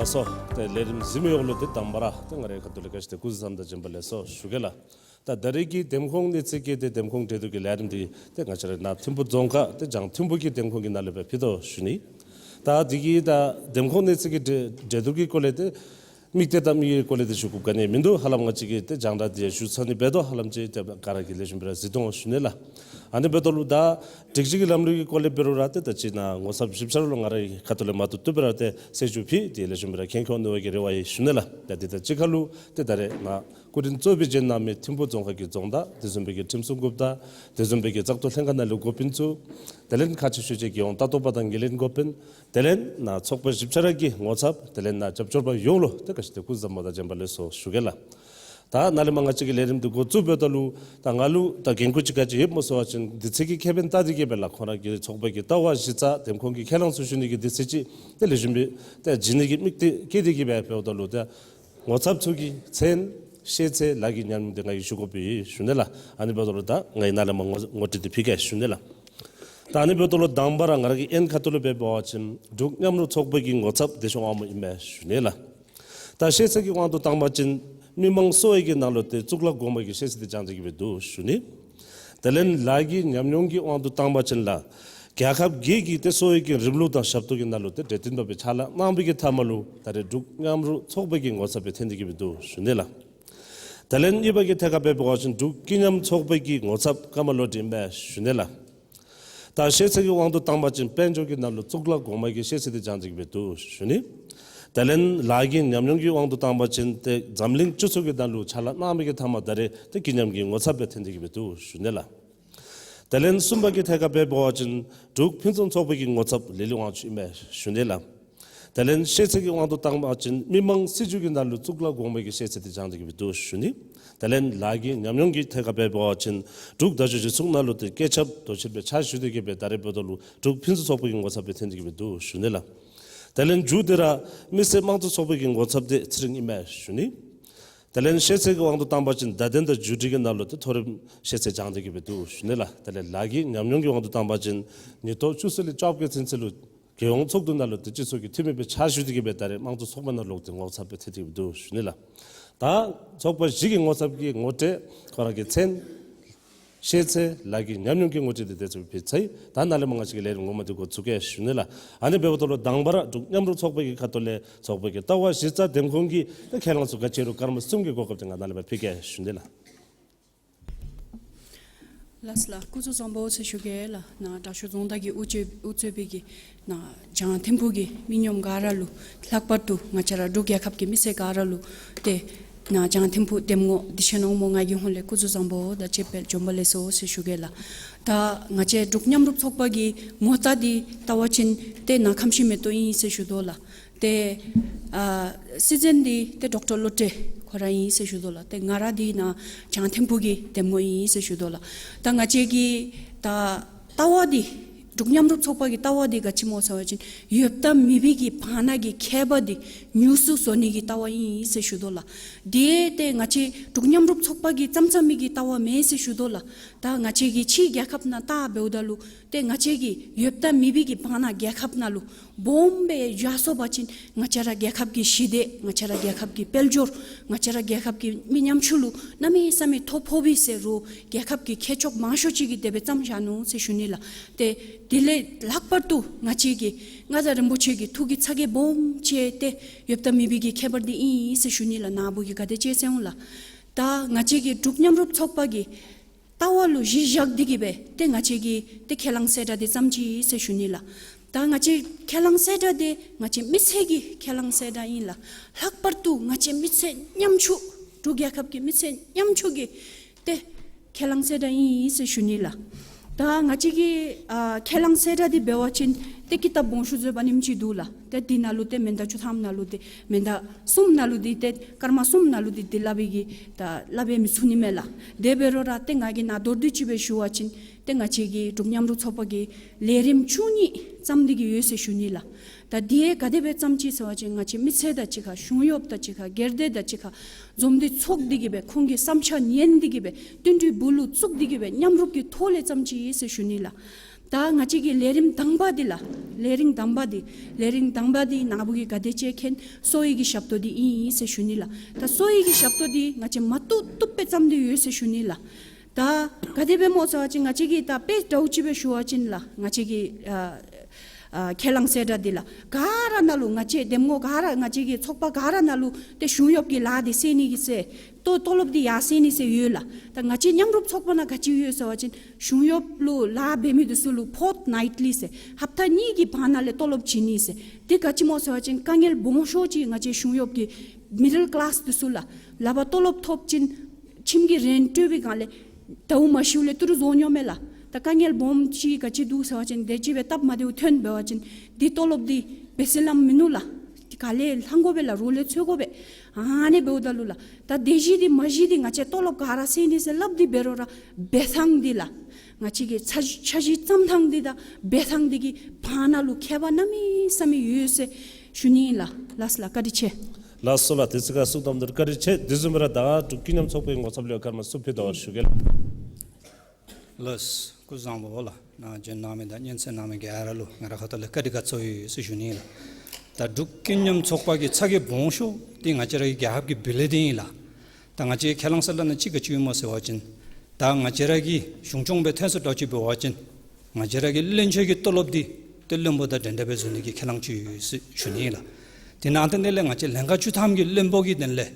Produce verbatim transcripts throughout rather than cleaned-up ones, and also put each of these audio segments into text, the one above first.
སོ། ཏེ་ལས་རིམ་གཟིགས་མི་ཡོངས་ལུ་ཏེ་དང་པ་ར་ཏེ་ང་རའི་ཁ་ཐུག་ལས་བཀྲ་ཤིས་བདེ་ལེགས་སྐུ་གཟུགས་བཟང་དང་བྱོན་པ་ལེགས་སོ་ཞུ་གེ་ལགས། ད་ད་རེས་ཀྱི་འདེམས་ཁོངས་གནས་ཚུལ་གྱི་ཏེ་འདེམས་ཁོངས་གྲོས་བསྡུར་གྱི་ལས་རིམ་འདི་ཏེ་ང་བཅས་རའི་ནཱ་ཐིམ་ཕུ་རྫོང་ཁག་ཏེ་བྱང་ཐིམ་ཕུ་གི་འདེམས་ཁོངས་ཀྱི་ནང་ལུ་སྦེ་ཕུལ་དོ་ཞུ་ནི། ད་འདི་གི་ད་འདེམས་ཁོངས་གནས་ཚུལ་གྱི་གྲོས་གྲོས་བསྡུར་གྱི་སྐོར་ལས་ཏེ་དམིགས་གཏད་དང་དམིགས་ཡུལ་སྐོར་ལས་ཏེ་ཞུ་དགོཔ་ག་ནི་མིན་འདུག། ཧ་ལམ་ང་བཅས་ཀྱིས་ཏེ་རྒྱང་བསྒྲགས་འདི་ཞུ་ཚར་ནི་འབད་དོ། ཧ་ལམ་ཅིག་ཏེ་ག་ར་གིས་ལེགས་ཤོམ་སྦེ་ར་གཟིགས་དོ་ཞུ་ནི་ལགས། ཨ་ནི་འབདཝ་ད་ལུ་ད་སྒྲིག་གཞི་གི་ལམ་ལུགས་ཀྱི་སྐོར་ལས་འབད་རུང་ར་ཏེ་ད་ཅི་ནཱ་ངོ་ཚབ་ཞིབ་ཆ་ར་ལུ་ང་རའི་ཁ་ཐུག་ལས་མ་བཏུབ་བཏུབ་སྦེ་ར་ཏེ་གསལ་ཞུ་ཕུལ། ཏེ་ལེགས་ཤོམ་སྦེ་ར་མཁྱེན་མཁྱེན་ནི་བ་གི་རེ་བ་ཡོད་ཞུ་ནི་ལགས། ད་འདི་དང་གཅིག་ཁར་ལུ་ཏེ་ད་རེས་ནཱ་སྐུ་མགྲོན་གཙོས་པའི་བྱོན་གནང་མི་ཐིམ་ཕུ་རྫོང་ཁག་གི་རྫོང་བདག་དེ་བཟུམ་སྦེ་གི་ཁྲིམས་སྲུང་འགོ་བདག་དེ་བཟུམ་སྦེ་གི་བཙག་འཐུ་ལྷན་ཁག་ནང་ལུ་འགོ་དཔོན་ཚུ་དེ་ལས་ཁག་ཆེ་ཤོས་ཅིག་རྒྱལ་ཡོངས་ལྟ་རྟོག་པ་དང་ངོས་ལེན་འགོ་དཔོན་དེ་ལས་ནཱ་ཚོགས་པ་ཞིབ་ཆ་ར་གི་ངོ་ཚབ་དེ་ལས་ནཱ་རྒྱབ་སྐྱོར་པ་ཡོངས་ལུ་ཏེ་བཀྲ་ཤིས་བདེ་ལེགས་སྐུ་གཟུགས་བཟང་པོ་དང་བྱོན་པ་ལེགས་སོ་ཞུ་གེ་ལགས། ད་ནཱ་ལས་མར་ང་བཅས་ཀྱི་ལས་རིམ་འདི་འགོ་བཙུགསཔ་ད་ལུ་ད་ང་ལུ་ད་འགན་ཁུར་ཅིག་ག་ཅི་ཡོདཔ་སྨོ་ཟེར་བ་ཅིན་དུས་ཚོད་ཀྱི་ཁེ་ཕན་བལྟ་སྟེ་གི་སྦེ་ལགས་ཁོང་ར་གི་ཚོགས་པ་གི་ལྟ་བ་གཞི་རྩ་འདེམས་ཁོངས་ཀྱི་ཁས་བླངས་ཚུ་ཞུ་ནི་གི་དུས་ཚོད་ཅིག་ཏེ་ལེགས་ཤོམ་སྦེ་ཏེ་བྱིན་ནི་གི་དམིགས་གཏད་བསྐྱེད་དེ་གི་སྦེ་འབདཝ་ད་ལུ་ད་ངོ་ཚབ་ཚུ་གི་མཚན་ཤེས་ཚད་ལཱ་གི་ཉམས་མྱོང་འདི་ང་གིས་ཞུ་དགོཔ་ཡོད་ཞུ་ནི་ལགས། ཨ་ནི་འབདཝ་ད་ལུ་ད་ང་གིས་ནཱ་ལས་མར་ངོ་ངོ་སྤྲོད་འདི་ཕུལ་གེ་ཞུ་ནི་ལགས། ད་ཨ་ནི་འབདཝ་ད་ལུ་དང་པ་ར་ང་ར་གི་ཨེན་ཁ་ཐུག་ལུ་འབད་བ་ཅིན་འབྲུག་མཉམ་རུབ་ཚོགས་པ་གི་ངོ་ཚབ་བདེ་སྐྱོང་དབང་མོ་ཨིན་མས་ཞུ་ནི་ལགས། ད་ཤེས་ཚད་ཀྱི་དབང་དུ་བཏང་བ་ཅིན་མི་མང་གསོ་བའི་གི་ནང་ལུ་ཏེ་གཙུག་ལག་གོང་མ་གི་ཤེས་ཚད་འདི་སྦྱང་སྟེ་གི་སྦེ་འདུག་ཞུ་ནི། དེ་ལས་ལཱ་གི་ཉམས་མྱོང་གི་དབང་དུ་བཏང་བ་ཅིན་ལགས་རྒྱལ་ཁབ་གིས་གི་ཏེ་གསོ་བའི་གི་རིམ་ལུགས་དང་ཞབས་ཏོག་གི་ནང་ལུ་ཏེ་གྲོས་བསྟུན་འབད་བའི་ཕྱག་ལཱ་གནང་བའི་གི་མཐའ་མ་ལུ་ད་རེས་འབྲུག་མཉམ་རུབ་ཚོགས་པ་གི་ངོ་ཚབ་སྦེ་ཐོན་ཏེ་གི་སྦེ་འདུག་ཞུ་ནི་ལགས། དེ་ལས་གཉིས་པ་གི་ཐད་ཁར་འབད་བ་ཅིན་འབྲུག་སྐྱིད་མཉམ་ཚོགས་པ་གི་ངོ་ཚབ་ཀརྨ་བློ་གྲོས་ཨིན་མས་ཞུ་ནི་ལགས། ད་ཤེས་ཚད་ཀྱི་དབང་དུ་བཏང་བ་ཅིན་དཔལ་འབྱོར་གྱི་ནང་ལུ་གཙུག་ལག་གོང་མ་གི་ཤེས་ཚད་འདི་སྦྱང་སྟེ་གི་སྦེ་འདུག་ཞུ་ནི། དེ་ལས་ལཱ་གི་ཉམས་མྱོང་གི་དབང་དུ་བཏང་བ་ཅིན་ཏེ་འཛམ་གླིང་སྤྱི་ཚོགས་ཀྱི་ནང་ལུ་ཕྱག་ལཱ་གནང་བའི་གི་མཐའ་མ་ད་རེས་ཏེ་སྐྱིད་མཉམ་གྱི་ངོ་ཚབ་སྦེ་ཐོན་ཏེ་གི་སྦེ་འདུག་ཞུ་ནི་ལགས། དེ་ལས་གསུམ་པ་གི་ཐད་ཁར་འབད་བ་ཅིན་འབྲུག་ཕུན་སུམ་ཚོགས་པ་གི་ངོ་ཚབ་ལི་ལི་དབང་ཕྱུག་ཨིན་མས་ཞུ་ནི་ལགས། དེ་ལས་ཤེས་ཚད་ཀྱི་དབང་དུ་བཏང་བ་ཅིན་མི་མང་སྲིད་བྱུས་ཀྱི་ནང་ལུ་གཙུག་ལག་གོང་མ་གི་ཤེས་ཚད་འདི་སྦྱང་སྟེ་གི་སྦེ་འདུག་ཞུ་ནི། དེ་ལས་ལཱ་གི་ཉམས་མྱོང་གི་ཐད་ཁར་འབད་བ་ཅིན་འབྲུག་བརྡ་བརྒྱུད་གཞི་ཚོགས་ནང་ལུ་ཏེ་བཀོད་ཁྱབ་དོ་ཆེར་སྦེ་ཕྱག་ཞུ་སྟེ་གི་སྦེ་ད་རེས་འབདཝ་ད་ལུ་འབྲུག་ཕུན་སུམ་ཚོགས་པ་གི་ངོ་ཚབ་སྦེ་ཐོན་ཏེ་གི་སྦེ་འདུག་ཞུ་ནི་ལགས། དེ་ལས་མཇུག་དེ་ར་མི་སེར་དམངས་གཙོ་ཚོགས་པ་གི་ངོ་ཚབ་འདི་ཚེ་རིང་ཨིན་མས་ཞུ་ནི། དེ་ལས་ཤེས་ཚད་ཀྱི་དབང་དུ་བཏང་བ་ཅིན་བརྡ་དོན་དང་བརྒྱུད་འཕྲིན་གྱི་ནང་ལུ་ཏེ་མཐོ་རིམ་ཤེས་ཚད་སྦྱང་སྟེ་གི་སྦེ་འདུག་ཞུ་ནི་ལགས། དེ་ལས་ལཱ་གི་ཉམས་མྱོང་གི་དབང་དུ་བཏང་བ་ཅིན་ཉིས་སྟོང་བཅུ་གསུམ་ལས་བཅོ་བརྒྱད་ཚུན་ཚོད་ལུ་རྒྱལ་ཡོངས་ཚོགས་འདུ་ནང་ལུ་ཏེ་སྤྱི་ཚོགས་ཀྱི་འཐུས་མི་སྦེ་ཕྱག་ཞུ་སྟེ་གི་སྦེ་ད་རེས་དམངས་གཙོ་ཚོགས་པ་ནང་ལུ་ཏེ་ངོ་ཚབ་སྦེ་ཐོན་ཏེ་གི་སྦེ་འདུག་ཞུ་ནི་ལགས། ད་ཚོགས་པ་བཞི་གི་ངོ་ཚབ་ཀྱི་ངོ་སྤྲོད་ཁོ་ར་གི་མཚན་ཤེས་ཚད་ལཱ་གི་ཉམས་མྱོང་གི་ངོ་སྤྲོད་འདི་དེ་ཚུ་ཕུལ་ཚར་ཡི། ད་ནཱ་ལས་མར་ང་བཅས་ཀྱི་ལས་རིམ་ངོ་མ་འདི་འགོ་བཙུགས་གེ་ཞུ་ནི་ལགས། ཨ་ནི་འབདཝ་ད་ལུ་དང་པ་ར་འབྲུག་མཉམ་རུབ་ཚོགས་པ་གི་ཁ་ཐུག་ལས་ཚོགས་པ་གི་ལྟ་བ་གཞི་རྩ་འདེམས་ཁོངས་ཀྱི་ཏེ་ཁས་བླངས་ཚུ་ག་ཅི་རུང་སྐར་མ་གསུམ་གྱི་གོ་སྐབས་འདི་ང་ནཱ་ལས་མར་ཕུལ་གེ་ཞུ་ནི་ལགས། ལགས་སོ་ལགས། སྐུ་གཟུགས་བཟང་པོ་ཟེར་ཞུ་གེ་ལགས། ནཱ་དྲག་ཤོས་རྫོང་བདག་གིས་དབུ་གཙོས་དབུ་གཙོས་པའི་གི་ནཱ་བྱང་ཐིམ་ཕུ་གི་མི་ཉམ་ག་ར་ལུ་ལྷག་པར་དུ་ང་བཅས་ར་འབྲུག་རྒྱལ་ཁབ་ཀྱི་མི་སེར་ག་ར་ལུ་ཏེ་ནཱ་བྱང་ཐིམ་ཕུ་འདེམས་ངོ་བདེ་ཆེན་དབང་མོ་ང་གི་ཧོངས་ལས་སྐུ་གཟུགས་བཟང་པོ་དང་བཅས་པའི་བྱོན་པ་ལེགས་སོ་ཟེར་ཞུ་གེ་ལགས། ད་ང་བཅས་འབྲུག་མཉམ་རུབ་ཚོགས་པ་གི་ངོ་རྟགས་འདི་བལྟ་བ་ཅིན་ཏེ་ནཱ་ཁམས་ཤིང་མེ་ཏོག་ཨིན་ཟེར་ཞུ་དོ་ལགས། ཏེ་ཨ་སྲིད་འཛིན་འདི་ཏེ་ཌོག་ཊར་བློ་གྲོས་ཁོ་ར་ཨིན་ཟེར་ཞུ་དོ་ལགས། ཏེ་ང་ར་འདི་ནཱ་བྱང་ཐིམ་ཕུ་གི་འདེམས་ངོ་ཨིན་ཟེར་ཞུ་དོ་ལགས། ད་ང་བཅས་ཀྱི་ད་ལྟ་བ་འདི་འབྲུག་མཉམ་རུབ་ཚོགས་པ་གི་ལྟ་བ་འདི་ག་ཅི་སྨོ་ཟེར་བ་ཅིན་ཡོདཔ་དང་མེད་པའི་གི་བར་ན་གི་ཁྱད་པར་འདི་ཉུང་སུ་བཟོ་ནི་གི་ལྟ་བ་ཨིན་ཟེར་ཞུ་དོ་ལགས། དེ་ཏེ་ང་བཅས་འབྲུག་མཉམ་རུབ་ཚོགས་པ་གི་རྩམ་རྩམ་མི་གི་ལྟ་བ་མེན་ཟེར་ཞུ་དོ་ལགས། ད་ང་བཅས་ཀྱི་ཕྱིའི་རྒྱལ་ཁབ་ནང་ལྟ་འབདཝ་ད་ལུ་ཏེ་ང་བཅས་ཀྱི་ཡོདཔ་དང་མེད་པའི་གི་བར་ན་རྒྱལ་ཁབ་ནང་ལུ་སྦོམ་སྦེ་འཇོག་སོང་པ་ཅིན་ང་བཅས་ར་རྒྱལ་ཁབ་ཀྱི་ཞི་བདེ་ང་བཅས་ར་རྒྱལ་ཁབ་ཀྱི་དཔལ་འབྱོར་ང་བཅས་ར་རྒྱལ་ཁབ་ཀྱི་མི་ཉམ་ཆུང་ལུ་གནམ་མེད་ས་མེད་ཐོ་ཕོག་པས་ཟེར་རུང་རྒྱལ་ཁབ་ཀྱི་ཁྱད་ཆོས་མང་ཤོས་ཅིག་གིས་དེ་སྦེ་བརྩམས་བཞག་ནུག་ཟེར་ཞུ་ནི་ལགས། ཏེ་དེ་ལས་ལྷག་པར་དུ་ང་བཅས་ཀྱི་མངའ་བདག་རིན་པོ་ཆེ་གི་ཐུགས་ཀྱི་ཚ་གྱང་སྦོམ་ཆེ་ཏེ་ཡོདཔ་དང་མེད་པའི་གི་ཁྱད་པར་འདི་ཨིན་ཟེར་ཞུ་ནི་ལགས། ནཱ་བུ་གིས་ག་དེ་ཅིག་གསན་འོང་ལགས། ད་ང་བཅས་ཀྱི་འབྲུག་མཉམ་རུབ་ཚོགས་པ་གི་ལྟ་བ་ལུ་གཞི་བཞག་སྟེ་གི་སྦེ་ཏེ་ང་བཅས་ཀྱི་ཏེ་ཁས་བླངས་གསལ་བསྒྲགས་འདི་བརྩམས་ཅི་ཟེར་ཞུ་ནི་ལགས། ད་ང་བཅས་ཁས་བླངས་གསལ་བསྒྲགས་འདི་ང་བཅས་མི་སེར་གྱི་ཁས་བླངས་གསལ་བསྒྲགས་ཨིན་ལགས། ལྷག་པར་དུ་ང་བཅས་མི་སེར་ཉམ་ཆུང་འབྲུག་རྒྱལ་ཁབ་ཀྱི་མི་སེར་ཉམ་ཆུང་གི་ཏེ་ཁས་བླངས་གསལ་བསྒྲགས་ཨིན་ཟེར་ཞུ་ནི་ལགས། ད་ང་བཅས་ཀྱི་ཨ་ཁས་བླངས་གསལ་བསྒྲགས་འདི་འབད་བ་ཅིན་ཏེ་ཀི་ཏབ་སྦོམ་ཤོས་བཟོ་བ་ཉིནམ་ཅིག་འདུག་ལགས། ཏེ་འདི་ནང་ལུ་ཏེ་མེ་མདའ་བཅུ་ཐམ་ནང་ལུ་ཏེ་མེ་མདའ་གསུམ་ནང་ལུ་འདི་ཏེ་སྐར་མ་གསུམ་ནང་ལུ་འདི་འདི་སླབ་པའི་གི་ད་སླབ་པའི་མི་ཚུགས་ནི་མས་ལགས། དེ་འབད་རུང་ར་ཏེ་ང་གིས་ནཱ་མདོར་བསྡུས་ཅིག་སྦེ་ཞུ་བ་ཅིན་ཏེ་ང་བཅས་ཀྱི་འབྲུག་མཉམ་རུབ་ཚོགས་པ་གི་ལས་རིམ་བཅུ་གཉིས་བརྩམས་ཏེ་གི་ཡོད་ཟེར་ཞུ་ནི་ལགས། ད་འདི་ག་དེ་སྦེ་བརྩམས་ཅི་ཟེར་བ་ཅིན་ང་བཅས་མི་སེར་དང་གཅིག་ཁར་གཞུང་གཡོགཔ་དང་གཅིག་ཁར་སྒེར་སྡེ་དང་གཅིག་ཁར་འཛོམས་འདུ་ཚོགས་ཏེ་གི་སྦེ་ཁོང་གི་བསམ་འཆར་ཉན་ཏེ་གི་སྦེ་བསྟུན་གྲོས་སྦུག་ལུ་བཙུགས་ཏེ་གི་སྦེ་མཉམ་རུབ་ཀྱི་ཐོག་ལས་བརྩམས་ཅི་ཟེར་ཞུ་ནི་ལགས། ད་ང་བཅས་ཀྱི་ལས་རིམ་དང་པ་འདི་ལགས། ལས་རིམ་དང་པ་འདི་ལས་རིམ་དང་པ་འདི་ནཱ་བུ་གིས་ག་དེ་ཅིག་མཁྱེན་གསོ་བའི་གི་ཞབས་ཏོག་འདི་ཨིན་ཟེར་ཞུ་ནི་ལགས། ད་གསོ་བའི་གི་ཞབས་ཏོག་འདི་ང་བཅས་མ་བཏུབ་བཏུབ་སྦེ་བརྩམས་ཏེ་ཡོད་ཟེར་ཞུ་ནི་ལགས། ད་ག་དེ་སྦེ་སྨོ་ཟེར་བ་ཅིན་ང་བཅས་ཀྱིས་ད་དཔེ་འདྲཝ་ཅིག་སྦེ་ཞུ་བ་ཅིན་ལགས། ང་བཅས་ཀྱི་ཨ་ཨ་ཁས་བླངས་གསལ་བསྒྲགས་འདི་ལགས། ག་ར་ནང་ལུ་ང་བཅས་འདེམས་ངོ་ག་ར་ང་བཅས་ཀྱི་ཚོགས་པ་ག་ར་ནང་ལུ་ཏེ་གཞུང་གཡོགཔ་གི་ལཱ་འདི་སེལ་ནི་གི་ཟེར་ཏོ་ཏོ་ལོབ་འདི་ཡར་སེང་ནི་ཟེར་ཡོད་ལགས། ད་ང་བཅས་མཉམ་རུབ་ཚོགས་པ་ནང་ག་ཅི་ཡོད་ཟེར་བ་ཅིན་གཞུང་གཡོགཔ་ལུ་ལཱ་འབད་མི་འདི་ཚུ་ལུ་ཕོརཐ་ནའིཊ་ལི་ཟེར་ཧབ་ཏ་གཉིས་ཀྱི་བར་ན་ལས་ཏོ་ལོབ་བྱིན་ནི་ཟེར། དེ་ག་ཅི་སྨོ་ཟེར་བ་ཅིན་དཀའ་ངལ་སྦོམ་ཤོས་ཅིག་ང་བཅས་གཞུང་གཡོགཔ་གི་མི་ཌལ་ཀི་ལཱསི་འདི་ཚུ་ལགས། ལག་པར་ཏོ་ལོབ་ཐོབ་ཅིན་ཁྱིམ་གྱི་རེནཊ་སྤྲོད་པའི་སྒང་ལས་ཟླཝ་མ་ཤིཝ་ལས་ཏི་རུ་བཟོ་འོང་མས་ལགས། ད་དཀའ་ངལ་སྦོམ་ཅིག་ག་ཅི་འདུག་ཟེར་བ་ཅིན་དེ་ཅིག་སྦེ་སྟབས་མ་བདེཝ་ཐོན་འབད་བ་ཅིན་འདི་ཏོ་ལོབ་འདི་འབད་སྲིད་ལམ་མིན་ནུག་ལགས། ག་ལས་ལྷང་དགོ་པས་ལགས། རོགས་ལས་འཚོལ་དགོ་པས། ཨ་ནི་འབདཝ་ད་ལུ་ལགས། ད་སྡེ་བཞི་འདི་མ་གཞི་འདི་ང་བཅས་ཏོ་ལོབ་ག་ར་སེང་ནི་ཟེར་སླབ་སྟེ་འབད་རུང་ར་འབད་ཐངས་འདི་ལགས། ང་བཅས་ཀྱི་འཆར་འཆར་གཞི་བརྩམ་ཐངས་འདི་དང་འབད་ཐངས་འདི་གི་བར་ན་ལུ་ཁྱད་པར་གནམ་མེད་ས་མེད་ཡོད་ཟེར་ཞུ་ནི་ཨིན་ལགས། ལགས་སོ་ལགས། བཀའ་དྲིན་ཆེ། ལགས་སོ་ལགས། དུས་ཚོད་ཁར་གསུང་གནང་དོ་བཀའ་དྲིན་ཆེ། དེ་བཟུམ་སྦེ་ར་ད་འབྲུག་ཀུན་མཉམ་ཚོགས་པའི་ངོ་ཚབ་ལས་སྐར་མ་གསུམ་ཕུལ་དོ་ཞུ་གེ་ལགས། ལགས། སྐུ་གཟུགས་བཟང་པོ་ལགས། ནཱ་བྱོན་གནང་མི་དང་སྙན་གསན་གནང་མི་ག་ར་ལུ་ང་རའི་ཁ་ཐུག་ལས་བཀའ་དྲིན་དགའ་ཚོར་ཡོད་ཟེར་ཞུ་ནི་ལགས། ད་འབྲུག་ཀུན་མཉམ་ཚོགས་པ་གི་ཚ་གྱང་སྦོམ་ཤོས་འདི་ང་བཅས་ར་གི་རྒྱལ་ཁབ་ཀྱི་བུ་ལོན་འདི་ཨིན་ལགས། ད་ང་བཅས་ཁས་བླངས་གསལ་བསྒྲགས་ནང་གཅིག་ག་ཅི་ཡོད་སྨོ་ཟེར་བ་ཅིན་ད་ང་བཅས་ར་གི་གཞུང་སྐྱོང་སྦེ་ཐོན་སོ་འདྲཝ་ཅིག་འབད་བ་ཅིན་ང་བཅས་ར་གི་བློན་ཆེན་གྱི་ཏོ་ལོབ་འདི་ཏེ་བློན་པོ་དང་འགྲན་ཟླ་སྦེ་བཟོ་ནི་གི་ཁས་བླངས་ཅིག་ཡོད་ཟེར་ཞུ་ནི་ལགས། དེ་ནང་དེ་ནང་ལས་ང་བཅས་ལྷན་ཁག་བཅུ་ཐམ་གྱི་བློན་པོ་གི་དོན་ལས་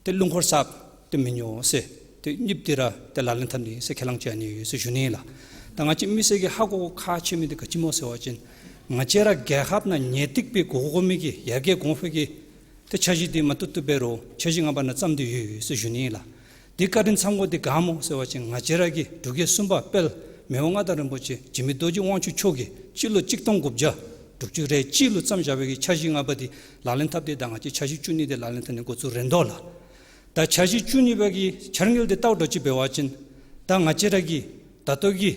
ཏེ་སློང་འཁོར་གསརཔ་ཏེ་མི་ཉོ་ཟེར་ཏེ་གཉིསཔོ་འདི་ར་ཏེ་ལག་ལེན་འཐབ་ནི་ཟེར་ཁས་བླངས་ཅིག་ཨ་ནི་ཡོད་ཟེར་ཞུ་ནི་ལགས། ད་ང་བཅས་མི་སེར་གྱིས་ཧ་གོ་ཁག་ཆེ་མི་འདི་ག་ཅི་སྨོ་ཟེར་བ་ཅིན་ང་བཅས་ར་རྒྱལ་ཁབ་ནང་ངེས་ཏིག་སྦེ་དགོ་དགོ་མི་གི་ཡར་རྒྱས་གོང་འཕེལ་གྱི་ཏེ་འཆར་གཞི་འདི་མ་བཏུབ་བཏུབ་འབད་རུང་འཆར་གཞི་ལྔ་པ་ནང་བརྩམས་ཏེ་ཡོད་ཟེར་ཞུ་ནི་ལགས། འདི་བཀའ་དྲིན་ཚང་དགོཔ་འདི་ག་སྨོ་ཟེར་བ་ཅིན་ང་བཅས་ར་གི་འབྲུག་རྒྱལ་གསུམ་པ་དཔལ་མི་དབང་མངའ་བདག་རིན་པོ་ཆེ་འཇིགས་མེད་རྡོ་རྗེ་དབང་ཕྱུག་མཆོག་གིས་སྤྱི་ལོ་གཅིག་སྟོང་དགུ་བརྒྱ་དྲུག་ཅུ་རེ་གཅིག་ལུ་བརྩམས་བཞག་པའི་གི་འཆར་གཞི་ལྔ་པ་འདི་ལག་ལེན་འཐབ་སྟེ་ད་ང་བཅས་འཆར་གཞི་བཅུ་གཉིས་འདི་ལག་ལེན་འཐབ་ནི་འགོ་བཙུགས་རན་དོ་ལགས། ད་འཆར་གཞི་བཅུ་གཉིས་པ་གི་འཆར་དངུལ་འདི་བལྟཝ་འདྲཝ་ཅིག་འབད་བ་ཅིན་ད་ང་བཅས་ར་གི་ད་ལྟོ་གི་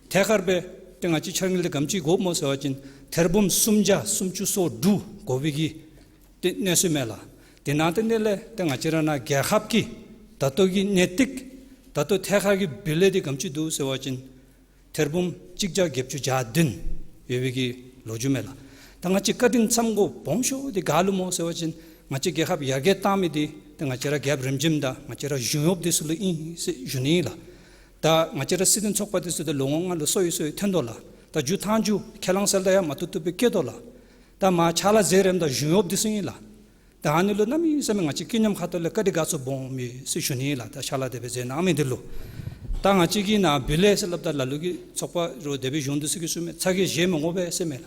ཐད་ཀར་སྦེ་ཏེ་ང་བཅས་འཆར་དངུལ་འདི་ག་དེམ་ཅིག་དགོཔ་སྨོ་ཟེར་བ་ཅིན་ཐེར་འབུམ་སུམ་བརྒྱ་སུམ་ཅུ་སོ་དྲུག་དགོ་པའི་གི་ཏེ་གནས་ཚུལ་མས་ལགས། དེ་ནང་དེ་ནང་ལས་ཏེ་ང་བཅས་ར་ནཱ་རྒྱལ་ཁབ་ཀྱི་ད་ལྟོ་གི་ངེས་ཏིག་ད་ལྟོ་ཐད་ཀར་གྱི་བུ་ལོན་འདི་ག་དེམ་ཅིག་འདུག་ཟེར་བ་ཅིན་ཐེར་འབུམ་གཅིག་བརྒྱ་བརྒྱད་ཅུ་གྱ་བདུན་ཡོད་པའི་གི་ལོ་རྒྱུས་མས་ལགས། ད་ང་བཅས་བཀའ་དྲིན་ཚང་དགོཔ་སྦོམ་ཤོས་འདི་ག་ལུ་སྨོ་ཟེར་བ་ཅིན་ང་བཅས་རྒྱལ་ཁབ་ཡར་རྒྱས་བཏང་མི་འདི་ཏེ་ང་བཅས་ར་རྒྱལཔོ་རིམ་བྱོན་དང་ང་བཅས་ར་གཞུང་གཡོགཔ་འདི་ཚུ་ལུ་ཨིན་ཟེར་ཞུ་ནི་ལགས། ད་ང་བཅས་ར་སྲིད་དོན་ཚོགས་པ་འདི་ཚུ་ད་ལོ་ངོ་ལྔ་ལུ་སོ་ཡི་སོ་ཡི་ཐོན་དོ་ལགས། ད་མཇུག་མཐའ་མཇུག་ཁས་བླངས་གསལ་བསྒྲགས་ཡང་མ་བཏུབ་བཏུབ་སྦེ་བཀོད་དོ་ལགས། ད་མར་ཕྱག་ལཱ་མཛད་རནམ་ད་གཞུང་གཡོགཔ་འདི་ཚུ་ཨིན་ལགས། ད་ཨ་ནི་ལུ་གནམ་མེད་ས་མེད་ང་བཅས་ཀུན་མཉམ་ཁ་ཐུག་ལས་བཀའ་དྲིན་དགའ་ཚོར་སྦོམ་ཡོད་ཟེར་ཞུ་ནི་ལགས། ད་ཕྱག་ལཱ་དེ་སྦེ་མཛད་གནང་མི་འདི་ལུ། ད་ང་བཅས་ཀྱིས་ནཱ་བུ་ལོན་ཟེར་སླབ་ད་ལ་ལུ་གི་ཚོགས་པ་རོགས་སྡེ་པའི་གཞུང་འདི་ཚུ་གིས་གསུངམ་མས། ཚ་གྱང་བཞེས་མི་དགོ་པས་ཟེར་མས་ལགས།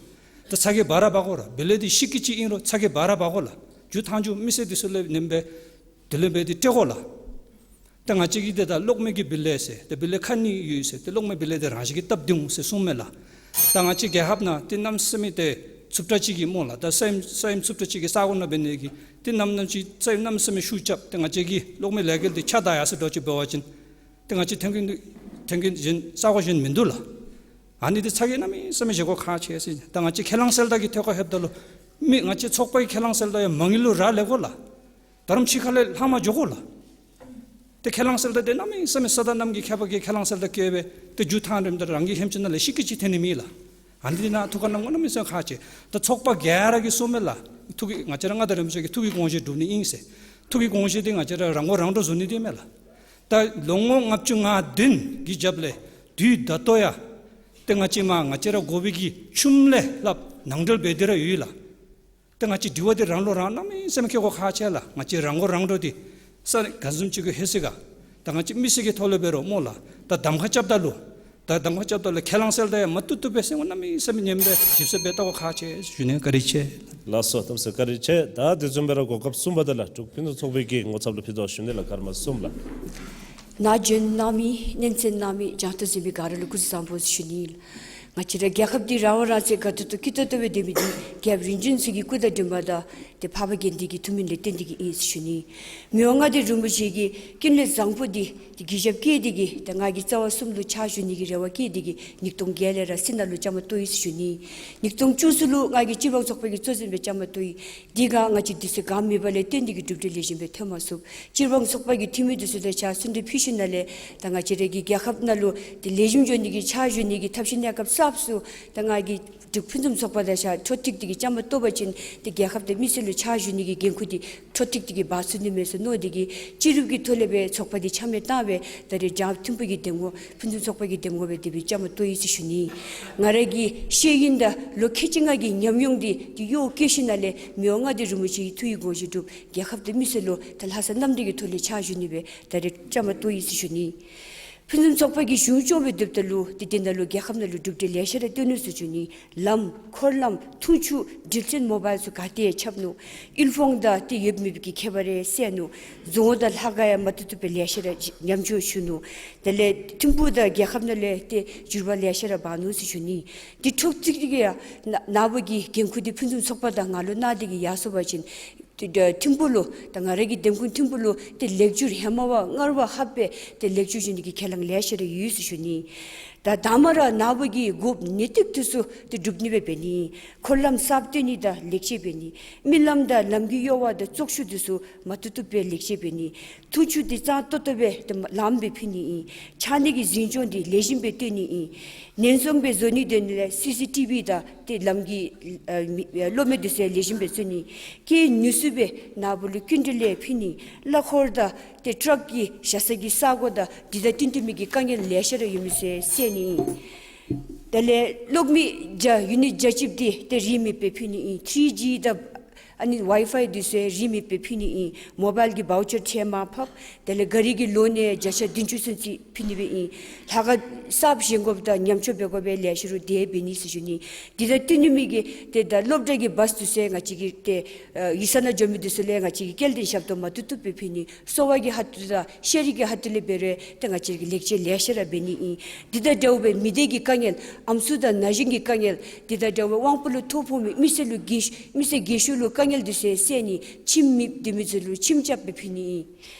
ད་ཚ་གྱང་འབག་ར་འབག་དགོ་ལགས། བུ་ལོན་འདི་ཤི་ཀི་ཅིག་ཨིན་རུང་ཚ་གྱང་འབག་ར་འབག་དགོ་ལགས། མཇུག་མཐའ་མཇུག་མི་སེར་འདི་ཚུ་ལས་ནེམ་སྦེ་དེ་ལས་འབད་དེ་སྤྲོད་དགོ་ལགས། ད་ང་བཅས་ཀྱིས་ཏེ་ད་གློག་མེ་གི་བུ་ལོན་ཟེར་ཏེ་བུ་ལོན་ཁ་གཉིས་ཡོད་ཟེར་ཏེ་གློག་མེ་བུ་ལོན་འདི་རང་བཞིན་གྱིས་སྟབས་བདེ་འོང་ཟེར་གསུངམ་མས་ལགས། ད་ང་བཅས་རྒྱལ་ཁབ་ནང་ཏེ་གནམ་མེད་ས་མེད་ཏེ་རྩུབ་དྲགས་ཅིག་གི་སྨོ་ལགས། ད་ས་ཡོམ་ས་ཡོམ་རྩུབ་དྲགས་ཅིག་གི་ས་གོ་ནང་འབད་ནི་གི་ཏེ་གནམ་གནམ་ཅིག་ས་ཡོམ་གནམ་མེད་ས་མེད་ཤུགས་རྐྱབ་སྟེ་ང་བཅས་ཀྱི་གློག་མེ་ལས་འགུལ་འདི་ཆག་ད་ཡར་སོ་འདྲཝ་ཅིག་འབད་བ་ཅིན་ཏེ་ང་བཅས་ཐོན་གྱི་ཐོན་གྱི་གཞན་ས་གོ་གཞན་མིན་འདུག་ལགས། ཨ་ནི་འདི་ཚ་གྱང་གནམ་མེད་ས་མེད་བཞེས་དགོ་ཁག་ཆེ་ཟེར། ད་ང་བཅས་ཁས་བླངས་གསལ་བསྒྲགས་ཀྱི་ཐད་ཁར་ལྷོདཔ་ད་ལུ་མི་ང་བཅས་ཚོགས་པའི་ཁས་བླངས་གསལ་བསྒྲགས་ཡང་མ་དངུལ་ལུ་རག་ལས་དགོ་ལགས། ད་རུང་ཕྱི་ཁ་ལས་ལྷག་མ་འགྱོ་དགོ་ལགས། ཏེ་ཁས་བླངས་གསལ་བསྒྲགས་འདི་གནམ་མེད་ས་མེད་ས་དང་གནམ་གྱི་ཁྱད་པར་གྱི་ཁས་བླངས་གསལ་བསྒྲགས་བཀོད་སྦེ་ཏེ་མཇུག་མཐའ་རནམ་ད་རང་གི་ཧེམ་ཅིག་ནང་ལས་ཤི་ཀི་ཅིག་ཐོན་ནི་མས་ལགས། ཨ་ནི་འདི་ནང་ཐུགས་ཁར་གནང་དགོ་གནམ་མེད་ས་མེད་ཁག་ཆེ། ད་ཚོགས་པ་ག་ར་གིས་གསུངམ་མས་ལགས། ཐུགས་ཀྱི་ང་བཅས་ར་མངའ་བདག་རིན་པོ་ཆེ་གི་ཐུགས་ཀྱི་དགོངས་བཞེད་སྒྲུབ་ནི་ཨིན་ཟེར། ཐུགས་ཀྱི་དགོངས་བཞེད་འདི་ང་བཅས་ར་རང་མགོ་རང་འདྲོངས་བཟོ་ནི་འདི་མས་ལགས། ད་ལོ་ངོ་ལྔ་བཅུ་ང་བདུན་གྱི་རྒྱབ་ལས་དུས་ད་ལྟོ་ཡང་ཏེ་ང་བཅས་མར་ང་བཅས་ར་དགོ་པའི་གི་ཆུམ་ལས་ལྷགཔ་ནང་འབྲེལ་འབད་དེ་ར་ཡོད་ལགས། ཏེ་ང་བཅས་དྲི་བ་འདི་རང་ལུ་རང་གནམ་མེད་ས་མེད་བཀོད་དགོ་ཁག་ཆེ་ལགས། ང་བཅས་རང་མགོ་རང་འདྲོངས་འདི་ས་ག་བཟུམ་ཅིག་གི་ཧེ་སི་ག། ད་ང་བཅས་མི་སེར་གྱི་ཐོག་ལས་འབད་རུང་སྨོ་ལགས། ད་གདམ་ཁ་རྐྱབ་ད་ལུ་ད་གདམ་ཁ་རྐྱབ་ད་ལུ་ཁས་བླངས་གསལ་བསྒྲགས་ཡང་མ་བཏུབ་བཏུབ་སྦེ་ཟེར་དགོ་གནམ་མེད་ས་མེད་ནེམ་སྦེ་ཞིབ་ཟབ་སྦེ་བལྟ་དགོ་ཁག་ཆེ་ཞུ་ནི། བཀའ་དྲིན་ཆེ། ལགས་སོ། ཐུགས་རྗེ་ཆེ། ད་དེ་བཟུམ་སྦེ་ར་གོ་སྐབས་གསུམ་པ་དེ་ལགས་འབྲུག་ཕུན་སུམ་ཚོགས་པའི་གི་ངོ་ཚབ་ལུ་ཕུལ་དོ་ཞུ་ནི་ལགས། སྐར་མ་གསུམ་ལགས། ནཱ་བྱོན་གནང་མི་སྙན་གསན་གནང་མི་རྒྱང་མཐོང་གཟིགས་མི་ག་ར་ལུ་སྐུ་གཟུགས་བཟང་པོ་ཞུ་ནི་ལགས། ང་བཅས་ར་རྒྱལ་ཁབ་འདི་རང་དབང་རང་བཙན་ག་ཏོག་ཏོ་སྐྱིད་ཏོང་ཏོ་སྦེ་སྡོད་མི་འདི་ རྒྱལཔོ་རིམ་བྱོན་ཚུ་གི་སྐུ་དང་མགྲིན་པ་དང་ཏེ་འཕགས་པ་དགེ་འདུན་གྱི་ཐུགས་སྨོན་ལས་བརྟེན་ཏེ་གི་ཨིན་ཟེར་ཞུ་ནི། མི་དབང་མངའ་བདག་རིན་པོ་ཆེ་གི་ཀུན་ལེགས་བཟང་པོ་འདི་ཏེ་གུས་ཞབས་བསྐྱེད་དེ་གི་ཏེ་ང་གིས་རྩ་བ་གསུམ་ལུ་ཕྱག་ཞུ་ནི་གི་རེ་བ་བསྐྱེད་དེ་གི་ཉིས་སྟོང་བརྒྱད་ལས་ར་སྲིད་ནང་ལུ་བཅའ་མར་གཏོགས་ཡི་ཟེར་ཞུ་ནི། ཉིས་སྟོང་བཅུ་གསུམ་ལུ་ང་གིས་སྤྱི་འབངས་ཚོགས་པ་གི་གཙོ་འཛིན་སྦེ་བཅའ་མར་གཏོགས་ཡི། དེ་སྒང་ང་བཅས་དུས་ཚོད་གང་མེད་པ་ལས་བརྟེན་ཏེ་གི་གྲུབ་འབྲས་ལེགས་ཤོམ་སྦེ་ཐོན་མ་ཚུགས། སྤྱི་འབངས་ཚོགས་པ་གི་འཐུས་མི་འདི་ཚུ་དང་གཅིག་ཁར་གསུང་གྲོས་ཕུལ་ཞིནམ་ལས་ད་ང་བཅས་ར་གི་རྒྱལ་ཁབ་ནང་ལུ་ཏེ་ལེགས་ཤོམ་འགྱོ་ནི་གི་ཕྱག་ཞུ་ནི་གི་ཐབས་ཤེས་གནས་སྐབས་གསརཔ་ཚུ་ད་ང་གིས་འབྲུག་ཕུན་སུམ་ཚོགས་པ་དང་གཅིག་ཁར་འཕྲོ་མཐུད་དེ་གི་བཅའ་མར་གཏོགས་པ་ཅིན་ཏེ་རྒྱལ་ཁབ་དང་མི་སེར་ལུ་ཕྱག་ཞུ་ནི་གི་འགན་ཁུར་འདི་འཕྲོ་མཐུད་དེ་གི་འབག་ཚུགས་ནི་མས་ཟེར་མནོ་སྟེ་གི་སྤྱི་རུབ་ཀྱི་ཐོག་ལས་སྦེ་ཚོགས་པ་འདི་ཆ་མེད་བཏང་སྦེ་ད་རེས་རྒྱང་ཐིམ་ཕུག་གི་འདེམས་ངོ་ཕུན་སུམ་ཚོགས་པ་གི་འདེམས་ངོ་སྦེ་དེ་སྦེ་བཅའ་མར་གཏོགས་ཡི་ཟེར་ཞུ་ནི། ང་ར་གི་ཤེས་ཡོན་དང་ལོ་ཁལ་གཅིག་ལྔ་གི་ཉམས་མྱོང་འདི་ཏེ་གཡོག་བཀོལ་ཞིནམ་ལས་མི་དབང་མངའ་བདག་རིན་པོ་ཆེ་གི་ཐུགས་ཡིད་དགོངས་བཞེད་འགྲུབ། རྒྱལ་ཁབ་དང་མི་སེར་ལུ་ད་ལྷག་བསམ་རྣམ་དག་གི་ཐོག་ལས་ཕྱག་ཞུ་ནི་སྦེ་ད་རེས་བཅའ་མར་གཏོགས་ཡི་ཟེར་ཞུ་ནི། ཕུན་སུམ་ཚོགས་པ་གི་གཞུང་སྐྱོང་སྦེ་སྡོདཔ་ད་ལུ་ཏེ་དེ་ནང་ལུ་རྒྱལ་ཁབ་ནང་ལུ་གྲུབ་འབྲས་ལེ་ཤ་ར་བཏོན་ནུག་ཟེར་ཞུ་ནི། ལམ་འཁོར་ལམ་འཐུང་ཆུ་འགྲུལ་འཕྲིན་མོ་བཱའིལ་ཚུ་ག་ཏེ་ཁྱབ་ནུག། དབུལ་ཕོངས་དང་ཏེ་ཡོདཔ་མེདཔ་གི་ཁྱད་པར་རེ་བསལ་ནུག། རྫོང་དང་ལྷ་ཁང་ཡང་མ་བཏུབ་བཏུབ་སྦེ་ལེ་ཤ་ར་ཉམས་བཅོས་ཞུ་ནུག། དེ་ལས་ཐིམ་ཕུག་དང་རྒྱལ་ཁབ་ནང་ལས་ཏེ་འགྱུར་བ་ལེ་ཤ་ར་འབག་ནུག་ཟེར་ཞུ་ནི། ཏེ་འཕྲོ་མཐུད་དེ་གི་ཡང་ན་ནཱ་བུ་གི་འགན་ཁུར་འདི་ཕུན་སུམ་ཚོགས་པ་དང་ང་ལུ་གནང་སྟེ་གི་ཡར་སོང་པ་ཅིན་ཏེ་ད་ཐིམ་ཕུག་ལུ་ད་ང་ར་གི་འདེམས་ཁོངས་ཐིམ་ཕུག་ལུ་ཏེ་ལེགས་བསྒྱུར་ཧེ་མ་བ་སྔར་བ་ལྷགཔ་སྦེ་ཏེ་ལེགས་བསྒྱུར་ཞུ་ནི་གི་ཁས་བླངས་ལེ་ཤ་ར་ཡོད་ཟེར་ཞུ་ནི། ད་ད་མ་ར་ནཱ་བུ་གི་དགོཔ་ནི་ཏིག་ཏིག་ཚུ་ཏེ་སྒྲུབ་ནི་སྦེ་འབད་ནི། འཁོར་ལམ་གསརཔ་བཏོན་ནི་དང་ལེགས་བཅོས་འབད་ནི། མི་ལམ་དང་ལམ་གྱི་གཡོ་བ་དང་བཙོག་ཆུ་འདི་ཚུ་མ་བཏུབ་བཏུབ་སྦེ་ལེགས་བཅོས་འབད་ནི། འཐུང་ཆུ་འདི་གཙང་ཏོག་ཏོ་སྦེ་ཏེ་ལངམ་སྦེ་ཕུལ་ནི་ཨིན། ཕྱགས་སྙིགས་ཀྱི་འཛིན་སྐྱོང་འདི་ལེགས་ཤོམ་སྦེ་བཏོན་ནི་ཨིན། ཉེན་སྲུང་སྦེ་བཟོ་ནི་དེ་ལས་སི་སི་ཊི་བི་དང་ཏེ་ལམ་གྱི་ཨ་མི་ཨ་གློག་མེ་འདི་ཚུ་ལེགས་ཤོམ་སྦེ་བཟོ་ནི། སྐྱེད་ནུས་གསོ་སྦེ་ནཱ་བུ་ལུ་སྐྱིན་འགྲུལ་ལས་ཕུལ་ནི། གླ་འཁོར་དང་ཏེ་ཊཱག་གི་བཞག་ས་གི་ས་གོ་དང་འདི་དང་བསྟུན་ཏེ་མི་གི་དཀའ་ངལ་ལེ་ཤ་ར་ཡོད་མི་ཚུ་སེལ་ནི་ཨིན། དེ་ལས་གློག་མེ་རྒྱ་ཡུ་ནིཊ་བརྒྱ་གཅིག་འདི་ཏེ་རིན་མེདཔ་སྦེ་ཕུལ་ནི་ཨིན། ཐི་རི་ཇི་དང་ཨ་ནི་ཝའི་ཕའི་འདི་ཚུ་རིན་མེདཔ་སྦེ་ཕུལ་ནི་ཨིན། མོ་བཱའིལ་གྱི་བའུ་ཅར་ཁྲལ་མར་ཕབ། དེ་ལས་ག་རི་གི་ལོ་ནི་བརྒྱ་ཆ་བདུན་ཅུ་ཚུན་ཚོད་ཕུལ་ནི་སྦེ་ཨིན། ལྷ་ཁང་གསརཔ་བཞེངས་དགོཔ་དང་ཉམས་བཅོས་འབད་དགོ་པའི་ལེ་ཤ་རུང་དེ་སྦེ་ནི་ཟེར་ཞུ་ནི། འདི་དང་བསྟུན་ནི་མི་གི་ཏེ་ད་སློབ་གྲྭ་གི་བཱསི་འདི་ཚུ་ང་བཅས་ཀྱིས་ཏེ་ཨ་ཡིག་ཚང་ནང་འགྱོ་མི་འདི་ཚུ་ལས་ང་བཅས་ཀྱིས་སྐྱེལ་འདྲེན་ཞབས་ཏོག་མ་བཏུབ་བཏུབ་སྦེ་ཕུལ་ནི། གསོ་བ་གི་ཁ་ཐུག་དང་ཤེས་རིག་གི་ཁ་ཐུག་ལས་འབད་རུང་ཏེ་ང་བཅས་ཀྱིས་ལེགས་བཅོས་ལེ་ཤ་ར་འབད་ནི་ཨིན། འདི་དང་འདྲཝ་སྦེ་མི་སྡེ་གི་དཀའ་ངལ་ཨམ་སྲུ་དང་ན་གཞོན་གྱི་དཀའ་ངལ་འདི་དང་འདྲཝ་སྦེ་དབང་པོ་ལུ་ཐོ་ཕོག་མི་མི་སེར་ལུ་རྒས་མི་སེར་རྒས་ཤོས་ལུ་དཀའ་ངལ་འདི་ཚུ་སེལ་ནི། ཁྱིམ་མེདཔ་སྡོད་མི་ཚུ་ལུ་ཁྱིམ་རྐྱབ་སྦེ་ཕུལ་ནི་ཨིན།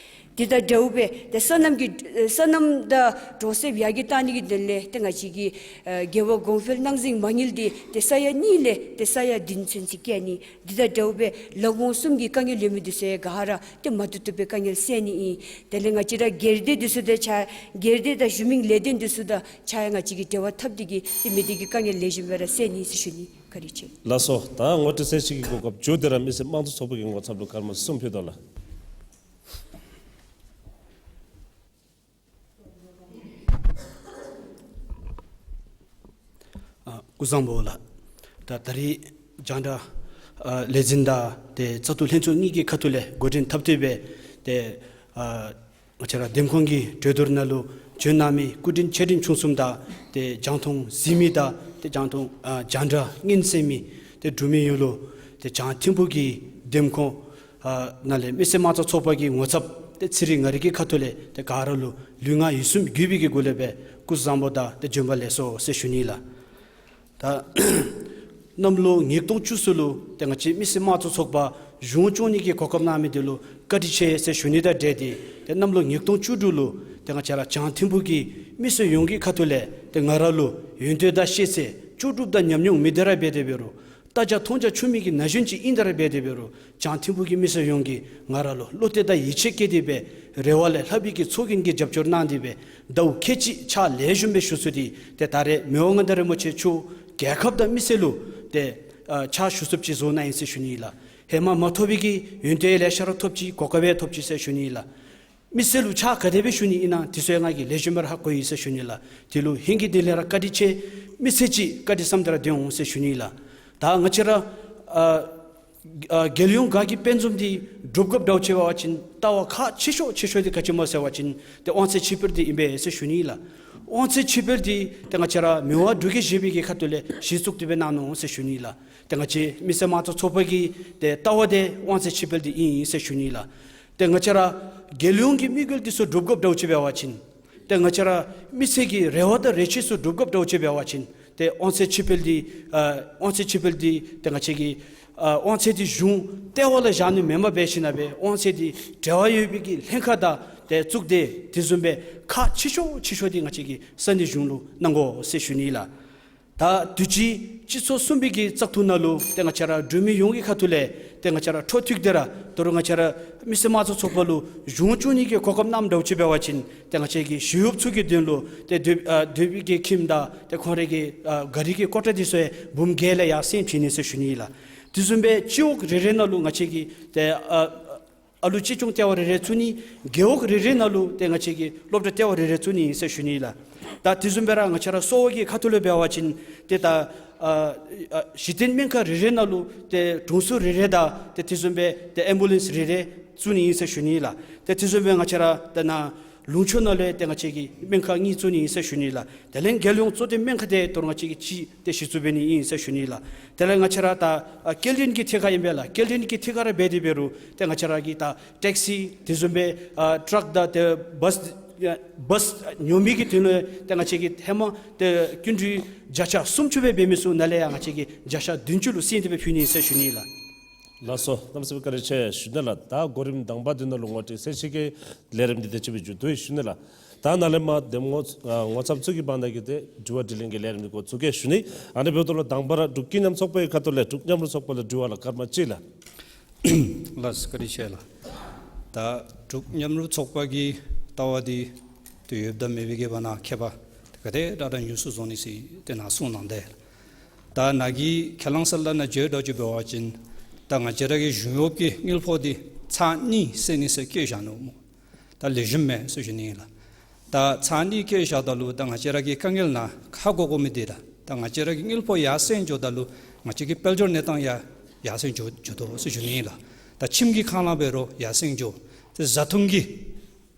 འདི་དང་འདྲཝ་སྦེ་ཏེ་སོ་ནམ་གྱི་ཨེ་སོ་ནམ་དང་གྲོང་གསེབ་ཡར་རྒྱས་གཏང་ནི་གི་དོན་ལས་ཏེ་ང་བཅས་ཀྱིས་ཨེ་རྒྱལ་བ་གོང་འཕེལ་སྣང་ཞིང་མ་དངུལ་འདི་ཏེ་ས་ཡ་གཉིས་ལས་ཏེ་ས་ཡ་བདུན་ཚུན་ཚོད་བཀལ་ནི། འདི་དང་འདྲཝ་སྦེ་ལཱ་དགོངས་གསུམ་གྱི་དཀའ་ངལ་ཡོད་མི་འདི་ཚུ་ག་ར་ཏེ་མ་བཏུབ་བཏུབ་སྦེ་དཀའ་ངལ་སེལ་ནི་ཨིན། དེ་ལས་ང་བཅས་ར་སྒེར་སྡེ་འདི་ཚུ་དང་གཅིག་ཁར་སྒེར་སྡེ་དང་གཞུང་མིན་ལས་སྡེ་འདི་ཚུ་དང་གཅིག་ཁར་ང་བཅས་ཀྱིས་འབྲེལ་བ་འཐབ་སྟེ་གི་ཏེ་མི་སྡེ་གི་དཀའ་ངལ་ལེགས་ཤོམ་སྦེ་ར་སེལ་ནི་ཟེར་ཞུ་ནི། བཀའ་དྲིན་ཆེ། ལགས་སོ། ད་ངོ་སྤྲོད་ཚར་གཅིག་གི་གོ་སྐབས་མཇུག་དེ་ར་མི་སེར་དམངས་གཙོ་ཚོགས་པ་གི་ངོ་ཚབ་ལུ་སྐར་མ་གསུམ་ཕུལ་དོ་ལགས། ཨ་སྐུ་གཟུགས་བཟང་པོ་ལགས། ད་ད་རིས་རྒྱང་བསྒྲགས་ཨ་ལས་འཛིན་དང་ཏེ་བཙག་འཐུ་ལྷན་ཚོགས་གཉིས་ཀྱི་ཁ་ཐུག་ལས་འགོ་འདྲེན་འཐབ་སྟེ་སྦེ་ཏེ་ཨ་ང་བཅས་ར་འདེམས་ཁོངས་ཀྱི་གྲོས་བསྡུར་ནང་ལུ་བྱོན་གནང་མི་སྐུ་མགྲོན་ཆེ་འབྲིང་ཆུང་གསུམ་དང་ཏེ་རྒྱང་མཐོང་གཟིགས་མི་དང་ཏེ་རྒྱང་མཐོང་ཨ་རྒྱང་བསྒྲགས་སྙན་གསན་མི་ཏེ་འབྲུག་མི་ཡོངས་ལུ་ཏེ་རྒྱང་ཐིམ་ཕུག་གི་འདེམས་ཁོངས་ཨ་ནང་ལས་མི་སེར་དམངས་གཙོ་ཚོགས་པ་གི་ངོ་ཚབ་ཏེ་ཚེ་རིང་ང་རའི་གི་ཁ་ཐུག་ལས་ཏེ་ག་ར་ལུ་ལུས་ངག་ཡིད་གསུམ་གུས་པའི་གི་སྒོ་ལས་སྦེ་སྐུ་གཟུགས་བཟང་པོ་དང་ཏེ་བྱོན་པ་ལེགས་སོ་ཟེར་ཞུ་ནི་ལགས། ད་གནམ་ལོ་ཉིས་སྟོང་བཅུ་གསུམ་ལུ་ཏེ་ང་བཅས་མི་སེར་དམངས་གཙོ་ཚོགས་པ་གཞུང་སྐྱོང་ནི་གི་གོ་སྐབས་གནང་མི་འདི་ལུ་བཀའ་དྲིན་ཆེ་ཟེར་ཞུ་ནི་དང་འབྲེལ་ཏེ་ཏེ་གནམ་ལོ་ཉིས་སྟོང་བཅུ་དྲུག་ལུ་ཏེ་ང་བཅས་ར་རྒྱང་ཐིམ་ཕུག་གི་མི་སེར་ཡོངས་ཀྱི་ཁ་ཐུག་ལས་ཏེ་ང་ར་ལུ་ཡོན་ཏན་དང་ཤེས་ཚད་ལྕོགས་གྲུབ་དང་ཉམས་མྱོང་མི་འདི་ར་འབད་དེ་འབད་རུང་ལྟ་རྒྱ་མཐོང་རྒྱ་ཆུང་མི་གི་ན་གཞོན་ཅིག་ཨིན་ད་ར་འབད་དེ་འབད་རུང་རྒྱང་ཐིམ་ཕུག་གི་མི་སེར་ཡོངས་ཀྱིས་ང་ར་ལུ་བློ་གཏད་དང་ཡིད་ཆེས་བསྐྱེད་དེ་སྦེ་རེ་བ་ལས་ལྷག་པའི་གི་ཚོགས་རྒྱན་གྱི་རྒྱབ་སྐྱོར་གནང་སྟེ་སྦེ་ཟླཝ་ཁལ་གཅིག་ཕྱག་ལེགས་ཤོམ་སྦེ་ཞུ་ཚུགས་ཏེ་ཏེ་ད་རེས་མི་དབང་མངའ་བདག་རིན་པོ་ཆེ་མཆོག་རྒྱལ་ཁབ་དང་མི་སེར་ལུ་ཏེ་ཨ་ཕྱག་ཞུ་ཚུགསཔ་ཅིག་བཟོ་གནང་ཡི་ཟེར་ཞུ་ནི་ལགས། ཧེ་མ་མ་ཐོབ་པའི་གི་ཡོན་ཏན་ལེ་ཤ་ར་ཐོབ་ཅི། གོ་སྐབས་ཡང་ཐོབ་ཅི་ཟེར་ཞུ་ནི་ལགས། མི་སེར་ལུ་ཕྱག་ག་དེ་སྦེ་ཞུ་ནི་ཨིན་ན་དེ་ཚུ་ཡང་ང་གིས་ལེགས་ཤོམ་སྦེ་ར་ཧ་གོ་ཡི་ཟེར་ཞུ་ནི་ལགས། དེ་ལུ་ཧིང་གི་དེ་ལས་ར་བཀའ་དྲིན་ཆེ། མི་ཚེ་གཅིག་བཀའ་དྲིན་བསམ་སྟེ་ར་སྡོད་འོང་ཟེར་ཞུ་ནི་ལགས། ད་ང་བཅས་ར་ཨ་ཨ་རྒྱལ་ཡོངས་དགའ་སྐྱིད་དཔལ་འཛོམས་འདི་སྒྲུབ་དགོཔ་འདྲཝ་ཅིག་འབད་བ་ཅིན་ལྟ་བ་ཁག་ཆེ་ཤོས་ཆེ་ཤོས་འདི་ག་ཅི་སྨོ་ཟེར་བ་ཅིན་ཏེ་དབང་ཚད་ཕྱིར་སྤེལ་འདི་ཨིན་པས་ཟེར་ཞུ་ནི་ལགས། དབང་ཚད་ཕྱིར་སྤེལ་འདི་ཏེ་ང་བཅས་ར་མི་དབང་འབྲུག་རྒྱལ་བཞི་པའི་གི་ཁ་ཐུག་ལས་གཞི་བཙུགས་ཏེ་སྦེ་གནང་ནུག་ཟེར་ཞུ་ནི་ལགས། ཏེ་ང་བཅས་མི་སེར་དམངས་གཙོ་ཚོགས་པ་གི་ཏེ་ལྟ་བ་འདི་དབང་ཚད་ཕྱིར་སྤེལ་འདི་ཨིན་ཟེར་ཞུ་ནི་ལགས། ཏེ་ང་བཅས་ར་རྒྱལ་ཡོངས་ཀྱི་དམིགས་ཡུལ་འདི་ཚུ་སྒྲུབ་དགོཔ་འདྲཝ་ཅིག་འབད་བ་ཅིན་ཏེ་ང་བཅས་ར་མི་སེར་གྱི་རེ་བ་དང་རེ་ཆེ་ཚུ་སྒྲུབ་དགོཔ་འདྲཝ་ཅིག་འབད་བ་ཅིན་ ཏེ་དབང་ཚད་ཕྱིར་སྤེལ་འདི་ཨ་དབང་ཚད་ཕྱིར་སྤེལ་འདི་ཏེ་ང་བཅས་ཀྱིས་ཨ་དབང་ཚད་འདི་གཞུང་ལྟེ་བ་ལུ་བཞག་ནི་མེན་པར་འབད་ཞིནམ་ལས་དབང་ཚད་འདི་འབྲེལ་བ་ཡོད་པའི་གི་ལྷན་ཁག་དང་ཏེ་བཙུགས་ཏེ་དེ་བཟུམ་སྦེ་ཁག་ཆེ་ཤོས་ཆེ་ཤོས་འདི་ང་བཅས་ཀྱིས་ས་གནས་གཞུང་ལུ་གནང་དགོ་ཟེར་ཞུ་ནི་ལགས། ད་དུས་ཅི་སྤྱི་ཚོགས་གསུམ་པའི་གི་བཙག་འཐུ་ནང་ལུ་ཏེ་ང་བཅས་ར་འབྲུག་མི་ཡོངས་ཀྱི་ཁ་ཐུག་ལས་ཏེ་ང་བཅས་ར་འཕྲོ་མཐུད་དེ་ར་ད་རུང་ང་བཅས་ར་མི་སེར་དམངས་གཙོ་ཚོགས་པ་ལུ་གཞུང་བཙུགས་ནི་གི་གོ་སྐབས་གནངམ་འདྲཝ་ཅིག་འབད་བ་ཅིན་ཏེ་ང་བཅས་ཀྱི་ཞི་གཡོགཔ་ཚུ་གི་དོན་ལུ་ཏེ་སྡོད་ཨ་སྡོད་པའི་གི་ཁྱིམ་དང་ཏེ་ཁོང་རའི་གི་ཨ་གཱ་རི་གི་སྐོར་ར་འདི་ཚུ་ཡང་འབུམ་བརྒྱད་ལས་ཡར་སེང་བྱིན་ནི་ཟེར་ཞུ་ནི་ལགས། དེ་བཟུམ་སྦེ་སྤྱི་འོག་རེ་རེ་ནང་ལུ་ང་བཅས་ཀྱིས་ཏེ་ཨ་ཨ་ལུ་གཅེས་སྐྱོང་ལྟེ་བ་རེ་རེ་བཙུགས་ནི། རྒེད་འོག་རེ་རེ་ནང་ལུ་ཏེ་ང་བཅས་ཀྱིས་སློབ་གྲྭ་ལྟེ་བ་རེ་རེ་བཙུགས་ནི་ཨིན་ཟེར་ཞུ་ནི་ལགས། ད་དེ་བཟུམ་སྦེ་ར་ང་བཅས་ར་གསོ་བ་གི་ཁ་ཐུག་ལུ་འབད་བ་ཅིན་ཏེ་ད་ཨ་ཨ་གཞི་རྟེན་སྨན་ཁང་རེ་རེ་ནང་ལུ་ཏེ་དྲུང་འཚོ་རེ་རེ་དང་ཏེ་དེ་བཟུམ་སྦེ་ཏེ་ཨེམ་བུ་ལེནསི་རེ་རེ་བཙུགས་ནི་ཨིན་ཟེར་ཞུ་ནི་ལགས། ཏེ་དེ་བཟུམ་སྦེ་ང་བཅས་ར་ཏེ་ནཱ་ལུང་ཕྱོགས་ནང་ལུ་ཏེ་ང་བཅས་ཀྱིས་སྨན་ཁང་གཉིས་བཙུགས་ནི་ཨིན་ཟེར་ཞུ་ནི་ལགས། དེ་ལས་རྒྱལ་ཡོངས་གཙོ་བསྟེན་སྨན་ཁང་འདི་ད་རུང་ང་བཅས་ཀྱིས་ཅིག་ཏེ་གཞི་བཙུགས་འབད་ནི་ཨིན་ཟེར་ཞུ་ནི་ལགས། དེ་ལས་ང་བཅས་ར་ད་ཨ་སྐྱེལ་འདྲེན་གྱི་ཐད་ཁར་ཨིན་པས་ལགས། སྐྱེལ་འདྲེན་གྱི་ཐད་ཁར་ར་འབད་དེ་འབད་རུང་ཏེ་ང་བཅས་ར་གི་ད་ཊེག་སི་དེ་བཟུམ་སྦེ་ཨ་ཊརཀ་དང་ཏེ་བཱསི་ཨ་བཱསི་ཉོ་མི་གི་དོན་ལུ་ཏེ་ང་བཅས་ཀྱིས་ཧེ་མ་ཏེ་སྐྱིན་འགྲུལ་བརྒྱ་ཆ་སུམ་ཅུ་སྦེ་འབད་མི་ཚུ་ནཱ་ལས་ཡང་ང་བཅས་ཀྱིས་བརྒྱ་ཆ་བདུན་ཅུ་ལུ་སེང་སྟེ་སྦེ་ཕུལ་ནི་ཨིན་ཟེར་ཞུ་ནི་ལགས། ལགས་སོ། གནམ་མེད་ས་མེད་བཀའ་དྲིན་ཆེ་ཞུ་ནི་ལགས། ད་གོ་རིམ་དང་པ་འདི་ནང་ལུ་ངོ་སྤྲོད་གསལ་བཤད་ཀྱི་ལས་རིམ་འདི་དེ་ཅིག་སྦེ་མཇུག་བསྡུ་ཡི་ཞུ་ནི་ལགས། ད་ནཱ་ལས་མར་འདེམས་ངོ་ཨ་ངོ་ཚབ་ཚུ་གི་བར་ན་གི་ཏེ་དྲི་བ་དྲིས་ལན་གྱི་ལས་རིམ་འདི་འགོ་བཙུགས་གེ་ཞུ་ནི། ཨ་ནི་འབདཝ་ད་ལུ་དང་པ་ར་འབྲུག་སྐྱིད་མཉམ་ཚོགས་པའི་ཁ་ཐུག་ལས་འབྲུག་མཉམ་རུབ་ཚོགས་པ་ལུ་དྲི་བ་ལགས། སྐར་མ་གཅིག་ལགས། ལགས་སོ། བཀའ་དྲིན་ཆེ་ལགས། ད་འབྲུག་མཉམ་རུབ་ཚོགས་པ་གི་ལྟ་བ་འདི་ཏེ་ཡོདཔ་དང་མེད་པའི་གི་བར་ན་ཁྱད་པར་ཏེ་ག་དེ་དྲག་དྲག་ཉུང་སུ་བཟོ་ནི་ཟེར་ཏེ་ནཱ་གསུངས་གནང་དེས། ད་ནཱ་གི་ཁས་བླངས་ས་ལས་ནཱ་བརྗོད་འདྲཝ་ཅིག་འབད་བ་ཅིན་ད་ང་བཅས་ར་གི་གཞུང་གཡོགཔ་གི་དངུལ་ཕོགས་འདི་ཚར་གཉིས་སེང་ནི་ཟེར་བཀོད་བཞག་ནུག་སྨོ། ད་ལེགས་ཤོམ་མས་ཟེར་ཞུ་ནི་ཨིན་ལགས། ད་ཚར་གཉིས་བཀོད་བཞགཔ་ད་ལུ་ད་ང་བཅས་ར་གི་དཀའ་ངལ་ནཱ་ཧ་གོ་དགོ་མི་འདི་ད་ད་ང་བཅས་ར་གི་དངུལ་ཕོགས་ཡར་སེང་འགྱོཝ་ད་ལུ་ང་བཅས་ཀྱི་དཔལ་འབྱོར་གནས་སྟངས་ཡང་ཡར་སེང་འགྱོ་འགྱོ་དོ་ཟེར་ཞུ་ནི་ཨིན་ལགས། ད་ཁྱིམ་གྱི་ཁ་ལས་འབད་རུང་ཡར་སེང་འགྱོ། ཏེ་བཟའ་འཐུང་གི་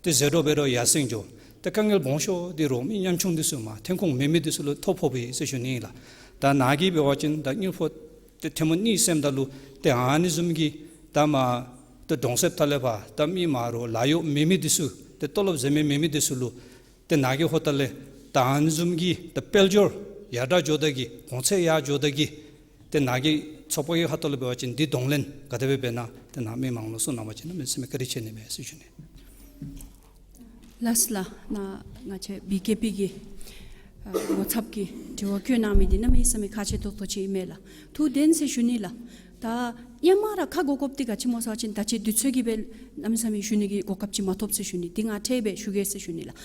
ཏེ་ཟད་འགྲོ་འབད་རུང་ཡར་སེང་འགྱོ། ཏེ་དཀའ་ངལ་སྦོམ་ཤོས་འདི་རོགས་མི་ཉམ་ཆུང་འདི་ཚུ་མ་ཐོན་ཁུངས་མེད་མི་འདི་ཚུ་ལུ་ཐོ་ཕོག་པས་ཟེར་ཞུ་ནི་ཨིན་ལགས། ད་ནཱ་གིས་འབད་བ་ཅིན་ད་དངུལ་ཕོགས་ཏེ་ཐེངས་མ་གཉིས་སེངམ་ད་ལུ་ཏེ་ཨ་ནི་བཟུམ་གྱི་ད་མ་ཏེ་གྲོང་གསེབ་ཐ་ལས་ཕར་ད་མི་མ་རོགས་ལཱ་གཡོག་མེད་མི་འདི་ཚུ་ཏེ་ཏོ་ལོབ་ཟད་མི་མེད་མི་འདི་ཚུ་ལུ་ཏེ་ནཱ་གི་ཧོ་ད་ལས་ད་ཨ་ནི་བཟུམ་གྱི་ཏེ་དཔལ་འབྱོར་ཡར་དྲག་འགྱོ་ད་གི་གོང་ཚད་ཡར་འགྱོ་ད་གི་ཏེ་ནཱ་གི་ཚོགས་པ་གི་ཁ་ཐུག་ལས་འབད་བ་ཅིན་འདི་གདོང་ལེན་ག་དེ་སྦེ་འབད་ན་ཏེ་ནཱ་མི་མང་ལུ་གསུང་གནང་བ་ཅིན་གནམ་མེད་ས་མེད་བཀའ་དྲིན་ཆེ་ནི་མས་ཟེར་ཞུ་ནི། ལགས་ལགས། ནཱ་ང་བཅས་བི་ཀེ་པི་གི་ཨ་ངོ་ཚབ་ཀྱིས་དྲི་བ་བཀོད་གནང་མི་འདི་གནམ་མེད་ས་མེད་ཁག་ཆེ་ཏོག་ཏོ་ཅིག་ཨིན་མས་ལགས། ཐུགས་བདེན་ཟེར་ཞུ་ནི་ལགས། ད་ཧེ་མ་ར་ཁ་གོ་དགོཔ་འདི་ག་ཅི་སྨོ་ཟེར་བ་ཅིན་ད་ཅི་དུས་ཚོད་ཀྱིས་སྦེ་གནམ་མེད་ས་མེད་ཞུ་ནི་གི་གོ་སྐབས་ཅིག་མ་ཐོབ་ཟེར་ཞུ་ནི། འདི་ང་ཁྲེལ་སྦེ་ཞུ་གེ་ཟེར་ཞུ་ནི་ལགས།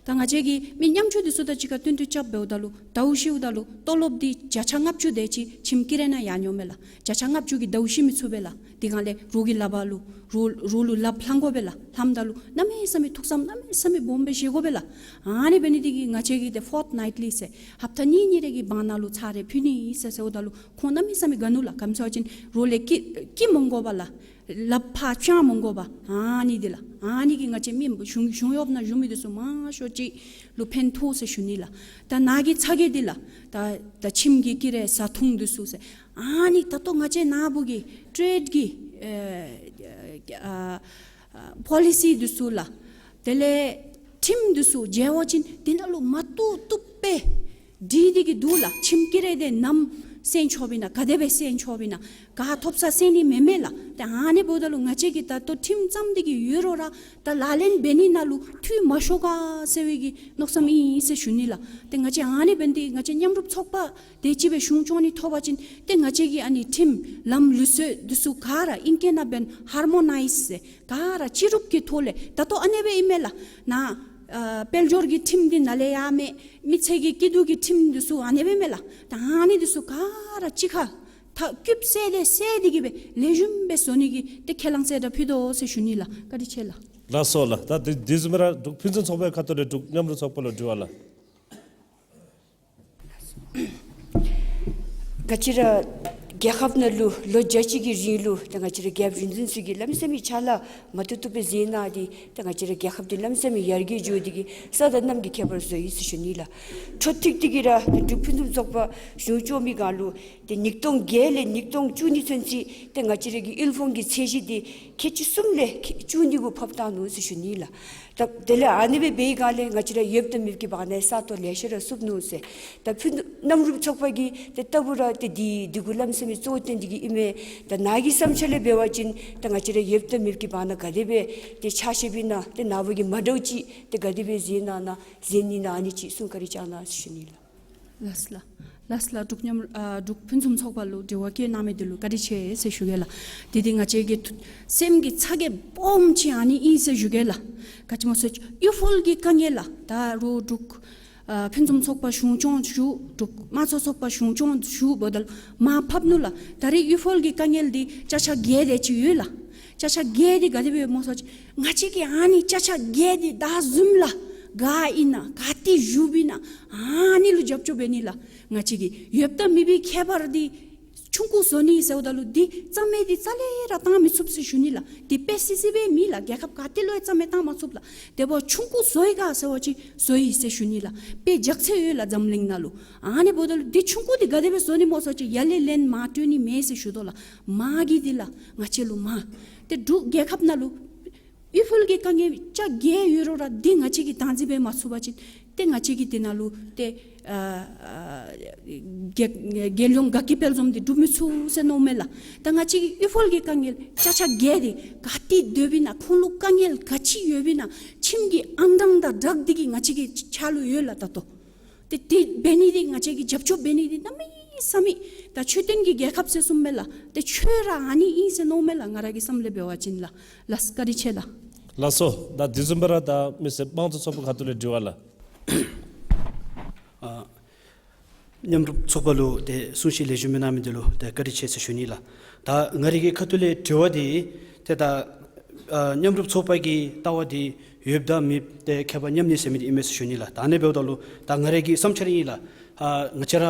ད་ང་བཅས་ཀྱིས་མི་ཉམ་ཆུང་འདི་ཚུ་དང་གཅིག་ཁར་བསྟུན་གྲོས་རྐྱབ་འབདཝ་ད་ལུ་ཟླཝ་ཤིཝ་ད་ལུ་ཏོ་ལོབ་འདི་བརྒྱ་ཆ་ལྔ་བཅུ་དེ་ཅིག་ཁྱིམ་ཀི་རེ་ནང་ཡར་འགྱོཝ་མས་ལགས། བརྒྱ་ཆ་ལྔ་བཅུ་གིས་ཟླཝ་ཤི་མི་ཚུགས་པས་ལགས། དེ་སྒང་ལས་རོགས་ཀྱི་ལག་པར་ལུ་རོགས་རོགས་ལུ་ལགཔ་ལྷང་དགོ་པས་ལགས། ལྷངམ་ད་ལུ་གནམ་མེད་ས་མེད་ཐུགས་བསམ་གནམ་མེད་ས་མེད་སྦོམ་སྦེ་བཞེས་དགོ་པས་ལགས། ཨ་ནི་འབད་ནི་འདི་གིས་ང་བཅས་ཀྱིས་ཏེ་ཕོརཐ་ནའིཊ་ལི་ཟེར་ཧབ་ཏ་གཉིས་གཉིས་རེ་གི་བར་ན་ལུ་ཚར་རེ་ཕུལ་ནི་ཨིན་ཟེར་ཟེརཝ་ད་ལུ་ཁོང་གནམ་མེད་ས་མེད་དགའ་ནུག་ལགས། ག་ཅི་སྨོ་ཟེར་བ་ཅིན་རོགས་ལས་ཀྱི་ཀྱི་མི་དགོ་པས་ལགས། ལགཔ་ཕར་བརྐྱང་མི་དགོ་པས། ཨ་ནི་འདི་ལགས། ཨ་ནི་གིས་ང་བཅས་མི་གཞུང་གཞུང་གཡོགཔ་ནང་བཞུགས་མི་འདི་ཚུ་མང་ཤོས་ཅིག་ལུ་ཕན་ཐོགས་ཟེར་ཞུ་ནི་ལགས། ད་ནཱ་གི་ཚ་གྱང་འདི་ལགས། ད་ད་ཁྱིམ་གྱི་ཀི་རེ་བཟའ་འཐུང་འདི་ཚུ་ཟེར། ཨ་ནི་ད་ལྟོ་ང་བཅས་ནཱ་བུ་གི་ཊེཌ་གི་ཨེ་ཨ་ཨ་པོ་ལི་སི་འདི་ཚུ་ལགས། དེ་ལས་ཁྲིམས་འདི་ཚུ་མཇལ་བ་ཅིན་འདི་ནང་ལུ་མ་བཏུབ་བཏུབ་སྦེ་བྲིས་ཏེ་གི་འདུག་ལགས། ཁྱིམ་ཀི་རེ་འདི་ནམ་སེང་ཆོགཔ་ཨིན་ན་ག་དེ་སྦེ་སེང་ཆོགཔ་ཨིན་ན་ག་ཐོབ་ས་སེང་ནི་མེད་མས་ལགས། ཏེ་ཨ་ནི་འབདཝ་ད་ལུ་ང་བཅས་ཀྱིས་ད་ལྟོ་ཁྲིམས་བརྩམས་ཏེ་གི་ཡོད་རུང་ར་ད་ལག་ལེན་འབད་ནི་ནང་ལུ་འཐུས་མ་ཤོར་ག་ཟེར་བའི་གི་མནོ་བསམ་ཨིན་ཟེར་ཞུ་ནི་ལགས། ཏེ་ང་བཅས་ཨ་ནི་འབད་ནི་འདི་ང་བཅས་མཉམ་རུབ་ཚོགས་པ་དེ་ཅིག་སྦེ་གཞུང་སྐྱོང་ནི་ཐོབ་པ་ཅིན་ཏེ་ང་བཅས་ཀྱི་ཨ་ནི་ཁྲིམས་ལམ་ལུགས་སྲོལ་འདི་ཚུ་ག་ར་ཨིང་སྐད་ནང་འབདན་ཧར་མོ་ནའིཛ་ཟེར་ག་ར་སྤྱི་རུབ་ཀྱི་ཐོག་ལས་ད་ལྟོ་ཨ་ནེ་སྦེ་ཨིན་མས་ལགས། ནཱ་ཨ་དཔལ་འབྱོར་གྱི་ཁྲིམས་འདི་ནཱ་ལས་ཡར་མས། མི་ཚེ་གི་སྐྱིད་སྡུག་གི་ཁྲིམས་འདི་ཚུ་ཨ་ནེ་སྦེ་མས་ལགས། ད་ཨ་ནི་འདི་ཚུ་ག་ར་གཅིག་ཁར་ཐག་སྐུདཔ་བསལ་ཏེ་བསལ་ཏེ་གི་སྦེ་ལེགས་ཤོམ་སྦེ་བཟོ་ནི་གི་ཏེ་ཁས་བླངས་ཟེར་ད་ཕུལ་དོ་ཟེར་ཞུ་ནི་ལགས། བཀའ་དྲིན་ཆེ་ལགས། ལགས་སོ་ལགས། ད་འདི་འདི་བཟུམ་ར་འབྲུག་ཕུན་སུམ་ཚོགས་པའི་ཁ་ཐུག་ལས་འབྲུག་མཉམ་རུབ་ཚོགས་པ་ལུ་དྲི་བ་ལགས། ང་བཅས་ར་རྒྱལ་ཁབ་ནང་ལུ་ལོ་བརྒྱ་གཅིག་གི་རིང་ལུ་ད་ང་བཅས་ར་རྒྱལཔོ་རིག་འཛིན་ཚུ་གིས་གནམ་མེད་ས་མེད་ཕྱག་ལཱ་མ་བཏུབ་བཏུབ་སྦེ་མཛད་གནང་སྟེ་ད་ང་བཅས་ར་རྒྱལ་ཁབ་འདི་གནམ་མེད་ས་མེད་ཡར་རྒྱས་འགྱོ་སྟེ་གི་ས་དང་གནམ་གྱི་ཁྱད་པར་བཟོ་ཡི་ཟེར་ཞུ་ནི་ལགས། འཕྲོ་མཐུད་དེ་གི་ར་འབྲུག་ཕུན་སུམ་ཚོགས་པ་གཞུང་སྐྱོང་མི་སྒང་ལུ་ཏེ་ཉིས་སྟོང་བརྒྱད་ལས་ཉིས་སྟོང་བཅུ་གཉིས་ཚུན་ཚོད་ཏེ་ང་བཅས་ར་གི་དབུལ་ཕོངས་ཀྱི་ཚད་གཞི་འདི་ཁལ་གཅིག་གསུམ་ལས་ཁལ་བཅུ་གཉིས་གུ་ཕབ་བཏང་ནུག་ཟེར་ཞུ་ནི་ལགས། ད་དེ་ལས་ཨ་ནི་སྦེ་འབད་བའི་སྒང་ལས་ང་བཅས་ར་ཡོདཔ་དང་མེདཔ་ཀྱི་བར་ན་ས་སྟོང་ལེ་ཤ་ར་བསུབ་ནུག་ཟེར། ད་ཕུན་མཉམ་རུབ་ཚོགས་པ་གིས་ཏེ་ལྟ་བུ་ར་ཏེ་འདི་འདི་གུ་ལམ་སེང་མི་གཙོ་བོ་བཏོན་ཏེ་གིས་ཨིན་མས། ད་ནཱ་གི་བསམ་འཆར་ལས་འབད་བ་ཅིན་ད་ང་བཅས་ར་ཡོདཔ་དང་མེདཔ་ཀྱི་བར་ན་ག་དེ་སྦེ་ཏེ་ཆ་ཤེསཔ་ཨིན་ན། ཏེ་ནཱ་བུ་གིས་མ་འདྲཝ་ཅིག་ཏེ་ག་དེ་སྦེ་གཟིགས་ནི་ན་གཟིགས་ནི་ན་ཨ་ནི་ཅིག་གསུང་བཀའ་དྲིན་བསྐྱང་གནང་ཞུ་ནི་ལགས། ལགས་ལགས། ལགས་ལགས། འབྲུག་མཉམ་ཨ་འབྲུག་ཕུན་སུམ་ཚོགས་པ་ལུ་དྲི་བ་བཀོད་གནང་མི་འདི་ལུ་བཀའ་དྲིན་ཆེ་ཟེར་ཞུ་གེ་ལགས། དེ་འདི་ང་བཅས་ཀྱི་ཐུ་སེམས་ཀྱི་ཚ་གྱང་སྦོམ་ཅིག་ཨ་ནི་ཨིན་ཟེར་ཞུ་གེ་ལགས། ག་ཅི་སྨོ་ཟེར་ཅིག་གཡུས་ཕུལ་གྱི་དཀའ་ངལ་ལགས། ད་རུང་འབྲུག་ཨ་ཕུན་སུམ་ཚོགས་པ་གཞུང་སྐྱོང་ཞུ་འབྲུག་དམངས་གཙོ་ཚོགས་པ་གཞུང་སྐྱོང་ཞུ་འབདཝ་ད་ལུ་མར་ཕབ་ནུག་ལགས། ད་རེས་གཡུས་ཕུལ་གྱི་དཀའ་ངལ་འདི་ཅ་ཆ་བརྒྱད་དེ་ཅིག་ཡོད་ལགས། ཅ་ཆ་བརྒྱད་འདི་ག་དེ་སྦེ་སྨོ་ཟེར་ཅིག་ང་བཅས་ཀྱིས་ཨ་ནི་ཅ་ཆ་བརྒྱད་འདི་བདའ་བཟུམ་ལགས། ག་ཨིན་ན་ག་ཏེ་བཞུགསཔ་ཨིན་ན་ཨ་ནི་ལུ་རྒྱབ་སྐྱོར་འབད་ནི་ལགས། ང་བཅས་ཀྱི་ཡོདཔ་དང་མེདཔ་ཀྱི་ཁྱད་པར་འདི་ཆུང་ཀུ་བཟོ་ནི་ཟེརཝ་ད་ལུ་འདི་རྩ་མེད་འདི་རྩ་ལས་ར་བཏང་མི་ཚུགས་ཟེར་ཞུ་ནི་ལགས། འདི་དཔེ་སི་སི་སྦེ་མེད་ལགས། རྒྱལ་ཁབ་ག་ཏེ་ལུ་ཡང་རྩ་མེད་བཏང་མ་ཚུགས་ལགས། དེ་འབདཝ་ཆུང་ཀུ་བཟོ་ཡི་ག་ཟེར་བ་ཅིན་བཟོ་ཡི་ཟེར་ཞུ་ནི་ལགས། དཔེ་རྒྱགས་ཚད་ཡོད་ལགས་འཛམ་གླིང་ནང་ལུ། ཨ་ནི་འབདཝ་ད་ལུ་འདི་ཆུང་ཀུ་འདི་ག་དེ་སྦེ་བཟོ་ནི་སྨོ་ཟེར་ཅིག་ཡར་ལས་ལན་མར་སྤྲོད་ནི་མེད་ཟེར་ཞུ་དོ་ལགས། མར་གྱི་འདི་ལགས་ང་བཅས་ལུ་མར། ཏེ་འབྲུག་རྒྱལ་ཁབ་ནང་ལུ་གཡུས་ཕུལ་གྱི་དཀའ་ངལ་ཅ་བརྒྱད་ཡོད་རུང་ར་འདི་ང་བཅས་ཀྱིས་བདག་འཛིན་འབད་མ་ཚུགས་པ་ཅིན་ཏེ་ང་བཅས་ཀྱིས་འདི་ནང་ལུ་ཏེ་ཨ་ཨ་རྒྱལ་རྒྱལ་ཡོངས་དགའ་སྐྱིད་དཔལ་འཛོམས་འདི་འགྲུབ་མི་ཚུགས་ཟེར་མནོཝ་མས་ལགས། ད་ང་བཅས་ཀྱི་གཡུས་ཕུལ་གྱི་དཀའ་ངལ་ཅ་ཆ་བརྒྱད་འདི་ག་ཏེ་སྡོདཔ་ཨིན་ན་ཁོང་ལུ་དཀའ་ངལ་ག་ཅི་ཡོདཔ་ཨིན་ན་ཁྱིམ་གྱི་ཨང་གྲངས་དང་སྦྲགས་འདི་གིས་ང་བཅས་ཀྱི་ཕྱག་ལུ་ཡོད་ལགས་ད་ལྟོ། ཏེ་དེ་འབད་ནི་འདི་ང་བཅས་ཀྱིས་རྒྱབ་སྐྱོར་འབད་ནི་འདི་གནམ་མེད་ས་མེད་ད་ཆོས་ལྡན་གྱི་རྒྱལ་ཁབ་ཟེར་གསུངམ་མས་ལགས། ཏེ་ཆོས་ར་ཨ་ནི་ཨིན་ཟེར་མནོཝ་མས་ལགས། ང་ར་གི་བསམ་ལས་འབད་བ་ཅིན་ལགས། ལགས་བཀའ་དྲིན་ཆེ་ལགས། ལགས་སོ། ད་དེ་བཟུམ་སྦེ་ར་ད་མི་སེར་དམངས་གཙོ་ཚོགས་པ་ཁ་ཐུག་ལས་དྲི་བ་ལགས། ཨ་མཉམ་རུབ་ཚོགས་པ་ལུ་ཏེ་གསུང་བཤད་ལེགས་ཤོམ་སྦེ་གནང་མི་འདི་ལུ་ཏེ་བཀའ་དྲིན་ཆེ་ཟེར་ཞུ་ནི་ལགས། ད་ང་རའི་གི་ཁ་ཐུག་ལས་དྲི་བ་འདི་ཏེ་ད་ཨ་མཉམ་རུབ་ཚོགས་པ་གི་ལྟ་བ་འདི་ཡོདཔ་དང་མེདཔ་ཏེ་ཁྱད་པར་མཉམ་ནི་ཟེར་མི་འདི་ཨིན་མས་ཟེར་ཞུ་ནི་ལགས། ད་ཨ་ནི་འབདཝ་ད་ལུ་ད་ང་རའི་གི་བསམ་འཆར་ཨིན་ལགས། ཨ་ང་བཅས་ར་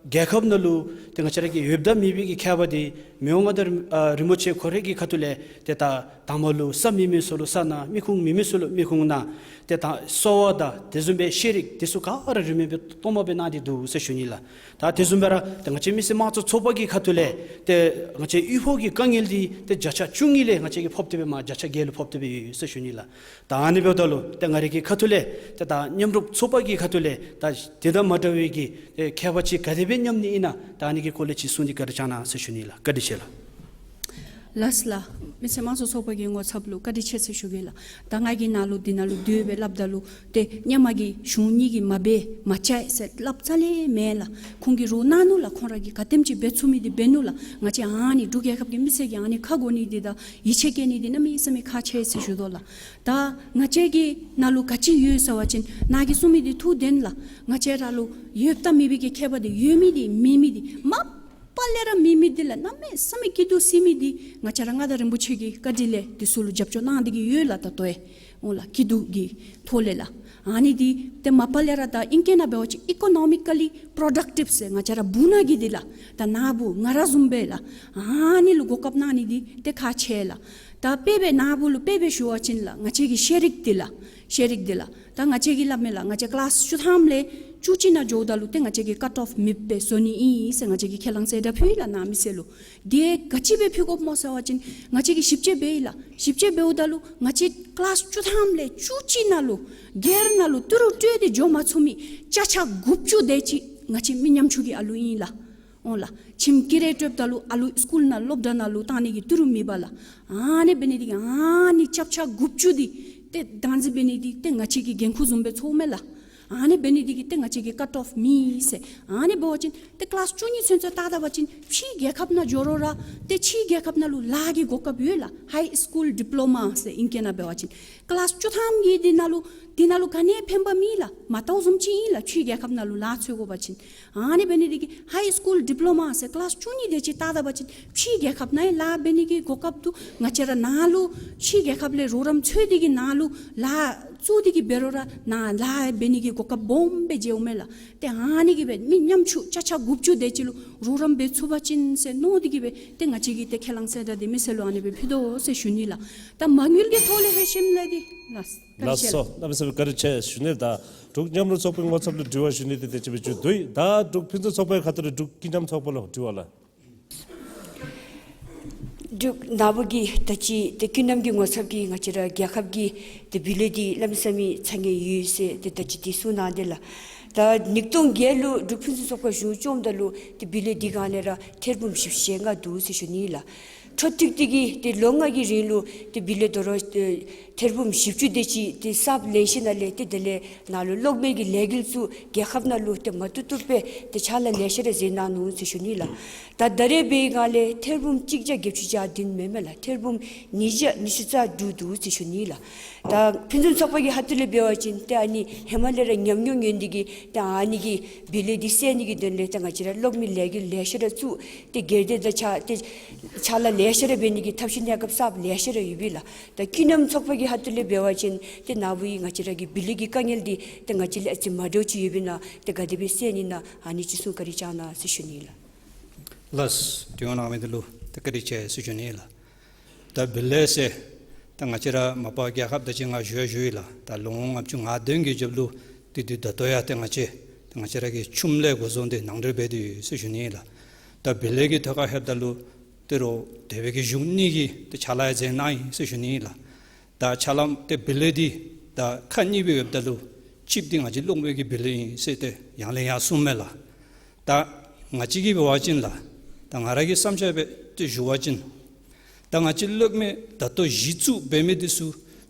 རྒྱལ་ཁབ་ནང་ལུ་ཏེ་ང་བཅས་ར་གི་ཡོདཔ་དང་མེདཔ་གི་ཁྱད་པར་འདི་མི་དབང་མངའ་བདག་རིན་ཨ་རིན་པོ་ཆེ་ཁོ་རའི་གི་ཁ་ཐུག་ལས་ཏེ་ད་དང་པ་ལུ་ས་མེད་མི་ཚུ་ལུ་ས་གནང་། མི་ཁུངས་མེད་མི་ཚུ་ལུ་མི་ཁུངས་གནང་། ཏེ་ད་གསོ་བ་དང་དེ་བཟུམ་སྦེ་ཤེས་རིག་འདི་ཚུ་ག་ར་རིན་མེད་སྦེ་སྟོངམ་སྦེ་གནང་སྟེ་འདུག་ཟེར་ཞུ་ནི་ལགས། ད་དེ་བཟུམ་སྦེ་ར་ཏེ་ང་བཅས་མི་སེར་དམངས་གཙོ་ཚོགས་པ་གི་ཁ་ཐུག་ལས་ཏེ་ང་བཅས་གཡུས་ཕུལ་གྱི་དཀའ་ངལ་འདི་ཏེ་བརྒྱ་ཆ་བཅུ་གཉིས་ལས་ང་བཅས་ཀྱིས་ཕབ་སྟེ་སྦེ་མར་བརྒྱ་ཆ་བརྒྱད་ལུ་ཕབ་སྟེ་སྦེ་ཡོད་ཟེར་ཞུ་ནི་ལགས། ད་ཨ་ནི་འབདཝ་ད་ལུ་ཏེ་ང་རའི་གི་ཁ་ཐུག་ལས་ཏེ་ད་མཉམ་རུབ་ཚོགས་པ་གི་ཁ་ཐུག་ལས་ད་དེ་དང་མ་འདྲ་བའི་གི་ཏེ་ཁྱད་པར་ཅིག་ག་དེ་སྦེ་མཉམ་ནི་ཨིན་ན་ད་ཨ་ནི་གི་སྐོར་ལས་ཅིག་གསུངས་ཏེ་བཀའ་དྲིན་བསྐྱང་གནང་ཟེར་ཞུ་ནི་ལགས། བཀའ་དྲིན་ཆེ་ལགས། ལགས་ལགས། མི་སེར་དམངས་གཙོ་ཚོགས་པ་གི་ངོ་ཚབ་ལུ་བཀའ་དྲིན་ཆེ་ཟེར་ཞུ་གེ་ལགས། ད་ང་གིས་ནཱ་ལུ་འདི་ནང་ལུ་སྡོད་སྦེ་སླབ་ད་ལུ་ཏེ་སྔོན་མ་གི་གཞུང་གཉིས་ཀྱིས་མ་འབད་མ་བྱས་ཟེར་སླབ་རྩ་ལས་མེད་ལགས། ཁོང་གིས་རོགས་གནང་ནུག་ལགས། ཁོང་ར་གིས་ག་དེམ་ཅིག་འབད་ཚུགས་མི་འདི་འབད་ནུག་ལགས། ང་བཅས་ཨ་ནི་འབྲུག་རྒྱལ་ཁབ་ཀྱི་མི་སེར་གྱིས་ཨ་ནི་ཁ་གོ་ནི་འདི་དང་ཡིད་ཆེས་བསྐྱེད་ནི་འདི་གནམ་མེད་ས་མེད་ཁག་ཆེ་ཟེར་ཞུ་དོ་ལགས། ད་ང་བཅས་ཀྱི་ནང་ལུ་ག་ཅི་ཡོད་ཟེར་བ་ཅིན་ནཱ་གིས་གསུངས་མི་འདི་ཐུགས་བདེན་ལགས། ང་བཅས་ར་ལུ་ཡོདཔ་དང་མེདཔ་གི་ཁྱད་པར་འདི་ཡོད་མི་འདི་མེད་མི་འདི་མ་པ་ལས་ར་མེད་མི་འདི་ལགས། གནམ་མེད་ས་མེད་སྐྱིད་སྡུག་སྲིད་མི་འདི་ང་བཅས་ར་མངའ་བདག་རིན་པོ་ཆེ་གི་བཀའ་དྲིན་ལས་འདི་ཚུ་ལུ་རྒྱབ་སྐྱོར་གནང་སྟེ་གི་ཡོད་ལགས། ད་ལྟོ་ཡང་འོང་ལགས། སྐྱིད་སྡུག་གི་ཐོག་ལས་ལགས། ཨ་ནི་འདི་ཏེ་མ་པ་ལས་ར་ད་ཨིང་སྐད་ནང་འབད་བ་ཅིན་economically productive ཟེར་ང་བཅས་ར་སྦུག་ནང་གི་འདི་ལགས། ད་ནཱ་བུ་ང་ར་བཟུམ་སྦེ་ལགས། ཨ་ནི་ལུ་གོ་སྐབས་གནང་ནི་འདི་ཏེ་ཁག་ཆེ་ལགས། ད་དཔེ་སྦེ་ནཱ་བུ་ལུ་དཔེ་སྦེ་ཞུ་བ་ཅིན་ལགས། ང་བཅས་ཀྱི་ཤེས་རིག་འདི་ལགས། ཤེས་རིག་འདི་ལགས། ད་ང་བཅས་ཀྱིས་སླབ་མས་ལགས། ང་བཅས་ཀི་ལཱསི་བཅུ་ཐམ་ལས་བཅུ་གཅིག་ནང་འགྱོཝ་ད་ལུ་ཏེ་ང་བཅས་ཀྱི་ཀཊ་ཨོཕ་མེདཔ་སྦེ་བཟོ་ནི་ཨིན་ཟེར་ང་བཅས་ཀྱིས་ཁས་བླངས་གསལ་བསྒྲགས་ཕུལ་ཡི་ལགས་ནཱ་མི་སེར་ལུ། དེ་ག་ཅི་སྦེ་ཕུལ་དགོཔ་སྨོ་ཟེར་བ་ཅིན་ང་བཅས་ཀྱིས་ཞིབ་དཔྱད་འབད་ཡི་ལགས། ཞིབ་དཔྱད་འབདཝ་ད་ལུ་ང་བཅས་ཀི་ལཱསི་བཅུ་ཐམ་ལས་བཅུ་གཅིག་ནང་ལུ་སྒེར་ནང་ལུ་ཏི་རུ་སྤྲོད་དེ་འགྱོ་མ་ཚུགས་མི་ཅ་ཆ་དགུ་བཅུ་དེ་ཅིག་ང་བཅས་མི་ཉམ་ཆུང་གི་ཨ་ལུ་ཨིན་ལགས། འོང་ལགས། ཁྱིམ་ཀི་རེ་སྤྲོདཔ་ད་ལུ་ཨ་ལུ་སི་ཀུལ་ནང་སློབ་གྲྭ་ནང་ལུ་བཏང་ནི་གི་ཏི་རུ་མེད་པ་ལགས། ཨ་ནི་འབད་ནི་འདི་གིས་ཨ་ནི་ཅ་ཆ་དགུ་བཅུ་འདི་ཏེ་བདག་འཛིན་འབད་ནི་འདི་ཏེ་ང་བཅས་ཀྱི་འགན་ཁུར་བཟུམ་སྦེ་ཚོརཝ་མས་ལགས། ཨ་ནི་འབད་ནི་འདི་གིས་ཏེ་ང་བཅས་ཀྱི་ཀཊ་ཨོཕ་མེད་ཟེར། ཨ་ནི་འབད་བ་ཅིན་ཏེ་ཀི་ལཱསི་བཅུ་གཉིས་ཚུན་ཚོད་བལྟ་བལྟ་བ་ཅིན་ཕྱིའི་རྒྱལ་ཁབ་ནང་འགྱོ་རུང་ར་ཏེ་ཕྱིའི་རྒྱལ་ཁབ་ནང་ལུ་ལཱ་གི་གོ་སྐབས་ཡོད་ལགས། ཧའི་སི་ཀུལ་ཌི་པི་ལོ་མ་ཟེར་ཨིང་སྐད་ནང་འབད་བ་ཅིན། ཀི་ལཱསི་བཅུ་ཐམ་གྱི་འདི་ནང་ལུ་འདི་ནང་ལུ་ག་ནི་ཕན་པ་མེད་ལགས། མ་བལྟཝ་བཟུམ་ཅིག་ཨིན་ལགས། ཕྱིའི་རྒྱལ་ཁབ་ནང་ལུ་ལཱ་འཚོལ་དགོ་པ་ཅིན། ཨ་ནི་འབད་ནི་འདི་གིས་ཧའི་སི་ཀུལ་ཌི་པི་ལོ་མ་ཟེར་ཀི་ལཱསི་བཅུ་གཉིས་དེ་ཅིག་བལྟ་བལྟ་བ་ཅིན་ཕྱིའི་རྒྱལ་ཁབ་ནང་ཡང་ལཱ་འབད་ནི་གི་གོ་སྐབས་འདུག། ང་བཅས་ར་ནཱ་ལུ་ཕྱིའི་རྒྱལ་ཁབ་ལས་རོགས་རམ་འཚོལ་ཏེ་གིས་ནཱ་ལུ་ལཱ་བཙུགས་ཏེ་གིས་འབད་རུང་ར་ནཱ་ལཱ་འབད་ནི་གི་གོ་སྐབས་སྦོམ་སྦེ་མཇལཝ་མས་ལགས། ཏེ་ཨ་ནི་གིས་སྦེ་མི་ཉམ་ཆུང་ཅ་ཆ་དགུ་བཅུ་དེ་ཅིག་ལུ་རོགས་རམ་འབད་ཚུགས་པ་ཅིན་ཟེར་མནོ་སྟེ་གིས་སྦེ་ཏེ་ང་བཅས་ཀྱིས་ཏེ་ཁས་བླངས་གསལ་བསྒྲགས་འདི་མི་སེར་ལུ་ཨ་ནི་སྦེ་ཕུལ་དོ་ཟེར་ཞུ་ནི་ལགས། ད་མ་དངུལ་གྱི་ཐོག་ལས་ལྷོད་ཞིནམ་ལས་འདི་ལགས། བཀའ་དྲིན་ཆེ། ལགས་སོ། གནམ་མེད་ས་མེད་བཀའ་དྲིན་ཆེ་ཞུ་ནི། ད་འབྲུག་མཉམ་རུབ་ཚོགས་པའི་ངོ་ཚབ་ལུ་དྲི་བ་ཞུ་ནི་འདི་དེ་ཅིག་སྦེ་མཇུག་བསྡུ་ཡི། ད་འབྲུག་ཕུན་སུམ་ཚོགས་པའི་ཁ་ཐུག་ལས་འབྲུག་སྐྱིད་འཇམ་ཚོགས་པ་ལུ་དྲི་བ་ལགས། འབྲུག་ནཱ་བུ་གིས་ད་ཅི་ཏེ་ཀུན་མཉམ་གྱི་ངོ་ཚབ་ཀྱིས་ང་བཅས་ར་རྒྱལ་ཁབ་ཀྱི་ཏེ་བེལ་ལེ་འདི་གནམ་མེད་ས་མེད་ཚ་ངེས་ཡོད་ཟེར་ཏེ་ད་ཅི་འདི་གསུངས་གནང་དེས་ལགས། ད་ཉིས་སྟོང་བརྒྱད་ལུ་འབྲུག་ཕུན་སུམ་ཚོགས་པ་གཞུང་བཅོམ་ད་ལུ་ཏེ་བེལ་ལེ་འདི་སྒང་ལས་ར་ཐེར་འབུམ་བཞི་བཅུ་ཞེ་ལྔ་འདུག་ཟེར་ཞུ་ནི་ལགས། འཕྲོ་མཐུད་དེ་གིས་ཏེ་ལོ་ལྔ་གི་རིང་ལུ་ཏེ་བེལ་ལེ་དོ་རུང་ཏེ་ཐེར་འབུམ་བཞི་བཅུ་དེ་ཅིག་ཏེ་གསརཔ་ལེན་ཞིནམ་ལས་ཏེ་དེ་ལས་ནཱ་ལུ་གློག་མེ་གི་ལས་འགུལ་ཚུ་རྒྱལ་ཁབ་ནང་ལུ་ཏེ་མ་བཏུབ་བཏུབ་སྦེ་ཏེ་ཕྱག་ལཱ་ལེ་ཤ་ར་མཛད་གནང་ནུག་ཟེར་ཞུ་ནི་ལགས། ད་ད་རེས་འབད་བའི་སྒང་ལས་ཐེར་འབུམ་གཅིག་བརྒྱ་བརྒྱད་ཅུ་གྱ་བདུན་མེན་མས་ལགས། ཐེར་འབུམ་ཉིས་བརྒྱ་ཉི་ཤུ་རྩ་དྲུག་འདུག་ཟེར་ཞུ་ནི་ལགས། ད་ཕུན་སུམ་ཚོགས་པ་གི་ཁ་ཐུག་ལས་འབད་བ་ཅིན་ཏེ་ཨ་ནི་ཧེ་མ་ལས་ར་ཉམས་མྱོང་ཡོད་ནི་འདི་གིས་ཏེ་ཨ་ནི་གི་བེལ་ལེ་འདི་སེལ་ནི་གི་དོན་ལས་ཏེ་ང་བཅས་ར་གློག་མེ་ལས་འགུལ་ལེ་ཤ་ར་བཙུགས་ཏེ་སྒེར་སྡེ་དང་ཕྱག་ཏེ་ཕྱག་ལཱ་ལེ་ཤ་ར་འབད་ནི་གི་ཐབས་ཤེས་གནས་སྐབས་གསརཔ་ལེ་ཤ་ར་ཡོད་པས་ལགས། ད་ཀུན་མཉམ་ཚོགས་པ་གི་ཁ་ཐུག་ལས་འབད་བ་ཅིན་ཏེ་ནཱ་བུ་ཡིས་ང་བཅས་ར་གི་བེལ་ལེ་གི་དཀའ་ངལ་འདི་ཏེ་ང་བཅས་ལས་ཨ་ཙི་མ་འདྲཝ་ཅིག་ཡོད་པས་ན་ཏེ་ག་དེ་སྦེ་སེལ་ནི་ན་ཨ་ནི་ཅིག་གསུང་བཀའ་དྲིན་བསྐྱང་གནང་ཟེར་ཞུ་ནི་ལགས། ལགས། དྲི་བ་གནང་མི་འདི་ལུ་ཏེ་བཀའ་དྲིན་ཆེ་ཟེར་ཞུ་ནི་ལགས། ད་བེལ་ལེ་ཟེར་ད་ང་བཅས་ར་མ་པ་རྒྱལ་ཁབ་ད་ཅི་ང་ཞུ་ཡང་ཞུ་ཡི་ལགས། ད་ལོ་ངོ་ལྔ་བཅུ་ང་བདུན་གྱི་རྒྱབ་ལུ་ཏེ་དུས་ད་ལྟོ་ཡང་ཏེ་ང་བཅས་ཏེ་ང་བཅས་ར་གི་ཆུམ་ལས་འགོ་བཟུང་སྟེ་ནང་འདྲེན་འབད་དེ་ཡོད་ཟེར་ཞུ་ནི་ལགས། ད་བེལ་ལེ་གི་ཐོག་ཁར་ལྷོདཔ་ད་ལུ་ཏེ་རོགས་དེ་སྦེ་གི་གཞུང་གཉིས་ཀྱིས་ཏེ་ཕྱག་ལཱ་ཡང་མཛད་གནང་ཡི་ཟེར་ཞུ་ནི་ལགས། ད་ཕྱག་ལཱ་ཏེ་བེལ་ལེ་འདི་ད་ཁག་གཉིས་སྦེ་ཡོདཔ་ད་ལུ་གཅིག་འདི་ང་བཅས་གློག་མེ་གི་བེལ་ལེ་ཨིན་ཟེར་ཏེ་ཡང་ལས་ཡང་གསུངམ་མས་ལགས། ད་ང་བཅས་ཀྱིས་འབད་བ་ཅིན་ལགས། ད་ང་ར་གི་བསམ་འཆར་སྦེ་ཏེ་ཞུ་བ་ཅིན་ད་ང་བཅས་གློག་མེ་ད་ལྟོ་གཞི་བཙུགས་འབད་མི་འདི་ཚུ་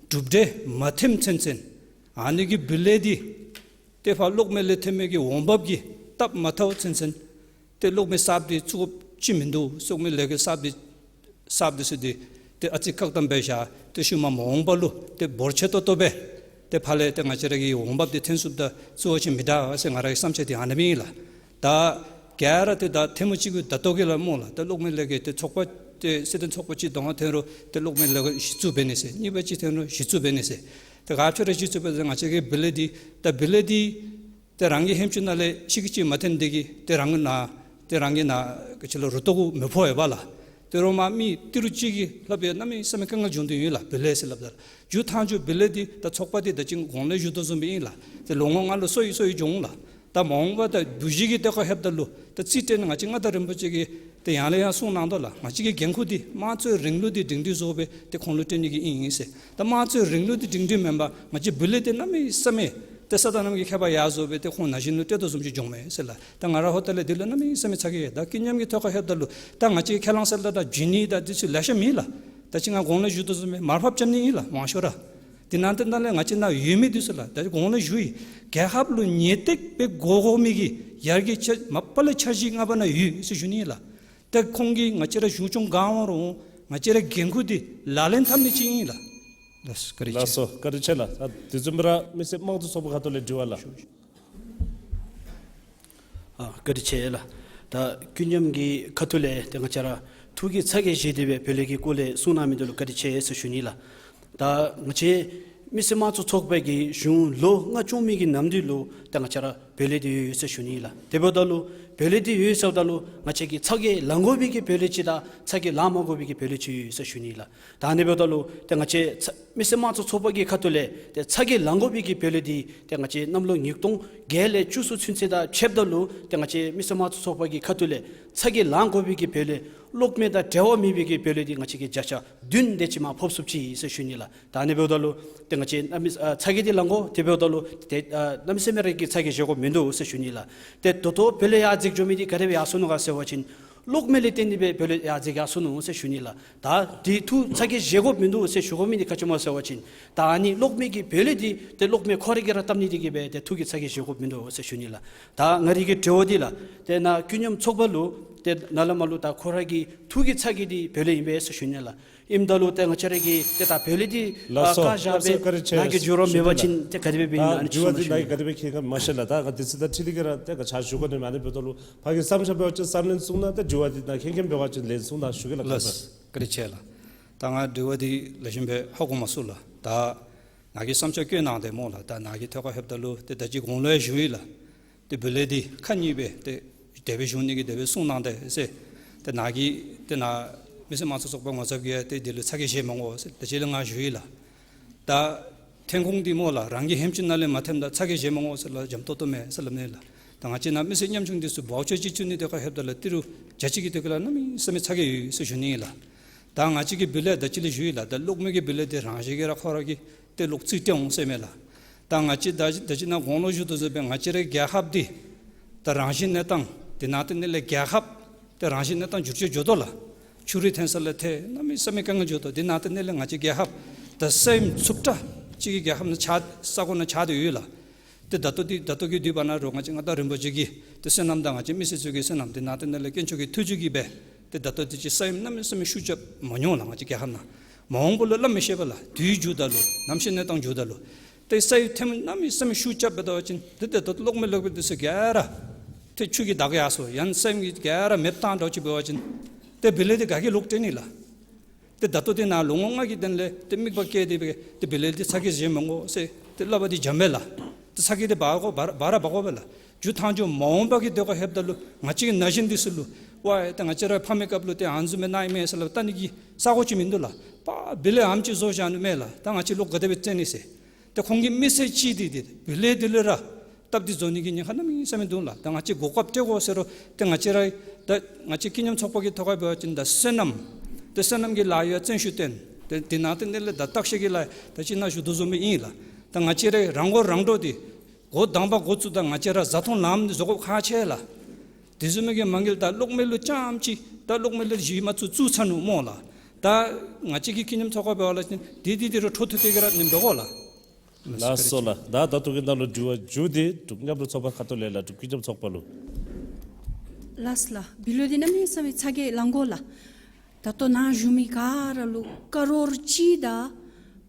གྲུབ་འབྲས་མ་ཐོནམ་ཚུན་ཚོད་ཨ་ནི་གི་བེལ་ལེ་འདི་ཏེ་ཕར་གློག་མེ་ལས་ཐོན་མི་གི་འོང་འབབ་ཀྱི་སྟབས་མ་ཐལཝ་ཚུན་ཚོད་ཏེ་གློག་མེ་གསརཔ་འདི་བཙུགས་དགོཔ་ཅིག་མིན་འདུག། གློག་མེ་ལས་འགུལ་གསརཔ་འདི་གསརཔ་འདི་ཚུ་འདི་ཏེ་ཨ་ཙི་བཀག་དམ་འབད་བཞག། ཏེ་ཤུལ་མ་མ་འོངས་པ་ལུ་ཏེ་འབོར་ཆེ་ཏོག་ཏོ་སྦེ་ཏེ་ཕར་ལས་ཏེ་ང་བཅས་ར་གི་འོང་འབབ་འདི་ཐོན་ཚུགསཔ་ད་བཙུགས་པ་ཅིན་མི་དྲག་ཟེར་ང་ར་གི་བསམ་འཆར་འདི་ཨ་ནེམ་ཨིན་ལགས། ད་ག་ར་ཏེ་ད་ཐལ་མོ་གཅིག་གུ་ད་ལྟོ་གི་ལགས་སྨོ་ལགས། ད་གློག་མེ་ལས་འགུལ་ཏེ་ཚོགས་པ་ཏེ་སྲིད་དོན་ཚོགས་པ་གཅིག་དང་པ་ཐོན་རུང་ཏེ་གློག་མེ་ལས་འགུལ་གཞི་བཙུགས་འབད་ནི་ཟེར། གཉིས་པ་གཅིག་ཐོན་རུང་གཞི་བཙུགས་འབད་ནི་ཟེར། ཏེ་ག་ཅི་ར་གཞི་བཙུགས་འབད་ཟེར་ང་བཅས་ཀྱི་བེལ་ལེ་འདི་ད་བེལ་ལེ་འདི་ཏེ་རང་གི་ཧེམ་ཅུང་ནང་ལས་ཤིག་གཅིག་མ་ཐོན་དེ་གིས་ཏེ་རང་གི་ནང་ཏེ་རང་གི་ནང་གི་ཕྱི་ལུ་རུ་ཏོག་གུ་མེ་ཕོག་ཡོདཔ་ལགས། ཏེ་རོགས་མ་མི་ཏི་རུ་གཅིག་གིས་ལྷག་པའི་གནམ་མེད་ས་མེད་དཀའ་ངལ་བྱུང་དོ་ཡོད་ལགས། བེལ་ལེ་ཟེར་སླབ་ད་ལགས། མཇུག་མཐའ་མཇུག་བེལ་ལེ་འདི་ད་ཚོགས་པ་འདི་ད་ཅི་གོང་ལས་ཞུ་དོ་བཟུམ་སྦེ་ཨིན་ལགས། ཏེ་ལོ་ངོ་ལྔ་ལུ་སོར་ཡི་སོར་ཡི་བྱུང་ལགས། ད་མ་འོངས་པ་ད་བུ་གཞི་གི་ཐོག་ཁར་ལྷོདཔ་ད་ལུ་ད་རྩིས་སྤྲོད་ནི་ང་བཅས་མངའ་བདག་རིན་པོ་ཆེ་གིས་ཏེ་ཡང་ལས་ཡང་གསུངས་གནང་དོ་ལགས། ང་བཅས་ཀྱི་འགན་ཁུར་འདི་དམངས་གཙོའི་རིང་ལུགས་འདི་སྒྲིང་སྒྲིང་བཟོ་སྦེ་ཏེ་ཁོང་ལུ་སྤྲོད་ནི་གི་ཨིན་ཨིན་ཟེར། ད་དམངས་གཙོའི་རིང་ལུགས་འདི་སྒྲིང་སྒྲིང་མེན་པར་ང་བཅས་བེལ་ལེ་འདི་གནམ་མེད་ས་མེད་ཏེ་ས་དང་གནམ་གྱི་ཁྱད་པར་ཡར་བཟོ་སྦེ་ཏེ་ཁོང་ན་གཞོན་ལུ་སྤྲོད་དོ་བཟུམ་ཅིག་འགྱོཝ་མས་ཟེར་ལགས། ད་ང་ར་ཧོ་ཏ་ལས་འདི་ལུ་གནམ་མེད་ས་མེད་ཚ་གྱང་ཡོད། ད་ཀུན་མཉམ་གྱི་ཐོག་ཁར་ལྷོདཔ་ད་ལུ་ད་ང་བཅས་ཁས་བླངས་གསལ་བསྒྲགས་དང་བརྒྱུད་ནི་དང་འདི་ཚུ་ལེ་ཤ་མེད་ལགས། ད་ཅི་ང་གོང་ལས་ཞུ་དོ་བཟུམ་སྦེ་མར་ཕབ་རྐྱབ་ནི་ཨིན་ལགས་མང་ཤོས་ར། དེ་ནང་ཏེ་ནཱ་ལས་ང་བཅས་ནཱ་ཡོད་མི་འདི་ཚུ་ལགས། ད་གོང་ལས་ཞུ་ཡི། རྒྱལ་ཁབ་ལུ་ཉེས་འདེགས་འབད་དགོ་དགོ་མི་གི་ཡར་རྒྱས་ཆ་མ་པ་ལས་འཆར་གཞི་ལྔ་པ་ནང་ཡོད་ཟེར་ཞུ་ནི་ལགས། ད་ཁོང་གིས་ང་བཅས་ར་གཞུང་སྐྱོང་ག་འོང་རུང་ང་བཅས་ར་འགན་ཁུར་འདི་ལག་ལེན་འཐབ་ནི་ཅིག་ཨིན་ལགས། ལགས་སོ། བཀའ་དྲིན་ཆེ། ལགས་སོ། བཀའ་དྲིན་ཆེ་ལགས། ད་དེ་བཟུམ་སྦེ་ར་མི་སེར་དམངས་གཙོ་ཚོགས་པ་ཁ་ཐུག་ལས་དྲི་བ་ལགས། ཨ་བཀའ་དྲིན་ཆེ་ལགས། ད་ཀུན་མཉམ་གྱི་ཁ་ཐུག་ལས་ཏེ་ང་བཅས་ར་ཐུགས་ཀྱི་ཚ་གྱང་བཞེས་ཏེ་སྦེ་བེལ་ལེ་གི་སྐོར་ལས་གསུང་གནང་མི་འདི་ལུ་བཀའ་དྲིན་ཆེ་ཟེར་ཞུ་ནི་ལགས། ད་ང་བཅས་མི་སེར་དམངས་གཙོ་ཚོགས་པའི་གི་གཞུང་ལོ་ལྔ་བཅུ་མི་གི་ནམ་དུས་ལུ་ད་ང་བཅས་ར་བེལ་ལེ་འདི་ཡོད་ཟེར་ཞུ་ནི་ལགས། དེ་འབདཝ་ད་ལུ་བེལ་ལེ་འདི་ཡོད་ཟེརཝ་ད་ལུ་ང་བཅས་ཀྱིས་ཚ་གྱང་ལང་དགོ་པའི་གི་བེལ་ལེ་ཅིག་དང་ཚ་གྱང་ལང་མ་དགོ་པའི་གི་བེལ་ལེ་ཅིག་ཡོད་ཟེར་ཞུ་ནི་ལགས། ད་ཨ་ནི་འབདཝ་ད་ལུ་ཏེ་ང་བཅས་ཚ་མི་སེར་དམངས་གཙོ་ཚོགས་པ་གི་ཁ་ཐུག་ལས་ཏེ་ཚ་གྱང་ལང་དགོ་པའི་གི་བེལ་ལེ་འདི་ཏེ་ང་བཅས་གནམ་ལོ་ཉིས་སྟོང་བརྒྱད་ལས་བཅུ་གསུམ་ཚུན་ཚོད་དང་ཕྱདཔ་ད་ལུ་ཏེ་ང་བཅས་མི་སེར་དམངས་གཙོ་ཚོགས་པ་གི་ཁ་ཐུག་ལས་ཚ་གྱང་ལང་དགོ་པའི་གི་བེལ་ལེ་གློག་མེ་དང་འབྲེལ་བ་མེད་པའི་གི་བེལ་ལེ་འདི་ང་བཅས་ཀྱིས་བརྒྱ་ཆ་བདུན་དེ་ཅིག་མར་ཕབ་ཚུགསཔ་ཅིག་ཨིན་ཟེར་ཞུ་ནི་ལགས། ད་ཨ་ནི་འབདཝ་ད་ལུ་ཏེ་ང་བཅས་གནམ་མེད་ཨ་ཚ་གྱང་འདི་ལང་དགོ། དེ་འབདཝ་ད་ལུ་ཏེ་ཨ་གནམ་མེད་ས་མེད་ར་གི་ཚ་གྱང་བཞེས་དགོཔ་མིན་འདུག་ཟེར་ཞུ་ནི་ལགས། ཏེ་ད་ལྟོ་བེལ་ལེ་ཡར་འཛེགས་འགྱོ་མི་འདི་ག་དེ་སྦེ་ཡར་སོ་ནུག་ག་ཟེར་བ་ཅིན་གློག་མེ་ལས་བརྟེན་ཏེ་སྦེ་བེལ་ལེ་ཡར་འཛེགས་ཡར་སོ་ནུག་ཟེར་ཞུ་ནི་ལགས། ད་འདི་ཐུགས་ཚ་གྱང་བཞེས་དགོཔ་མིན་འདུག་ཟེར་ཞུ་དགོ་མི་འདི་ག་ཅི་སྨོ་ཟེར་བ་ཅིན་ད་ཨ་ནི་གློག་མེ་གི་བེལ་ལེ་འདི་ཏེ་གློག་མེ་ཁོ་ར་གིས་ར་བཏབ་ནི་འདི་གིས་སྦེ་ཏེ་ཐུགས་ཀྱི་ཚ་གྱང་བཞེས་དགོཔ་མིན་འདུག་ཟེར་ཞུ་ནི་ལགས། ད་ང་རའི་གི་དྲི་བ་འདི་ལགས། ཏེ་ནཱ་ཀུན་མཉམ་ཚོགས་པ་ལུ་ཏེ་ནཱ་ལས་མར་ལུ་ད་ཁོ་ར་གི་ཐུགས་ཀྱི་ཚ་གྱང་འདི་བེལ་ལེ་ཨིན་པས་ཟེར་ཞུ་ནི་ལགས། ཨིནམ་ད་ལུ་ཏེ་ང་བཅས་ར་གིས་ཏེ་ད་བེལ་ལེ་འདི་ལགས་སོ། བཀག་བཞག་སྦེ་ནཱ་གི་རྒྱུ་རོ་མེད་པ་ཅིན་ཏེ་ག་དེ་སྦེ་འབད་ནི་ཨ་ནི་ཞུ་ཞུ་ནི་ལགས། ད་དྲི་བ་འདི་ནཱ་གིས་ག་དེ་སྦེ་མཁྱེན་ག་མ་ཤེས་ལགས། ད་ང་དུས་ཚོད་དང་འཁྲིལ་ཏེ་གིས་ར་ཏེ་ག་ཅི་ཞུ་དགོ་ནི་མེད། ཨ་ནི་འབདཝ་ད་ལུ་ཕར་གྱི་བསམ་འཆར་འབད་བ་ཅིན་གསར་ལན་གསུང་གནང་། ད་དྲི་བ་འདི་ནཱ་མཁྱེན་མཁྱེན་འབད་བ་ཅིན་ལན་གསུང་གནང་ཞུ་གེ་ལགས། ལགས་སོ། བཀའ་དྲིན་ཆེ་ལགས། ད་ང་དྲི་བ་འདི་ལེགས་ཤོམ་སྦེ་ཧ་གོ་མ་ཚུགས་ལགས། ད་ནཱ་གིས་བསམ་འཆར་བཀོད་གནང་དེས་སྨོ་ལགས། ད་ནཱ་གི་ཐོག་ཁར་ལྷོདཔ་ད་ལུ་ཏེ་ད་ཅི་གོང་ལུ་ཡང་ཞུ་ཡི་ལགས། ཏེ་བེལ་ལེ་འདི་ཁག་གཉིས་སྦེ་ཏེ་དེ་སྦེ་ཞུ་ནི་གི་དེ་སྦེ་གསུངས་གནང་དེས་ཟེར། ཏེ་ནཱ་གིས་ཏེ་ནཱ་མི་སེར་དམངས་གཙོ་ཚོགས་པ་ངོ་ཚབ་ཀྱིས་ཏེ་འདི་ལུ་ཚ་གྱང་བཞེས་མི་དགོ་ཟེར་ད་ཅི་ལས་ང་ཞུ་ཡི་ལགས། ད་ཐོན་ཁུངས་འདི་སྨོ་ལགས་རང་གི་ཧེམ་ཅུང་ནང་ལས་མ་ཐོནམ་ད་ཚ་གྱང་བཞེས་མི་དགོ་ཟེར་ལགས་འཇམ་ཏོང་ཏོ་མས་ཟེར་སླབ་ནི་ལགས། ད་ང་བཅས་ནཱ་མི་སེར་ཉམ་ཆུང་འདི་ཚུ་བའུ་ཅར་ཅིག་བཙུགས་ནི་དེ་ཁར་ལྷོདཔ་ད་ལུ་ཏི་རུ་བརྒྱ་གཅིག་གི་དེ་ཁར་ལུ་གནམ་མེད་ས་མེད་ཚ་གྱང་ཡོད་ཟེར་ཞུ་ནི་ཨིན་ལགས། ད་ང་བཅས་ཀྱི་བུ་ལས་ད་ཅི་ལས་ཞུ་ཡི་ལགས། ད་གློག་མེ་གི་བུ་ལས་འདི་རང་བཞིན་གྱིས་ར་ཁོ་ར་གིས་ཏེ་གློག་རྩིས་སྟོན་འོང་ཟེར་མས་ལགས། ད་ང་བཅས་ད་ད་ཅི་ནཱ་གོང་ལུ་ཞུ་དོ་བཟུམ་སྦེ་ང་བཅས་རའི་རྒྱལ་ཁབ་འདི་ད་རང་བཞིན་གནས་སྟངས་འདི་ནང་ཏེ་ནི་ལས་རྒྱལ་ཁབ་ཏེ་རང་བཞིན་གནས་སྟངས་འགྱུར་བཅོས་འགྱོ་དོ་ལགས། ཆུ་རུད་ཐོན་ས་ལས་ཏེ་གནམ་མེད་ས་མེད་དཀའ་ངལ་འགྱོ་དོ། འདི་ནང་ཏེ་ནི་ལས་ང་བཅས་རྒྱལ་ཁབ་ད་ས་ཡོམ་ཚུབ་དྲགས་ཅིག་གི་རྒྱལ་ཁབ་ནང་ཆགས་ས་གོ་ནང་ཆགས་ཏེ་ཡོད་ལགས། ཏེ་ད་ལྟོ་འདི་ད་ལྟོ་གི་དུས་བར་ན་རུང་ང་བཅས་མངའ་བདག་རིན་པོ་ཆེ་གི་ཏེ་བསོད་ནམས་དང་ང་བཅས་མི་སེར་ཚུ་གི་བསོད་ནམས་འདི་ནང་ཏེ་ནི་ལས་དཀོན་མཆོག་གི་ཐུགས་རྗེ་གིས་སྦེ་ཏེ་ད་ལྟོ་འདི་ཅིག་ས་ཡོམ་གནམ་མེད་ས་མེད་ཤུགས་རྐྱབ་མ་མྱོང་ལགས། ང་བཅས་རྒྱལ་ཁབ་ནང་མ་འོངས་པ་ལུ་སླབ་མི་ཤེས་པས་ལགས། དུས་འགྱུར་ད་ལུ་གནམ་གཤིས་གནས་སྟངས་འགྱུར་ད་ལུ་ཏེ་ས་ཡོམ་ཐོནམ་གནམ་མེད་ས་མེད་ཤུགས་རྐྱབ་འབད་བ་ཅིན་ཏེ་ཏེ་ད་ལྟོ་གློག་མེ་ལོག་པའི་དུས་སུ་ག་ར་ཏེ་ཆུ་གིས་བདའ་ག་ཡར་སོང་ཡང་ས་ཡོམ་གྱིས་ག་ར་མེདཔ་བཏང་འདྲཝ་ཅིག་འབད་བ་ཅིན་ཏེ་བུ་ལས་འདི་ག་གིས་གློག་སྤྲོད་ནི་ལགས། ཏེ་ད་ལྟོ་འདི་ནཱ་ལོ་ངོ་ལྔ་གི་དོན་ལས་ཏེ་དམིགས་པ་བསྐྱེད་དེ་སྦེ་ཏེ་བུ་ལས་འདི་ཚ་གྱང་བཞེས་མི་དགོ་ཟེར་ཏེ་སླབ་པ་འདི་འཇམ་པས་ལགས། ཏེ་ཚ་གྱང་འདི་འབག་དགོ་འབག་འབག་ར་འབག་དགོ་པས་ལགས། མཇུག་མཐའ་མཇུག་མ་འོངས་པ་གི་ཐོག་ཁར་ལྷོདཔ་ད་ལུ་ང་བཅས་ཀྱི་ན་གཞོན་འདི་ཚུ་ལུ་ཝའེ་ཏེ་ང་བཅས་ར་ཕ་མའི་སྐབས་ལུ་ཏེ་ཨ་ནི་བཟུམ་མའི་ནང་ཨིན་མས་ཟེར་སླབ་བལྟ་ནི་གི་ས་གོ་ཅིག་མིན་འདུག་ལགས། པ་བུ་ལས་ཨ་ནེམ་ཅིག་བཟོ་བཞག་ནུག་མས་ལགས། ད་ང་བཅས་གློག་ག་དེ་སྦེ་སྤྲོད་ནི་ཟེར། ཏེ་ཁོང་གི་མི་ཚེ་གཅིག་འདི་ཏེ་བུ་ལས་འདི་ལུ་ར་སྟབས་བདེ་བཟོ་ནི་གི་ཉེན་ཁ་གནམ་མེད་ས་མེད་འདུག་ལགས། ད་ང་བཅས་གོ་སྐབས་སྤྲོད་དགོ་ཟེར་རུང་ཏེ་ང་བཅས་ར་ད་ང་བཅས་ཀུན་མཉམ་ཚོགས་པ་གི་ཐོག་ཁར་འབད་བ་ཅིན་ད་བསོད་ནམས་ཏེ་བསོད་ནམས་ཀྱི་ལཱ་གཡོག་བརྩོན་ཤུགས་བཏོན་ཏེ་འདི་ནང་ཏེ་ནི་ལས་ད་བརྟག་ཞིབ་ཀྱི་ལཱ་ད་ཅི་ནཱ་ཞུ་དོ་བཟུམ་སྦེ་ཨིན་ལགས། ད་ང་བཅས་ར་རང་མགོ་རང་འདྲོངས་འདི་འགོ་དང་པ་འགོ་བཙུགས་ད་ང་བཅས་ར་བཟའ་འཐུང་ལངམ་འདི་བཟོ་དགོཔ་ཁག་ཆེ་ལགས། དེ་བཟུམ་མའི་གི་མ་དངུལ་ད་གློག་མེ་ལུ་རྐྱངམ་ཅིག་ད་གློག་མེ་ལུ་གཞི་མ་བཙུགས་བཙུགས་ཚར་ནུག་སྨོ་ལགས། ད་ང་བཅས་ཀྱི་ཀུན་མཉམ་ཚོགས་པ་འབད་བ་ལ་ཅིན་འདི་འདི་འདི་རུང་འཕྲོ་མཐུད་དེ་གི་ར་ནི་འབད་དགོ་ལགས། ལགས་སོ་ལགས། ད་ད་ལྟོ་གི་ནང་ལུ་དྲི་བ་མཇུག་འདི་འབྲུག་མཉམ་རུབ་ཚོགས་པ་ཁ་ཐུག་ལས་ལགས། འབྲུག་ཀུན་མཉམ་ཚོགས་པ་ལུ། ལགས་ལགས། བུ་ལོན་འདི་གནམ་མེད་ས་མེད་ཚ་གྱང་ལང་དགོ་ལགས། ད་ལྟོ་ནཱ་བཞུགས་མི་ག་ར་ལུ་ཀ་རོར་གཅིག་དང་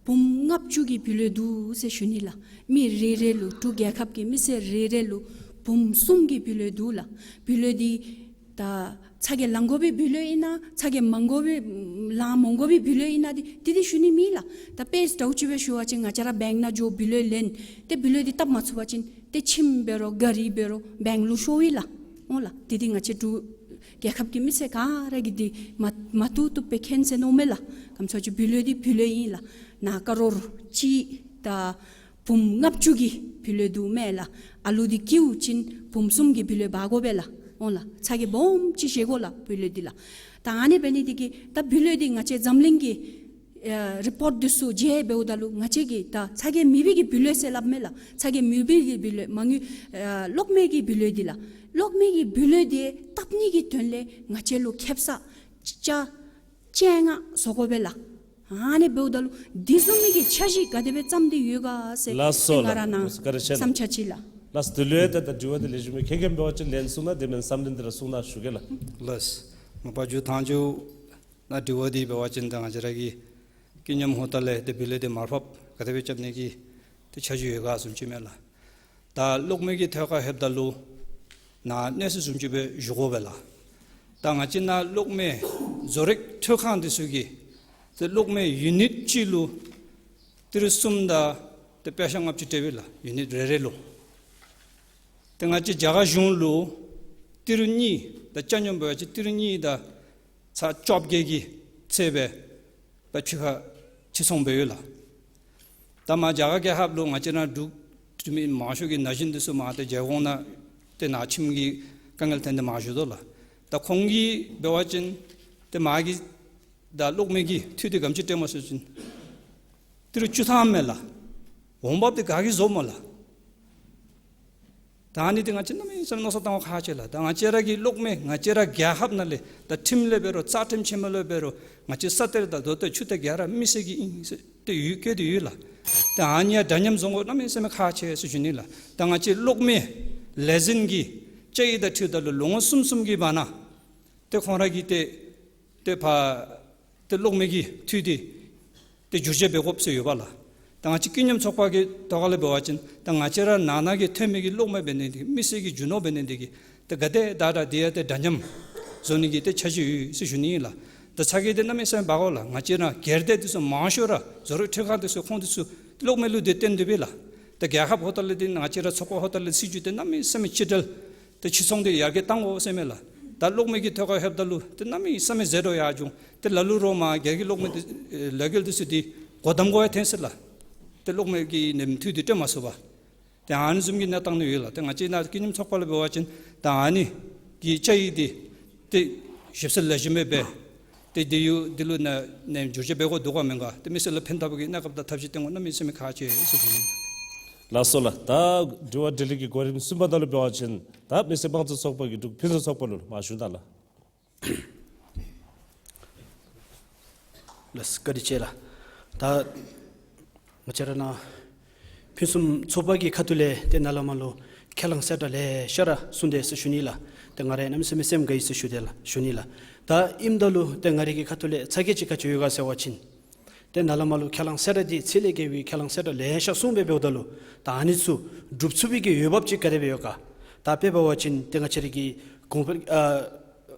འབུམ་ལྔ་བཅུ་གི་བུ་ལོན་འདུག་ཟེར་ཞུ་ནི་ལགས། མི་རེ་རེ་ལུ་འབྲུག་རྒྱལ་ཁབ་ཀྱི་མི་སེར་རེ་རེ་ལུ་འབུམ་གསུམ་གྱི་བུ་ལོན་འདུག་ལགས། བུ་ལོན་འདི་ད་ཚ་གྱང་ལང་དགོ་པའི་བུ་ལོན་ཨིན་ན་ཚ་གྱང་མ་ལང་དགོ་པའི་ལང་མ་དགོ་པའི་བུ་ལོན་ཨིན་ན་འདི་འདི་འདི་ཞུ་ནི་མེད་ལགས། ད་དཔེ་འདྲཝ་ཅིག་སྦེ་ཞུ་བ་ཅིན་ང་བཅས་ར་བེངཀ་ནང་འགྱོ་བུ་ལོན་ལེན་ཏེ་བུ་ལོན་འདི་བཏབ་མ་ཚུགས་པ་ཅིན་ཏེ་ཁྱིམ་འབད་རུང་གཱ་རི་འབད་རུང་བེངཀ་ལུ་ཤོར་ཡི་ལགས། འོང་ལགས། འདི་འདི་ང་བཅས་འབྲུག་རྒྱལ་ཁབ་ཀྱི་མི་སེར་ག་ར་གིས་འདི་མ་མ་བཏུབ་བཏུབ་སྦེ་མཁྱེན་གསལ་མནོཝ་མས་ལགས། ག་ཅི་སྨོ་ཅིག་བུ་ལོན་འདི་བུ་ལོན་ཨིན་ལགས། ནཱ་ཀ་རོར་གཅིག་དང་འབུམ་ལྔ་བཅུ་གི་བུ་ལོན་འདུག་མས་ལགས། ཨ་ལུ་འདི་སྐྱེཝ་ཅིན་འབུམ་གསུམ་གྱི་བུ་ལོན་འབག་དགོ་པས་ལགས། འོང་ལགས། ཚ་གྱང་སྦོམ་ཅིག་བཞེས་དགོ་ལགས་བུ་ལོན་འདི་ལགས། ད་ཨ་ནི་འབད་ནི་འདི་གིས་ད་བུ་ལོན་འདི་ང་བཅས་འཛམ་གླིང་གི་ཨེ་རི་པོརཊ་འདི་ཚུ་མཇལ་འབདཝ་ད་ལུ་ང་བཅས་ཀྱི་ད་ཚ་གྱང་མེད་པའི་གི་བུ་ལོན་ཟེར་སླབ་མས་ལགས། ཚ་གྱང་མེད་པའི་གི་བུ་ལོན་མ་དངུལ་ཨེ་གློག་མེ་གི་བུ་ལོན་འདི་ལགས། གློག་མེ་གི་བུ་ལོན་འདི་བཏབ་ནི་གི་དོན་ལས་ང་བཅས་ལུ་ཁེབ་ས་ཅ་ཅ་ལྔ་བཟོ་དགོ་པས་ལགས། ཨ་ནི་འབདཝ་ད་ལུ་འདི་བཟུམ་མའི་གི་འཆར་གཞི་ག་དེ་སྦེ་བརྩམས་ཏེ་ཡོད་ག་ཟེར་ལགས་སོ་ང་ར་ནཱ་ལགས། བཀའ་དྲིན་ཆེ་ལགས། བསམ་འཆར་ཅིག་ལགས། ལགས་སོ། དེ་ལུ་ཡང་ད་ད་དྲི་བ་འདི་ལེགས་ཤོམ་མཁྱེན་མཁྱེན་འབད་བ་ཅིན་ལན་གསུང་གནང་། དེ་མེན་བསམ་གཏན་འདི་ར་གསུང་གནང་ཞུ་གེ་ལགས། ལགས། མ་པ་མཇུག་མཐའ་མཇུག་ནཱ་དྲི་བ་འདི་འབད་བ་ཅིན་ད་ང་བཅས་ར་གི་ཀུན་མཉམ་ཧོ་ཏ་ལས་ཏེ་བུ་ལོན་འདི་མར་ཕབ་ག་དེ་སྦེ་རྐྱབ་ནི་གི་ཏེ་འཆར་གཞི་ཡོད་ག་བཟུམ་ཅིག་མས་ལགས། ད་གློག་མེ་གི་ཐད་ཁར་ལྷོདཔ་ད་ལུ་ནཱ་གནས་ཚུལ་བཟུམ་ཅིག་སྦེ་ཞུ་དགོ་པས་ལགས། ད་ང་བཅས་ནཱ་གློག་མེ་བཟོ་རིག་འཕྲུལ་ཁང་འདི་ཚུ་གིས་ཏེ་གློག་མེ་ཡུ་ནིཊ་གཅིག་ལུ་ཏི་རུ་གསུམ་དང་ཏེ་པེ་ཤ་ལྔ་བཅུ་སྤྲོད་པས་ལགས། ཡུ་ནིཊ་རེ་རེ་ལུ། ཏེ་ང་བཅས་རྒྱ་གར་གཞུང་ལུ་ཏི་རུ་གཉིས་ད་ཅ་སྙོམས་འབད་བ་ཅིན་ཏི་རུ་གཉིས་དང་ཚག་བཅོ་བརྒྱད་ཀྱི་ཚད་སྦེ་ད་ཕྱི་ཁར་ཕྱིར་ཚོང་འབད་ཡོད་ལགས། ད་མར་རྒྱ་གར་རྒྱལ་ཁབ་ལུ་ང་བཅས་ནཱ་འབྲུག་འབྲུག་མི་མང་ཤོས་ཀྱི་ན་གཞོན་འདི་ཚུ་མར་ཏེ་རྒྱལ་ཁོངས་ནང་ཏེ་ནཱ་ཁྱིམ་གྱི་དཀའ་ངལ་ཐོན་ཏེ་མར་བཞུགས་དོ་ལགས། ད་ཁོང་གིས་འབད་བ་ཅིན་ཏེ་མར་གྱི་ད་གློག་མེ་གི་འཐུས་འདི་ག་དེམ་ཅིག་སྤྲོད་མས་ཟེར་བ་ཅིན་ཏི་རུ་བཅུ་ཐམ་མས་ལགས། འོང་འབབ་འདི་ག་གིས་བཟོཝ་སྨོ་ལགས། ད་ཨ་ནི་འདི་ང་བཅས་གནམ་མེད་ས་མེད་མནོ་བསམ་བཏང་དགོཔ་ཁག་ཆེ་ལགས། ད་ང་བཅས་ར་གི་གློག་མེ་ང་བཅས་ར་རྒྱལ་ཁབ་ནང་ལས་ད་ཁྲིམས་ལས་འབད་རུང་རྩ་ཁྲིམས་ཆེན་མོ་ལས་འབད་རུང་ང་བཅས་ས་གཏེར་དང་རྡོ་གཏེར་ཆུ་གཏེར་ག་ར་མི་སེར་གྱི་ཨིན་ཟེར་ཏེ་ཡོད་བཀོད་དེ་ཡོད་ལགས། ད་ཨ་ནི་ཡང་འདྲ་མཉམ་བཟོ་དགོཔ་གནམ་མེད་ས་མེད་ཁག་ཆེ་ཟེར་ཞུ་ནི་ལགས། ད་ང་བཅས་གློག་མེ་ལས་འཛིན་གྱི་བཅའ་ཡིག་དང་འཁྲིལཝ་ད་ལུ་ལོ་ངོ་གསུམ་གསུམ་གྱི་བར་ན་ཏེ་ཁོང་ར་གིས་ཏེ་ཏེ་ཕར་ཏེ་གློག་མེ་གི་འཐུས་འདི་ཏེ་བསྒྱུར་བཅོས་འབད་དགོཔ་ཟེར་ཡོདཔ་ལགས། ད་ང་བཅས་ཀུན་མཉམ་ཚོགས་པ་གི་ཐོག་ཁ་ལས་འབད་བ་ཅིན་ད་ང་བཅས་ར་ནང་ན་གི་ཐོན་མི་གི་གློག་མེ་འབད་ནི་འདི་མི་སེར་གྱི་རྒྱུ་ནོར་འབད་ནི་འདི་གིས་ད་ག་དེ་དྲག་དྲག་འདི་ཡང་ཏེ་འདྲ་མཉམ་བཟོ་ནི་གི་ཏེ་འཆར་གཞི་ཡོད་ཟེར་ཞུ་ནི་ཨིན་ལགས། ད་ཚ་གྱང་འདི་གནམ་མེད་ས་མེད་འབག་དགོ་ལགས། ང་བཅས་ནཱ་སྒེར་སྡེ་འདི་ཚུ་མང་ཤོས་ར་བཟོ་རིག་འཕྲུལ་ཁང་འདི་ཚུ་ཁོང་འདི་ཚུ་གློག་མེ་ལུ་ཏེ་བརྟེན་ཏེ་སྦེ་ལགས། ད་རྒྱལ་ཁབ་ཧོ་ཏ་ལས་འདི་ང་བཅས་ར་ཚོགས་པ་ཧོ་ཏ་ལས་སྲིད་བྱུས་འདི་གནམ་མེད་ས་མེད་ཕྱི་འབྲེལ་ཏེ་ཕྱིར་ཚོང་འདི་ཡར་རྒྱས་གཏང་དགོ་ཟེར་མས་ལགས། ད་གློག་མེ་གི་ཐད་ཁར་ལྷོདཔ་ད་ལུ་ཏེ་གནམ་མེད་ས་མེད་ཟད་འགྲོ་ཡར་འགྱོ། ཏེ་ལ་ལུ་རོགས་མར་སྒེར་གྱི་གློག་མེ་འདི་ལས་འགུལ་འདི་ཚུ་འདི་སྒོ་བསྡམ་དགོཔ་ཐོན་སོ་ལགས། ཏེ་གློག་མེ་གི་ནེམ་འཐུས་འདི་སྤྲོད་མ་ཚུགས་པར་ཏེ་ཨ་ནི་བཟུམ་གྱི་གནས་སྟངས་ནང་ཡོད་ལགས། ཏེ་ང་བཅས་ནཱ་ཀུན་མཉམ་ཚོགས་པ་ལས་འབད་བ་ཅིན་ད་ཨ་ནི་གི་བཅའ་ཡིག་འདི་ཏེ་ཞིབ་གསལ་ལེགས་ཤོམ་སྦེ་འབད་ ཏེ་དེ་ཡུལ་འདི་ལུ་ནཱ་ནཱ་བསྒྱུར་བཅོས་འབད་དགོཔ་འདུག་ག་མེན་ག། ཏེ་མི་སེར་ལུ་ཕན་ཐོགས་པའི་གི་གནས་སྐབས་དང་ཐབས་ཤེས་བཏོན་དགོ་གནམ་མེད་ས་མེད་ཁག་ཆེ་ཟེར་ཞུ་ནི། ལགས་སོ་ལགས། ད་དྲི་བ་དྲིས་ལན་གྱི་གོ་རིམ་གསུམ་པ་ནང་ལུ་འབད་བ་ཅིན་ད་མི་སེར་དམངས་གཙོ་ཚོགས་པ་གི་འབྲུག་ཕུན་སུམ་ཚོགས་པ་ལུ་མར་ཞུ་ད་ལགས། ལགས་སོ། བཀའ་དྲིན་ཆེ་ལགས། ད་ང་བཅས་ར་ནཱ་ཕུན་སུམ་ཚོགས་པ་གི་ཁ་ཐུག་ལས་ཏེ་ནཱ་ལས་མར་ལུ་ཁས་བླངས་གསལ་བསྒྲགས་ལེ་ཤ་ར་གསུངས་ཏེ་ཟེར་ཞུ་ནི་ལགས། ཏེ་ང་ར་གནམ་མེད་ས་མེད་སེམས་དགའ་ཡི་ཟེར་ཞུ་དེ་ལགས་ཞུ་ནི་ལགས། ད་ཨིནམ་ད་ལུ་ཏེ་ང་རའི་གི་ཁ་ཐུག་ལས་ཚ་གྱང་ཅིག་ག་ཅི་ཡོད་ག་ཟེར་བ་ཅིན་ཏེ་ནཱ་ལས་མར་ལུ་ཁས་བླངས་གསལ་བསྒྲགས་འདི་ཚད་ལས་བརྒལ་བའི་ཁས་བླངས་གསལ་བསྒྲགས་ལེ་ཤ་གསུངས་སྦེ་འབདཝ་ད་ལུ་ད་ཨ་ནི་ཚུ་སྒྲུབ་ཚུགས་པའི་གི་འོས་འབབ་ཅིག་ག་དེ་སྦེ་ཡོད་ག། ད་དཔེ་འབད་བ་ཅིན་ཏེ་ང་བཅས་རའི་གི་གོང་འཕེལ་ཨ་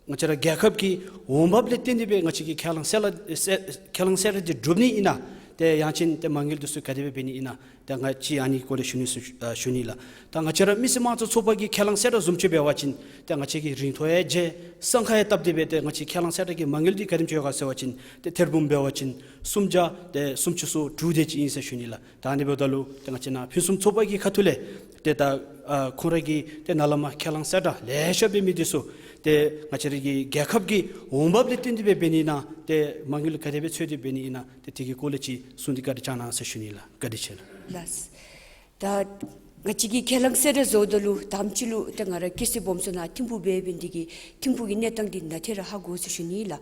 ང་བཅས་ར་རྒྱལ་ཁབ་ཀྱི་འོང་འབབ་ལས་བརྟེན་ཏེ་སྦེ་ང་བཅས་ཀྱིས་ཁས་བླངས་གསལ་བསྒྲགས་གསལ་ཁས་བླངས་གསལ་བསྒྲགས་འདི་སྒྲུབ་ནི་ཨིན་ན། ཏེ་ཡང་ཅིན་ཏེ་མ་དངུལ་འདི་ཚུ་ག་དེ་སྦེ་འབད་ནི་ཨིན་ན། ཏེ་ང་བཅས་ཨ་ནི་སྐོར་ལས་ཞུ་ནི་ཟེར་ཞུ་ཨ་ཞུ་ནི་ལགས། ད་ང་བཅས་ར་མི་སེར་དམངས་གཙོ་ཚོགས་པ་གི་ཁས་བླངས་གསལ་བསྒྲགས་བཟུམ་ཅིག་འབད་བ་ཅིན་ཏེ་ང་བཅས་ཀྱིས་རིན་ཐང་ཡང་འཇལ་སྲང་ཁ་ཡང་བཏབ་སྟེ་སྦེ་ཏེ་ང་བཅས་ཁས་བླངས་གསལ་བསྒྲགས་ཀྱི་མ་དངུལ་འདི་ག་དེམ་ཅིག་ཡོད་ག་ཟེར་བ་ཅིན་ཏེ་ཐེར་འབུམ་འབད་བ་ཅིན་སུམ་བརྒྱ་ཏེ་སུམ་ཅུ་སོ་དྲུག་དེ་ཅིག་ཨིན་ཟེར་ཞུ་ནི་ལགས། ད་ཨ་ནི་འབདཝ་ད་ལུ་ཏེ་ང་བཅས་ནཱ་ཕུན་སུམ་ཚོགས་པ་གི་ཁ་ཐུག་ལས་ཏེ་ད་ཨ་ཁོང་ར་གིས་ཏེ་ནཱ་ལས་མར་ཁས་བླངས་གསལ་བསྒྲགས་ལེ་ཤ་འབད་མི་འདི་ཚུ་ཏེ་ང་བཅས་རའི་གི་རྒྱལ་ཁབ་ཀྱི་འོང་འབབ་ལས་བརྟེན་ཏེ་སྦེ་འབད་ནི་ཨིན་ན། ཏེ་མ་དངུལ་ག་དེ་སྦེ་འཚོལ་ཏེ་འབད་ནི་ཨིན་ན། ཏེ་དེ་གི་སྐོར་ལས་ཅིག་གསུངས་ཏེ་བཀའ་དྲིན་བསྐྱང་གནང་ཟེར་ཞུ་ནི་ལགས། བཀའ་དྲིན་ཆེ་ལགས། ལགས། ད་ང་བཅས་ཀྱིས་ཁས་བླངས་གསལ་བསྒྲགས་བཟོཝ་ད་ལུ་དང་པ་ཅིག་ལུ་ཏེ་ང་ར་སྐྱེས་ས་སྦོམ་ས་ནཱ་ཐིམ་ཕུག་སྦེ་འབད་ནི་དེ་གིས་ཐིམ་ཕུག་གི་གནས་སྟངས་འདི་ནཱ་ཐད་ར་ཧ་གོ་ཟེར་ཞུ་ནི་ལགས།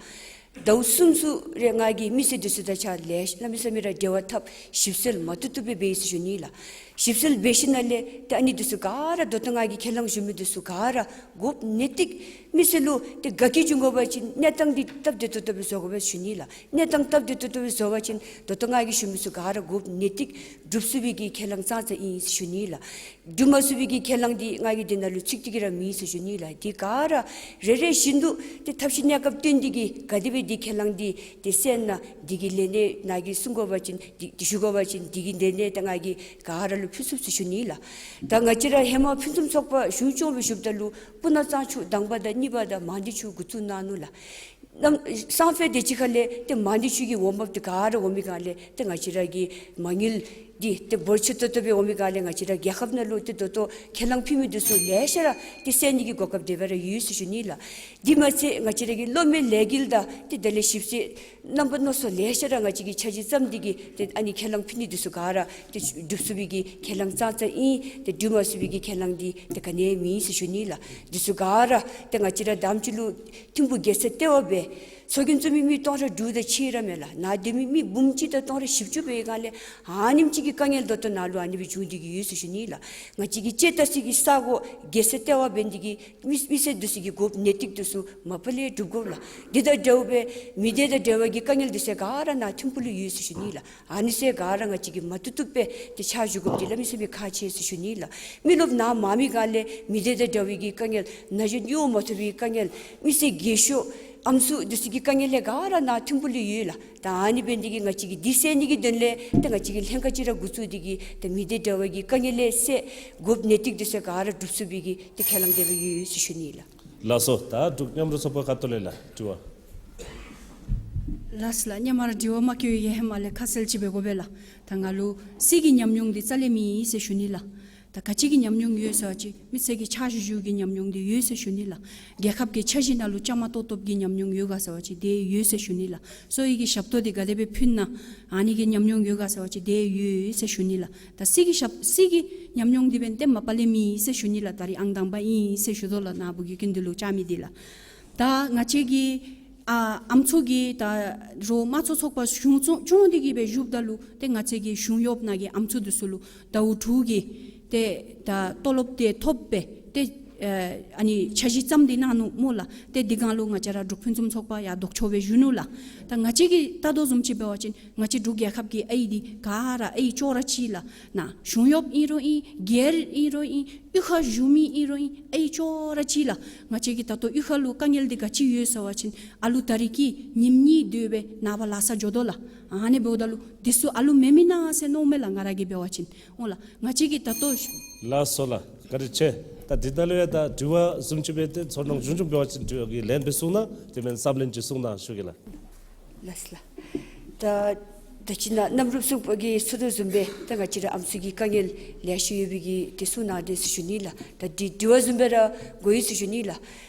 ཟླཝ་གསུམ་ཚུ་རེ་ང་གིས་མི་སེར་འདི་ཚུ་དང་ཆ་ལས་གནམ་མེད་ས་མེད་ར་འབྲེལ་བ་འཐབ་ཞིབ་འཚོལ་མ་བཏུབ་བཏུབ་སྦེ་འབད་ཡི་ཟེར་ཞུ་ནི་ལགས། ཞིབ་འཚོལ་འབད་ཞིནམ་ལས་ཏེ་ཨ་ནི་འདི་ཚུ་ག་ར་ད་ལྟོ་ང་གིས་ཁས་བླངས་ཞུ་མི་འདི་ཚུ་ག་ར་དགོཔ་ནན་ཏིག་མི་སེར་ལུ་ཏེ་དགའ་སྐྱིད་འབྱུང་དགོ་པ་ཅིན་གནས་སྟངས་འདི་སྟབས་བདེ་ཏོག་ཏོ་སྦེ་བཟོ་དགོ་པས་ཞུ་ནི་ལགས། གནས་སྟངས་སྟབས་བདེ་ཏོག་ཏོ་སྦེ་བཟོ་བ་ཅིན་ད་ལྟོ་ང་གིས་ཞུ་མི་ཚུ་ག་ར་དགོཔ་ནན་ཏིག་སྒྲུབ་ཚུགས་པའི་གི་ཁས་བླངས་ཙང་ཙ་ཨིན་ཟེར་ཞུ་ནི་ལགས། སྒྲུབ་མ་ཚུགས་པའི་གི་ཁས་བླངས་འདི་ང་གིས་འདི་ནང་ལུ་ཚིག་ཏིག་གི་ར་མེད་ཟེར་ཞུ་ནི་ལགས། འདི་ག་ར་རེ་རེ་བཞིན་དུ་ཏེ་ཐབས་ཤེས་གནས་སྐབས་བསྟུན་ཏེ་གིས་ག་དེ་སྦེ་འདི་ཁས་བླངས་འདི་ཏེ་གསན་གནང་། འདི་གི་ལན་ནི་ནཱ་གིས་གསུང་དགོ་པ་ཅིན་འདི་འདི་ཞུ་དགོ་པ་ཅིན་འདི་གི་ལན་ནི་ད་ང་གིས་ག་ར་ལུ་ཕུལ་ཚུགས་ཟེར་ཞུ་ནི་ལགས། ད་ང་བཅས་ར་ཧེ་མ་ཕུན་སུམ་ཚོགས་པ་གཞུང་སྐྱོང་སྦེ་བཞུགསཔ་ད་ལུ་སྤུ་ན་གཙང་ཆུ་དང་པ་དང་གཉིས་པ་དང་མང་སྡེ་ཆུ་འགོ་བཙུགས་གནང་ནུག་ལགས། གནམ་སང་ཕོད་དེ་ཅིག་ཁ་ལས་ཏེ་མང་སྡེ་ཆུ་གི་འོང་འབབ་འདི་ག་ར་འོང་མི་སྒང་ལས་ཏེ་ང་བཅས་ར་གི་མ་དངུལ་འདི་ཏེ་འབོར་ཆེ་ཏོག་ཏོ་སྦེ་འོང་མི་སྒང་ལས་ང་བཅས་ར་རྒྱལ་ཁབ་ནང་ལུ་ཏེ་ད་ལྟོ་ཁས་བླངས་ཕུལ་མི་འདི་ཚུ་ལེ་ཤ་ར་ཏེ་སེལ་ནི་གི་གོ་སྐབས་དེ་སྦེ་ར་ཡོད་ཟེར་ཞུ་ནི་ལགས། འདི་མ་ཚད་ང་བཅས་ར་གི་གློག་མེ་ལས་འགུལ་དང་ཏེ་དེ་ལས་ཞིབ་དཔྱད་རྣམ་པ་སྣ་ཚོགས་ལེ་ཤ་ར་ང་བཅས་ཀྱིས་འཆར་གཞི་བརྩམས་ཏེ་གིས་ཏེ་ཨ་ནི་ཁས་བླངས་ཕུལ་ནི་འདི་ཚུ་ག་ར་ཏེ་སྒྲུབ་ཚུགས་པའི་གི་ཁས་བླངས་ཙང་ཙ་ཨིན། ཏེ་སྒྲུབ་མ་ཚུགས་པའི་གི་ཁས་བླངས་འདི་ཏེ་ག་ནི་ཡང་མེད་ཟེར་ཞུ་ནི་ལགས། འདི་ཚུ་ག་ར་ཏེ་ང་བཅས་ར་དང་པ་ཅིག་ལུ་ཐིམ་ཕུག་རྒྱལ་ས་ལྟེ་བ་སྦེ་ཚོགས་རྒྱན་བཙུགས་མི་མི་སྟོང་ཕྲག་དྲུག་དང་ཕྱེད་ར་མས་ལགས། ནཱ་སྡོད་མི་མི་འབུམ་གཅིག་དང་སྟོང་ཕྲག་བཞི་བཅུ་སྦེ་ཡོད་སྒང་ལས་ཨ་ནེམ་ཅིག་གི་དཀའ་ངལ་ད་ལྟོ་ནཱ་ལུ་ཨ་ནི་སྦེ་བྱུང་སྟེ་གིས་ཡོད་ཟེར་ཞུ་ནི་ལགས། ང་བཅས་ཀྱི་སྤྱོད་ལྟ་ས་གི་ས་གོ་རྒྱལ་ས་ལྟེ་བ་འབད་ནི་དེ་གིས་མི་མི་སེར་འདི་ཚུ་གི་དགོཔ་ནན་ཏིག་འདི་ཚུ་མ་པ་ལས་སྒྲུབ་དགོ་ལགས། འདི་དང་འདྲཝ་སྦེ་མི་སྡེ་དང་འབྲེལ་བའི་གི་དཀའ་ངལ་འདི་ཚུ་ག་ར་ནཱ་ཐིམ་ཕུག་ལུ་ཡོད་ཟེར་ཞུ་ནི་ལགས། ཨ་ནི་ཚུ་ག་ར་ང་བཅས་ཀྱིས་མ་བཏུབ་བཏུབ་སྦེ་ཏེ་ཕྱག་ཞུ་དགོཔ་འདི་གནམ་མེད་ས་མེད་ཁག་ཆེ་ཟེར་ཞུ་ནི་ལགས། མི་རློབས་ནཱ་མང་མི་སྒང་ལས་མི་སྡེ་དང་འབྲེལ་བའི་གི་དཀའ་ངལ་ན་གཞོན་གཡོག་མ་ཐོབ་པའི་དཀའ་ངལ་མི་སེར་རྒས་ཤོས་ཨམ་སྲུ་འདི་ཚུ་གི་དཀའ་ངལ་ལས་ག་ར་ནཱ་ཐིམ་ཕུག་ལུ་ཡོད་ལགས། ད་ཨ་ནི་འབད་ནི་དེ་གིས་ང་བཅས་ཀྱིས་འདི་སེལ་ནི་གི་དོན་ལས་ཏེ་ང་བཅས་ཀྱིས་ལྷན་ཁག་ཅིག་ར་འགོ་བཙུགས་ཏེ་གིས་ཏེ་མི་སྡེ་འབྲེལ་བའི་གི་དཀའ་ངལ་ལས་སེལ་དགོཔ་ནན་ཏིག་འདི་ཚུ་ག་ར་སྒྲུབ་ཚུགས་པའི་གི་ཏེ་ཁས་བླངས་དེ་སྦེ་ཡོད་ཟེར་ཞུ་ནི་ལགས། ལགས་སོ། ད་འབྲུག་མཉམ་རུབ་ཚོགས་པ་ཁ་ཐུག་ལས་ལགས་དྲི་བ། ལགས་སོ་ལགས། སྙན་མར་དྲི་བ་མ་བཀོད་ཡི་གི་ཧེ་མ་ལས་ཁ་གསལ་ཅིག་འབད་དགོ་པས་ལགས། ད་ང་ལུ་སྲིད་ཀྱི་ཉམས་མྱོང་འདི་རྩ་ལས་མེད་ཟེར་ཞུ་ནི་ལགས། ད་ག་ཅི་གི་ཉམས་མྱོང་ཡོད་ཟེར་བ་ཅིན་མི་སེར་གྱི་ཕྱག་ཞུ་ཞུ་གི་ཉམས་མྱོང་འདི་ཡོད་ཟེར་ཞུ་ནི་ལགས། རྒྱལ་ཁབ་ཀྱི་འཆར་གཞི་ནང་ལུ་བཅའ་མར་གཏོགས་གཏོགསཔ་གི་ཉམས་མྱོང་ཡོད་ག་ཟེར་བ་ཅིན་དེ་ཡོད་ཟེར་ཞུ་ནི་ལགས། གསོ་བའི་གི་ཞབས་ཏོག་འདི་ག་དེ་སྦེ་ཕུལ་ན་ཨ་ནི་གི་ཉམས་མྱོང་ཡོད་ག་ཟེར་བ་ཅིན་དེ་ཡོད་ཟེར་ཞུ་ནི་ལགས། ད་སྲིད་ཀྱི་ཞབས་སྲིད་ཀྱི་ཉམས་མྱོང་འདི་འབདན་ཏེ་མ་པ་ལས་མེད་ཟེར་ཞུ་ནི་ལགས། ད་རིས་ཨང་དང་པ་ཨིན་ཟེར་ཞུ་དོ་ལགས། ནཱ་བུ་གི་ཀུན་འདུས་ལུ་བཅར་མི་འདི་ལགས། ད་ང་བཅས་ཀྱི་ཨ་ཨམ་སྲུ་གི་ད་རོགས་དམངས་གཙོ་ཚོགས་པ་གཞུང་བཙུགས་སྐྱོང་འདི་གིས་སྦེ་བཞུགསཔ་ད་ལུ་ཏེ་ང་བཅས་ཀྱི་གཞུང་གཡོགཔ་ནང་གི་ཨམ་སྲུ་འདི་ཚུ་ལུ་ཟླཝ་དྲུག་གི་ཏེ་ད་ཏོ་ལོབ་དེ་ཐོབ་སྦེ་ཏེ་ཨ་ནི་འཆར་གཞི་བརྩམས་ཏེ་གནང་ནུག་སྨོ་ལགས། ཏེ་འདི་སྒང་ལུ་ང་བཅས་ར་འབྲུག་ཕུན་སུམ་ཚོགས་པ་ཡང་ལྡོག་ཕྱོགས་སྦེ་བཞུགས་ནུག་ལགས། ད་ང་བཅས་ཀྱིས་བལྟ་དོ་བཟུམ་ཅིག་འབད་བ་ཅིན་ང་བཅས་འབྲུག་རྒྱལ་ཁབ་ཀྱི་ཨའི་འདི་ག་ར་ཨའི་ཅོག་ར་གཅིག་ལགས། ནཱ་གཞུང་གཡོགཔ་ཨིན་རུང་ཨིན། སྒེར་ཨིན་རུང་ཨིན། གཡུས་ཁར་བཞུགས་མི་ཨིན་རུང་ཨིན། ཨའི་ཅོག་ར་གཅིག་ལགས། ང་བཅས་ཀྱི་ད་ལྟོ་གཡུས་ཁ་ལུ་དཀའ་ངལ་འདི་ག་ཅི་ཡོད་ཟེར་བ་ཅིན་ཨ་ལུ་ད་རིས་ཀྱི་ཉིནམ་གཉིས་དེ་སྦེ་ནངས་པ་ལག་ས་འགྱོ་དོ་ལགས། ཨ་ནི་འབདཝ་ད་ལུ་འདི་ཚུ་ཨ་ལུ་མེན་མེན་ན་ཟེར་མནོཝ་མས་ལགས། ང་ར་གིས་འབད་བ་ཅིན་འོང་ལགས། ང་བཅས་ཀྱིས་ད་ལྟོ། ལགས་སོ་ལགས། བཀའ་དྲིན་ཆེ། ད་འདི་ནང་ལུ་ཡང་ད་དྲི་བ་བཟུམ་ཅིག་འབད་དེ་ཚོར་སྣང་ཆུང་ཆུང་འབད་བ་ཅིན་དྲི་བ་གི་ལན་སྦེ་གསུང་གནང་། དེ་མེན་བསམ་ལན་ཅིག་གསུང་གནང་ཞུ་གེ་ལགས། ལགས་སོ་ལགས། ད་ད་ཅི་ནཱ་མཉམ་རུབ་ཚོགས་པ་གིས་ཞུ་དོ་བཟུམ་སྦེ་ད་ང་བཅས་ར་ཨམ་སྲུ་གི་དཀའ་ངལ་ལེ་ཤ་ཡོད་པའི་གི་དེ་གསུང་གནང་དེས་ཟེར་ཞུ་ནི་ལགས། ད་འདི་དྲི་བ་བཟུམ་སྦེ་ར་གོ་ཡི་ཟེར་ཞུ་ནི་ལགས།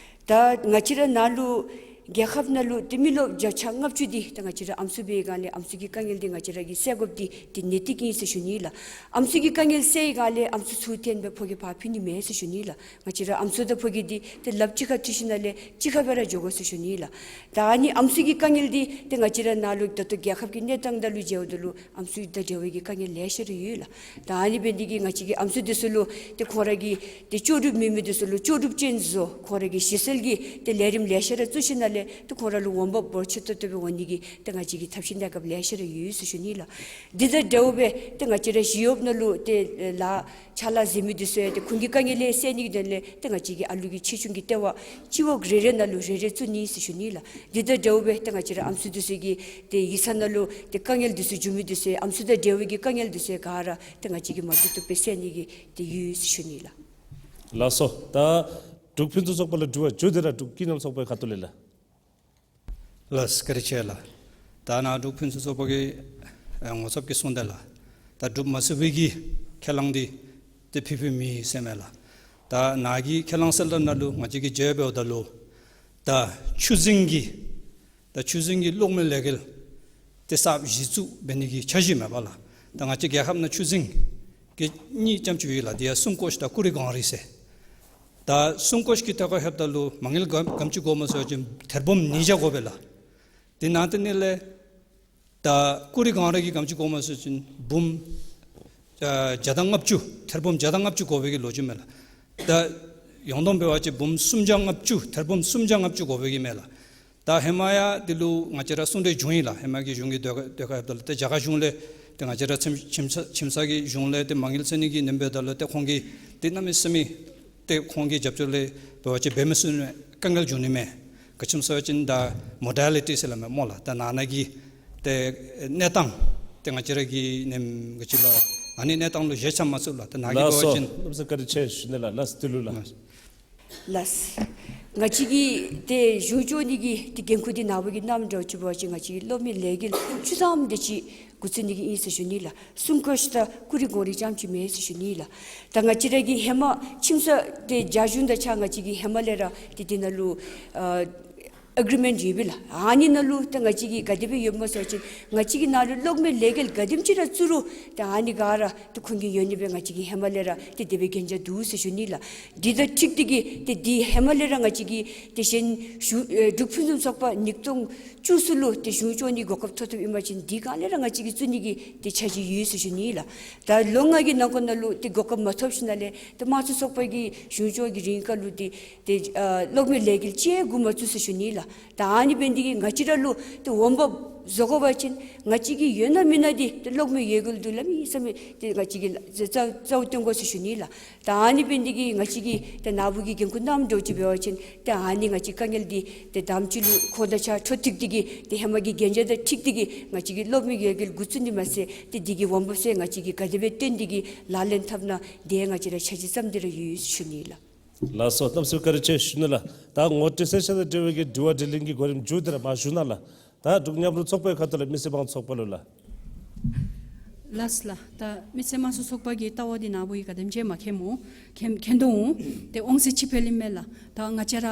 ད་ང་བཅས་ར་ནཱ་ལུ་ རྒྱལ་ཁབ་ནང་ལུ་ཏེ་མི་རློབས་བརྒྱ་ཆ་ལྔ་བཅུ་འདི་ཏེ་ང་བཅས་ར་ཨམ་སྲུ་འབད་བའི་སྒང་ལས་ཨམ་སྲུ་གི་དཀའ་ངལ་འདི་ང་བཅས་ར་གིས་སེལ་དགོཔ་འདི་ཏེ་ནེ་ཏིག་ཨིན་ཟེར་ཞུ་ནི་ལགས། ཨམ་སྲུ་གི་དཀའ་ངལ་སེལ་བའི་སྒང་ལས་ཨམ་སྲུ་ཚུར་འཐོན་སྦེ་ཕོ་སྐྱེས་ཕར་འཕུལ་ནི་མེད་ཟེར་ཞུ་ནི་ལགས། ང་བཅས་ར་ཨམ་སྲུ་དང་ཕོ་སྐྱེས་འདི་ཏེ་ལགཔ་གཅིག་ཁར་མཐུད་ཞིནམ་ལས་གཅིག་ཁར་སྦེ་ར་འགྱོ་དགོ་ཟེར་ཞུ་ནི་ལགས། ད་ཨ་ནི་ཨམ་སྲུ་གི་དཀའ་ངལ་འདི་ཏེ་ང་བཅས་ར་ནཱ་ལུ་ད་ལྟོ་རྒྱལ་ཁབ་ཀྱི་གནས་སྟངས་དང་ལུ་འབྱེལཝ་ད་ལུ་ཨམ་སྲུ་དང་འབྲེལ་བའི་གི་དཀའ་ངལ་ལེ་ཤ་ར་ཡོད་ལགས། ད་ཨ་ནི་འབད་ནི་འདི་གིས་ང་བཅས་ཀྱི་ཨམ་སྲུ་འདི་ཚུ་ལུ་ཏེ་ཁོང་ར་གི་ཏེ་ལྕོགས་གྲུབ་མེད་མི་འདི་ཚུ་ལུ་ལྕོགས་གྲུབ་ཅན་བཟོ། ཁོང་ར་གི་ཞི་གསལ་གྱི་ཏེ་ལས་རིམ་ལེ་ཤ་ར་བཙུགས་ཞིནམ་ལས་ཏེ་ཁོང་ར་ལུ་འོང་འབབ་འབོར་ཆེ་ཏོག་ཏོ་སྦེ་འོང་ནི་གི་ཏེ་ང་བཅས་ཀྱི་ཐབས་ཤེས་གནས་སྐབས་ལེ་ཤ་ར་ཡོད་ཟེར་ཞུ་ནི་ལགས། འདི་དང་འབྲེལཝ་སྦེ་ཏེ་ང་བཅས་ར་ཞི་གཡོགཔ་ནང་ལུ་ཏེ་ལཱ་ཕྱག་ལཱ་མཛད་མི་འདི་ཚུ་ཡང་ཏེ་ཁོང་གི་དཀའ་ངལ་ལས་སེལ་ནི་གི་དོན་ལས་ཏེ་ང་བཅས་ཀྱིས་ཨ་ལུ་གི་ཆེ་ཆུང་གི་ལྟེ་བ་སྤྱི་འོག་རེ་རེ་ནང་ལུ་རེ་རེ་བཙུགས་ནི་ཟེར་ཞུ་ནི་ལགས། འདི་དང་འབྲེལཝ་སྦེ་ཏེ་ང་བཅས་ར་ཨམ་སྲུ་འདི་ཚུ་གི་ཏེ་ཡིག་ཚང་ནང་ལུ་ཏེ་དཀའ་ངལ་འདི་ཚུ་འབྱུང་མི་འདི་ཚུ་ཡང་ཨམ་སྲུ་དང་འབྲེལ་བའི་གི་དཀའ་ངལ་འདི་ཚུ་ཡང་ག་ར་ཏེ་ང་བཅས་ཀྱིས་མ་བཏུབ་བཏུབ་སྦེ་སེལ་ནི་གི་ཏེ་ཡོད་ཟེར་ཞུ་ནི་ལགས། ལགས་སོ། ད་འབྲུག་ཕུན་སུམ་ཚོགས་པ་ལུ་དྲི་བ་མཇུག་དེ་ར་འབྲུག་སྐྱིད་ནོར་ཚོགས་པའི་ཁ་ཐུག་ལས་ལགས། ལགས་བཀའ་དྲིན་ཆེ་ལགས། ད་ནཱ་འབྲུག་ཕུན་སུམ་ཚོགས་པ་གི་ཨེ་ངོ་ཚབ་ཀྱིས་གསུངས་ཏེ་ལགས། ད་འབྲུགཔ་མ་ཚུད་པའི་གི་ཁས་བླངས་འདི་ཏེ་ཕུལ་ཕུལཝ་མེད་ཟེར་མས་ལགས། ད་ནཱ་གི་ཁས་བླངས་གསལ་བསྒྲགས་ནང་ལུ་ང་བཅས་ཀྱིས་མཇལ་འབདཝ་ད་ལུ་ད་ཆུ་རྫིང་གི་ད་ཆུ་རྫིང་གི་གློག་མེ་ལས་འགུལ་ཏེ་གསརཔ་གཞི་བཙུགས་འབད་ནི་གི་འཆར་གཞི་མས་པ་ལགས། ད་ང་བཅས་རྒྱལ་ཁབ་ནང་ཆུ་རྫིང་གི་གཉིས་ཙམ་ཅིག་ཡོད་ལགས། དེ་ཡང་སུང་ཀོཤ་དང་ཀུ་རི་གངས་རི་ཟེར། ད་སུང་ཀོཤ་གི་ཐད་ཁར་ལྷོདཔ་ད་ལུ་མ་དངུལ་ག་ག་དེམ་ཅིག་དགོཔ་སྨོ་ཟེར་བ་ཅིན་ཐེར་འབུམ་ཉིས་བརྒྱ་དགོ་པས་ལགས། དེ་ནང་དེ་ནང་ལས་ད་ཀུ་རི་གངས་རི་གི་ག་དེམ་ཅིག་དགོཔ་སྨོ་ཟེར་བ་ཅིན་འབུམ་ཨ་བརྒྱ་དང་ལྔ་བཅུ་ཐེར་འབུམ་བརྒྱ་དང་ལྔ་བཅུ་དགོ་པའི་གི་ལོ་རྒྱུས་མས་ལགས། ད་ཡོངས་བསྡོམས་འབད་བ་ཅིན་འབུམ་སུམ་བརྒྱ་ལྔ་བཅུ་ཐེར་འབུམ་སུམ་བརྒྱ་ལྔ་བཅུ་དགོ་པའི་གི་མས་ལགས། ད་ཧེ་མ་ཡང་འདི་ལུ་ང་བཅས་ར་གསུང་གྲོས་བྱུང་ཡི་ལགས། ཧེ་མ་གི་གཞུང་གི་ཟློས་གར་ཟློས་གར་ཡོདཔ་ད་ལུ་ཏེ་རྒྱ་གར་གཞུང་ལས་ཏེ་ང་བཅས་ར་ཁྱིམ་ཁྱིམ་ཚང་ཁྱིམ་ཚང་གི་གཞུང་ལས་ཏེ་མ་དངུལ་བཙལ་ནི་གི་ནི་འབདཝ་ད་ལུ་ཏེ་ཁོང་གིས་ཏེ་གནམ་མེད་ས་མེད་ཏེ་ཁོང་གི་རྒྱབ་སྐྱོར་ལས་འབད་བ་ཅིན་འབད་མི་ཚུགས་ནི་དཀའ་ངལ་འབྱུང་ནི་མས། ག་ཅི་སྨོ་ཟེར་བ་ཅིན་ད་མོ་ཌེ་ལི་ཊི་ཟེར་སླབ་མས་སྨོ་ལགས། ད་ནང་ན་གི་ཏེ་གནས་སྟངས་ཏེ་ང་བཅས་ར་གི་ནེམ་ག་ཅི་ལོ་ཨ་ནི་གནས་སྟངས་ལུ་གཞི་ཆ་མ་ཚུད་ལགས། ད་ནཱ་གིས་ལགས་འབད་བ་སོ། ཅིན་གནམ་ས་བཀའ་དྲིན་ཆེ་ཞུ་ནི་ལགས། ལགས་སོ་དེ་ལུ་ལགས། ལགས། ང་བཅས་ཀྱིས་ཏེ་གཞུང་སྐྱོང་ནི་གི་ཏེ་འགན་ཁུར་འདི་ནཱ་བུ་གིས་གནངམ་འདྲཝ་ཅིག་འབད་བ་ཅིན་ང་བཅས་ཀྱིས་གློག་མེ་ལས་འགུལ་བཅུ་ཐམ་དེ་ཅིག་འགོ་བཙུགས་ནི་གི་ཨིན་ཟེར་ཞུ་ནི་ལགས། སུང་ཀོཤ་དང་ཀུ་རི་གངས་རི་རྐྱངམ་ཅིག་མེན་ཟེར་ཞུ་ནི་ལགས། ད་ང་བཅས་ར་གི་ཧེ་མ་ཁྱིམ་ཚང་ཏེ་རྒྱ་གཞུང་དང་གཅིག་ཁར་ང་བཅས་ཀྱིས་ཧེ་མ་ལས་ར་ཏེ་དེ་ནང་ལུ་ཨ་ཨེག་རི་མེནཊ་ཡོད་པས་ལགས། ཨ་ནི་ནང་ལུ་ཏེ་ང་བཅས་ཀྱིས་ག་དེ་སྦེ་ཡོདཔ་སྨོ་ཟེར་བ་ཅིན་ང་བཅས་ཀྱི་ནང་ལུ་གློག་མེ་ལས་འགུལ་ག་དེམ་ཅིག་ར་བཙུགས་རུང་ཏེ་ཨ་ནི་ག་ར་ཏེ་ཁོང་གིས་ཡོད་ནི་སྦེ་ང་བཅས་ཀྱིས་ཧེ་མ་ལས་ར་ཏེ་དེ་སྦེ་གན་རྒྱ་འདུག་ཟེར་ཞུ་ནི་ལགས། འདི་དང་འཁྲིལ་ཏེ་གིས་ཏེ་འདི་ཧེ་མ་ལས་ར་ང་བཅས་ཀྱིས་ཏེ་གཞན་ཞུ་ཨེ་འབྲུག་ཕུན་སུམ་ཚོགས་པ་ཉིས་སྟོང་བཅུ་གསུམ་ལུ་ཏེ་གཞུང་སྐྱོང་ནི་གོ་སྐབས་ཐོབ་ཐོབ་ཨིན་པ་ཅིན་འདི་ག་ལས་ར་ང་བཅས་ཀྱིས་བཙུགས་ནི་གི་ཏེ་འཆར་གཞི་ཡོད་ཟེར་ཞུ་ནི་ལགས། ད་ལོ་ལྔ་གི་ནང་འཁོད་ནང་ལུ་ཏེ་གོ་སྐབས་མ་ཐོབ་ཞིནམ་ལས་ཏེ་དམངས་གཙོ་ཚོགས་པ་གི་གཞུང་སྐྱོང་གི་རིང་ཁར་ལུ་ཏེ་ཏེ་ཨ་གློག་མེ་ལས་འགུལ་ཅིག་འགོ་མ་བཙུགས་ཟེར་ཞུ་ནི་ལགས། ད་ཨ་ནི་འབད་ནི་འདི་གིས་ང་བཅས་ར་ལུ་ཏེ་འོང་འབབ་བཟོ་དགོ་པ་ཅིན་ང་བཅས་ཀྱི་ཡོད་ན་མེད་ན་འདི་ཏེ་གློག་མེ་ལས་འགུལ་འདི་གནམ་མེད་ས་མེད་ཏེ་ང་བཅས་ཀྱིས་རྩ་རྩ་བ་བཏོན་དགོ་ཟེར་ཞུ་ནི་ལགས། ད་ཨ་ནི་འབད་ནི་འདི་གིས་ང་བཅས་ཀྱིས་ཏེ་ནཱ་བུ་གིས་འགན་ཁུར་གནངམ་འདྲཝ་ཅིག་འབད་བ་ཅིན་ཏེ་ཨ་ནི་ང་བཅས་དཀའ་ངལ་འདི་ཏེ་དམ་ཅིག་ལུ་ཁོང་དང་གཅིག་ཁར་འཁྲིལ་ཏེ་གིས་ཏེ་ཧེ་མ་གི་གན་རྒྱ་དང་འཁྲིལ་ཏེ་གིས་ང་བཅས་ཀྱིས་གློག་མེ་ལས་འགུལ་འགོ་བཙུགས་ནི་མ་ཚད་ཏེ་འདི་གི་འོང་འབབ་ཚུ་ང་བཅས་ཀྱིས་ག་དེ་སྦེ་བཏོན་ཏེ་གིས་ལག་ལེན་འཐབ་ན་དེ་ང་བཅས་ར་འཆར་གཞི་བརྩམས་ཏེ་ར་ཡོད་ཟེར་ཞུ་ནི་ལགས། ལགས་སོ། གནམ་མེད་ས་མེད་བཀའ་དྲིན་ཆེ་ཞུ་ནི་ལགས། ད་ངོ་སྤྲོད་གསལ་བཤད་དང་འབྲེལ་བའི་གི་དྲི་བ་དྲིས་ལན་གྱི་གོ་རིམ་མཇུག་དེ་ར་མར་ཞུ་གནང་ལགས། ད་འབྲུག་མཉམ་རུབ་ཚོགས་པའི་ཁ་ཐུག་ལས་མི་སེར་དམངས་གཙོ་ཚོགས་པ་ལུ་ལགས། ལགས་ལགས། ད་མི་སེར་དམངས་གཙོ་ཚོགས་པ་གི་ལྟ་བ་འདི་ནཱ་བུ་གིས་ག་དེམ་ཅིག་མ་མཁྱེནམ་སྨོ། མཁྱེན་མཁྱེན་དོ་འོང་། ཏེ་དབང་ཚད་ཕྱིར་འབུལ་ཨིན་མས་ལགས། ད་ང་བཅས་ར་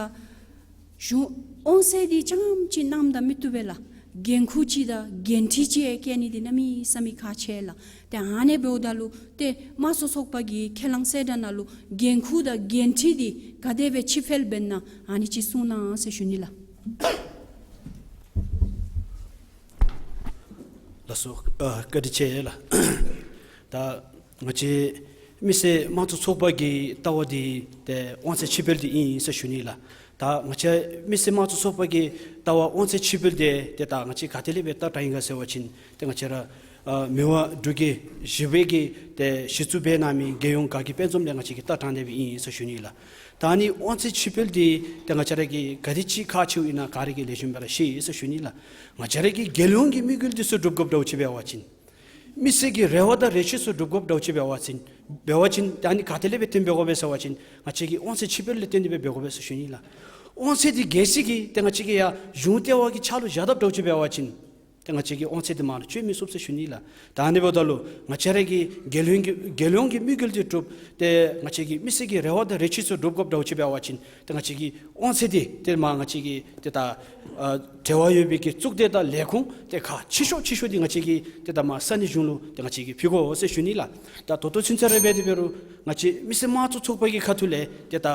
གཞུང་དབང་ཚད་འདི་རྐྱངམ་ཅིག་གནངམ་ད་མི་བཏུབ་པས་ལགས། འགན་ཁུར་ཅིག་དང་འགན་འཁྲི་ཅིག་ཡང་བཀལ་ནི་འདི་གནམ་མེད་ས་མེད་ཁག་ཆེ་ལགས། ཏེ་ཨ་ནི་འབདཝ་ད་ལུ་ཏེ་དམངས་གཙོ་ཚོགས་པ་གི་ཁས་བླངས་གསལ་བསྒྲགས་ནང་ལུ་འགན་ཁུར་དང་འགན་འཁྲི་འདི་ག་དེ་སྦེ་ཕྱིར་འབུལ་འབད་ན་ཨ་ནི་ཅིག་གསུང་གནང་ཟེར་ཞུ་ནི་ལགས། ལགས་སོ། ཨ་བཀའ་དྲིན་ཆེ་ལགས། ད་ང་བཅས་མི་སེར་དམངས་གཙོ་ཚོགས་པ་གི་ལྟ་བ་འདི་ཏེ་དབང་ཚད་ཕྱིར་འབུལ་འདི་ཨིན་ཟེར་ཞུ་ནི་ལགས། ད་ང་བཅས་མི་སེར་དམངས་གཙོ་ཚོགས་པ་གི་ལྟ་བ་དབང་ཚད་ཕྱིར་འབུལ་འདི་ཏེ་ད་ང་བཅས་ག་ཏེ་ལས་སྦེ་ལྟ་དྲགས་ཨིན་ག་ཟེར་བ་ཅིན་ཏེ་ང་བཅས་ར་ཨ་མི་དབང་འབྲུག་རྒྱལ་བཞི་པའི་གི་ཏེ་གཞི་བཙུགས་འབད་གནང་མི་རྒྱལ་ཡོངས་དགའ་སྐྱིད་དཔལ་འཛོམས་ལས་ང་བཅས་ཀྱིས་ལྟ་དྲགས་ནི་སྦེ་ཨིན་ཟེར་ཞུ་ནི་ལགས། ད་ཨ་ནི་དབང་ཚད་ཕྱིར་འབུལ་འདི་ཏེ་ང་བཅས་ར་གི་ག་དེ་ཅིག་ཁག་ཆེཝ་ཨིན་ན་ག་ར་གིས་ལེགས་ཤོམ་སྦེ་ར་ཤེས་ཟེར་ཞུ་ནི་ལགས། ང་བཅས་ར་གི་རྒྱལ་ཡོངས་ཀྱི་དམིགས་ཡུལ་འདི་ཚུ་སྒྲུབ་དགོཔ་འདྲཝ་ཅིག་འབད་བ་ཅིན་མི་སེར་གྱི་རེ་བ་དང་རེ་ཆེ་ཚུ་སྒྲུབ་དགོཔ་འདྲཝ་ཅིག་འབད་བ་ཅིན་འབད་བ་ཅིན་ད་ཨ་ནི་ག་ཏེ་ལས་སྦེ་བཏོན་འབད་དགོ་པས་ཟེར་བ་ཅིན་ང་བཅས་ཀྱིས་དབང་ཚད་ཕྱིར་འབུལ་ལས་བརྟེན་ཏེ་སྦེ་འབད་དགོ་པས་ཟེར་ཞུ་ནི་ལགས། དབང་ཚད་འདི་གལ་སྲིད་ཀྱིས་ཏེ་ང་བཅས་ཀྱིས་ཡར་གཞུང་ལྟེ་བ་གི་ཕྱག་ལུ་བཞག་དཔ་འདྲཝ་ཅིག་འབད་བ་ཅིན་ ཏེ་ང་བཅས་ཀྱིས་དབང་ཚད་འདི་མར་ལུ་སྤྱོད་མི་ཚུགས་ཟེར་ཞུ་ནི་ལགས། ད་ཨ་ནི་འབདཝ་ད་ལུ་ང་བཅས་ར་གི་རྒྱལ་ཡོངས་ཀྱི་རྒྱལ་ཡོངས་ཀྱི་དམིགས་ཡུལ་འདི་གྲུབ་སྟེ་ང་བཅས་ཀྱི་མི་སེར་གྱི་རེ་བ་དང་རེ་ཆེ་ཚུ་སྒྲུབ་དགོཔ་འདྲཝ་ཅིག་འབད་བ་ཅིན་ཏེ་ང་བཅས་ཀྱི་དབང་ཚད་འདི་ཏེ་མར་ང་བཅས་ཀྱི་ཏེ་ད་ཨ་འབྲེལ་བ་ཡོད་པའི་གི་གཙུག་སྡེ་དང་ལས་ཁུངས་ཏེ་ཁག་ཆེ་ཤོས་ཆེ་ཤོས་འདི་ང་བཅས་ཀྱིས་ཏེ་ད་མར་ས་གནས་གཞུང་ལུ་ཏེ་ང་བཅས་ཀྱིས་ཕུལ་དགོ་ཟེར་ཞུ་ནི་ལགས། ད་ད་ལྟོ་ཚུན་ཚོད་ར་འབད་དེ་འབད་རུང་ང་བཅས་མི་སེར་དམངས་གཙོ་ཚོགས་པ་གི་ཁ་ཐུག་ལས་ཏེ་ད་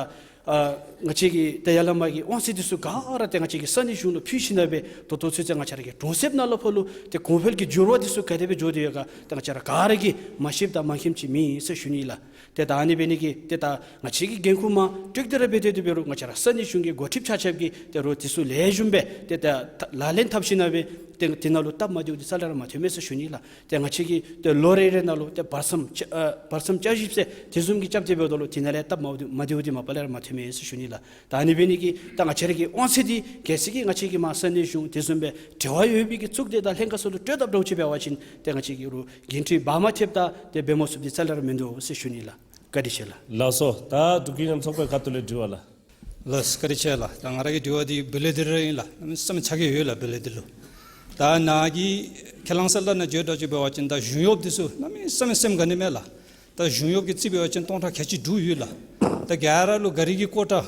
ཨ་ང་བཅས་ཀྱི་ཏེ་ཡར་ལས་མར་གྱི་དབང་ཚད་འདི་ཚུ་ག་ར་ཏེ་ང་བཅས་ཀྱིས་ས་གནས་གཞུང་ལུ་ཕུལ་ཞིནམ་ལས་ད་ལྟོ་ཚུན་ཚོད་ང་བཅས་ར་གི་གྲོང་གསེབ་ནང་ལུ་ཕར་ལུ་ཏེ་གོང་འཕེལ་གྱི་འགྱུར་བ་འདི་ཚུ་ག་དེ་སྦེ་འགྱོ་དོ་ཡོད་ག་ཏེ་ང་བཅས་ར་ག་ར་གིས་མ་ཤེསཔ་དང་མ་མཁྱེནམ་ཅིག་མེད་ཟེར་ཞུ་ནི་ལགས། ཏེ་ད་ཨ་ནི་འབད་ནི་གིས་ཏེ་ད་ང་བཅས་ཀྱི་འགན་ཁུར་མར་སྤྲོད་དེ་ར་འབད་དེ་འབད་རུང་ང་བཅས་ར་ས་གནས་གཞུང་གི་འགོ་ཁྲིདཔ་ཆ་ཁྱབ་ཀྱིས་ཏེ་རོགས་འདི་ཚུ་ལེགས་ཤོམ་སྦེ་ཏེ་ད་ལག་ལེན་འཐབ་ཞིནམ་ལས་ཏེ་དེ་ནང་ལུ་སྟབས་མ་བདེཝ་འདི་རྩ་ལས་ར་མ་ཐོནམ་མས་ཟེར་ཞུ་ནི་ལགས། ཏེ་ང་བཅས་ཀྱིས་ཏེ་ལོ་རེ་རེ་ནང་ལུ་ཏེ་བར་མཚམས་ཅ་ཨ་བར་མཚམས་བསྐྱར་ཞིབ་ཟེར་དེ་བཟུམ་གྱི་རྐྱབ་སྟེ་འབདཝ་ད་ལུ་དེ་ནང་ལས་སྟབས་མ་བདེཝ་མ་བདེཝ་འདི་མ་པ་ལས་ར་མ་ཐོནམ་མས་ཟེར་ཞུ་ནི་ལགས། ད་ཨ་ནི་འབད་ནི་གིས་ད་ང་བཅས་ར་གི་དབང་ཚད་འདི་གལ་སྲིད་ཀྱི་ང་བཅས་ཀྱིས་མར་ས་གནས་གཞུང་དེ་བཟུམ་སྦེ་འབྲེལ་བ་ཡོད་པའི་གི་གཙུག་སྡེ་དང་ལྷན་ཁག་ཚུ་ལུ་སྤྲོད་དཔ་འདྲཝ་ཅིག་འབད་བ་ཅིན་ཏེ་ང་བཅས་ཀྱིས་རོགས་འགན་འཁྲི་འབག་མ་ཐེགཔ་ད་ཏེ་འབད་མ་ཚུགསཔ་འདི་རྩ་ལས་ར་མིན་འདུག་ཟེར་ཞུ་ནི་ལགས། བཀའ་དྲིན་ཆེ་ལགས། ལགས་སོ། ད་འབྲུག་ཀུན་མཉམ་ཚོགས་པའི་ཁ་ཐུག་ལས་དྲི་བ་ལགས། ལགས་སོ། བཀའ་དྲིན་ཆེ་ལགས། ད་ང་ར་གི་དྲི་བ་འདི་བེ་ལེ་འདི་ར་ཨིན་ལགས། གནམ་མེད་ས་མེད་ཆ་རྒྱུས་ཡོད་ལགས་བེ་ལེ་འདི་ལུ། ད་ནཱ་གིས་ཁས་བླངས་ས་ལས་ནཱ་བརྗོད་དོ་ཅིག་འབད་བ་ཅིན་ད་གཞུང་གཡོགཔ་འདི་ཚུ་གནམ་མེད་ས་མེད་སེམས་དགའ་ནི་མས་ལགས། ད་གཞུང་གཡོགཔ་གི་རྩིས་འབད་བ་ཅིན་སྟོང་ཕྲག་ཁལ་གཅིག་དྲུག་ཡོད་ལགས། ད་ག་ར་ལུ་ག་རི་གི་ཀོ་ཊ་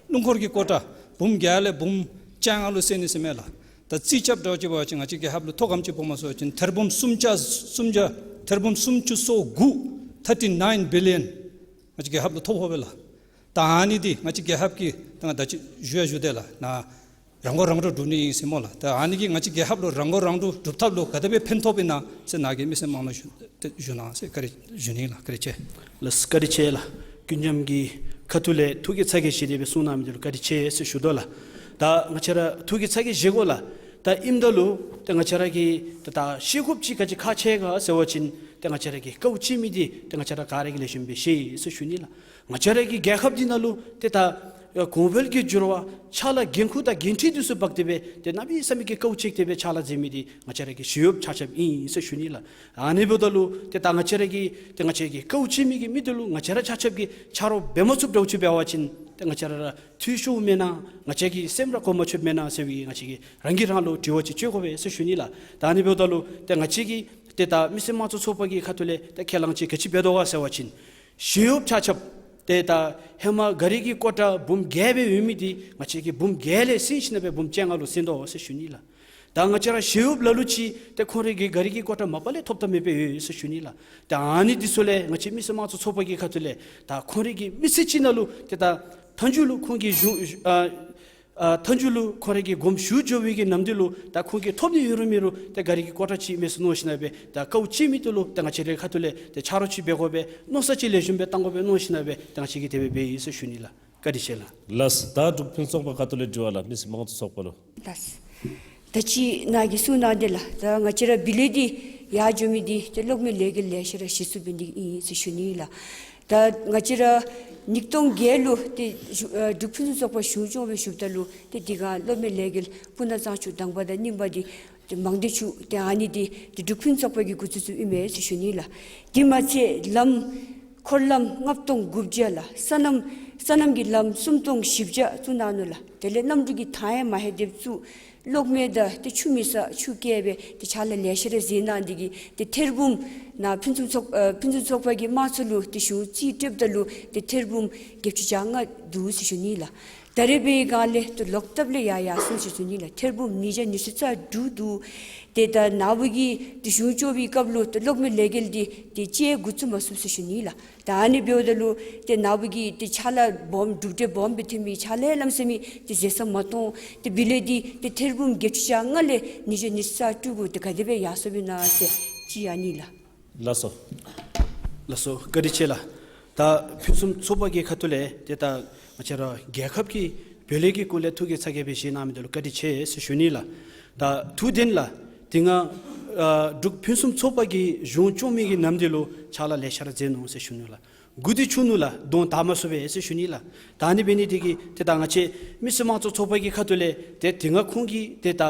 རླུང་འཁོར་གྱི་ཀོ་ཊ་འབུམ་བརྒྱད་ལས་འབུམ་བཅོ་ལྔ་ལུ་སོན་ནི་ཟེར་མས་ལགས། ད་རྩིས་རྐྱབ་དོ་ཅིག་འབད་བ་ཅིན་ང་བཅས་རྒྱལ་ཁབ་ལུ་ཐོབ་གམ་ཅིག་འབད་མ་ཚུགས་པ་ཅིན་ཐེར་འབུམ་སུམ་བརྒྱ་སུམ་བརྒྱ་ཐེར་འབུམ་སུམ་ཅུ་སོ་དགུ་thirty nine billion ང་བཅས་རྒྱལ་ཁབ་ལུ་ཐོབ་འོང་པས་ལགས། ད་ཨ་ནི་འདི་ང་བཅས་རྒྱལ་ཁབ་ཀྱི་ད་ང་ད་ཅི་ཞུ་ཡང་ཞུ་དེས་ལགས། ནཱ་རང་མགོ་རང་འདྲོངས་སྒྲུབ་ནི་ཨིན་ཟེར་སྨོ་ལགས། ད་ཨ་ནི་གིས་ང་བཅས་རྒྱལ་ཁབ་ལུ་རང་མགོ་རང་འདྲོངས་སྒྲུབ་ཐབས་ལུ་ག་དེ་སྦེ་ཕན་ཐོགས་པས་ན་ཟེར་ནཱ་གིས་མི་སེར་དམངས་ལུ་ཞུ་ཞུ་གནང་ཟེར་བཀའ་དྲིན་ཞུ་ནི་ལགས། བཀའ་དྲིན་ཆེ། ལགས་སོ། བཀའ་དྲིན་ཆེ་ལགས། ཀུན་མཉམ་གྱི་ཁ་ཐུག་ལས་ཐུགས་ཀྱི་ཚ་གྱང་བཞེས་ཏེ་སྦེ་གསུང་གནང་མི་འདི་ལུ་བཀའ་དྲིན་ཆེ་ཟེར་ཞུ་དོ་ལགས། ད་ང་བཅས་ར་ཐུགས་ཀྱི་ཚ་གྱང་བཞེས་དགོ་ལགས། ད་ཨིནམ་ད་ལུ་ད་ང་བཅས་ར་གིས་ད་ད་ཤེས་དགོཔ་ཅིག་ག་ཅི་ཁག་ཆེ་ག་ཟེར་བ་ཅིན་ད་ང་བཅས་ར་གིས་དཀའཝ་སྤྱད་མི་འདི་ད་ང་བཅས་ར་ག་ར་གིས་ལེགས་ཤོམ་སྦེ་ཤེས་ཟེར་ཞུ་ནི་ལགས། ང་བཅས་ར་གི་རྒྱལ་ཁབ་འདི་ནང་ལུ་ཏེ་ད་གོང་འཕེལ་གྱི་འགྱུར་བ་ཕྱག་ལཱ་འགན་ཁུར་དང་འགན་འཁྲི་འདི་ཚུ་འབག་སྟེ་སྦེ་ཏེ་གནམ་མེད་ས་མེད་ཀྱི་དཀའཝ་སྤྱད་དེ་སྦེ་ཕྱག་ལཱ་མཛད་མི་འདི་ང་བཅས་ར་གི་ཞི་གཡོགཔ་ཆ་ཁྱབ་ཨིན་ཟེར་ཞུ་ནི་ལགས། ཨ་ནི་འབདཝ་ད་ལུ་ཏེ་ད་ང་བཅས་ར་གི་ཏེ་ང་བཅས་ཀྱི་དཀའཝ་སྤྱད་མི་གི་མི་འདི་ལུ་ང་བཅས་ར་ཆ་ཁྱབ་ཀྱིས་ཆ་རོགས་འབད་མ་ཚུགསཔ་འདྲཝ་ཅིག་འབད་བ་ཅིན་ཏེ་ང་བཅས་ར་ར་འཐུས་ཤོརཝ་མེན་ན་ང་བཅས་ཀྱི་སེམས་ར་གོ་མ་ཆོདཔ་མེན་ན་ཟེར་བའི་ང་བཅས་ཀྱིས་རང་གིས་རང་ལུ་དྲི་བ་ཅིག་བཅོ་དགོ་པས་ཟེར་ཞུ་ནི་ལགས། ད་ཨ་ནི་འབདཝ་ད་ལུ་ཏེ་ང་བཅས་ཀྱིས་ཏེ་ད་མི་སེར་དམངས་གཙོ་ཚོགས་པ་གི་ཁ་ཐུག་ལས་ད་ཁས་བླངས་ཅིག་ག་ཅི་འབད་དོ་ག་ཟེར་བ་ཅིན་ཞི་གཡོགཔ་ཆ་ཁྱབ་ཏེ་ད་ཧེ་མ་ག་རི་གི་ཀོ་ཊ་འབུམ་བརྒྱད་སྦེ་ཡོད་མི་འདི་ང་བཅས་ཀྱིས་འབུམ་བརྒྱད་ལས་སེལ་ཞིནམ་ལས་འབུམ་བཅོ་ལྔ་ལུ་སོན་དོ་ཟེར་ཞུ་ནི་ལགས། ད་ང་བཅས་ར་ཞི་གཡོགཔ་ལ་ལུ་ཅིག་ཏེ་ཁོང་རའི་གི་ག་རི་གི་ཀོ་ཊ་མ་པ་ལས་ཐོབ་ཐབས་མེདཔ་སྦེ་ཡོད་ཟེར་ཞུ་ནི་ལགས། ད་ཨ་ནི་འདི་ཚུ་ལས་ང་བཅས་མི་སེར་དམངས་གཙོ་ཚོགས་པ་གི་ཁ་ཐུག་ལས་ད་ཁོང་རའི་གི་མི་ཚེ་གཅིག་ནང་ལུ་ཏེ་ད་མཐའ་མཇུག་ལུ་ཁོང་གི་གཞུང་ཨ་ཨ་མཐའ་མཇུག་ལུ་ཁོང་རའི་གི་དགོངསམ་ཞུ་འགྱོ་བའི་གི་ནམ་དུས་ལུ་ད་ཁོང་གིས་ཐོབ་ནི་ཡོད་རུང་མེད་རུང་ཏེ་ག་རི་གི་ཀོ་ཊ་ཅིག་མས་ཟེར་མནོ་ཞིནམ་ལས་ད་དཀའཝ་སྤྱད་མི་འདི་ལུ་ད་ང་བཅས་རའི་ཁ་ཐུག་ལས་ཏེ་ཆ་རོགས་ཅིག་འབད་དགོ་པས་མནོ་བསམ་ཅིག་ལེགས་ཤོམ་སྦེ་བཏང་དགོ་པས་མནོ་ཞིནམ་ལས་ད་ང་བཅས་ཀྱིས་དེ་སྦེ་འབད་ཡི་ཟེར་ཞུ་ནི་ལགས། བཀའ་དྲིན་ཆེ་ལགས། ལགས་སོ། ད་འབྲུག་ཕུན་སུམ་ཚོགས་པའི་ཁ་ཐུག་ལས་དྲི་བ་ལགས། མི་སེར་དམངས་གཙོ་ཚོགས་པ་ལུ། ལགས་སོ། ད་ཅི་ནཱ་གིས་གསུངས་གནང་དེས་ལགས། ད་ང་བཅས་ར་བེ་ལེ་འདི་ཡར་འགྱོ་མི་འདི་ཏེ་གློག་མེ་ལས་འགུལ་ལེ་ཤ་ར་གཞི་བཙུགས་འབད་ནི་ཨིན་ཟེར་ཞུ་ནི་ལགས། ད་ང་བཅས་ར་ཉིས་སྟོང་བརྒྱད་ལུ་ཏེ་ཨ་འབྲུག་ཕུན་སུམ་ཚོགས་པ་གཞུང་སྐྱོང་སྦེ་བཞུགསཔ་ད་ལུ་ཏེ་དེ་སྒང་གློག་མེ་ལས་འགུལ་སྤུ་ན་གཙང་ཆུ་དང་པ་དང་རྙིང་པ་འདི་ཏེ་མང་སྟེ་བྱུང་། ཏེ་ཨ་ནི་འདི་ཏེ་འབྲུག་ཕུན་སུམ་ཚོགས་པ་གིས་འགོ་བཙུགས་བཙུགསཔ་ཨིན་མས་ཟེར་ཞུ་ནི་ལགས། དེ་མ་ཚད་ལམ་འཁོར་ལམ་ལྔ་སྟོང་དགུ་བརྒྱ་ལགས། སོ་ནམ་སོ་ནམ་གྱི་ལམ་སུམ་སྟོང་བཞི་བརྒྱ་བཙུགས་གནང་ནུག་ལགས། དེ་ལས་གནམ་གྲུ་གི་ཐག་ཡང་མ་ལྷོད་དེ་བཙུགས། གློག་མེ་དང་ཏེ་ཆུ་མེ་ས་ཆུ་བསྐྱལ་སྦེ་ཏེ་ཕྱག་ལཱ་ལེ་ཤ་ར་མཛད་གནང་། དེ་གིས་ཏེ་ཐེར་འབུམ་ནཱ་ཕུན་སུམ་ཚོགས་ཨ་ཕུན་སུམ་ཚོགས་པ་གི་དམངས་གཙོ་ལུ་ཏེ་གཞུང་རྩིས་སྤྲོདཔ་ད་ལུ་ཏེ་ཐེར་འབུམ་བརྒྱད་ཅུ་གྱ་ལྔ་འདུག་ཟེར་ཞུ་ནི་ལགས། ད་རེས་འབད་བའི་སྒང་ལས་ཏེ་ལོག་བཏབ་ལས་ཡར་ཡར་སོང་ཟེར་ཞུ་ནི་ལགས། ཐེར་འབུམ་ཉིས་བརྒྱ་ཉི་ཤུ་རྩ་དྲུག་འདུག། ཏེ་ད་ནཱ་བུ་གིས་ཏེ་གཞུང་སྐྱོང་བའི་སྐབས་ལུ་ཏེ་གློག་མེ་ལས་འགུལ་འདི་ཏེ་ཅིག་འགོ་བཙུགས་མ་ཚུགས་ཟེར་ཞུ་ནི་ལགས། ད་ཨ་ནི་འབདཝ་ད་ལུ་ཏེ་ནཱ་བུ་གིས་ཏེ་ཕྱག་ལཱ་སྦོམ་གྲུབ་འབྲས་སྦོམ་སྦེ་ཐོན་མི་ཕྱག་ལཱ་ལམ་སེལ་མི་ཏེ་མཛད་ས་མ་མཐོང་། ཏེ་བེ་ལེ་འདི་ཏེ་ཐེར་འབུམ་བརྒྱད་ཅུ་གྱ་ལྔ་ལས་ཉིས་བརྒྱ་ཉི་ཤུ་རྩ་དྲུག་གུ་ཏེ་ག་དེ་སྦེ་ཡར་སོང་ཡི་ན་ཟེར་ཅིག་ཨ་ནི་ལགས། ལགས་སོ། ལགས་སོ། བཀའ་དྲིན་ཆེ་ལགས། ད་ཕུན་སུམ་ཚོགས་པ་གི་ཁ་ཐུག་ལས་ཏེ་ད་ང་བཅས་ར་རྒྱལ་ཁབ་ཀྱི་བེ་ལེ་གི་སྐོར་ལས་ཐུགས་ཀྱི་ཚ་གྱང་སྦེ་བཞེས་གནང་མི་འདི་ལུ་བཀའ་དྲིན་ཆེ་ཟེར་ཞུ་ནི་ལགས། ད་ཐུགས་བདེན་ལགས། དེ་སྔ་ཨ་འབྲུག་ཕུན་སུམ་ཚོགས་པ་གིས་གཞུང་སྐྱོང་མི་གི་ནམ་དུས་ལུ་ཕྱག་ལཱ་ལེ་ཤ་ར་མཛད་ནུག་ཟེར་ཞུ་ནི་ལགས། འགོ་འདི་ཚུགས་ནུག་ལགས། གདོང་དག་མ་ཚུགས་པས་ཟེར་ཞུ་ནི་ལགས། ད་ཨ་ནི་འབད་ནི་དེ་གིས་ཏེ་ད་ང་བཅས་མི་སེར་དམངས་གཙོ་ཚོགས་པ་གི་ཁ་ཐུག་ལས་ཏེ་དེ་སྔ་ཁོང་གིས་ཏེ་ད་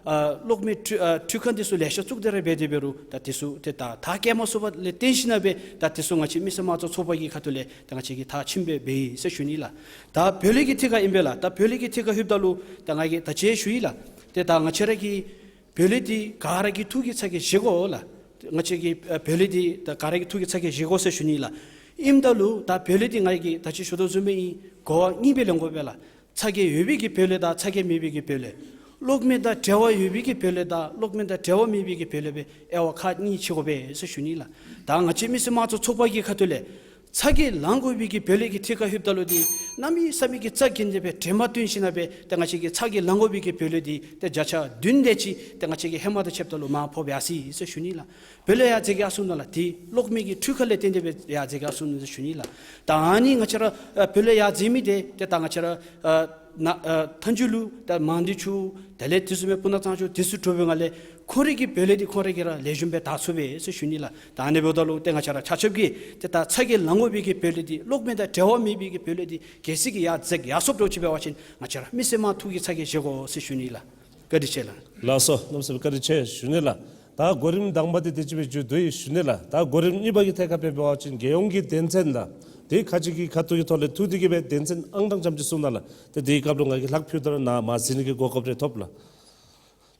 ཨ་གློག་མེ་འཕྲུལ་ཨ་འཕྲུལ་ཁང་འདི་ཚུ་ལེ་ཤ་བཙུགས་ཏེ་ར་འབད་དེ་འབད་རུང་ད་འདི་ཚུ་ཏེ་ད་ཐག་བཀལ་མ་ཚུགས་པ་ལས་བརྟེན་ཞིནམ་ལས་ད་འདི་ཚུ་ང་བཅས་མི་སེར་དམངས་གཙོ་ཚོགས་པ་གི་ཁ་ཐུག་ལས་ད་ང་བཅས་ཀྱིས་མཐར་ཕྱིནམ་སྦེ་འབད་ཡི་ཟེར་ཞུ་ནི་ལགས། ད་བེ་ལེ་གི་ཐད་ཁར་ཨིན་པས་ལགས། ད་བེ་ལེ་གི་ཐད་ཁར་ལྷོདཔ་ད་ལུ་ད་ང་གིས་ད་ཅི་ཞུ་ཡི་ལགས། ཏེ་ད་ང་བཅས་ར་གི་ བེའུ་ལེ་འདི་ག་ར་གིས་ཐུགས་ཀྱི་ཚ་གྱང་བཞེས་དགོ་ལགས། ང་བཅས་ཀྱིས་ཨ་བེའུ་ལེ་འདི་ད་ག་ར་གིས་ཐུགས་ཀྱི་ཚ་གྱང་བཞེས་དགོ་ཟེར་ཞུ་ནི་ལགས། ཨིནམ་ད་ལུ་ད་བེའུ་ལེ་འདི་ང་གིས་ད་ཅི་ཞུ་དོ་བཟུམ་སྦེ་ཨིན། གོ་བ་གཉིས་སྦེ་ལེན་དགོ་པས་ལགས། ཚ་གྱང་ཡོད་པའི་གི་བེའུ་ལེ་དང་ཚ་གྱང་མེད་པའི་གི་བེའུ་ལེ། གློག་མེ་དང་འབྲེལ་བ་ཡོད་པའི་གི་བེའུ་ལེ་དང་གློག་མེ་དང་འབྲེལ་བ་མེད་པའི་གི་བེའུ་ལེ་སྦེ་དབྱེ་བ་ཁག་གཉིས་ཕྱེ་དགོ་པས་ཟེར་ཞུ་ནི་ལགས། ད་ང་བཅས་མི་སེར་དམངས་གཙོ་ཚོགས་པ་གི་ཁ་ཐུག་ལས་ཚ་གྱང་ལང་དགོ་པའི་གི་བེའུ་ལེ་གི་ཐད་ཁར་ལྷོདཔ་ད་ལུ་འདི་གནམ་མེད་ས་མེད་ཀྱི་རྩ་འགེངས་ཏེ་སྦེ་དྲན་པ་བཏོན་ཞིནམ་ལས་སྦེ་ཏེ་ང་བཅས་ཀྱིས་ཚ་གྱང་ལང་དགོ་པའི་གི་བེའུ་ལེ་འདི་ཏེ་བརྒྱ་ཆ་བདུན་དེ་ཅིག་ཏེ་ང་བཅས་ཀྱིས་ཧེ་མ་དང་ཕྱདཔ་ད་ལུ་མར་ཕབ་ཡར་སོ་ཡི་ཟེར་ཞུ་ནི་ལགས། བེའུ་ལེ་ཡར་འཛེགས་ཡར་སོང་ནུག་ལགས། ཏེ་གློག་མེ་གི་འཕྲུལ་ཁང་ལས་བརྟེན་ཏེ་སྦེ་ཡར་འཛེགས་ཡར་སོང་ནུག་ཟེར་ཞུ་ནི་ལགས། ད་ཨ་ནི་ང་བཅས་ར་ཨ་བེའུ་ལེ་ཡར་འཛེགས་མི་འདི་ཏེ་ད་ང་བཅས་ར་ཨ་ན་ཨ་མཐའ་མཇུག་ལུ་ད་མང་སྡེ་ཆུ་དེ་ལས་དེ་བཟུམ་སྦེ་སྤུ་ན་གཙང་ཆུ་དེ་ཚུ་འགྱོ་བའི་སྒང་ལས་ཁོང་རའི་གི་བེའུ་ལེ་འདི་ཁོང་ར་གིས་ར་ལེགས་ཤོམ་སྦེ་བདའ་ཚུགས་པས་ཟེར་ཞུ་ནི་ལགས། ད་ཨ་ནི་འབདཝ་ད་ལུ་ཏེ་ང་བཅས་ར་ཆ་ཁྱབ་ཀྱིས་ཏེ་ད་ཚ་གྱང་ལང་དགོ་པའི་གི་བེའུ་ལེ་འདི་གློག་མེ་དང་འབྲེལ་བ་མེད་པའི་གི་བེའུ་ལེ་འདི་གལ་སྲིད་ཀྱི་ཡར་འཛེགས་ཡར་སོངམ་འདྲཝ་ཅིག་འབད་བ་ཅིན་ང་བཅས་ར་མི་སེར་དམངས་ཐུགས་ཀྱི་ཚ་གྱང་བཞེས་དགོ་ཟེར་ཞུ་ནི་ལགས། བཀའ་དྲིན་ཆེ་ལགས། ལགས་སོ། གནམ་མེད་ས་མེད་བཀའ་དྲིན་ཆེ་ཞུ་ནི་ལགས། ད་གོ་རིམ་དང་པ་འདི་དེ་ཅིག་སྦེ་མཇུག་བསྡུ་ཡི་ཞུ་ནི་ལགས། ད་གོ་རིམ་གཉིས་པ་གི་ཐད་ཁར་འབད་བ་ཅིན་རྒྱལ་ཡོངས་ཀྱི་དོན་ཚན་དང་དེ་ཁག་ཅིག་གི་ཁ་ཐུག་གི་ཐོག་ལས་ཐུག་སྟེ་གི་སྦེ་དོན་ཚན་ཨང་གྲངས་ཙམ་ཅིག་གསུང་གནང་ལགས། ཏེ་དེའི་སྐབས་ལུ་ང་གིས་ལྷག་ཕུལཝ་ད་ར་ནཱ་མར་གཟིགས་ནི་གི་གོ་སྐབས་རེ་ཐོབ་ལགས།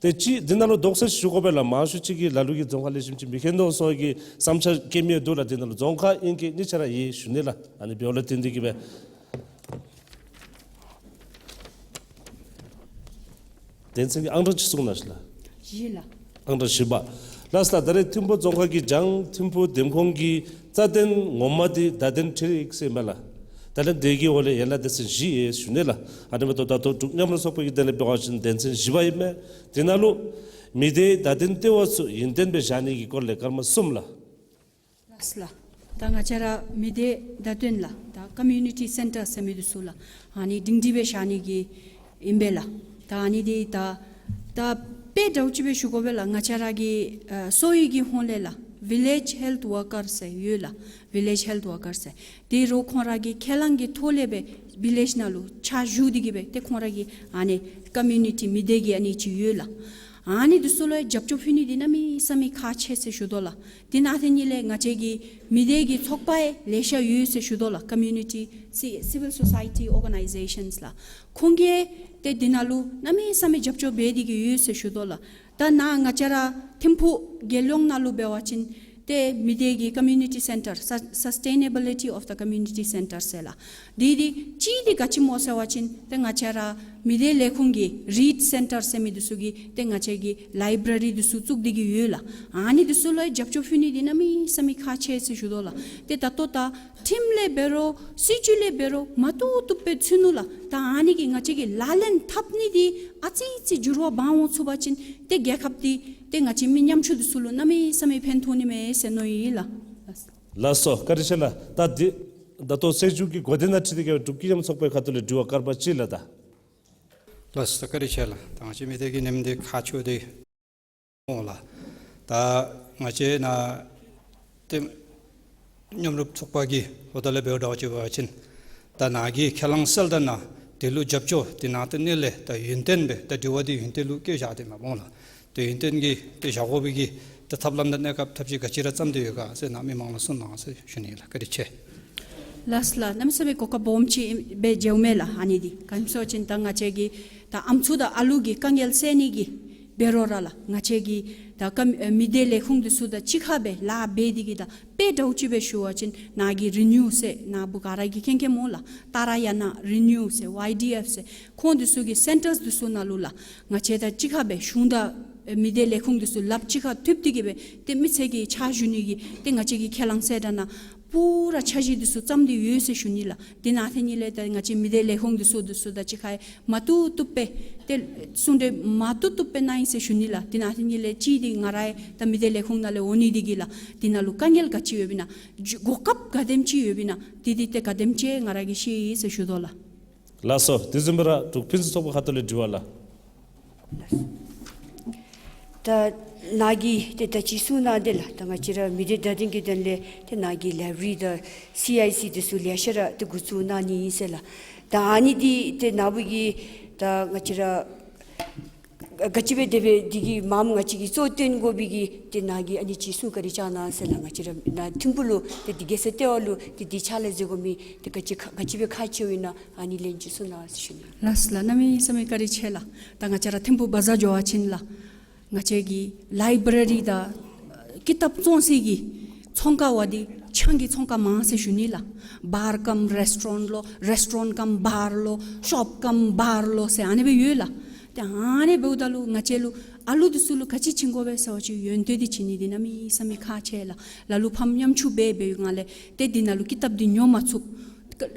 ཏེ་ཅིག་འདི་ནང་ལུ་དོགས་སེལ་ཞུ་དགོ་པས་ལགས། མང་ཤོས་ཅིག་གིས་ལ་ལུ་གིས་རྫོང་ཁ་ལེགས་ཤོམ་ཅིག་མི་མཁྱེན་དོ་བཟུམ་གྱི་བསམ་འཆར་བཀོད་མི་འདུག་ལགས། འདི་ནང་ལུ་རྫོང་ཁ་ཨིན་གྱི་གཉིས་ཆ་ར་ཡོད་ཞུ་ནི་ལགས། ཨ་ནི་འབདཝ་ལས་བརྟེན་ཏེ་གི་སྦེ་དོན་ཚན་གྱི་ཨང་གྲངས་ཅིག་གསུང་གནང་ཤིག་ལགས། བཞི་ལགས། ཨང་གྲངས་བཞི་པ། ལགས་སོ་ལགས། ད་རེས་ཐིམ་ཕུག་རྫོང་ཁག་གི་བྱང་ཐིམ་ཕུག་འདེམས་ཁོངས་ཀྱི་རྩ་དོན་ངོ་མ་འདི་བརྡ་དོན་འཕྲུལ་རིག་ཟེར་ཨིན་པས་ལགས། ད་ལན་དེ་གི་འོག་ལས་ཡན་ལག་སྡེ་ཚན་བཞི་ཡོད་ཞུ་ནི་ལགས། ཨ་ནི་འབདཝ་ད་ད་ལྟོ་འབྲུག་མཉམ་རུབ་ཚོགས་པ་གི་དོན་ལས་འབད་བ་ཅིན་དོན་ཚན་བཞི་པ་ཨིན་མས། དེ་ནང་ལུ་མི་སྡེའི་བརྡ་དོན་ལྟེ་བ་ཚུ་ཡུན་བརྟན་སྦེ་བཞག་ནི་གི་སྐོར་ལས་སྐར་མ་གསུམ་ལགས། ལགས་སོ་ལགས། ད་ང་བཅས་ར་མི་སྡེ་བརྡ་དོན་ལགས། ད་ཀོ་མིའུ་ནི་ཊི་སེན་ཊར་ཟེར་མི་འདི་ཚུ་ལགས། ཨ་ནི་སྒྲིང་སྒྲི་སྦེ་བཞག་ནི་གི་ཨིན་པས་ལགས། ད་ཨ་ནི་འདི་ད་ད་དཔེ་འདྲཝ་ཅིག་སྦེ་ཞུ་དགོ་པས་ལགས། ང་བཅས་ར་གི་ཨ་གསོ་བའི་གི་ཧོངས་ལས་ལགས། ཝི་ལེཇ་ཧེལཐ་ཝར་ཀར་ཟེར་ཡོད་ལགས། ཝི་ལེཇ་ཧེལཐ་ཝར་ཀར་ཟེར། དེ་རུ་ཁོང་ར་གི་ཁས་བླངས་ཀྱི་ཐོག་ལས་སྦེ་ཝི་ལེཇ་ནང་ལུ་ཕྱག་ཞུ་སྟེ་གི་སྦེ་ཏེ་ཁོང་ར་གི་ཨ་ནི་ཀོ་མིའུ་ནི་ཊི་མི་སྡེ་གི་ཨ་ནི་ཅིག་ཡོད་ལགས། ཨ་ནི་འདི་ཚུ་ལུ་རྒྱབ་སྐྱོར་ཕུལ་ནི་འདི་གནམ་མེད་ས་མེད་ཁག་ཆེ་ཟེར་ཞུ་དོ་ལགས། དེ་ནང་ཐད་ནི་ལས་ང་བཅས་ཀྱི་མི་སྡེ་གི་ཚོགས་པ་ཡང་ལེ་ཤ་ཡོད་ཟེར་ཞུ་དོ་ལགས། ཀོ་མིའུ་ནི་ཊི་སི་སི་ཝིལ་སོ་སའི་ཊི་ཨོར་ག་ནའི་ཟེ་ཤཱནསི་ལགས། ཁོང་གིས་ཏེ་འདི་ནང་ལུ་གནམ་མེད་ས་མེད་རྒྱབ་སྐྱོར་འབད་དེ་གི་ཡོད་ཟེར་ཞུ་དོ་ལགས། ད་ནཱ་ང་བཅས་ར་ཐིམ་ཕུག་རྒྱལ་ཡོངས་ནང་ལུ་འབད་བ་ཅིན་ཏེ་མི་སྡེ་གི་ཀོ་མིའུ་ནི་ཊི་སེན་ཊར་ས་སཱས་ཊེ་ནེ་བི་ལི་ཊི་ཨོཕ་ཛ་ཀོ་མིའུ་ནི་ཊི་སེན་ཊར་ཟེར་ལགས། འདི་འདི་གཅིག་འདི་ག་ཅི་སྨོ་ཟེར་བ་ཅིན་ཏེ་ང་བཅས་ར་མི་སྡེ་ལས་ཁུངས་ཀྱི་རིཌ་སེན་ཊར་ཟེར་མི་འདི་ཚུ་གི་ཏེ་ང་བཅས་ཀྱི་ལའི་བྲ་རི་འདི་ཚུ་བཙུགས་ཏེ་གི་ཡོད་ལགས། ཨ་ནི་འདི་ཚུ་ལུ་རྒྱབ་སྐྱོར་ཕུལ་ནི་འདི་གནམ་མེད་ས་མེད་ཁག་ཆེ་ཟེར་ཞུ་དོ་ལགས། ཏེ་ད་ལྟོ་ད་ཁྲིམས་ལས་འབད་རུང་སྲིད་བྱུས་ལས་འབད་རུང་མ་བཏུབ་བཏུབ་སྦེ་ཚུད་ནུག་ལགས། ད་ཨ་ནི་གི་ང་བཅས་ཀྱིས་ལག་ལེན་འཐབ་ནི་འདི་ཨ་ཙི་ཅིག་འགྱུར་བ་འབག་འོང་ཚུགས་པ་ཅིན་ཏེ་རྒྱལ་ཁབ་འདི་ཏེ་ང་བཅས་མི་ཉམ་ཆུང་འདི་ཚུ་ལུ་གནམ་མེད་ས་མེད་ཕན་ཐོགས་ནི་མས་ཟེར་མནོ་ཡི་ལགས། ལགས་སོ། བཀའ་དྲིན་ཆེ་ལགས། ད་འདི་ད་ལྟོ་སྲིད་བྱུས་ཀྱི་གོ་དོན་དང་འཁྲིལ་ཏེ་གི་འབྲུག་སྐྱིད་ལྡན་ཚོགས་པའི་ཁ་ཐུག་ལས་དྲི་བ་སྐར་མ་གཅིག་ལགས། ད་ལགས་སོ། བཀའ་དྲིན་ཆེ་ལགས། ད་ང་བཅས་མི་སྡེ་གི་ཉིནམ་འདི་ཁག་ཆེཝ་འདི་འོང་ལགས། ད་ང་བཅས་ནཱ་ཏེ་མཉམ་རུབ་ཚོགས་པ་གི་ཧོངས་ལས་འབདཝ་འདྲཝ་ཅིག་འབད་བ་ཅིན་ད་ནཱ་གི་ཁས་བླངས་གསལ་བསྒྲགས་ནང་དེ་ལུ་རྒྱབ་སྐྱོར་དེ་ནང་ཏེ་ནི་ལས་ད་ཡུན་བརྟན་སྦེ་ད་དྲི་བ་འདི་ཡུན་བརྟན་ལུ་བཀོད་བཞག་སྟེ་མ་འོང་ལགས། ཏེ་ཡུན་བརྟན་གྱི་ཏེ་བཞག་དགོ་པའི་གི་ཏེ་ཐབས་ལམ་དང་གནས་སྐབས་ཐབས་ཤེས་ག་ཅི་ར་བརྩམས་ཏེ་ཡོད་ག་ཟེར་ནཱ་མི་མང་ལུ་གསུང་གནང་ཟེར་ཞུ་ནི་ལགས། བཀའ་དྲིན་ཆེ། ལགས་སོ་ལགས། གནམ་མེད་ས་མེད་གོ་སྐབས་སྦོམ་ཅིག་སྦེ་མཇལཝ་མས་ལགས། ཨ་ནི་འདི་ག་ཅི་སྨོ་ཟེར་བ་ཅིན་ད་ང་བཅས་ཀྱི་ད་ཨམ་སྲུ་དང་ཨ་ལུ་གི་དཀའ་ངལ་སེལ་ནི་གི་འབད་རུང་ར་ལགས། ང་བཅས་ཀྱི་ད་ཀ་མི་སྡེ་ལས་ཁུངས་འདི་ཚུ་དང་གཅིག་ཁར་སྦེ་ལཱ་འབད་དེ་གི་ད་དཔེ་འདྲཝ་ཅིག་སྦེ་ཞུ་བ་ཅིན་ནཱ་གི་རི་ནིའུ་ཟེར་ནཱ་བུ་ག་ར་གིས་མཁྱེན་མཁྱེནམ་སྨོ་ལགས། ཏཱ་ར་ཡ་ན་རི་ནིའུ་ཟེར་ཝའི་ཌི་ཨེཕ་ཟེར་ཁོང་འདི་ཚུ་གི་སེན་ཊརསི་འདི་ཚུ་ནང་ལུ་ལགས། ང་བཅས་དང་གཅིག་ཁར་སྦེ་གཞུང་དང་མི་སྡེ་ལས་ཁུངས་འདི་ཚུ་ལགཔ་གཅིག་ཁར་མཐུད་དེ་གི་སྦེ་ཏེ་མི་སེར་གྱི་ཕྱག་ཞུ་ནི་གི་ཏེ་ང་བཅས་ཀྱི་ཁས་བླངས་གསལ་བསྒྲགས་ནང་པུ་ར་འཆར་གཞི་འདི་ཚུ་བརྩམས་ཏེ་ཡོད་ཟེར་ཞུ་ནི་ལགས། དེ་ནང་ཐད་ནི་ལས་ད་ང་བཅས་མི་སྡེ་ལས་ཁུངས་འདི་ཚུ་འདི་ཚུ་དང་གཅིག་ཁར་མ་བཏུབ་བཏུབ་སྦེ་ཏེ་གསུང་གྲོས་མ་བཏུབ་བཏུབ་སྦེ་གནང་ཡི་ཟེར་ཞུ་ནི་ལགས། དེ་ནང་ཐད་ནི་ལས་གཅིག་འདི་ང་རའི་ད་མི་སྡེ་ལས་ཁུངས་ནང་ལས་འོང་ནི་འདི་གིས་ལགས། དེ་ནང་ལུ་དཀའ་ངལ་ག་ཅི་ཡོདཔ་ཨིན་ན་གོ་སྐབས་ག་དེམ་ཅིག་ཡོདཔ་ཨིན་ན་དེ་འདི་ཏེ་ག་དེམ་ཅིག་ང་ར་གིས་ཤེས་ཡི་ཟེར་ཞུ་དོ་ལགས། ལགས་སོ། དེ་བཟུམ་སྦེ་ར་འབྲུག་ཕུན་སུམ་ཚོགས་པ་ཁ་ཐུག་ལས་དྲི་བ་ལགས། ད་ནཱ་གིས་ཏེ་ད་ཅི་གསུང་གནང་དེ་ལགས། ད་ང་བཅས་ར་མི་སྡེ་བརྡ་དོན་གྱི་དོན་ལས་ཏེ་ནཱ་གིས་ལའི་བྲ་རི་དང་སི་ཨའི་སི་འདི་ཚུ་ལེ་ཤ་ར་ཏེ་འགོ་བཙུགས་གནང་ནི་ཨིན་ཟེར་ལགས། ད་ཨ་ནི་འདི་ཏེ་ནཱ་བུ་གིས་ད་ང་བཅས་ར་ག་ཅི་སྦེ་དེ་སྦེ་འདི་གི་མངམ་ང་བཅས་ཀྱིས་གཙོ་བཏོན་དགོ་པའི་གི་ཏེ་ནཱ་གིས་ཨ་ནི་ཅིག་གསུང་བཀའ་དྲིན་བསྐྱང་གནང་ཟེར་ལགས། ང་བཅས་ར་ནཱ་ཐིམ་ཕུག་ལུ་ཏེ་འདི་རྒྱལ་ས་ལྟེ་བ་ལུ་ཏེ་འདི་ཕྱག་ལཱ་མཛད་དགོ་མི་ཏེ་ག་ཅི་ཁ་ག་ཅི་སྦེ་ཁག་ཆེཝ་ཨིན་ན་ཨ་ནི་ལན་ཅིག་གསུང་གནང་ཟེར་ཞུ་ནི། ལགས་ལགས། གནམ་མེད་ས་མེད་བཀའ་དྲིན་ཆེ་ལགས། ད་ང་བཅས་ར་ཐིམ་ཕུག་བ་ཛར་འགྱོ་བ་ཅིན་ལགས། ང་བཅས་ཀྱི་ལའི་བྲ་རི་དང་ཀི་ཏབ་བཙོང་སའི་གི་ཚོང་ཁང་བ་འདི་ཆང་གི་ཚོང་ཁང་མང་ཟེར་ཞུ་ནི་ལགས། བར་ཀམ་རེསི་ཊོ་རེནཊ་ལོ། རེསི་ཊོ་རེནཊ་ཀམ་བར་ལོ། ཤོབ་ཀམ་བར་ལོ་ཟེར་ཨ་ནི་སྦེ་ཡོད་ལགས། ཏེ་ཨ་ནི་འབདཝ་ད་ལུ་ང་བཅས་ལུ་ཨ་ལུ་འདི་ཚུ་ལུ་ག་ཅི་བྱིན་དགོ་པས་ཟེར་བ་ཅིན་ཡོན་ཏན་འདི་བྱིན་ནི་འདི་གནམ་མེད་ས་མེད་ཁག་ཆེ་ལགས། ལ་ལུ་ཕམ་ཉམ་ཆུང་སྦེ་འབད་བའི་སྒང་ལས་ཏེ་འདི་ནང་ལུ་ཀི་ཏབ་འདི་ཉོ་མ་ཚུགས།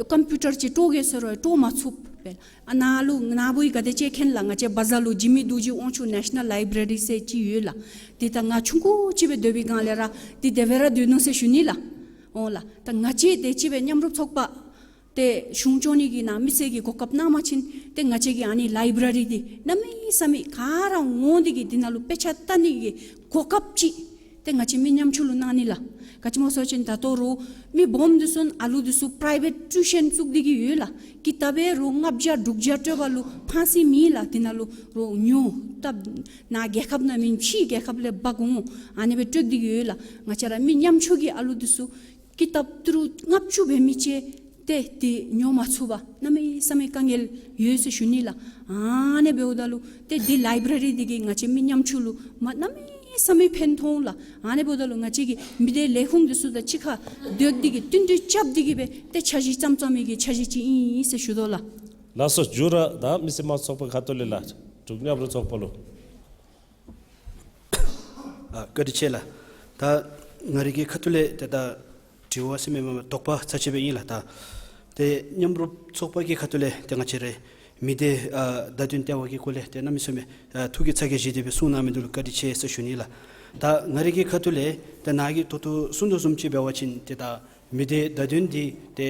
ཀམ་པིའུ་ཊར་ཅིག་དཀྲོག་གེ་ཟེར་རུང་དཀྲོག་མ་ཚུགས་པས། ཨ་ནཱ་ལུ་ནཱ་བུ་ག་དེ་ཅིག་མཁྱེན་ལགས། ང་བཅས་བ་ཛར་ལུ་འཇིགས་མེད་རྡོ་རྗེ་དབང་ཕྱུག་ནེ་ཤ་ནཱལ་ལའི་བྲ་རི་ཟེར་ཅིག་ཡོད་ལགས། ཏེ་ད་ང་ཆུང་ཀུ་ཅིག་སྦེ་སྡོད་པའི་སྒང་ལས་ར་ཏེ་དེ་སྦེ་ར་སྡོད་ནུག་ཟེར་ཞུ་ནི་ལགས། འོང་ལགས། ད་ང་བཅས་དེ་ཅིག་སྦེ་མཉམ་རུབ་ཚོགས་པ་ཏེ་གཞུང་སྐྱོང་ནི་གི་ནང་མི་སེར་གྱིས་གོ་སྐབས་གནང་བ་ཅིན་ཏེ་ང་བཅས་ཀྱི་ཨ་ནི་ལའི་བྲ་རི་འདི་གནམ་མེད་ས་མེད་ག་ར་འོང་སྟེ་གིས་འདི་ནང་ལུ་དཔེ་ཆ་ལྟ་ནི་གི་གོ་སྐབས་ཅིག་ཏེ་ང་བཅས་མི་ཉམ་ཆུང་ལུ་གནང་ནི་ལགས། ག་ཅི་སྨོ་ཟེར་བ་ཅིན་ད་ལྟོ་རོགས་མི་སྦོམ་འདི་ཚུ་ཨ་ལུ་འདི་ཚུ་པྲའི་ཝེཊ་ཊིའུ་ཤཱན་བཙུགས་ཏེ་གིས་ཡོད་ལགས། ཀི་ཏབ་སྦེ་རོགས་ལྔ་བརྒྱ་དྲུག་བརྒྱ་སྤྲོད་པ་ལུ་ཕངས་སེམས་མེད་ལགས། འདི་ནང་ལུ་རོགས་ཉོ་ད་ནཱ་རྒྱལ་ཁབ་ནང་མེན་ཕྱི་རྒྱལ་ཁབ་ལས་འབག་འོང་ཨ་ནི་སྦེ་སྤྲོད་དེ་གིས་ཡོད་ལགས། ང་བཅས་ར་མི་ཉམ་ཆུང་གི་ཨ་ལུ་འདི་ཚུ་ཀི་ཏབ་ཏི་རུ་ལྔ་བཅུ་འབད་མི་ཅིག་ཏེ་འདི་ཉོ་མ་ཚུགས་པར་གནམ་མེད་ས་མེད་དཀའ་ངལ་ཡོད་ཟེར་ཞུ་ནི་ལགས། ཨ་ནི་འབདཝ་ད་ལུ་ཏེ་འདི་ལའི་བྲ་རི་འདི་གིས་ང་བཅས་མི་ཉམ་ཆུང་ལུ་མ་གནམ་མེད་ས་མེད་ཕན་ཐོགས་ལགས། ཨ་ནི་འབདཝ་ད་ལུ་ང་བཅས་ཀྱི་མི་སྡེ་ལས་ཁུངས་འདི་ཚུ་དང་གཅིག་ཁར་སྡོད་དེ་གིས་བསྟུན་གྲོས་རྐྱབ་སྟེ་གིས་སྦེ་ཏེ་འཆར་གཞི་བརྩམ་བརྩམ་མི་གི་འཆར་གཞི་ཅིག་ཨིན་ཟེར་ཞུ་དོ་ལགས། ལགས་སོ། མཇུག་ར་ད་མི་སེར་དམངས་གཙོ་ཚོགས་པ་ཁ་ཐུག་ལས་ལགས། འབྲུག་མཉམ་རུབ་ཚོགས་པ་ལུ། ཨ་བཀའ་དྲིན་ཆེ་ལགས། ད་ང་རའི་གི་ཁ་ཐུག་ལས་ཏེ་ད་དྲི་བ་ཟེར་མི་མ་དོགས་པ་ཚར་གཅིག་སྦེ་ཨིན་ལགས། ད་ཏེ་མཉམ་རུབ་ཚོགས་པ་གི་ཁ་ཐུག་ལས་ཏེ་ང་བཅས་རའི་མི་སྡེ་ཨ་བརྡ་དོན་ལྟེ་བ་གི་སྐོར་ལས་ཏེ་གནམ་མེད་ས་མེད་ཨ་ཐུགས་ཀྱི་ཚ་གྱང་བཞེས་ཏེ་སྦེ་གསུང་གནང་མི་འདི་ལུ་བཀའ་དྲིན་ཆེ་ཟེར་ཞུ་ནི་ལགས། ད་ང་རའི་གི་ཁ་ཐུག་ལས་ཏེ་ནཱ་གིས་ད་ལྟོ་གསུང་དོ་བཟུམ་ཅིག་འབད་བ་ཅིན་ཏེ་ད་མི་སྡེ་བརྡ་དོན་འདི་ཏེ་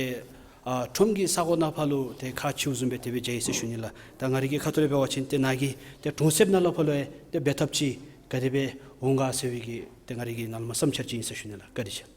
ཨ་ཁྲོམ་གྱི་ས་གོ་ནང་ཕར་ལུ་ཏེ་ཁག་ཆེཝ་བཟུམ་སྦེ་དེ་སྦེ་མཇལ་ཡི་ཟེར་ཞུ་ནི་ལགས། ད་ང་རའི་གི་ཁ་ཐུག་ལས་འབད་བ་ཅིན་ཏེ་ནཱ་གིས་ཏེ་གྲོང་གསེབ་ནང་ལུ་ཕར་ལུ་ཡང་ཏེ་འབད་ཐབས་ཅིག་ག་དེ་སྦེ་འོང་ག་ཟེར་བའི་གི་ཏེ་ང་རའི་གི་ནང་ལུ་མ་བསམ་འཆར་ཅིག་ཨིན་ཟེར་ཞུ་ནི་ལགས། བཀའ་དྲིན་ཆེ།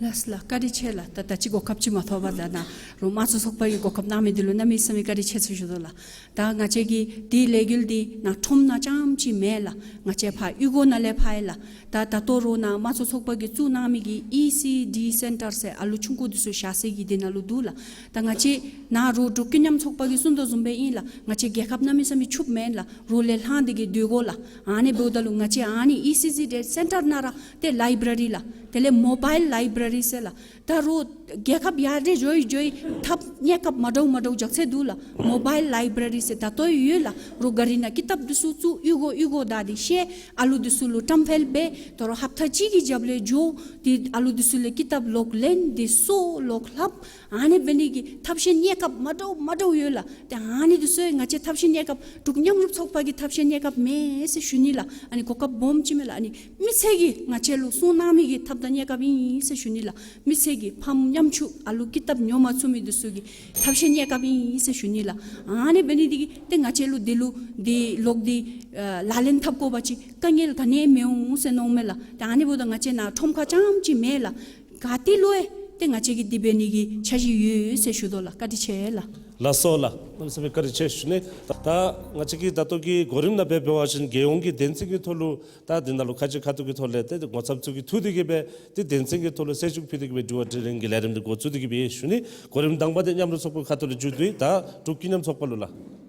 ལགས་ལགས། བཀའ་དྲིན་ཆེ་ལགས། ད་ད་ཅི་གོ་སྐབས་ཅིག་མ་ཐོབ་པར་ད་ནཱ་རོགས་དམངས་གཙོ་ཚོགས་པ་གིས་གོ་སྐབས་གནང་མི་འདི་ལུ་གནམ་མེད་ས་མེད་བཀའ་དྲིན་ཆེ་ཟེར་ཞུ་དོ་ལགས། ད་ང་བཅས་ཀྱི་འདི་ལས་འགུལ་འདི་ནཱ་ཁྲོམ་ནང་རྐྱངམ་ཅིག་མེན་ལགས། ང་བཅས་ཕར་གཡུས་སྒོ་ནང་ལས་ཕར་ཡང་ལགས། ད་ད་ལྟོ་རོགས་ནཱ་དམངས་གཙོ་ཚོགས་པ་གིས་བཙུགས་གནང་མི་གི་ཨི་སི་ཌི་སེན་ཊར་ཟེར་ཨ་ལུ་ཆུང་ཀུ་འདི་ཚུ་བཞག་སའི་གི་འདི་ནང་ལུ་འདུག་ལགས། ད་ང་བཅས་ནཱ་རོགས་འབྲུག་ཀུན་མཉམ་ཚོགས་པ་གིས་གསུང་དོ་བཟུམ་སྦེ་ཨིན་ལགས། ང་བཅས་རྒྱལ་ཁབ་གནམ་མེད་ས་མེད་ཕྱུགཔོ་མེན་ལགས། རོགས་ལས་ལྷང་སྟེ་གིས་སྡོད་དགོ་ལགས། ཨ་ནི་འབདཝ་ད་ལུ་ང་བཅས་ཨ་ནི་ཨི་སི་ཌི་སེན་ཊར་ནང་ར་ཏེ་ལའི་བྲ་རི་ལགས། དེ་ལས་མོ་བཱའིལ་ལའི་བྲ་རི་ཟེར་ལགས། ད་རོགས་རྒྱལ་ཁབ་ཡར་དྲག་འགྱོ་ཡི་འགྱོ་ཡི་ཐབས་གནས་སྐབས་མ་འདྲཝ་མ་འདྲཝ་རྒྱག་ཚད་འདུག་ལགས། མོ་བཱའིལ་ལའི་བྲ་རི་ཟེར་ད་ལྟོ་ཡོད་ལགས། རོགས་གཱ་རི་ནང་ཀི་ཏབ་འདི་ཚུ་བཙུགས་གཡུས་སྒོ་གཡུས་སྒོ་བདའ་སྟེ་བཤལ། ཨ་ལུ་འདི་ཚུ་ལུ་བཀྲམ་སྤེལ་འབད། ད་རུང་ཧབ་ཏ་གཅིག་གི་རྒྱབ་ལས་འགྱོ་སྟེ་ཨ་ལུ་འདི་ཚུ་ལས་ཀི་ཏབ་ལོག་ལེན་ཏེ་སོ་ལོག་ལྷབ། ཨ་ནི་འབད་ནི་གི་ཐབས་ཤེས་གནས་སྐབས་མ་འདྲཝ་མ་འདྲཝ་ཡོད་ལགས། ཏེ་ཨ་ནི་འདི་ཚུ་ང་བཅས་ཐབས་ཤེས་གནས་སྐབས་འབྲུག་མཉམ་རུབ་ཚོགས་པ་གི་ཐབས་ཤེས་གནས་སྐབས་མེན་ཟེར་ཞུ་ནི་ལགས། ཨ་ནི་གོ་སྐབས་སྦོམ་ཅིག་མེན་ལགས། ཨ་ནི་མི་སེར་གྱིས་ང་བཅས་ལུ་གསུང་གནང་མི་གི་ཐབས་དང་གནས་སྐབས་ཨིན་ཟེར་ཞུ་ནི་ལགས། མི་སེར་གྱི་ཕམ་ཉམ་ཆུང་ཨ་ལུ་ཀི་ཏབ་ཉོ་མ་ཚུགས་མི་འདི་ཚུ་གི་ཐབས་ཤེས་གནས་སྐབས་ཨིན་ཟེར་ཞུ་ནི་ལགས། ཨ་ནི་འབད་ནི་འདི་གིས་ཏེ་ང་བཅས་ལུ་འདི་ལུ་འདི་ལོག་སྟེ་ཨ་ལག་ལེན་འཐབ་དགོ་པ་ཅིན་དཀའ་ངལ་ག་ནི་ཡང་མི་འོང་ཟེར་མནོཝ་མས་ལགས། ཏེ་ཨ་ནི་འབདཝ་ད་ང་བཅས་ནཱ་ཁྲོམ་ཁ་རྐྱངམ་ཅིག་མེན་ལགས། ག་ཏེ་ལུ་ཡང་ཏེ་ང་བཅས་ཀྱིས་འདི་འབད་ནི་གི་འཆར་གཞི་ཡོད་ཟེར་ཞུ་དོ་ལགས། བཀའ་དྲིན་ཆེ་ལགས། ལགས་སོ་ལགས། གནམ་མེད་ས་མེད་བཀའ་དྲིན་ཆེ་ཞུ་ནི། ད་ང་བཅས་ཀྱིས་ད་ལྟོ་གི་གོ་རིམ་ནང་འབད་འབད་བ་ཅིན་རྒྱལ་ཡོངས་ཀྱི་དོན་ཚན་གྱི་ཐོག་ལུ་ད་འདི་ནང་ལུ་ཁ་རྗེ་ཁ་ཐུག་གི་ཐོག་ལས་ཏེ་ངོ་ཚབ་ཚུ་གིས་ཐུག་སྟེ་གིས་སྦེ་ཏེ་དོན་ཚན་གྱི་ཐོག་ལུ་གསལ་ཞུ་ཕུལ་ཏེ་གིས་སྦེ་དྲི་བ་དྲིས་ལན་གྱི་ལས་རིམ་འདི་འགོ་བཙུགས་ཏེ་གིས་སྦེ་ཞུ་ནི། གོ་རིམ་དང་པ་འདི་མཉམ་རུབ་ཚོགས་པའི་ཁ་ཐུག་ལས་མཇུག་བསྡུ་ཡི། ད་འབྲུག་ཀུན་མཉམ་ཚོགས་པ་ལུ་ལགས།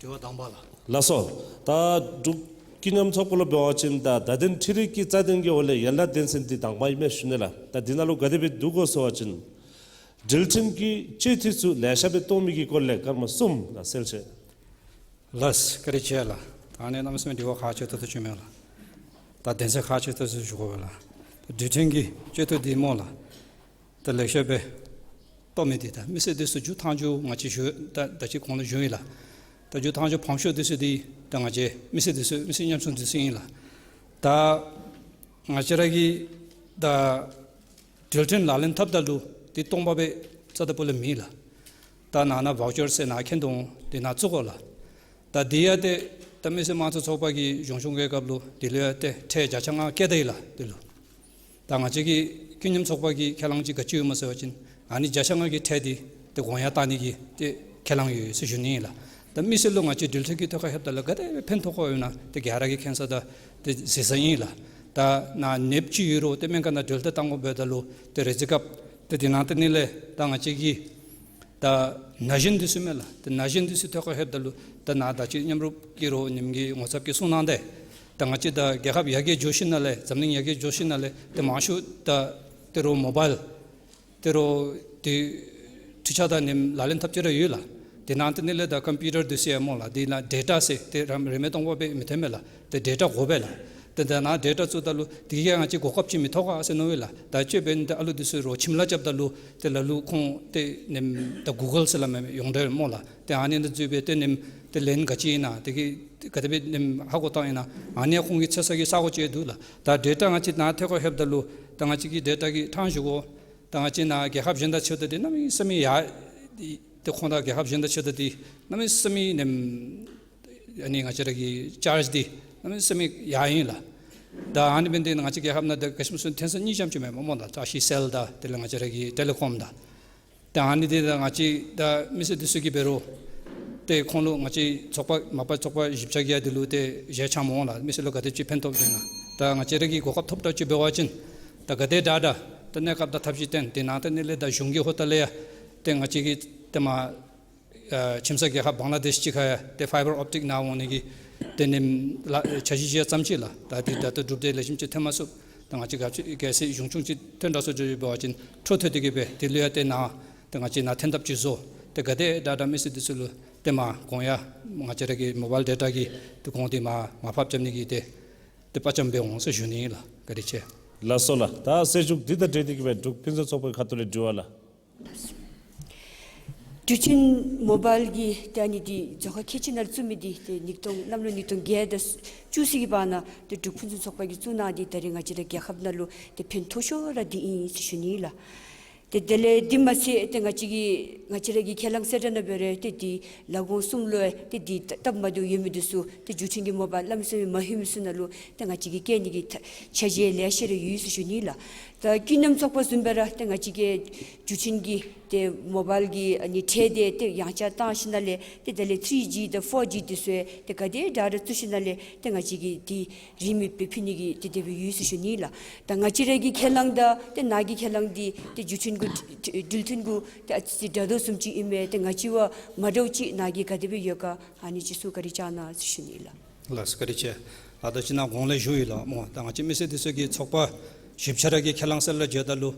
དྲི་བ་དང་པ་ལགས། ལགས་སོ། ད་འབྲུག་ཀུན་མཉམ་ཚོགས་པ་ལུ་འབད་བ་ཅིན་ད་བརྡ་དོན་འཕྲུལ་རིག་གི་རྩ་དོན་གྱི་འོག་ལས་ཡན་ལག་དོན་ཚན་འདི་དང་པ་ཨིན་མས་ཞུ་ནི་ལགས། ད་འདི་ནང་ལུ་ག་དེ་སྦེ་འདུག་གོ་ཟེར་བ་ཅིན་འགྲུལ་འཕྲིན་གྱི་སྤྱོད་འཐུས་ཚུ་ལེ་ཤ་སྦེ་གཏོང་མི་གི་སྐོར་ལས་སྐར་མ་གསུམ་ལགས་གསལ་བཤད། ལགས་བཀའ་དྲིན་ཆེ་ལགས། ད་ཨ་ནི་གནམ་མེད་ས་མེད་དྲི་བ་ཁག་ཆེ་ཏོག་ཏོ་ཅིག་མས་ལགས། ད་དོན་ཚན་ཁག་ཆེ་ཏོག་ཏོ་ཞུ་དགོ་པས་ལགས། ད་འགྲུལ་འཕྲིན་གྱི་སྤྱོད་འཐུས་འདི་སྨོ་ལགས། ད་ལེགས་ཤོམ་སྦེ་གཏོགས་མི་འདི་ད་མི་སེར་འདི་ཚུ་རྒྱུ་ཐང་རྒྱུ་ང་བཅས་ཞུ་ད་ད་ཅི་གོང་ལུ་ཞུ་ཡི་ལགས། ད་རྒྱུ་ཐང་རྒྱུ་ཕོངས་ཤོས་འདི་ཚུ་འདི་ད་ང་བཅས་མི་སེར་འདི་ཚུ་མི་སེར་ཉམ་ཆུང་འདི་ཚུ་ཨིན་ལགས། ད་ང་བཅས་ར་གིས་ད་འགྲུལ་འཕྲིན་ལག་ལེན་འཐབ་ད་ལུ་འདི་སྟོང་པ་སྦེ་རྩ་ད་པོ་ལས་མེད་ལགས། ད་ནང་ན་བའུ་ཅར་ཟེར་ནཱ་མཁྱེན་འདུག་འོང་འདི་ནཱ་བཙུགས་དགོ་ལགས། ད་འདི་ཡང་ཏེ་ད་མི་སེར་དམངས་གཙོ་ཚོགས་པ་གིས་གཞུང་སྐྱོང་གི་སྐབས་ལུ་འདི་ལུ་ཡང་ཏེ་ཁྲལ་བརྒྱ་ཆ་ལྔ་བཀལ་ད་ཡི་ལགས་འདི་ལུ། ད་ང་བཅས་ཀྱི་ཀུན་མཉམ་ཚོགས་པ་གི་ཁས་བླངས་ཅིག་ག་ཅི་ཡོད་སྨོ་ཟེར་བ་ཅིན་ཨ་ནི་བརྒྱ་ཆ་ལྔ་གི་ཁྲལ་འདི་ཏེ་དགོངས་ཡངས་བཏང་ནི་གི་ཏེ་ཁས་བླངས་ཡོད་ཟེར་ཞུ་ནི་ཨིན་ལགས། ད་མི་སེར་ལུ་ང་བཅས་འགྲུལ་འཕྲིན་གྱི་ཐད་ཁར་ལྷོདཔ་ད་ལུ་ག་དེ་སྦེ་ཕན་ཐོགས་དགོཔ་ཡོད་ན་ཏེ་ག་ར་གིས་མཁྱེན་ས་དང་ཏེ་གཟིགས་ས་ཨིན་ལགས། ད་ནཱ་ནདཔ་ཅིག་ཡོད་རུང་ཏེ་སྨན་ཁང་ནང་འགྲུལ་བསྟར་བཏང་དགོཔ་འབདཝ་ད་ལུ་ཏེ་རེ་ཅིག་སྐབས་ ཏེ་དེ་ནང་ཏེ་ཨ་ནི་ལས་ད་ང་བཅས་ཀྱི་ད་ན་གཞོན་འདི་ཚུ་མས་ལགས། ཏེ་ན་གཞོན་འདི་ཚུ་ཐད་ཁར་ལྷོདཔ་ད་ལུ་ད་ནཱ་ད་ཅི་མཉམ་རོགས་ཀྱི་རོགས་ཉིམ་གི་ངོ་ཚབ་ཀྱིས་གསུང་གནང་སྟེ། ད་ང་བཅས་ད་རྒྱལ་ཁབ་ཡར་རྒྱས་འགྱོ་ཞིནམ་ལས་འཛམ་གླིང་ཡར་རྒྱས་འགྱོ་ཞིནམ་ལས་ཏེ་མང་ཤོས་ད་ཏེ་རོགས་མོ་བཱའིལ་ཏེ་རོགས་ཏེ་འཕྲུལ་ཆས་དང་ཨ་ནེམ་ལག་ལེན་འཐབ་ཅི་ར་ཡོད་ལགས། དེ་ནང་ཏེ་ཨ་ནི་ལས་ད་ཀམ་པིའུ་ཊར་འདི་ཚུ་ཡང་སྨོ་ལགས། དེ་ལས་ཌེ་ཊ་ཟེར་ཏེ་ར་རིན་མེད་སྟོང་པ་སྦེ་མི་ཐོན་མས་ལགས། ཏེ་ཌེ་ཊ་དགོ་པས་ལགས། ཏེ་ད་ནཱ་ཌེ་ཊ་བཙུགས་ད་ལུ་དེ་གིས་ང་བཅས་གོ་སྐབས་ཅིག་མི་ཐོབ་ག་ཟེར་མནོ་བས་ལགས། ད་ཅིག་འབདན་ད་ཨ་ལུ་འདི་ཚུ་རོགས་ཁྱིམ་ལཱ་རྐྱབ་ད་ལུ་ཏེ་ལ་ལུ་ཁོང་ཏེ་ཨ་ནེམ་ད་གུ་གཱལ་ཟེར་སླབ་མས་ཡོངས་འབྲེལ་སྨོ་ལགས། ཏེ་ཨ་ནི་ནང་འཛུལ་སྦེ་ཏེ་ཨ་ནེམ་ཏེ་ལན་ག་ཅི་ཨིན་ན་དེ་གིས་ག་དེ་སྦེ་ཨ་ནེམ་ཧ་གོ་བཏང་ཨིན་ན་ཨ་ནི་ཡང་ཁོང་གི་འཚོལ་ས་གི་ས་གོ་ཅིག་འདུག་ལགས། ད་ཌེ་ཊ་ང་བཅས་ནཱ་ཐད་ཁར་ལྷོདཔ་ད་ལུ་ད་ང་བཅས་ཀྱི་ཌེ་ཊ་གི་ཕྲང་ཞུ་དགོ། ད་ང་བཅས་ནཱ་རྒྱལ་ཁབ་གཞན་དང་ཕྱདཔ་ད་འདི་གནམ་མེད་ས་མེད་ཡར་ཏེ་ཁོང་དང་རྒྱལ་ཁབ་གཞན་དང་ཕྱདཔ་ད་འདི་གནམ་མེད་ས་མེད་ཨ་ནེམ་ཨ་ནི་ང་བཅས་ར་གི་ཅཱརཇ་འདི་གནམ་མེད་ས་མེད་ཡར་ཨིན་ལགས། ད་ཨ་ནི་འབདན་འདི་ང་བཅས་རྒྱལ་ཁབ་ནང་ད་ག་ཅི་སྨོ་ཟེར་ན་ཐོན་ས་གཉིས་ཙམ་ཅིག་མས་སྨོ་ལགས། བཀྲ་ཤིས་སེལ་དང་དེ་ལས་ང་བཅས་ར་གི་ཊེ་ལི་ཀོམ་དང་། ད་ཨ་ནི་འདི་ད་ང་བཅས་ད་མི་སེར་འདི་ཚུ་གིས་འབད་རུང་ཏེ་ཁོང་ལུ་ང་བཅས་ཚོགས་པ་མ་པ་ཚོགས་པ་གཞིས་ཆགས་ཀྱི་ཡ་འདི་ལུ་ཏེ་ཞལ་འཆམ་འོང་ལགས། མི་སེར་ལུ་ག་དེ་ཅིག་ཕན་ཐོགས་ཅི་ཨིན་ན། ད་ང་བཅས་ར་གིས་གོ་སྐབས་ཐོབ་དྲགས་ཅིག་འབད་བ་ཅིན་ད་ག་དེ་དྲག་དྲག་ད་གནས་སྐབས་དང་ཐབས་ཤེས་བཏོན་ཏེ་ནཱ་ད་ཨ་ནི་ལས་ད་གཞུང་གི་ཧོངས་ལས་ཡང་ཏེ་ང་བཅས་ཀྱི་ཏེ་མར་ཨ་ཁྱིམ་ཚང་རྒྱལ་ཁབ་བང་ལ་དེཤ་གཅིག་ཁར་ཡང་ཏེ་ཕའི་བར་ཨོབ་ཊིཀ་ནང་འོང་ནི་གི་ཏེ་ཨ་ནེམ་ལཱ་འཆར་གཞི་ཅིག་ཡང་བརྩམས་ཅི་ལགས། ད་འདི་ད་ལྟོ་གྲུབ་འབྲས་ལེགས་ཤོམ་ཅིག་ཐོན་མ་ཚུགས། ད་ང་བཅས་ག་ཅི་གལ་སྲིད་གཞུང་ཆུང་ཅིག་ཐོན་དྲགས་སོང་ཅི་འབད་བ་ཅིན་འཕྲོ་མཐུད་དེ་གིས་སྦེ་དེ་ལུ་ཡང་ཏེ་ནཱ་ཏེ་ང་བཅས་ནཱ་ཐོན་ཐབས་ཅིག་བཟོ། ཏེ་ག་དེ་དྲག་དྲག་མི་སེར་འདི་ཚུ་ལུ་ཏེ་མར་གོང་ཡང་ང་བཅས་ར་གི་མོ་བཱའིལ་ཌེ་ཊ་གི་ཏེ་གོང་འདི་མར་མར་ཕབ་རྐྱབ་ནི་གི་ཏེ་ཏེ་དཔའ་བཅམ་འབད་འོང་ཟེར་ཞུ་ནི་ལགས། བཀའ་དྲིན་ཆེ། ལགས་སོ་ལགས། ད་གསལ་བཤད་འདི་དང་འབྲེལ་ཏེ་གིས་སྦེ་འབྲུག་ཕུན་སུམ་ཚོགས་པའི་ཁ་ཐུག་ལས་དྲི་བ་ལགས། འབྲུག་ཆེན་མོ་བཱའིལ་གྱི་ཏེ་ཨ་ནི་འདི་རྫོང་ཁག་ཁལ་གཅིག་ནང་བཙུགས་མི་འདི་ཏེ་ཉིས་སྟོང་གནམ་ལོ་ཉིས་སྟོང་བརྒྱད་དང་བཅུ་གསུམ་གྱི་བར་ན་ཏེ་འབྲུག་ཕུན་སུམ་ཚོགས་པ་གིས་བཙུགས་གནང་སྟེ་ད་རེས་ང་བཅས་ར་རྒྱལ་ཁབ་ནང་ལུ་ཏེ་ཕན་ཐོགས་ཤོས་ར་འདི་ཨིན་ཟེར་ཞུ་ནི་ལགས། ཏེ་དེ་ལས་འདི་མ་ཚད་ཏེ་ང་བཅས་ཀྱི་ང་བཅས་ར་གི་ཁས་བླངས་གསལ་བསྒྲགས་ནང་འབད་རུང་ཏེ་འདི་ལ་དགུང་གསུམ་ལུ་ཏེ་འདི་སྟབས་མ་བདེཝ་ཡོད་མི་འདི་ཚུ་ཏེ་འབྲུག་ཆེན་གྱི་མོ་བཱའིལ་གནམ་མེད་ས་མེད་མ་ལྷོད་མི་ཚུ་ནང་ལུ་ཏེ་ང་བཅས་ཀྱིས་བཀལ་ནི་གི་ཐ་འཆར་གཞི་ལེ་ཤ་ར་ཡོད་ཟེར་ཞུ་ནི་ལགས། ད་ཀུན་མཉམ་ཚོགས་པ་བཟུམ་སྦེ་ར་ཏེ་ང་བཅས་ཀྱིས་འབྲུག་ཆེན་གྱི་ཏེ་མོ་བཱའིལ་གྱི་ཨ་ནི་ཁྲལ་འདི་ཏེ་ཡང་ཆག་བཏང་ཞིནམ་ལས་ཏེ་དེ་ལས་ཐི་རི་ཇི་དང་ཕོར་ཇི་འདི་ཚུ་ཏེ་ག་དེ་དྲག་དྲག་བཙུགས་ཞིནམ་ལས་ཏེ་ང་བཅས་ཀྱིས་འདི་རིན་མེད་སྦེ་ཕུལ་ནི་གི་ཏེ་དེ་སྦེ་ཡོད་ཟེར་ཞུ་ནི་ལགས། ད་ང་བཅས་ར་གི་ཁས་བླངས་དང་ཏེ་ནཱ་གི་ཁས་བླངས་འདི་ཏེ་འབྲུག་ཆེན་གུ་འབྲེལ་མཐུད་གུ་ཏེ་ཨ་ཙི་ཙི་འདྲ་དོ་བཟུམ་ཅིག་ཨིན་མས། ཏེ་ང་བཅས་བ་མ་འདྲཝ་ཅིག་ནཱ་གི་ག་དེ་སྦེ་ཡོད་ག་ཨ་ནི་ཅིག་ཚུ་བཀའ་དྲིན་བསྐྱང་གནང་ཟེར་ཞུ་ནི་ལགས། ལགས་སོ་བཀའ་དྲིན་ཆེ། ད་ད་ཅི་ནཱ་གོང་ལས་ཞུ་ཡི་ལགས་སྨོ། ད་ང་བཅས་མི་སེར་འདི་ཚུ་གི་ཚོགས་པ་བཞི་ཆ་ར་གི་ཁས་བླངས་གསལ་བསྒྲགས་མཇལཝ་ད་ལུ་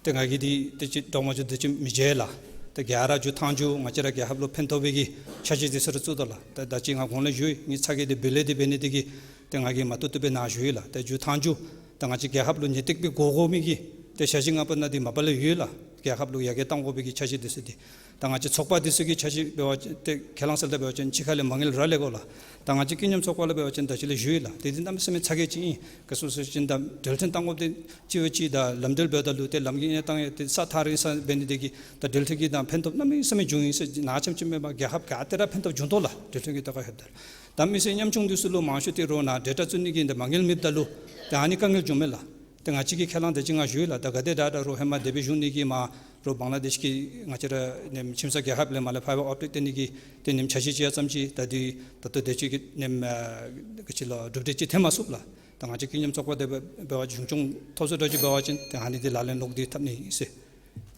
ཏེ་ང་གིས་འདི་ཏེ་ཅིག་འདྲོག་མ་བཅུག་འདི་ཅིག་མི་མཇལ་ལགས། ཏེ་ག་ར་མཇུག་མཐའ་མཇུག་ང་བཅས་ར་རྒྱལ་ཁབ་ལུ་ཕན་ཐོགས་པའི་གི་འཆར་གཞི་འདི་ཚུ་ར་བཙུགས་དོ་ལགས། ཏེ་ད་ཅི་ང་གོང་ལས་ཞུ་ཡི། ངེའི་ཚ་གྱང་འདི་བུ་ལས་འདི་འབད་ནི་འདི་གིས་ཏེ་ང་གིས་མ་བཏུབ་བཏུབ་སྦེ་ནཱ་ཞུ་ཡི་ལགས། ཏེ་མཇུག་མཐའ་མཇུག་ད་ང་བཅས་རྒྱལ་ཁབ་ལུ་ཉེས་ཏིག་སྦེ་དགོ་དགོ་མི་གི་ཏེ་འཆར་གཞི་ལྔ་པོ་ནང་འདི་མ་པ་ལས་ཡོད་ལགས། རྒྱལ་ཁབ་ལུ་ཡར་རྒྱས་གཏང་དགོ་པའི་གི་འཆར་གཞི་འདི་ཚུ་འདི་ད་ང་བཅས་ཚོགས་པ་འདི་ཚུ་གི་འཆར་གཞི་འབད་བ་ཅིན་ཏེ་ཁས་བླངས་གསལ་བསྒྲགས་འབད་བ་ཅིན་གཅིག་ཁ་ལས་མ་དངུལ་ར་ལེན་དགོ་ལགས། ད་ང་བཅས་ཀུན་མཉམ་ཚོགས་པ་ལུ་འབད་བ་ཅིན་ད་ཅི་ལས་ཞུ་ཡི་ལགས། ཏེ་འདི་གནམ་མེད་ས་མེད་ཚ་གྱང་ཅིག་ཨིན། ག་ཅི་སྨོ་ཟེར་བ་ཅིན་ད་འགྲུལ་འཕྲིན་གཏང་དགོཔ་འདི་གཅིག་འབད་གཅིག་ད་ལམ་འགྲུལ་འབདཝ་ད་ལུ་ཏེ་ལམ་གྱི་གནས་སྟངས་ཡང་ཏེ་ས་ཐག་རིང་ས་འབད་ནི་འདི་གིས་ད་འགྲུལ་འཕྲིན་གྱི་ད་ཕན་ཐོགས་གནམ་མེད་ས་མེད་འབྱུང་ཡི་ཟེར། ནཱ་རྐྱངམ་ཅིག་མེན་པར་རྒྱལ་ཁབ་ག་ཏེ་ར་ཕན་ཐོགས་འབྱུང་དོ་ལགས། འགྲུལ་འཕྲིན་གྱི་ཐད་ཁར་ལྷོདཔ་ད་ལུ་ད་མི་སེར་ཉམ་ཆུང་འདི་ཚུ་ལུ་མང་ཤོས་ཏེ་རོགས་ནཱ་ཌེ་ཊ་བཙུགས་ནི་གི་འདི་མ་དངུལ་མེདཔ་ད་ལུ་ཏེ་ཨ་ནི་དཀའ་ངལ་འབྱུང་མས་ལགས། ཏེ་ང་བཅས་ཀྱི་ཁས་བླངས་ད་ཅི་ང་ཞུ་ཡི་ལགས། ད་ག་དེ་དྲག་དྲག་རོགས་ཧེ་མ་དེ་སྦེ་ཞུ་ནི་གི་མར་རོགས་བང་ལ་དེཤ་གི་ང་བཅས་ར་ཨ་ནེམ་ཁྱིམ་ཚང་རྒྱལ་ཁབ་ལས་མར་ལས་ཕའི་བར་ཨོབ་ཊིག་སྟོན་ནི་གི་ཏེ་ཨ་ནེམ་འཆར་གཞི་ཅིག་ཡང་བརྩམས་ཅི། ད་འདི་ད་ལྟོ་དེ་ཅིག་གི་ཨ་ནེམ་ཨ་ག་ཅི་ལོ་གྲུབ་འབྲས་ཅིག་ཐོན་མ་ཚུགས་ལགས། ད་ང་བཅས་ཀུན་མཉམ་ཚོགས་པ་དེ་སྦེ་འབད་བ་ཅིན་གཞུང་སྐྱོང་ཐོབ་སོང་འདྲཝ་ཅིག་འབད་བ་ཅིན་ཏེ་ཨ་ནི་འདི་ལག་ལེན་ལོག་སྟེ་འཐབ་ནི་ཨིན་ཟེར་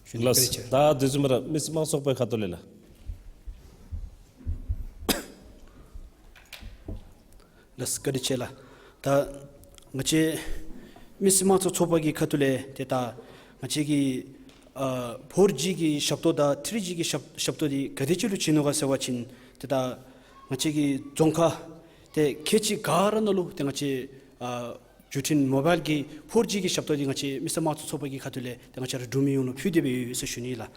ཞུ་ནི། ལགས། བཀའ་དྲིན་ཆེ། ད་དེ་བཟུམ་ར་མི་སེར་དམངས་ཚོགས་པའི་ཁ་ཐུག་ལས་ལགས། ལགས་སོ་བཀའ་དྲིན་ཆེ་ལགས། ད་ང་བཅས་མི་སེར་དམངས་གཙོ་ཚོགས་པ་གི་ཁ་ཐུག་ལས་ཏེ་ད་ང་བཅས་ཀྱི་ཨ་ཕོར་ཇི་གི་ཞབས་ཏོག་དང་ཐི་རི་ཇི་གི་ཞབས་ཞབས་ཏོག་འདི་ག་དེ་ཅིག་ལུ་བྱིན་ནུག་ག་ཟེར་བ་ཅིན་ཏེ་ད་ང་བཅས་ཀྱི་རྫོང་ཁག་ཏེ་ཁལ་གཅིག་ག་ར་ནང་ལུ་ཏེ་ང་བཅས་ཨ་འབྲུག་ཊིལ་མོ་བཱའིལ་གྱི་ཕོར་ཇི་གི་ཞབས་ཏོག་འདི་ང་བཅས་མི་སེར་དམངས་གཙོ་ཚོགས་པ་གི་ཁ་ཐུག་ལས་ཏེ་ང་བཅས་ར་འབྲུག་མི་ཡོངས་ལུ་ཕུལ་ཏེ་སྦེ་ཡོད་ཟེར་ཞུ་ནི་ལགས།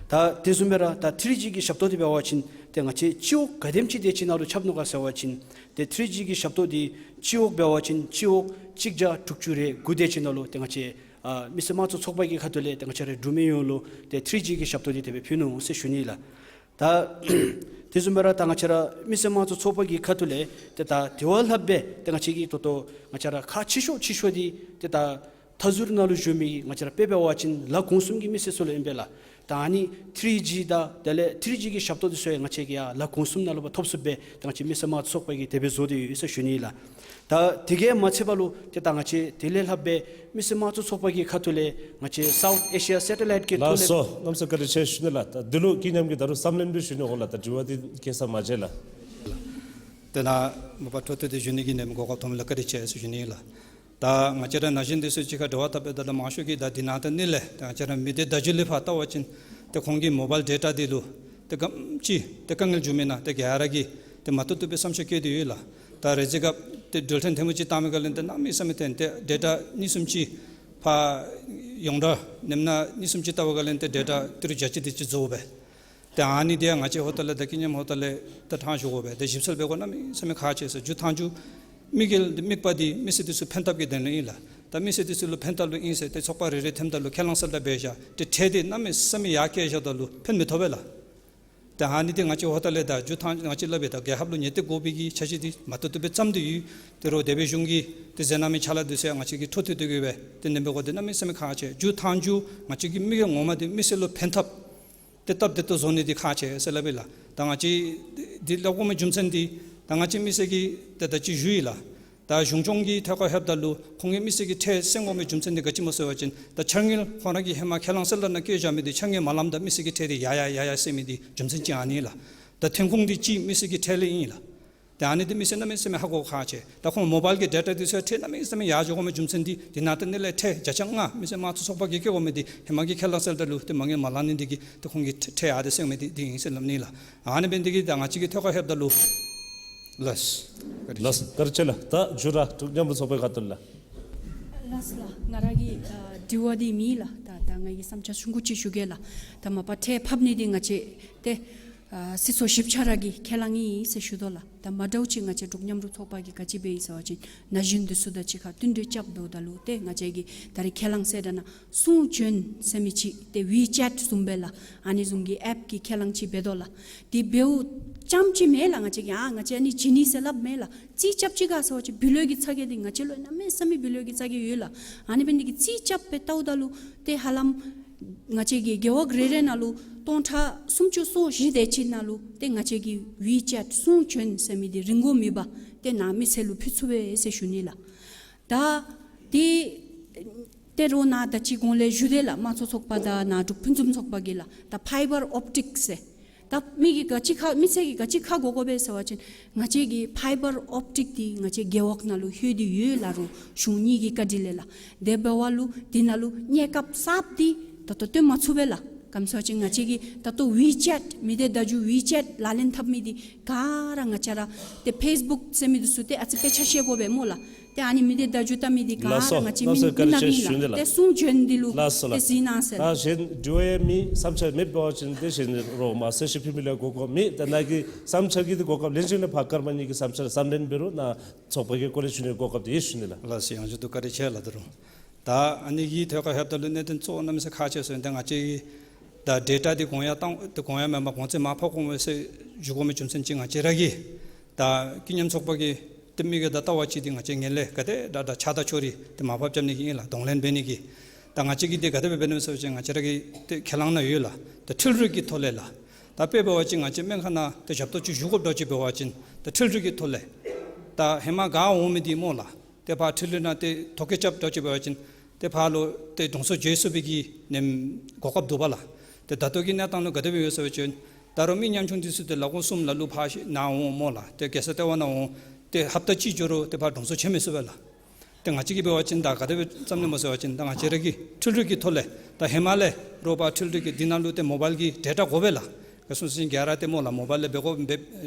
ད་དེ་བཟུམ་སྦེ་ར་ད་ཐི་རི་ཇི་གི་ཞབས་ཏོག་འདི་འབད་བ་ཅིན་ཏེ་ང་བཅས་སྤྱི་འོག་ག་དེམ་ཅིག་དེ་ཅིག་ནང་ལུ་ཁྱབ་ནུག་ག་ཟེར་བ་ཅིན་ཏེ་ཐི་རི་ཇི་གི་ཞབས་ཏོག་འདི་སྤྱི་འོག་འབད་བ་ཅིན་སྤྱི་འོག་གཅིག་བརྒྱ་དྲུག་ཅུ་རེ་དགུ་དེ་ཅིག་ནང་ལུ་ཏེ་ང་བཅས་ཨ་མི་སེར་དམངས་གཙོ་ཚོགས་པ་གི་ཁ་ཐུག་ལས་ཏེ་ང་བཅས་ར་འབྲུག་མི་ཡོངས་ལུ་ཏེ་ཐི་རི་ཇི་གི་ཞབས་ཏོག་འདི་དེ་སྦེ་ཕུལ་ནུག་ཟེར་ཞུ་ནི་ལགས། ད་དེ་བཟུམ་སྦེ་ར་ད་ང་བཅས་ར་མི་སེར་དམངས་གཙོ་ཚོགས་པ་གི་ཁ་ཐུག་ལས་ཏེ་ད་དེ་བ་ལྷག་སྦེ་ཏེ་ང་བཅས་ཀྱིས་ད་ལྟོ་ང་བཅས་ར་ཁག་ཆེ་ཤོས་ཆེ་ཤོས་འདི་ཏེ་ད་མཐའ་ཟུར་ནང་ལུ་བཞུགས་མི་ང་བཅས་ར་དཔེ་འབད་བ་ཅིན་ལ་དགུང་གསུམ་གྱི་མི་སེར་ཚུ་ལུ་ཨིན་པས་ལགས། ད་ཨ་ནི་ཐི་རི་ཇི་དང་དེ་ལས་ཐི་རི་ཇི་གི་ཞབས་ཏོག་འདི་ཚུ་ཡང་ང་བཅས་ཀྱིས་ཡར་ལ་ཁོངས་གསུམ་ནང་ལུ་ཕར་ཐོབ་ཚུགསཔ་སྦེ་ད་ང་བཅས་མི་སེར་དམངས་གཙོ་ཚོགས་པ་གིས་དེ་སྦེ་བཟོ་སྟེ་ཡོད་ཟེར་ཞུ་ནི་ལགས། ད་དེ་གིས་མ་ཚད་པ་ལུ་ཏེ་ད་ང་བཅས་དེ་ལས་ལྷག་སྦེ་མི་སེར་དམངས་གཙོ་ཚོགས་པ་གི་ཁ་ཐུག་ལས་ང་བཅས་སའུཐ་ཨེ་ཤི་ཡ་སེ་ཊ་ལའིཊ་གི་ཐོག་ལས། ལགས་སོ། གནམ་མེད་ས་མེད་བཀའ་དྲིན་ཆེ་ཞུ་ནི་ལགས། ད་འདི་ལུ་སྐྱིད་མཉམ་གྱིས་ད་རུང་གསུམ་ལན་སྦེ་ཞུ་ནི་འོང་ལགས། ད་དྲི་བ་འདི་བཀོད་ས་མ་བརྗེད་ལགས། དེ་ནང་མ་པ་འཕྲོ་མཐུད་དེ་ཞུ་ནི་གི་ནེམ་གོ་སྐབས་ཐོབ་མི་ལུ་བཀའ་དྲིན་ཆེ་ཟེར་ཞུ་ནི་ལགས། ད་ང་བཅས་ར་ན་གཞོན་འདི་ཚུ་གཅིག་ཁར་འབྲེལ་བ་འཐབ་པའི་ད་ལུ་མང་ཤོས་ཀྱིས་ད་འདི་ནང་ད་ནི་ལས་ད་ང་བཅས་ར་མི་སྡེ་བརྡ་བརྒྱུད་ལས་ཕར་བལྟ་བ་ཅིན་ཏེ་ཁོང་གི་མོ་བཱའིལ་ཌེ་ཊ་འདི་ལུ་ཏེ་ག་ཅི་ཏེ་དཀའ་ངལ་བྱུང་མེན་ན། ཏེ་ག་ར་གིས་ཏེ་མ་བཏུབ་བཏུབ་སྦེ་བསམ་ཤེས་བསྐྱེད་དེ་ཡོད་ལགས། ད་རེ་ཅིག་སྐབས་ཏེ་འགྲུལ་འཕྲིན་ཐེངས་མ་གཅིག་བཏང་མི་ག་ལས་ཏེ་གནམ་མེད་ས་མེད་ཏེ་ཏེ་ཌེ་ཊ་གཉིས་གསུམ་ཅིག་ཕར་ཡོངས་གྲགས་ནེམ་ནང་གཉིས་གསུམ་ཅིག་བལྟ་བ་ག་ལས་ཏེ་ཌེ་ཊ་ཏི་རུ་བརྒྱ་ཅིག་དེ་ཅིག་རྫོགས་པས། ཏེ་ཨ་ནི་འདི་ཡང་ང་བཅས་ཧོ་ཏ་ལས་ད་སྐྱིད་མཉམ་ཧོ་ཏ་ལས་ད་ཕྲང་ཞུ་དགོ་པས། ཏེ་ཞིབ་འཚོལ་འབད་དགོ་གནམ་མེད་ས་མེད་ཁག་ཆེ་ཟེར། མཇུག་མཐའ་མཇུག་དམིགས་ཡུལ་དམིགས་པ་འདི་མི་སེར་འདི་ཚུ་ཕན་ཐབས་ཀྱི་དོན་ལུ་ཨིན་ལགས། ད་མི་སེར་འདི་ཚུ་ལུ་ཕན་ཐབས་ལུ་ཨིན་ཟེར་ཏེ་ཚོགས་པ་རེ་རེ་ཐེམ་ད་ལུ་ཁས་བླངས་གསལ་བསྒྲགས་འབད་བཞག་ཏེ་ཁྲལ་འདི་གནམ་མེད་ས་མེད་ཡར་བཀལ་བཞགཔ་ད་ལུ་ཕན་མི་ཐོགས་པས་ལགས། ཏེ་ཨ་ནི་འདི་ང་བཅས་ཧོ་ཏ་ལས་ད་མཇུག་མཐའ་ང་བཅས་སླབ་པའི་ད་རྒྱལ་ཁབ་ལུ་ཉེས་ཏེ་དགོ་པའི་གི་འཆར་གཞི་འདི་མ་བཏུབ་བཏུབ་སྦེ་བརྩམས་ཏེ་ཡོད། ཏེ་རོགས་དེ་སྦེ་གཞུང་གི་ཏེ་མཛད་གནང་མི་ཕྱག་ལཱ་འདི་ཚུ་ཡང་ང་བཅས་ཀྱིས་འཕྲོ་མཐུད་དེ་གི་སྦེ་ཏེ་ནེམ་འབད་དགོཔ་འདི་གནམ་མེད་ས་མེད་ཁག་ཆེ། མཇུག་མཐའ་མཇུག་ང་བཅས་ཀྱི་དམིགས་ཡུལ་ངོ་མ་འདི་མི་སེར་ལུ་ཕན་ཐབས་ཏེ་སྟབས་བདེ་ཏོག་ཏོ་བཟོ་ནི་འདི་ཁག་ཆེ་ཟེར་སླབ་ཨིན་ལགས། ད་ང་བཅས་འདི་སླབ་དགོ་མི་རྒྱུ་མཚན་འདི་ད་ང་བཅས་མི་སེར་གྱིས་ད་ད་ཅི་ཞུ་ཡི་ལགས། ད་གཞུང་སྐྱོང་གི་ཐད་ཁར་ལྷོདཔ་ད་ལུ་ཁོང་གིས་མི་སེར་གྱི་ཁྲལ་སེང་དགོ་མི་རྒྱུ་མཚན་འདི་ག་ཅི་སྨོ་ཟེར་བ་ཅིན་ད་འཆར་དངུལ་ཁོང་ར་གིས་ཧེ་མ་ཁས་བླངས་གསལ་བསྒྲགས་ནང་བཀོད་བཞག་མི་འདི་འཆར་དངུལ་མ་ལངམ་ད་མི་སེར་གྱི་ཁྲལ་འདི་ཡར་ཡར་ཡར་ཡར་སེང་མི་འདི་རྒྱུ་མཚན་ཅིག་ཨ་ནི་ལགས། ད་ཐོན་ཁུངས་འདི་གཅིག་མི་སེར་གྱི་ཁྲལ་ལས་ཨིན་ལགས། ད་ཨ་ནི་འདི་མི་སེར་གནམ་མེད་ས་མེད་ཧ་གོ་ཁག་ཆེ། ད་ཁོང་མོ་བཱའིལ་གྱི་ཌེ་ཊ་འདི་ཚུ་ཁྲལ་གནམ་མེད་ས་མེད་ཡར་འགྱོ་དགོ་མི་རྒྱུ་མཚན་འདི་འདི་ནང་ད་ནི་ལས་ཁྲལ་བརྒྱ་ཆ་ལྔ་མི་སེར་དམངས་གཙོ་ཚོགས་པ་གིས་བཀལ་དགོ་མི་འདི་ཧེ་མ་གི་ཁས་བླངས་གསལ་བསྒྲགས་ལུ་ཏེ་མ་དངུལ་མ་ལང་ནི་འདི་གིས་ཏེ་ཁོང་གི་ཁྲལ་ཁྲལ་ཡར་ཏེ་སེང་མི་འདི་འདི་ཨིན་ཟེར་སླབ་ནི་ལགས། ཨ་ནི་འབད་ནི་འདི་གིས་ད་ང་བཅས་ཀྱི་ཐད་ཁར་ལྷོདཔ་ད་ལུ་ལགས། ལགས་བཀའ་དྲིན་ཆེ་ལགས། ད་མཇུག་ར་འབྲུག་མཉམ་རུབ་ཚོགས་པའི་ཁ་ཐུག་ལས། ལགས་ལགས། ང་ར་གི་ཨ་དྲི་བ་འདི་མེད་ལགས། ད་ད་ངེ་གི་བསམ་འཆར་ཆུང་ཀུ་ཅིག་ཞུ་གེ་ལགས། ད་མ་པ་ཁྲལ་ཕབ་ནི་འདི་ང་བཅས་ཏེ་ཨ་སྲིད་ཚོགས་ཞིབ་ཆ་ར་གི་ཁས་བླངས་ཨིན་ཟེར་ཞུ་དོ་ལགས། ད་མ་འདྲཝ་ཅིག་ང་བཅས་འབྲུག་མཉམ་རུབ་ཚོགས་པ་གིས་ག་ཅི་འབད་ཡི་ཟེར་བ་ཅིན་ན་གཞོན་འདི་ཚུ་དང་གཅིག་ཁར་བསྟུན་གྲོས་རྐྱབ་འབདཝ་ད་ལུ་ཏེ་ང་བཅས་ཀྱིས་ད་རེས་ཁས་བླངས་གསལ་བསྒྲགས་ནང་སུང་ཅོན་ཟེར་མི་ཅིག་ཏེ་ཝི་ཅེཊ་བཟུམ་སྦེ་ལགས། ཨ་ནི་བཟུམ་གྱི་ཨེཔ་གི་ཁས་བླངས་ཅིག་འབད་དོ་ལགས། དེ་འབདཝ་ཙམ་ཅིག་མེན་ལགས། ང་བཅས་ཀྱིས་ཨ་ང་བཅས་ཨ་ནི་བྱིན་ནི་ཟེར་སླབ་མེན་ལགས། རྩིས་རྐྱབ་ཅི་ག་ཟེར་བ་ཅིན་བུ་ལོན་གྱི་ཚ་གྱང་འདི་ང་བཅས་ལུ་གནམ་མེད་ས་མེད་བུ་ལོན་གྱི་ཚ་གྱང་ཡོད་ལགས། ཨ་ནི་འབད་ནི་འདི་གིས་རྩིས་རྐྱབ་སྦེ་བལྟཝ་ད་ལུ་ཏེ་ཧ་ལམ་ང་བཅས་ཀྱི་རྒེད་འོག་རེ་རེ་ནང་ལུ་སྟོང་ཕྲག་སུམ་ཅུ་སོ་བཞི་དེ་ཅིག་ནང་ལུ་ཏེ་ང་བཅས་ཀྱི་ཝི་ཅེཊ་སུང་ཅོན་ཟེར་མི་འདི་རིན་གོང་མེད་པར་ཏེ་ནཱ་མི་སེར་ལུ་ཕུལ་ཚུགས་པས་ཟེར་ཞུ་ནི་ལགས། ད་དེ་ཏེ་རོགས་ནཱ་ད་ཅི་གོང་ལས་ཞུ་དེས་ལགས། དམངས་གཙོ་ཚོགས་པ་དང་ནཱ་འབྲུག་ཕུན་སུམ་ཚོགས་པ་གིས་ལགས། ད་ཕའི་བར་ཨོབ་ཊིཀ་ཟེར། ད་མི་གིས་ག་ཅི་ཁར་མི་སེར་གྱིས་ག་ཅི་ཁར་གོ་དགོ་པས་ཟེར་བ་ཅིན་ང་བཅས་ཀྱི་ཕའི་བར་ཨོབ་ཊིཀ་འདི་ང་བཅས་རྒེད་འོག་ནང་ལུ་ལྷོད་དེ་ཡོད་ལགས། རོགས་གཞུང་གཉིས་ཀྱི་བཀའ་དྲིན་ལས་ལགས། དེ་འབདཝ་ལུ་འདི་ནང་ལུ་གནས་སྐབས་གསརཔ་འདི་ད་ལྟོ་སྟོན་མ་ཚུགས་པས་ལགས། ག་ཅི་སྨོ་ཟེར་བ་ཅིན་ང་བཅས་ཀྱི་ད་ལྟོ་ཝི་ཅེཊ་མི་སྡེ་བརྡ་བརྒྱུད་ཝི་ཅེཊ་ལག་ལེན་འཐབ་མི་འདི་ག་ར་ང་བཅས་ར་ཏེ་ཕེསི་བུཀ་ཟེར་མི་འདི་ཚུ་ཏེ་ཨ་ཙི་དཔེ་ཆ་ཤེས་དགོ་པས་སྨོ་ལགས། ཏེ་ཨ་ནི་མི་སྡེ་བརྡ་བརྒྱུད་བལྟ་མི་འདི་ག་ར་ལགས་སོ། ང་བཅས་མི་ལགས་སོ། མི་ནག་ཨིན་ལགས། ཏེ་སུང་ཅོན་འདི་ལུ་ལགས་སོ་ལགས། ཏེ་གཟིགས་གནང་ཟེར། ད་གཞན་དྲི་བ་ཡང་མེད། བསམ་འཆར་མེད་པ་ཅིན་ཏེ་གཞན་རོགས་མ་གསལ་བཤད་ཕུལ་མི་ལུ་གོ་སྐབས་མེད། ད་ནཱ་གི་བསམ་འཆར་གྱི་ཏེ་གོ་སྐབས་ལེན་ཞིནམ་ལས་ཕར་ཀརྨ་གཉིས་ཀྱིས་བསམ་འཆར་གསུམ་ལན་འབད་རུང་ནཱ་ཚོགས་པ་གི་སྐོར་ལས་ཞུ་ནིའི་གོ་སྐབས་འདི་ཡང་ཞུ་ནི་ལགས། ལགས་སོ། ཡང་ཞུ་དོ་བཀའ་དྲིན་ཆེ་ལགས། ད་རུང་ད་ཨ་ནི་གི་ཐད་ཁར་ལྷོདཔ་ད་ལུ་གནད་དོན་གཙོ་བོ་གནམ་མེད་ས་མེད་ཁག་ཆེ་ཟེར་ཏེ་ང་བཅས་ཀྱི་ད་ཌེ་ཊ་འདི་གོང་ཡར་བཏང་འདི་གོང་ཡར་མེན་པར་གོང་ཚད་མར་ཕབ་དགོ་པས་ཟེར་ཞུ་དགོ་མི་རྒྱུ་མཚན་ཅིག་ང་བཅས་ར་གི་ད་སྐྱིད་མཉམ་ཚོགས་པ་གི་ཏེ་མི་གི་ད་ལྟ་བ་ཅིག་འདི་ང་བཅས་ངན་ལྷད་ག་དེ་དྲག་དྲག་ཆགས་སྡང་ཕྱོགས་རིས་འདི་མར་ཕབ་རྐྱབ་ནི་གི་ཨིན་ལགས། གདོང་ལེན་འབད་ནི་གི། ད་ང་བཅས་ཀྱིས་འདི་ག་དེ་སྦེ་འབད་ནི་སྨོ་ཟེར་བ་ཅིན་ང་བཅས་ར་གི་ཏེ་ཁས་བླངས་ནང་ཡོད་ལགས། ད་འཕྲུལ་རིག་གི་ཐོག་ལས་ལགས། ད་དཔེ་འབད་བ་ཅིན་ང་བཅས་སྨན་ཁང་ནང་ཏེ་ཞབས་ཏོག་ཅིག་ཞུ་དགོཔ་འདྲཝ་ཅིག་འབད་བ་ཅིན་ད་འཕྲུལ་རིག་གི་ཐོག་ལས་ད་ཧེ་མ་ག་འོང་མི་འདི་སྨོ་ལགས། ཏེ་ཕར་འཕྲུལ་རིག་ནང་ཏེ་ཐོ་བཀོད་རྐྱབ་འདྲཝ་ཅིག་འབད་བ་ཅིན་ཏེ་ཕར་ལུ་ཏེ་དྲུང་འཚོ་འགྱོ་ཚུགས་པའི་གི་ནེམ་གོ་སྐབས་འདུག་པ་ལགས། ཏེ་ད་ལྟོ་གི་གནས་སྟངས་ལུ་ག་དེ་སྦེ་ཡོད་ཟེར་བ་ཅིན་ད་རུང་མི་ཉམ་ཆུང་འདི་ཚུ་ཏེ་ལ་ཁོ་གསུམ་ལ་ལུ་ཕར་ནཱ་འོང་སྨོ་ལགས། ཏེ་རྒྱལ་ས་ལྟེ་བ་ནང་འོང་ཏེ་ཧབ་ཏ་གཅིག་འགྱོ་རུང་ཏེ་ཕར་དྲུང་འཚོ་བྱོན་མི་ཚུགས་པས་ལགས། ཏེ་ང་བཅས་ཀྱིས་འབད་བ་ཅིན་ད་ག་དེ་སྦེ་བརྩམ་ནི་སྨོ་ཟེར་བ་ཅིན་ད་ང་བཅས་ར་གི་འཕྲུལ་རིག་གི་ཐོག་ལས་ད་ཧེ་མ་ལས་རོགས་ཕར་འཕྲུལ་རིག་གི་འདི་ནང་ལུ་ཏེ་མོ་བཱའིལ་གྱི་ཌེ་ཊ་དགོ་པས་ལགས། ག་ཅི་སྨོ་ཟེར་བ་ཅིན་ག་ར་ཏེ་སྨོ་ལགས་མོ་བཱའིལ་ལས་འབད་དགོ་འབད་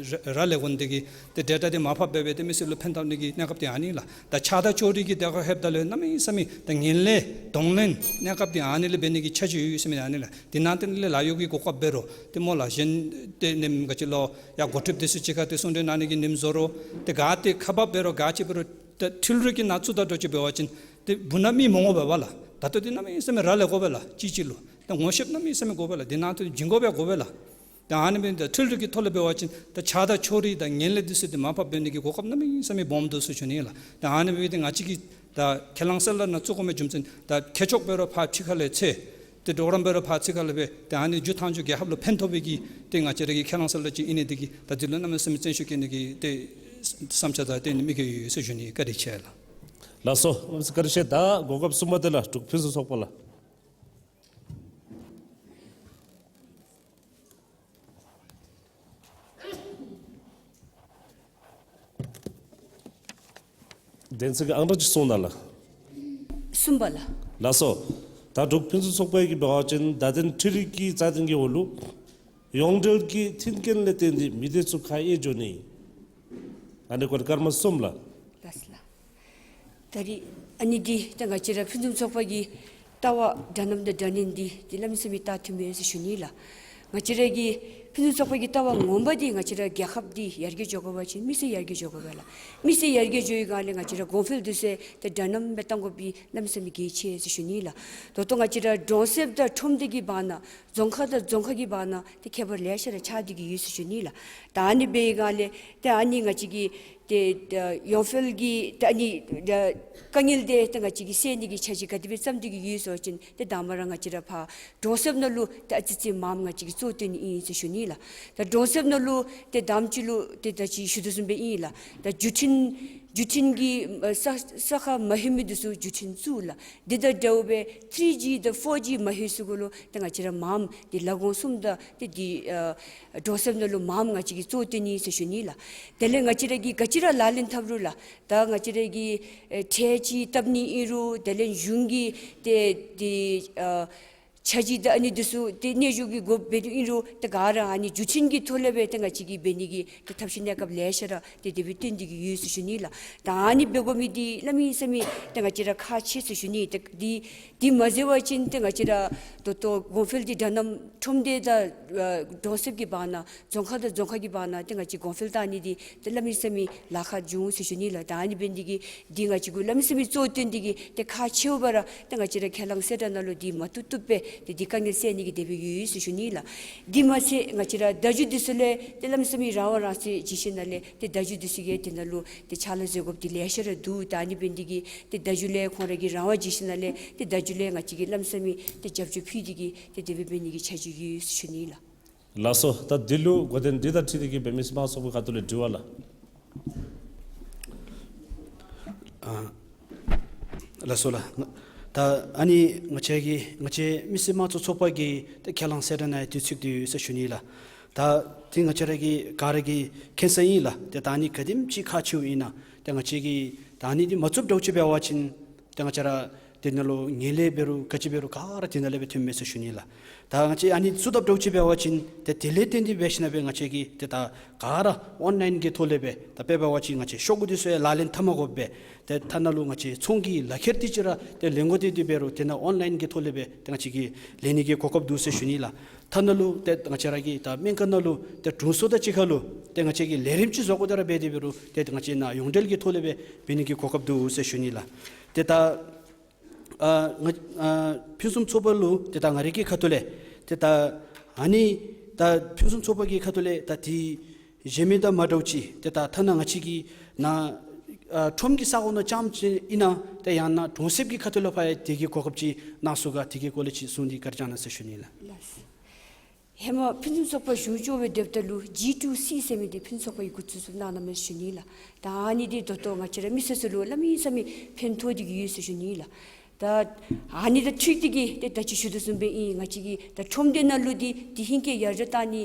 ར་ལས་དགོ་ནི་འདི་གིས་ཏེ་ཌེ་ཊ་འདི་མར་ཕབ་འབད་འབད་ཏེ་མི་སེར་ལུ་ཕན་ཐོགས་ནི་གི་གནས་སྐབས་འདི་ཨ་ནི་ལགས། ད་ཆགས་སྡང་ཕྱོགས་རིས་ཀྱི་ཐད་ཁར་ལྷོདཔ་ད་ལུ་གནམ་མེད་ས་མེད་ད་ངན་ལྷད་གདོང་ལེན་གནས་སྐབས་འདི་ཨ་ནི་ལས་འབད་ནི་གི་འཆར་གཞི་ཡོད་ཡོད་ཟེར་མི་ཨ་ནི་ལགས། འདི་ནང་ཏེ་ལས་ལཱ་གཡོག་གི་གོ་སྐབས་འབད་རུང་ཏེ་སྨོ་ལགས་གཞན་ཏེ་ནེམ་ག་ཅི་ལོ་ཡར་འགོ་ཁྲིདཔ་འདི་ཚུ་གཅིག་ཁར་ཏེ་གསུང་གྲོས་གནང་ནི་གི་ནེམ་བཟོ་རུང་ཏེ་ག་ཏེ་ཁ་པར་འབད་རུང་ག་ཅི་འབད་རུང་ད་འཕྲུལ་རིག་གི་ནང་བཙུགས་ད་འདྲཝ་ཅིག་འབད་བ་ཅིན་ཏེ་སྦུག་ན་མི་མི་འོང་པས་ལགས། ད་ལྟོ་འདི་གནམ་མེད་ས་མེད་ར་ལས་དགོ་པས་ལགས། གཅིག་གཅིག་ལུ་ད་ངོ་ཤེསཔ་གནམ་མེད་ས་མེད་དགོ་པས་ལགས། འདི་ནང་ཏེ་བྱིན་དགོ་པས་དགོ་པས་ལགས། ད་ཨ་ནི་འབད་ནི་ད་འཕྲུལ་རིག་གི་ཐོག་ལས་འབད་བ་ཅིན་ད་ཆགས་སྡང་ཕྱོགས་རིས་དང་ངན་ལྷད་འདི་ཚུ་འདི་མར་ཕབ་འབད་ནི་གི་གོ་སྐབས་གནམ་མེད་ས་མེད་སྦོམ་འདུག་ཟེར་ཞུ་ནི་ལགས། ད་ཨ་ནི་འབད་ནི་ད་ང་བཅས་ཀྱིས་ད་ཁས་བླངས་གསལ་བསྒྲགས་ནང་བཙུགས་དགོ་མི་རྒྱུ་མཚན་ད་མཁས་མཆོག་འབད་རུང་ཕར་ཕྱི་ཁ་ལས་ཚེ་ ཏེ་གྲོགས་རམ་འབད་རུང་ཕར་ཚུར་ཁ་ལས་སྦེ་ཏེ་ཨ་ནི་མཇུག་མཐའ་མཇུག་རྒྱལ་ཁབ་ལུ་ཕན་ཐོགས་པའི་གི་ཏེ་ང་བཅས་ར་གི་ཁས་བླངས་གསལ་བསྒྲགས་ཅིག་ཨིན་ནི་འདི་གིས་ད་འདི་ལུ་གནམ་མེད་ས་མེད་བརྩོན་ཤུགས་བསྐྱེད་ནི་གི་ཏེ་བསམ་འཆར་དང་ཏེ་ཨ་ནི་མི་གི་ཡོད་ཟེར་ཞུ་ནི། བཀའ་དྲིན་ཆེ་ལགས། ལགས་སོ། གནམ་མེད་ས་མེད་བཀའ་དྲིན་ཆེ། ད་གོ་སྐབས་གསུམ་པ་འདི་ལགས་འབྲུག་ཕུན་སུམ་ཚོགས་པ་ལགས། བདེན་ཚིག་གི་ཨང་གྲངས་ཅིག་གསུང་གནང་ལགས། གསུམ་པ་ལགས། ལགས་སོ། ད་འབྲུག་ཕུན་སུམ་ཚོགས་པའི་གི་འབད་བ་ཅིན་བརྡ་དོན་འཕྲུལ་རིག་གི་རྩ་དོན་གྱི་འོག་ལུ་ཡོངས་འབྲེལ་གྱི་མཐུན་རྐྱེན་ལས་བརྟེན་ཏེ་མི་སྡེ་ཚུ་ཁ་གཡེང་འགྱོ་ནི། ཨ་ནི་སྐོར་སྐར་མ་གསུམ་ལགས། ལགས་སོ་ལགས། ད་རིས་ཨ་ནི་འདི་ད་ང་བཅས་ར་ཕུན་སུམ་ཚོགས་པ་གི་ལྟ་བ་འདྲ་མཉམ་དང་འདྲ་མཉམ་འདི་འདི་གནམ་མེད་ས་མེད་ད་ཐུན་མོང་ཟེར་ཞུ་ནི་ལགས། ང་བཅས་ར་གི་ཕུན་སུམ་ཚོགས་པ་གི་ལྟ་བ་ངོ་མ་འདི་ང་བཅས་ར་རྒྱལ་ཁབ་འདི་ཡར་རྒྱས་འགྱོ་དགོ་པ་ཅིན་མི་སེར་ཡར་རྒྱས་འགྱོ་དགོ་པས་ལགས། མི་སེར་ཡར་རྒྱས་འགྱོ་བའི་སྒང་ལས་ང་བཅས་ར་གོང་འཕེལ་འདི་ཚུ་ཏེ་འདྲ་མཉམ་སྦེ་གཏང་དགོཔ་འདི་གནམ་མེད་ས་མེད་གལ་ཆེ་ཟེར་ཞུ་ནི་ལགས། ད་ལྟོ་ང་བཅས་ར་གྲོང་གསེབ་དང་ཁྲོམ་སྡེ་གི་བར་ན་རྫོང་ཁག་དང་རྫོང་ཁག་གི་བར་ན་ཏེ་ཁྱད་པར་ལེ་ཤ་ར་ཆགས་ཏེ་གི་ཡོད་ཟེར་ཞུ་ནི་ལགས། ད་ཨ་ནི་འབད་བའི་སྒང་ལས་ཏེ་ཨ་ནི་ང་བཅས་ཀྱི་ཏེ་ཡོངས་འཕེལ་གྱི་ཏེ་ཨ་ནི་དཀའ་ངལ་འདི་ཏེ་ང་བཅས་ཀྱིས་སེལ་ནི་གི་འཆར་གཞི་ག་དེ་སྦེ་བརྩམས་ཏེ་གི་ཡོད་ཟེར་བ་ཅིན་ཏེ་དང་པ་ར་ང་བཅས་ར་ཕར་གྲོང་གསེབ་ནང་ལུ་ཏེ་ཨ་ཙི་ཙི་མངམ་ང་བཅས་ཀྱིས་གཙོ་བཏོན་ནི་ཨིན་ཟེར་ཞུ་ནི་ལགས། ད་གྲོང་གསེབ་ནང་ལུ་ཏེ་དང་པ་ཅིག་ལུ་ཏེ་ད་ཅི་ཞུ་དོ་བཟུམ་སྦེ་ཨིན་ལགས། ད་བརྒྱུད་འཕྲིན་བརྒྱུད་འཕྲིན་གྱི་ས་ས་ཁར་མ་ལྷོད་མི་འདི་ཚུ་བརྒྱུད་འཕྲིན་བཙུགས་ལགས། འདི་དང་འདྲཝ་སྦེ་ཐི་རི་ཇི་དང་ཕོར་ཇི་མ་ལྷོད་ས་གུ་ལུ་ཏེ་ང་བཅས་ར་མངམ་འདི་ལས་ཁུངས་གསུམ་དང་ཏེ་འདི་ཨ་གྲོང་གསེབ་ནང་ལུ་མངམ་ང་བཅས་ཀྱིས་གཙོ་བཏོན་ནི་ཟེར་ཞུ་ནི་ལགས། དེ་ལས་ང་བཅས་ར་གིས་ག་ཅི་ར་ལག་ལེན་འཐབ་རུང་ལགས། ད་ང་བཅས་ར་གིས་ཨེ་ཁྲལ་ཅིག་བཏབ་ནི་ཨིན་རུང་དེ་ལས་གཞུང་གི་ཏེ་འདི་ཨ་འཆར་གཞི་དང་ཨ་ནི་འདི་ཚུ་ཏེ་སྙན་ཞུ་གི་དགོཔ་འབད་དོ་ཨིན་རུང་ཏེ་ག་ར་ཨ་ནི་བརྒྱུད་འཕྲིན་གྱི་ཐོག་ལས་སྦེ་ཏེ་ང་བཅས་ཀྱིས་འབད་ནི་གི་ཏེ་ཐབས་ཤེས་གནས་སྐབས་ལེ་ཤ་ར་ཏེ་དེ་སྦེ་བཏོན་ཏེ་གི་ཡོད་ཟེར་ཞུ་ནི་ལགས། ད་ཨ་ནི་འབད་དགོ་མི་འདི་གནམ་མེད་ས་མེད་ཏེ་ང་བཅས་ར་ཁག་ཆེ་ཟེར་ཞུ་ནི། ཏེ་འདི་འདི་མ་ཟེར་བ་ཅིན་ཏེ་ང་བཅས་ར་ད་ལྟོ་གོང་འཕེལ་འདི་འདྲ་མཉམ་ཁྲོམ་སྡེ་དང་ཨ་གྲོང་གསེབ་ཀྱི་བར་ན་རྫོང་ཁག་དང་རྫོང་ཁག་གི་བར་ན་ཏེ་ང་བཅས་གོང་འཕེལ་བཏང་ནི་འདི་ཏེ་གནམ་མེད་ས་མེད་ལཱ་ཁག་འབྱུང་ཟེར་ཞུ་ནི་ལགས། ད་ཨ་ནི་འབད་ནི་འདི་གིས་འདི་ང་བཅས་ཀྱིས་གནམ་མེད་ས་མེད་གཙོ་བོ་བཏོན་ཏེ་གི་ཏེ་ཁག་ཆེཝ་སྦེ་ར་ཏེ་ང་བཅས་ར་ཁས་བླངས་གསལ་བསྒྲགས་ནང་ལུ་འདི་མ་བཏུབ་བཏུབ་སྦེ་ཏེ་འདི་དཀའ་ངལ་སེལ་ནི་གི་དེ་སྦེ་ཡོད་ཟེར་ཞུ་ནི་ལགས། འདི་མ་ཚད་ང་བཅས་ར་བརྡ་བརྒྱུད་འདི་ཚུ་ལས་ཏེ་གནམ་མེད་ས་མེད་རང་དབང་རང་སའི་བྱེད་ཞིནམ་ལས་ཏེ་བརྡ་བརྒྱུད་འདི་ཚུ་གིས་དེ་ནང་ལུ་ཏེ་ཕྱག་ལཱ་མཛད་དགོཔ་འདི་ལེ་ཤ་ར་འདུག། ད་ཨ་ནི་འབད་ནི་འདི་གིས་ཏེ་བརྡ་བརྒྱུད་ལས་ཁོང་ར་གིས་རང་དབང་བྱེད་ཞིནམ་ལས་ཏེ་བརྡ་བརྒྱུད་ལས་ང་བཅས་ཀྱིས་གནམ་མེད་ས་མེད་ཏེ་རྒྱབ་སྐྱོར་ཕུལ་ཏེ་གི་ཏེ་དེ་སྦེ་འབད་ནི་གི་འཆར་གཞི་ཡོད་ཟེར་ཞུ་ནི་ལགས། ལགས་སོ། ད་འདི་ལུ་གོ་དོན་འདི་དང་འཁྲིལ་ཏེ་གི་འབད་མི་སྨྲ་བ་ཚོགས་པའི་ཁ་ཐུག་ལས་དྲི་བ་ལགས། ཨ་ལགས་སོ་ལགས། ད་ཨ་ནི་ང་བཅས་ཀྱི་ང་བཅས་མི་སེར་དམངས་གཙོ་ཚོགས་པ་གི་ཏེ་ཁས་བླངས་གསལ་བསྒྲགས་ནང་ཡང་དེ་ཚུད་དེ་ཡོད་ཟེར་ཞུ་ནི་ལགས། ད་ཏེ་ང་བཅས་ར་གི་ག་ར་གིས་མཁྱེན་གསལ་ཨིན་ལགས། ཏེ་ད་ཨ་ནི་ག་དེམ་ཅིག་ཁག་ཆེཝ་ཨིན་ན་ཏེ་ང་བཅས་ཀྱིས་ད་ཨ་ནི་འདི་མ་བཙུགསཔ་འདྲཝ་ཅིག་འབད་བ་ཅིན་ཏེ་ང་བཅས་ར་དེ་ནང་ལུ་ངན་ལྷད་འབད་རུང་ག་ཅི་འབད་རུང་ག་ར་དེ་ནང་ལས་སྦེ་ཐོནམ་མས་ཟེར་ཞུ་ནི་ལགས། ད་ང་བཅས་ཨ་ནི་བཙུགས་དཔ་འདྲཝ་ཅིག་འབད་བ་ཅིན་ཏེ་དེ་ལས་བརྟེན་ཏེ་འབད་ཞིནམ་སྦེ་ང་བཅས་ཀྱིས་ཏེ་ད་ག་ར་ཨོན་ལཱའིན་གྱི་ཐོག་ལས་སྦེ་ད་དཔེ་འབད་བ་ཅིན་ང་བཅས་ཤོག་གུ་འདི་ཚུ་ཡང་ལག་ལེན་འཐབ་མ་དགོཔ་སྦེ་ཏེ་ཐ་ན་ལུ་ང་བཅས་ཚོང་གི་ལག་ཁྱེར་འདི་ཅིག་ར་ཏེ་ལེན་དགོ་སྟེ་འདི་འབད་རུང་དེ་ནང་ཨོན་ལཱའིན་གྱི་ཐོག་ལས་སྦེ་ཏེ་ང་བཅས་ཀྱིས་ལེན་ནི་གི་གོ་སྐབས་འདུག་ཟེར་ཞུ་ནི་ལགས། ཐ་ན་ལུ་ཏེ་ང་བཅས་ར་གི་ད་སྨན་ཁང་ནང་ལུ་ཏེ་དྲུང་འཚོ་དང་གཅིག་ཁར་ལུ་ཏེ་ང་བཅས་ཀྱིས་ལས་རིམ་ཅིག་བཟོ་དགོ་དེ་ར་འབད་དེ་འབད་རུང་ཏེ་ང་བཅས་ནཱ་ཡོངས་འབྲེལ་གྱི་ཐོག་ལས་སྦེ་འབད་ནི་གི་གོ་སྐབས་འདུག་ཟེར་ཞུ་ནི་ལགས། ཏེ་ད་ཨ་ང་ཨ་ཕུན་སུམ་ཚོགས་པ་ལུ་ཏེ་ད་ང་རའི་གི་ཁ་ཐུག་ལས་ཏེ་ད་ཨ་ནི་ད་ཕུན་སུམ་ཚོགས་པ་གི་ཁ་ཐུག་ལས་ད་འདི་གཞན་མི་དང་མ་འདྲཝ་ཅིག་ཏེ་ད་ཐ་ན་ང་བཅས་ཀྱི་ནཱ་ཨ་ཁྲོམ་གྱི་ས་གོ་ནང་རྐྱངམ་ཅིག་ཨིན་ན་ཏེ་ཡང་ན་གྲོང་གསེབ་ཀྱི་ཁ་ཐུག་ལུ་ཕར་ཡང་དེ་གི་གོ་སྐབས་ཅིག་གནང་ཚུགས་ག་དེ་གི་སྐོར་ལས་ཅིག་གསུང་སྟེ་བཀའ་དྲིན་བསྐྱང་གནང་ཟེར་ཞུ་ནི་ལགས། ལགས། ཧེ་མ་ཕུན་སུམ་ཚོགས་པ་གཞུང་སྐྱོང་སྦེ་སྡོདཔ་ད་ལུ་ཇི་ཊུ་སི་ཟེར་མི་འདི་ཕུན་སུམ་ཚོགས་པ་གིས་འགོ་བཙུགས་བཙུགསཔ་གནང་གནངམ་མས་ཟེར་ཞུ་ནི་ལགས། ད་ཨ་ནི་འདི་ད་ལྟོ་ང་བཅས་ར་མི་སེར་ཚུ་ལུ་གནམ་མེད་ས་མེད་ཕན་ཐོགས་ཏེ་གི་ཡོད་ཟེར་ཞུ་ནི་ལགས། ད་ཨ་ནི་དང་འཁྲིལ་ཏེ་གི་ཏེ་ད་ཅི་ཞུ་དོ་བཟུམ་སྦེ་ཨིན། ང་བཅས་ཀྱིས་ད་ཁྲོམ་སྡེ་ནང་ལུ་འདི་འདི་ཧིང་གི་ཡར་དྲགས་བཏང་ནི་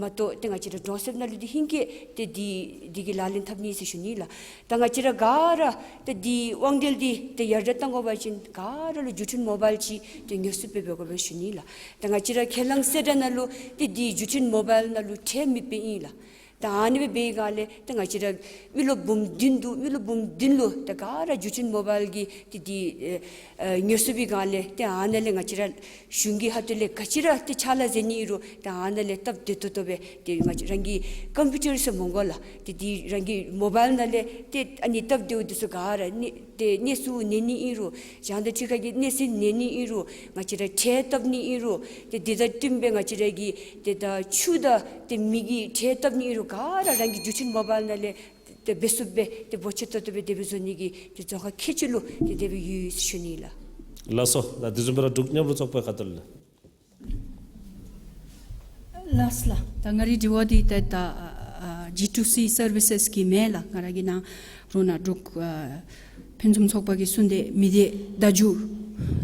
མ་གཏོགས་ཏེ་ང་བཅས་ར་གྲོང་གསེབ་ནང་ལུ་འདི་ཧིང་གི་ཏེ་འདི་འདི་གི་ལག་ལེན་འཐབ་ནི་ཟེར་ཞུ་ནི་ལགས། ད་ང་བཅས་ར་ག་ར་ཏེ་འདི་དབང་འབྲེལ་འདི་ཏེ་ཡར་དྲགས་གཏང་དགོ་པ་ཅིན་ག་ར་ལུ་བརྒྱུད་འཕྲིན་མོ་བཱའིལ་ཅིག་ཏེ་ཉོ་ཚོང་འབད་འབད་དགོ་པས་ཞུ་ནི་ལགས། ད་ང་བཅས་ར་ཁས་བླངས་གསལ་བསྒྲགས་ནང་ལུ་ཏེ་འདི་བརྒྱུད་འཕྲིན་མོ་བཱའིལ་ནང་ལུ་ཁྲལ་མི་འབད་ཨིན་ལགས། ད་ཨ་ནི་སྦེ་འབད་བའི་སྒང་ལས་ཏེ་ང་བཅས་ར་མི་རློབས་འབུམ་བདུན་འདུག། མི་རློབས་འབུམ་བདུན་ལུ་ཏེ་ག་ར་བརྒྱུད་འཕྲིན་མོ་བཱའིལ་གྱི་ཏེ་འདི་ཨེ་ཨེ་ཉོ་ཚོང་འབད་བའི་སྒང་ལས་ཏེ་ཨ་ནཱ་ལས་ང་བཅས་ར་གཞུང་གི་ཁ་ཐུག་ལས་ག་ཅི་ར་ཏེ་ཕྱག་ལཱ་མཛད་ནི་ཨིན་རུང་ཏེ་ཨ་ནཱ་ལས་སྟབས་བདེ་ཏོག་ཏོ་སྦེ་ཏེ་ང་བཅས་རང་གི་ཀམ་པིའུ་ཊར་ཟེར་མི་དགོ་ལགས། ཏེ་འདི་རང་གི་མོ་བཱའིལ་ནང་ལས་ཏེ་ཨ་ནི་སྟབས་བདེཝ་འདི་ཚུ་ག་ར་ནི་ཏེ་གནས་ཚུལ་ཉན་ནི་ཨིན་རུང་རྒྱང་བསྒྲགས་ཁྲི་ཁ་གི་གནས་ཚུལ་ཉན་ནི་ཨིན་རུང་ང་བཅས་ར་ཁྲལ་བཏབ་ནི་ཨིན་རུང་ཏེ་འདི་དང་བསྟུན་སྦེ་ང་བཅས་ར་གི་ཏེ་ད་ཆུ་དང་ཏེ་མེ་གི་ཁྲལ་བཏབ་ནི་ཨིན་རུང་ག་ར་རང་གི་བརྒྱུད་འཕྲིན་མོ་བཱའིལ་ནང་ལས་ཏེ་འབད་ཚུགསཔ་སྦེ་ཏེ་འབོར་ཆེ་ཏོག་ཏོ་སྦེ་དེ་སྦེ་བཟོ་ནི་གི་ཏེ་རྫོང་ཁག་ཁལ་གཅིག་ལུ་ཏེ་དེ་སྦེ་ཡོད་ཟེར་ཞུ་ནི་ལགས། ལགས་སོ། ད་དེ་བཟུམ་སྦེ་ར་འབྲུག་མཉམ་རུབ་ཚོགས་པའི་ཁ་ཐུག་ལས། ལགས་ལགས། ད་ང་རའི་དྲི་བ་འདི་ད་ད་ཨ་ཇི་ཊུ་སི་སར་བི་སེས་ཀྱི་མེན་ལགས། ང་ར་གི་ནང་རོགས་ནང་འབྲུག་ཨ་ཕུན་སུམ་ཚོགས་པ་གིས་གསུངས་ཏེ་མི་སྡེ་བརྡ་བརྒྱུད་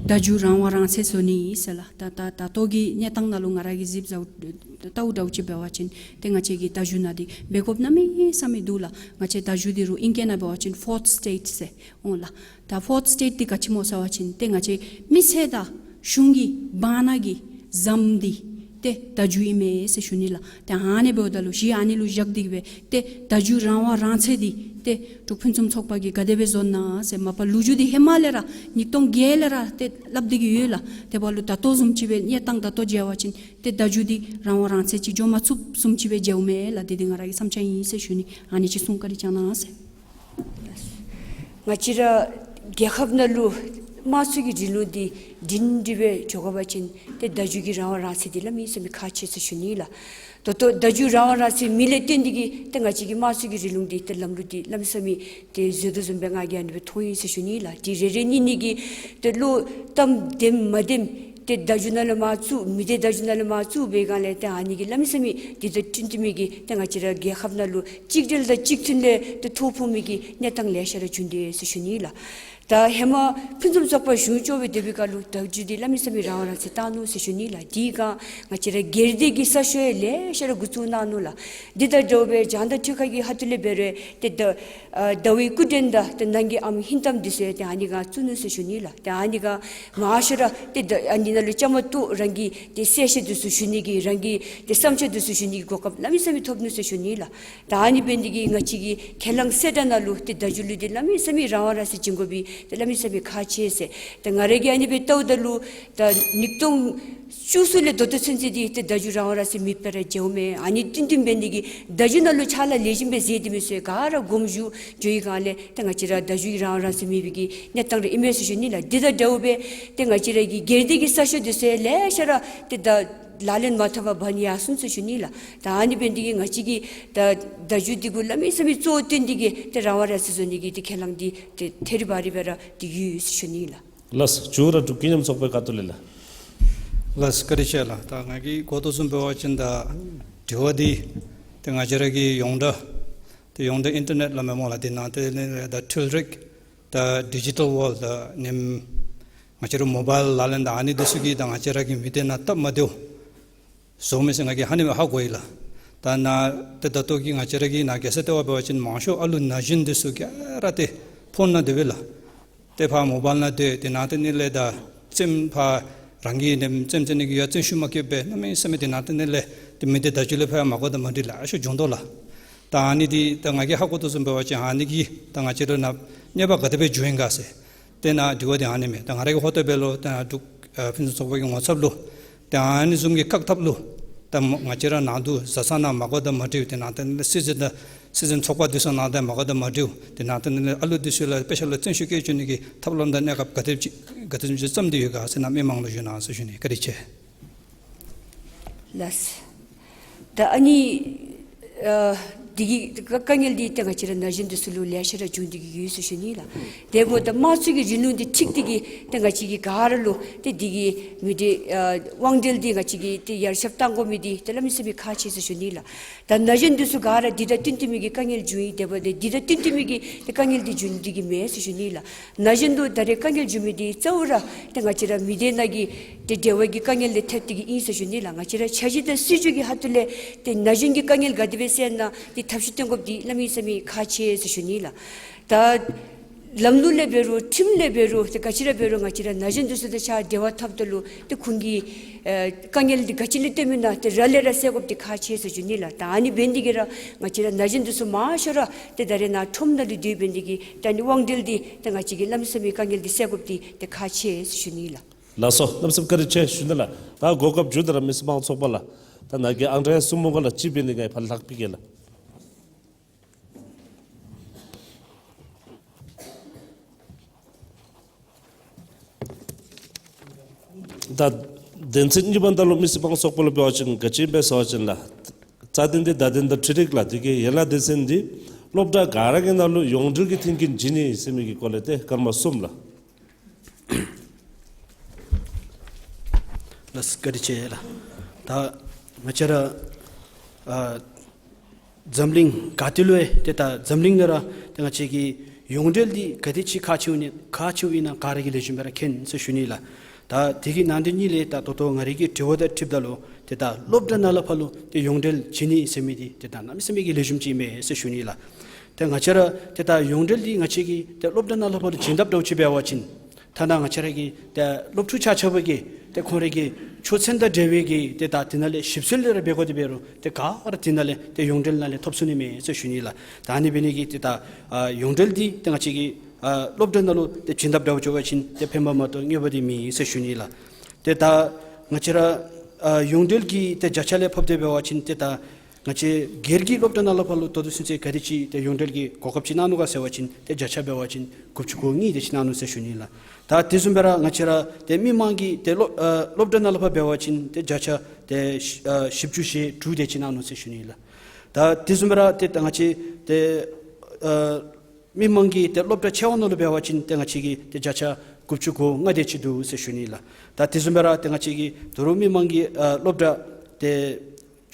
བརྡ་བརྒྱུད་རང་དབང་རང་བཙན་བཟོ་ནི་ཟེར་ལགས། ད་ད་ད་ལྟོ་གི་གནས་སྟངས་ནང་ལུ་ང་ར་གིས་གཟིགསཔ་ད་ལྟཝ་འདྲཝ་ཅིག་འབད་བ་ཅིན་ཏེ་ང་བཅས་ཀྱི་བརྡ་བརྒྱུད་ནང་འདི་འབད་དགོཔ་གནམ་མེད་ས་མེད་འདུག་ལགས། ང་བཅས་བརྡ་བརྒྱུད་འདི་རུང་ཨིང་སྐད་ནང་འབད་བ་ཅིན་ཕོརཐ་སི་ཊེཊ་ཟེར་འོང་ལགས། ད་ཕོརཐ་སི་ཊེཊ་འདི་ག་ཅི་སྨོ་ཟེར་བ་ཅིན་ཏེ་ང་བཅས་མི་སེར་དང་གཞུང་གི་བར་ན་གི་ཟམ་འདི་ཏེ་བརྡ་བརྒྱུད་ཨིན་མས་ཟེར་ཞུ་ནི་ལགས། ཏེ་ཨ་ནི་འབདཝ་ད་ལུ་གཞི་ཨ་ནི་ལུ་བཞག་སྟེ་གི་སྦེ་ཏེ་བརྡ་བརྒྱུད་རང་དབང་རང་བཙན་འདི་ཏེ་འབྲུག་ཕུན་སུམ་ཚོགས་པ་གིས་ག་དེ་སྦེ་བཟོ་ནི་ཨིན་ན་ཟེར་མ་པ་ལོ་རྒྱུས་འདི་ཧེ་མ་ལས་ར་ཉིས་སྟོང་བརྒྱད་ལས་ར་ཏེ་སླབ་སྟེ་གི་ཡོད་ལགས། དེ་འབདཝ་ལུ་ད་ལྟོ་བཟུམ་ཅིག་སྦེ་གནས་སྟངས་ད་ལྟོ་མཇལ་བ་ཅིན་ཏེ་བརྡ་བརྒྱུད་འདི་རང་དབང་རང་བཙན་ཅིག་འགྱོ་མ་ཚུགསཔ་བཟུམ་ཅིག་སྦེ་མཇལཝ་མས་ལགས། འདི་འདི་ང་ར་གི་བསམ་འཆར་ཨིན་ཟེར་ཞུ་ནི། ཨ་ནི་ཅིག་གསུང་བཀའ་དྲིན་བསྐྱང་གནང་ཟེར། ང་བཅས་ར་རྒྱལ་ཁབ་ནང་ལུ་དམངས་གཙོ་གི་རིང་ལུགས་འདི་སྒྲིང་སྒྲི་སྦེ་འགྱོ་དགོ་པ་ཅིན་ཏེ་བརྡ་བརྒྱུད་ཀྱི་རང་དབང་རང་བཙན་འདི་གནམ་མེད་ས་མེད་ཁག་ཆེ་ཟེར་ཞུ་ནི་ལགས། ད་ལྟོ་བརྡ་བརྒྱུད་རང་དབང་རང་བཙན་མེད་ལས་བརྟེན་ཏེ་གི་ཏེ་ང་བཅས་ཀྱི་དམངས་གཙོ་གི་རིང་ལུགས་འདི་ཏེ་ལམ་ལུགས་འདི་གནམ་མེད་ས་མེད་ཏེ་འཛོལ་དོ་བཟུམ་སྦེ་ང་གིས་ཨ་ནི་སྦེ་མཐོང་ཡི་ཟེར་ཞུ་ནི་ལགས། ཏེ་རེ་རེ་གཉིས་གཉིས་ཀྱིས་ཏེ་བློ་གཏམ་བདེནམ་མ་བདེནམ་ཏེ་བརྡ་བརྒྱུད་ནང་ལས་མར་བཙུགས་མི་སྡེ་བརྡ་བརྒྱུད་ནང་ལས་མར་བཙུགས་པའི་སྒང་ལས་ཏེ་ཨ་ནི་གིས་གནམ་མེད་ས་མེད་འདི་དང་བསྟུན་བསྟུན་མི་གི་ཏེ་ང་བཅས་ར་རྒྱལ་ཁབ་ནང་ལུ་གཅིག་སྒྲིལ་དང་གཅིག་མཐུན་ལས་ཏེ་ཐོ་ཕོག་མི་གི་གནས་སྟངས་ལེ་ཤ་ར་བྱུང་སྟེ་ཟེར་ཞུ་ནི་ལགས། ད་ཧེ་མ་ཕུན་སུམ་ཚོགས་པ་གཞུང་སྐྱོང་སྦེ་སྡོད་པའི་སྐབས་ལུ་བརྡ་བརྒྱུད་འདི་གནམ་མེད་ས་མེད་རང་དབང་རང་བཙན་བཏང་ནུག་ཟེར་ཞུ་ནི་ལགས། དེའི་སྒང་ང་བཅས་ར་སྒེར་སྡེ་གི་གསར་ཤོག་ཡང་ལེ་ཤ་ར་འགོ་བཙུགས་གནང་ནུག་ལགས། འདི་དང་འདྲཝ་སྦེ་རྒྱང་བསྒྲགས་ཁྲི་ཁ་གི་ཁ་ཐུག་ལས་འབད་རུང་ཏེ་ད་ཨ་ཟླ་བའི་སྐུ་མགྲོན་དང་ཏེ་ནང་གི་ཨམ་ཧིང་གཏམ་འདི་ཚུ་ཡང་ཏེ་ཨ་ནི་སྒང་བཙུགས་ནུག་ཟེར་ཞུ་ནི་ལགས། ཏེ་ཨ་ནི་སྒང་མང་ཤོས་ར་ཏེ་ད་ཨ་ནི་ནང་ལུ་བཅའ་མར་གཏོགས་རང་གི་ཏེ་གསལ་བཤད་འདི་ཚུ་ཞུ་ནི་གི་རང་གི་ཏེ་བསམ་འཆར་འདི་ཚུ་ཞུ་ནི་གི་གོ་སྐབས་གནམ་མེད་ས་མེད་ཐོབ་ནུག་ཟེར་ཞུ་ནི་ལགས། ད་ཨ་ནི་འབད་ནི་འདི་གིས་ང་བཅས་ཀྱི་ཁས་བླངས་གསལ་བསྒྲགས་ནང་ལུ་ཏེ་བརྡ་བརྒྱུད་ལུ་འདི་གནམ་མེད་ས་མེད་རང་དབང་རང་བཙན་བྱིན་དགོ་པའི་ཏེ་གནམ་མེད་ས་མེད་ཁག་ཆེ་ཟེར། ཏེ་ང་ར་གིས་ཨ་ནི་སྦེ་བལྟཝ་ད་ལུ་ད་ཉིས་སྟོང་བཅུ་གསུམ་ལས་ད་ལྟོ་ཚུན་ཚོད་འདི་ཏེ་བརྡ་བརྒྱུད་རང་དབང་རང་བཙན་མེདཔ་སྦེ་ར་མཇལཝ་མས། ཨ་ནི་བསྟུན་བསྟུན་འབད་ནི་འདི་གིས་བརྡ་བརྒྱུད་ནང་ལུ་ཕྱག་ལཱ་ལེགས་ཤོམ་སྦེ་མཛད་དེ་མི་ཚུ་ག་ར་དགོངསམ་ཞུ་འགྱོ་བའི་སྒང་ལས་ཏེ་ང་བཅས་ར་བརྡ་བརྒྱུད་རང་དབང་རང་བཙན་མེད་པའི་གི་གནས་སྟངས་ར་ཨིན་མས་ཟེར་ཞུ་ནི་ལགས། འདི་དང་འདྲཝ་སྦེ་ཏེ་ང་བཅས་ར་གི་སྒེར་སྡེ་གི་གསར་ཤོག་འདི་ཚུ་ཡང་ལེ་ཤ་ར་ཏེ་ད་ལག་ལེན་མ་འཐབ་པར་འབག་ནི་ཡར་སོང་ཟེར་ཞུ་ནི་ལགས། ད་ཨ་ནི་འབད་ནི་འདི་གིས་ང་བཅས་ཀྱི་ད་བརྡ་བརྒྱུད་འདི་གུ་གནམ་མེད་ས་མེད་གཙོ་བོ་བཏོན་ཏེ་གི་ཏེ་རང་དབང་རང་བཙན་བཟོ་ནི་གི་ཏེ་ཁས་བླངས་འདི་ཏེ་ཐད་རི་བ་རི་སྦེ་ར་ཏེ་ཡོད་ཟེར་ཞུ་ནི་ལགས། ལགས་སོ། མཇུག་ར་འབྲུག་ཀུན་མཉམ་ཚོགས་པའི་ཁ་ཐུག་ལས་ལགས། ལགས་སོ། བཀའ་དྲིན་ཆེ་ལགས། ད་ང་གིས་གོ་དོ་བཟུམ་འབད་བ་ཅིན་ད་དྲི་བ་འདི་ཏེ་ང་བཅས་ར་གི་ཡོངས་གྲགས་ཏེ་ཡོངས་གྲགས་ཨིན་ཊར་ནེཊ་སླབ་མས་སྨོ་ལགས། འདི་ནང་ཏེ་ནི་ད་འཕྲུལ་རིག་ད་ཌི་ཇི་ཊལ་ཝཱལཌ་ད་ནེམ་ང་བཅས་ར་མོ་བཱའིལ་ལག་ལེན་དང་ཨ་ནི་འདི་ཚུ་གིས་ད་ང་བཅས་ར་གི་མི་སྡེ་ནང་སྟབས་མ་བདེཝ་བཟོ་མི་ཚུ་ང་གིས་ཧ་ནི་སྦེ་ཧ་གོ་ཡི་ལགས། ད་ནཱ་ཏེ་ད་ལྟོ་གི་ང་བཅས་ར་གི་ནཱ་རྒྱལ་ས་ལྟེ་བ་འབད་བ་ཅིན་མང་ཤོས་ཨ་ལུ་ན་གཞོན་འདི་ཚུ་ག་ར་ཏེ་ཕོན་ནང་སྡོད་པས་ལགས། ཏེ་ཕར་མོ་བཱའིལ་ནང་སྡོད། ཏེ་ནཱ་ཏེ་ནི་ལས་ད་རྩེདམོ་ཕར་རང་གི་ནེམ་རྩེདམོ་རྩེ་ནི་གི་ཡང་རྩེད་ཤུལ་མ་བཀོད་སྦེ་གནམ་མེད་ས་མེད་ཏེ་ནཱ་ཏེ་ནི་ལས་ཏེ་མི་སྡེ་བརྡ་བརྒྱུད་ལས་ཕར་མ་གོ་དང་མ་འདྲིས་ལེ་ཤ་བྱུང་དོ་ལགས། ད་ཨ་ནི་འདི་ད་ང་གིས་ཧ་གོ་དོ་བཟུམ་འབད་བ་ཅིན་ཨ་ནི་གིས་ད་ང་བཅས་ར་ནཱ་གནོད་པ་ག་དེ་སྦེ་བྱུང་ཡི་ག་ཟེར། ཏེ་ནཱ་དྲི་བ་འདི་ཨ་ནི་མས། ད་ང་ར་གི་ཧོ་ཏོ་འབད་རུང་ད་འབྲུག་ཨ་ཕུན་སུམ་ཚོགས་པ་གི་ངོ་ཚབ་ལུ་ཏེ་ཨ་ནི་བཟུམ་གྱི་བཀག་ཐབས་ལུ་ད་མ་ང་བཅས་ར་ནཱ་འདི་བཟའ་ཚང་ནང་མ་གོ་དང་མ་འདྲིས། ཏེ་ནཱ་ཏེ་ནི་སྲིད་འཛིན་དང་སྲིད་འཛིན་ཚོགས་པ་འདི་ཚུ་ནང་དང་མ་གོ་དང་མ་འདྲིས། ཏེ་ནཱ་ཏེ་ནི་ཨ་ལུ་འདི་ཚུ་ལུ་སྤེ་ཤལ་ལུ་རྩེད་ཤུལ་བཀོད་བཅུག་ནི་གི་ཐབས་ལམ་དང་གནས་སྐབས་ག་དེ་ཅིག་ག་དེ་ཅིག་བརྩམས་ཏེ་ཡོད་ག་ཟེར་ནཱ་མི་མང་ལུ་ཞུ་གནང་ཟེར་ཞུ་ནི། བཀའ་དྲིན་ཆེ། ལགས་སོ། ད་ཨ་ནི་ཨ་འདི་གི་དཀའ་དཀའ་ངལ་འདི་ཏེ་ང་བཅས་ར་ན་གཞོན་འདི་ཚུ་ལུ་ལེ་ཤ་ར་བྱུང་སྟེ་གི་ཡོད་ཟེར་ཞུ་ནི་ལགས། དེ་འབདཝ་ད་དམངས་གཙོ་གི་རིང་ལུགས་འདི་འཁྲིགས་ཏེ་གི་ཏེ་ང་བཅས་ཀྱི་ག་ར་ལུ་ཏེ་འདི་གི་མི་འདི་ཨ་དབང་འབྲེལ་འདི་ང་བཅས་ཀྱིས་ཏེ་ཡར་ཞབས་བཏང་དགོ་མི་འདི་ཏེ་གནམ་མེད་ས་མེད་ཁག་ཆེ་ཟེར་ཞུ་ནི་ལགས། ད་ན་གཞོན་འདི་ཚུ་ག་ར་འདི་དང་བསྟུན་བསྟུན་མི་གི་དཀའ་ངལ་བྱུང་ཡི། དེ་འབདཝ་ད་འདི་དང་བསྟུན་བསྟུན་མི་གི་ཏེ་དཀའ་ངལ་འདི་བྱུང་སྟེ་གི་མེད་ཟེར་ཞུ་ནི་ལགས། ན་གཞོན་འདི་ད་རེས་དཀའ་ངལ་བྱུང་མི་འདི་གཙོ་བོ་ར་ཏེ་ང་བཅས་ར་མི་སྡེ་ནང་གི་ཏེ་འབྲེལ་བ་གི་དཀའ་ངལ་ལས་ཐེབས་ཏེ་གི་ཨིན་ཟེར་ཞུ་ནི་ལགས། ང་བཅས་ར་འཆར་གཞི་དང་སྲིད་བྱུས་ཀྱི་ཁ་ཐུག་ལས་ཏེ་ན་གཞོན་གྱི་དཀའ་ངལ་ག་དེ་སྦེ་སེལ་ན་ཏེ་ཐབས་ཤེས་བཏོན་དགོཔ་འདི་གནམ་མེད་ས་མེད་ཁག་ཆེ་ཟེར་ཞུ་ནི་ལགས། ད་ལམ་ལུགས་ལས་འབད་རུང་ཁྲིམས་ལས་འབད་རུང་ཏེ་ག་ཅི་ར་འབད་རུང་ང་བཅས་ར་ན་གཞོན་འདི་ཚུ་དང་ཕྱག་འབྲེལ་བ་འཐབ་ད་ལུ་ཏེ་ཁོང་གི་ཨེ་དཀའ་ངལ་འདི་ག་ཅི་ལས་བརྟེན་མི་ན་ཏེ་ར་ལས་ར་སེལ་དགོཔ་འདི་ཁག་ཆེ་ཟེར་ཞུ་ནི་ལགས། ད་ཨ་ནི་འབད་ནི་འདི་གིས་ར་ང་བཅས་ར་ན་གཞོན་འདི་ཚུ་མང་ཤོས་ར་ཏེ་ད་རེས་ནཱ་ཁྲོམ་ནང་ལུ་སྡོད་འབད་ནི་འདི་གིས་ད་ཨ་ནི་དབང་འབྲེལ་འདི་ཏེ་ང་བཅས་ཀྱི་གནམ་མེད་ས་མེད་དཀའ་ངལ་འདི་སེལ་དགོཔ་འདི་ཏེ་ཁག་ཆེ་ཟེར་ཞུ་ནི་ལགས། ལགས་སོ། གནམ་མེད་ས་མེད་བཀའ་དྲིན་ཆེ་ཞུ་ནི་ལགས། ད་གོ་སྐབས་བྱུང་ད་ར་མི་སེར་དམངས་ཚོགས་པ་ལགས། ད་ནཱ་གི་ཨང་གྲངས་གསུམ་པ་ལགས་གཅིག་འབད་ནི་གི་ཕར་ལྷག་པའི་གི་ལགས། ད་དོན་ཚན་གཉིས་པ་ད་ལུ་མི་སེར་དམངས་ཚོགས་པ་ལུ་འབད་བ་ཅིན་ག་ཅི་སྦེ་ཟེར་བ་ཅིན་ལགས། རྩ་དོན་འདི་བརྡ་དོན་དང་འཕྲུལ་རིག་ལགས། དེ་གི་ཡན་ལག་སྡེ་ཚན་འདི་སློབ་གྲྭ་ག་ར་གི་ནང་ལུ་ཡོངས་འབྲེལ་གྱི་མཐུན་རྐྱེན་བྱིན་ནི་ཟེར་མི་གི་སྐོར་ལས་ཏེ་སྐར་མ་གསུམ་ལགས། ལགས་སོ། བཀའ་དྲིན་ཆེ་ལགས། ད་ ང་བཅས་ར་ཨ་འཛམ་གླིང་ག་ཏེ་ལུ་ཡང་ཏེ་ད་འཛམ་གླིང་ནང་ར་ཏེ་ང་བཅས་ཀྱི་ཡོངས་འབྲེལ་འདི་ག་དེ་ཅིག་ཁག་ཆེཝ་ཨིན་ཁག་ཆེཝ་ཨིན་ན་ག་ར་གིས་ལེགས་ཤོམ་སྦེ་ར་མཁྱེན་ཟེར་ཞུ་ནི་ལགས། ད་དེ་གི་ནང་དོན་ཉིད་ལས་ད་ད་ལྟོ་ང་རའི་གི་དྲི་བ་དང་འཁྲིལཝ་ད་ལུ་ཏེ་ད་སློབ་གྲྭ་ནང་ལས་ཕར་ལུ་ཏེ་ཡོངས་འབྲེལ་བྱིན་ནི་ཟེར་མི་འདི་ཏེ་ད་གནམ་མེད་ས་མེད་ཀྱི་ལེགས་ཤོམ་ཅིག་མས་ཟེར་ཞུ་ནི་ལགས། ཏེ་ང་བཅས་ར་ཏེ་ད་ཡོངས་འབྲེལ་འདི་ང་བཅས་ཀྱིས་ཏེ་སློབ་གྲྭ་ནང་ལས་ཕར་ལུ་བྱིན་དཔ་འདྲཝ་ཅིག་འབད་བ་ཅིན་ཐ་ན་ང་བཅས་ར་གི་ཏེ་སློབ་ཕྲུག་ཆ་ཁྱབ་ཀྱིས་ཏེ་ཁོང་རའི་གི་ཆོས་ཚན་དང་འབྲེལ་བའི་གི་ཏེ་ད་དེ་ནང་ལས་ཞིབ་འཚོལ་རེ་འབད་དགོ་དེ་འབད་རུང་ཏེ་ག་ར་དེ་ནང་ལས་ཏེ་ཡོངས་འབྲེལ་ནང་ལས་ཐོབ་ཚུགས་ནི་མས་ཟེར་ཞུ་ནི་ལགས། ད་ཨ་ནི་འབད་ནི་གིས་ཏེ་ད་ཨ་ཡོངས་འབྲེལ་འདི་ཏེ་ང་བཅས་ཀྱིས་ཨ་སློབ་གྲྭ་ནང་ལུ་ཏེ་བྱིན་དཔ་འདྲཝ་ཅིག་འབད་བ་ཅིན་ཏེ་ཕན་པ་མ་གཏོགས་ཉེས་པ་འདི་མེད་ཟེར་ཞུ་ནི་ལགས། ཏེ་ད་ང་བཅས་ར་ཨ་ཡོངས་འབྲེལ་གྱི་ཏེ་བརྒྱ་ཆ་ལས་ཕབ་སྟེ་འབད་བ་ཅིན་ཏེ་ད་ང་བཅས་སྒེར་གྱི་སློབ་གྲྭ་ནང་ལས་ཕར་ལུ་ད་ལྟོ་ཚུན་ཚོད་ག་དེ་ཅིག་ཏེ་ཡོངས་འབྲེལ་གྱི་གོ་སྐབས་ཅིག་གནང་ནུག་ག་ཟེར་བ་ཅིན་ཏེ་བརྒྱ་ཆ་འབད་བ་ཅིན་དགུ་བཅུ་གོ་གཉིས་དེ་ཅིག་གནང་ནུག་ཟེར་ཞུ་ནི་ལགས། ད་དེ་བཟུམ་སྦེ་ར་ང་བཅས་ར་ཏེ་མི་མང་གི་ཏེ་སློབ་ཨ་སློབ་གྲྭ་ནང་ལས་ཕར་འབད་བ་ཅིན་ཏེ་བརྒྱ་ཆ་ཏེ་བཞི་ཨ་བཞི་བཅུ་ཞེ་དྲུག་དེ་ཅིག་གནང་ནུག་ཟེར་ཞུ་ནི་ལགས། ད་དེ་བཟུམ་སྦེ་ར་ཏེ་ད་ང་བཅས་ཏེ་ཨ་མི་མང་གི་ཏེ་སློབ་གྲྭ་ཆེ་བ་ནང་ལུ་འབད་བ་ཅིན་ཏེ་ང་བཅས་ཀྱིས་ཏེ་བརྒྱ་ཆ་དགུ་བཅུ་གོ་ལྔ་དེ་ཅིག་འདུག་ཟེར་ཞུ་ནི་ལགས། ད་དེ་བཟུམ་སྦེ་ར་ཏེ་ང་བཅས་ཀྱི་ད་རུང་མི་མང་གི་ཨ་སློབ་གྲྭ་ཏེ་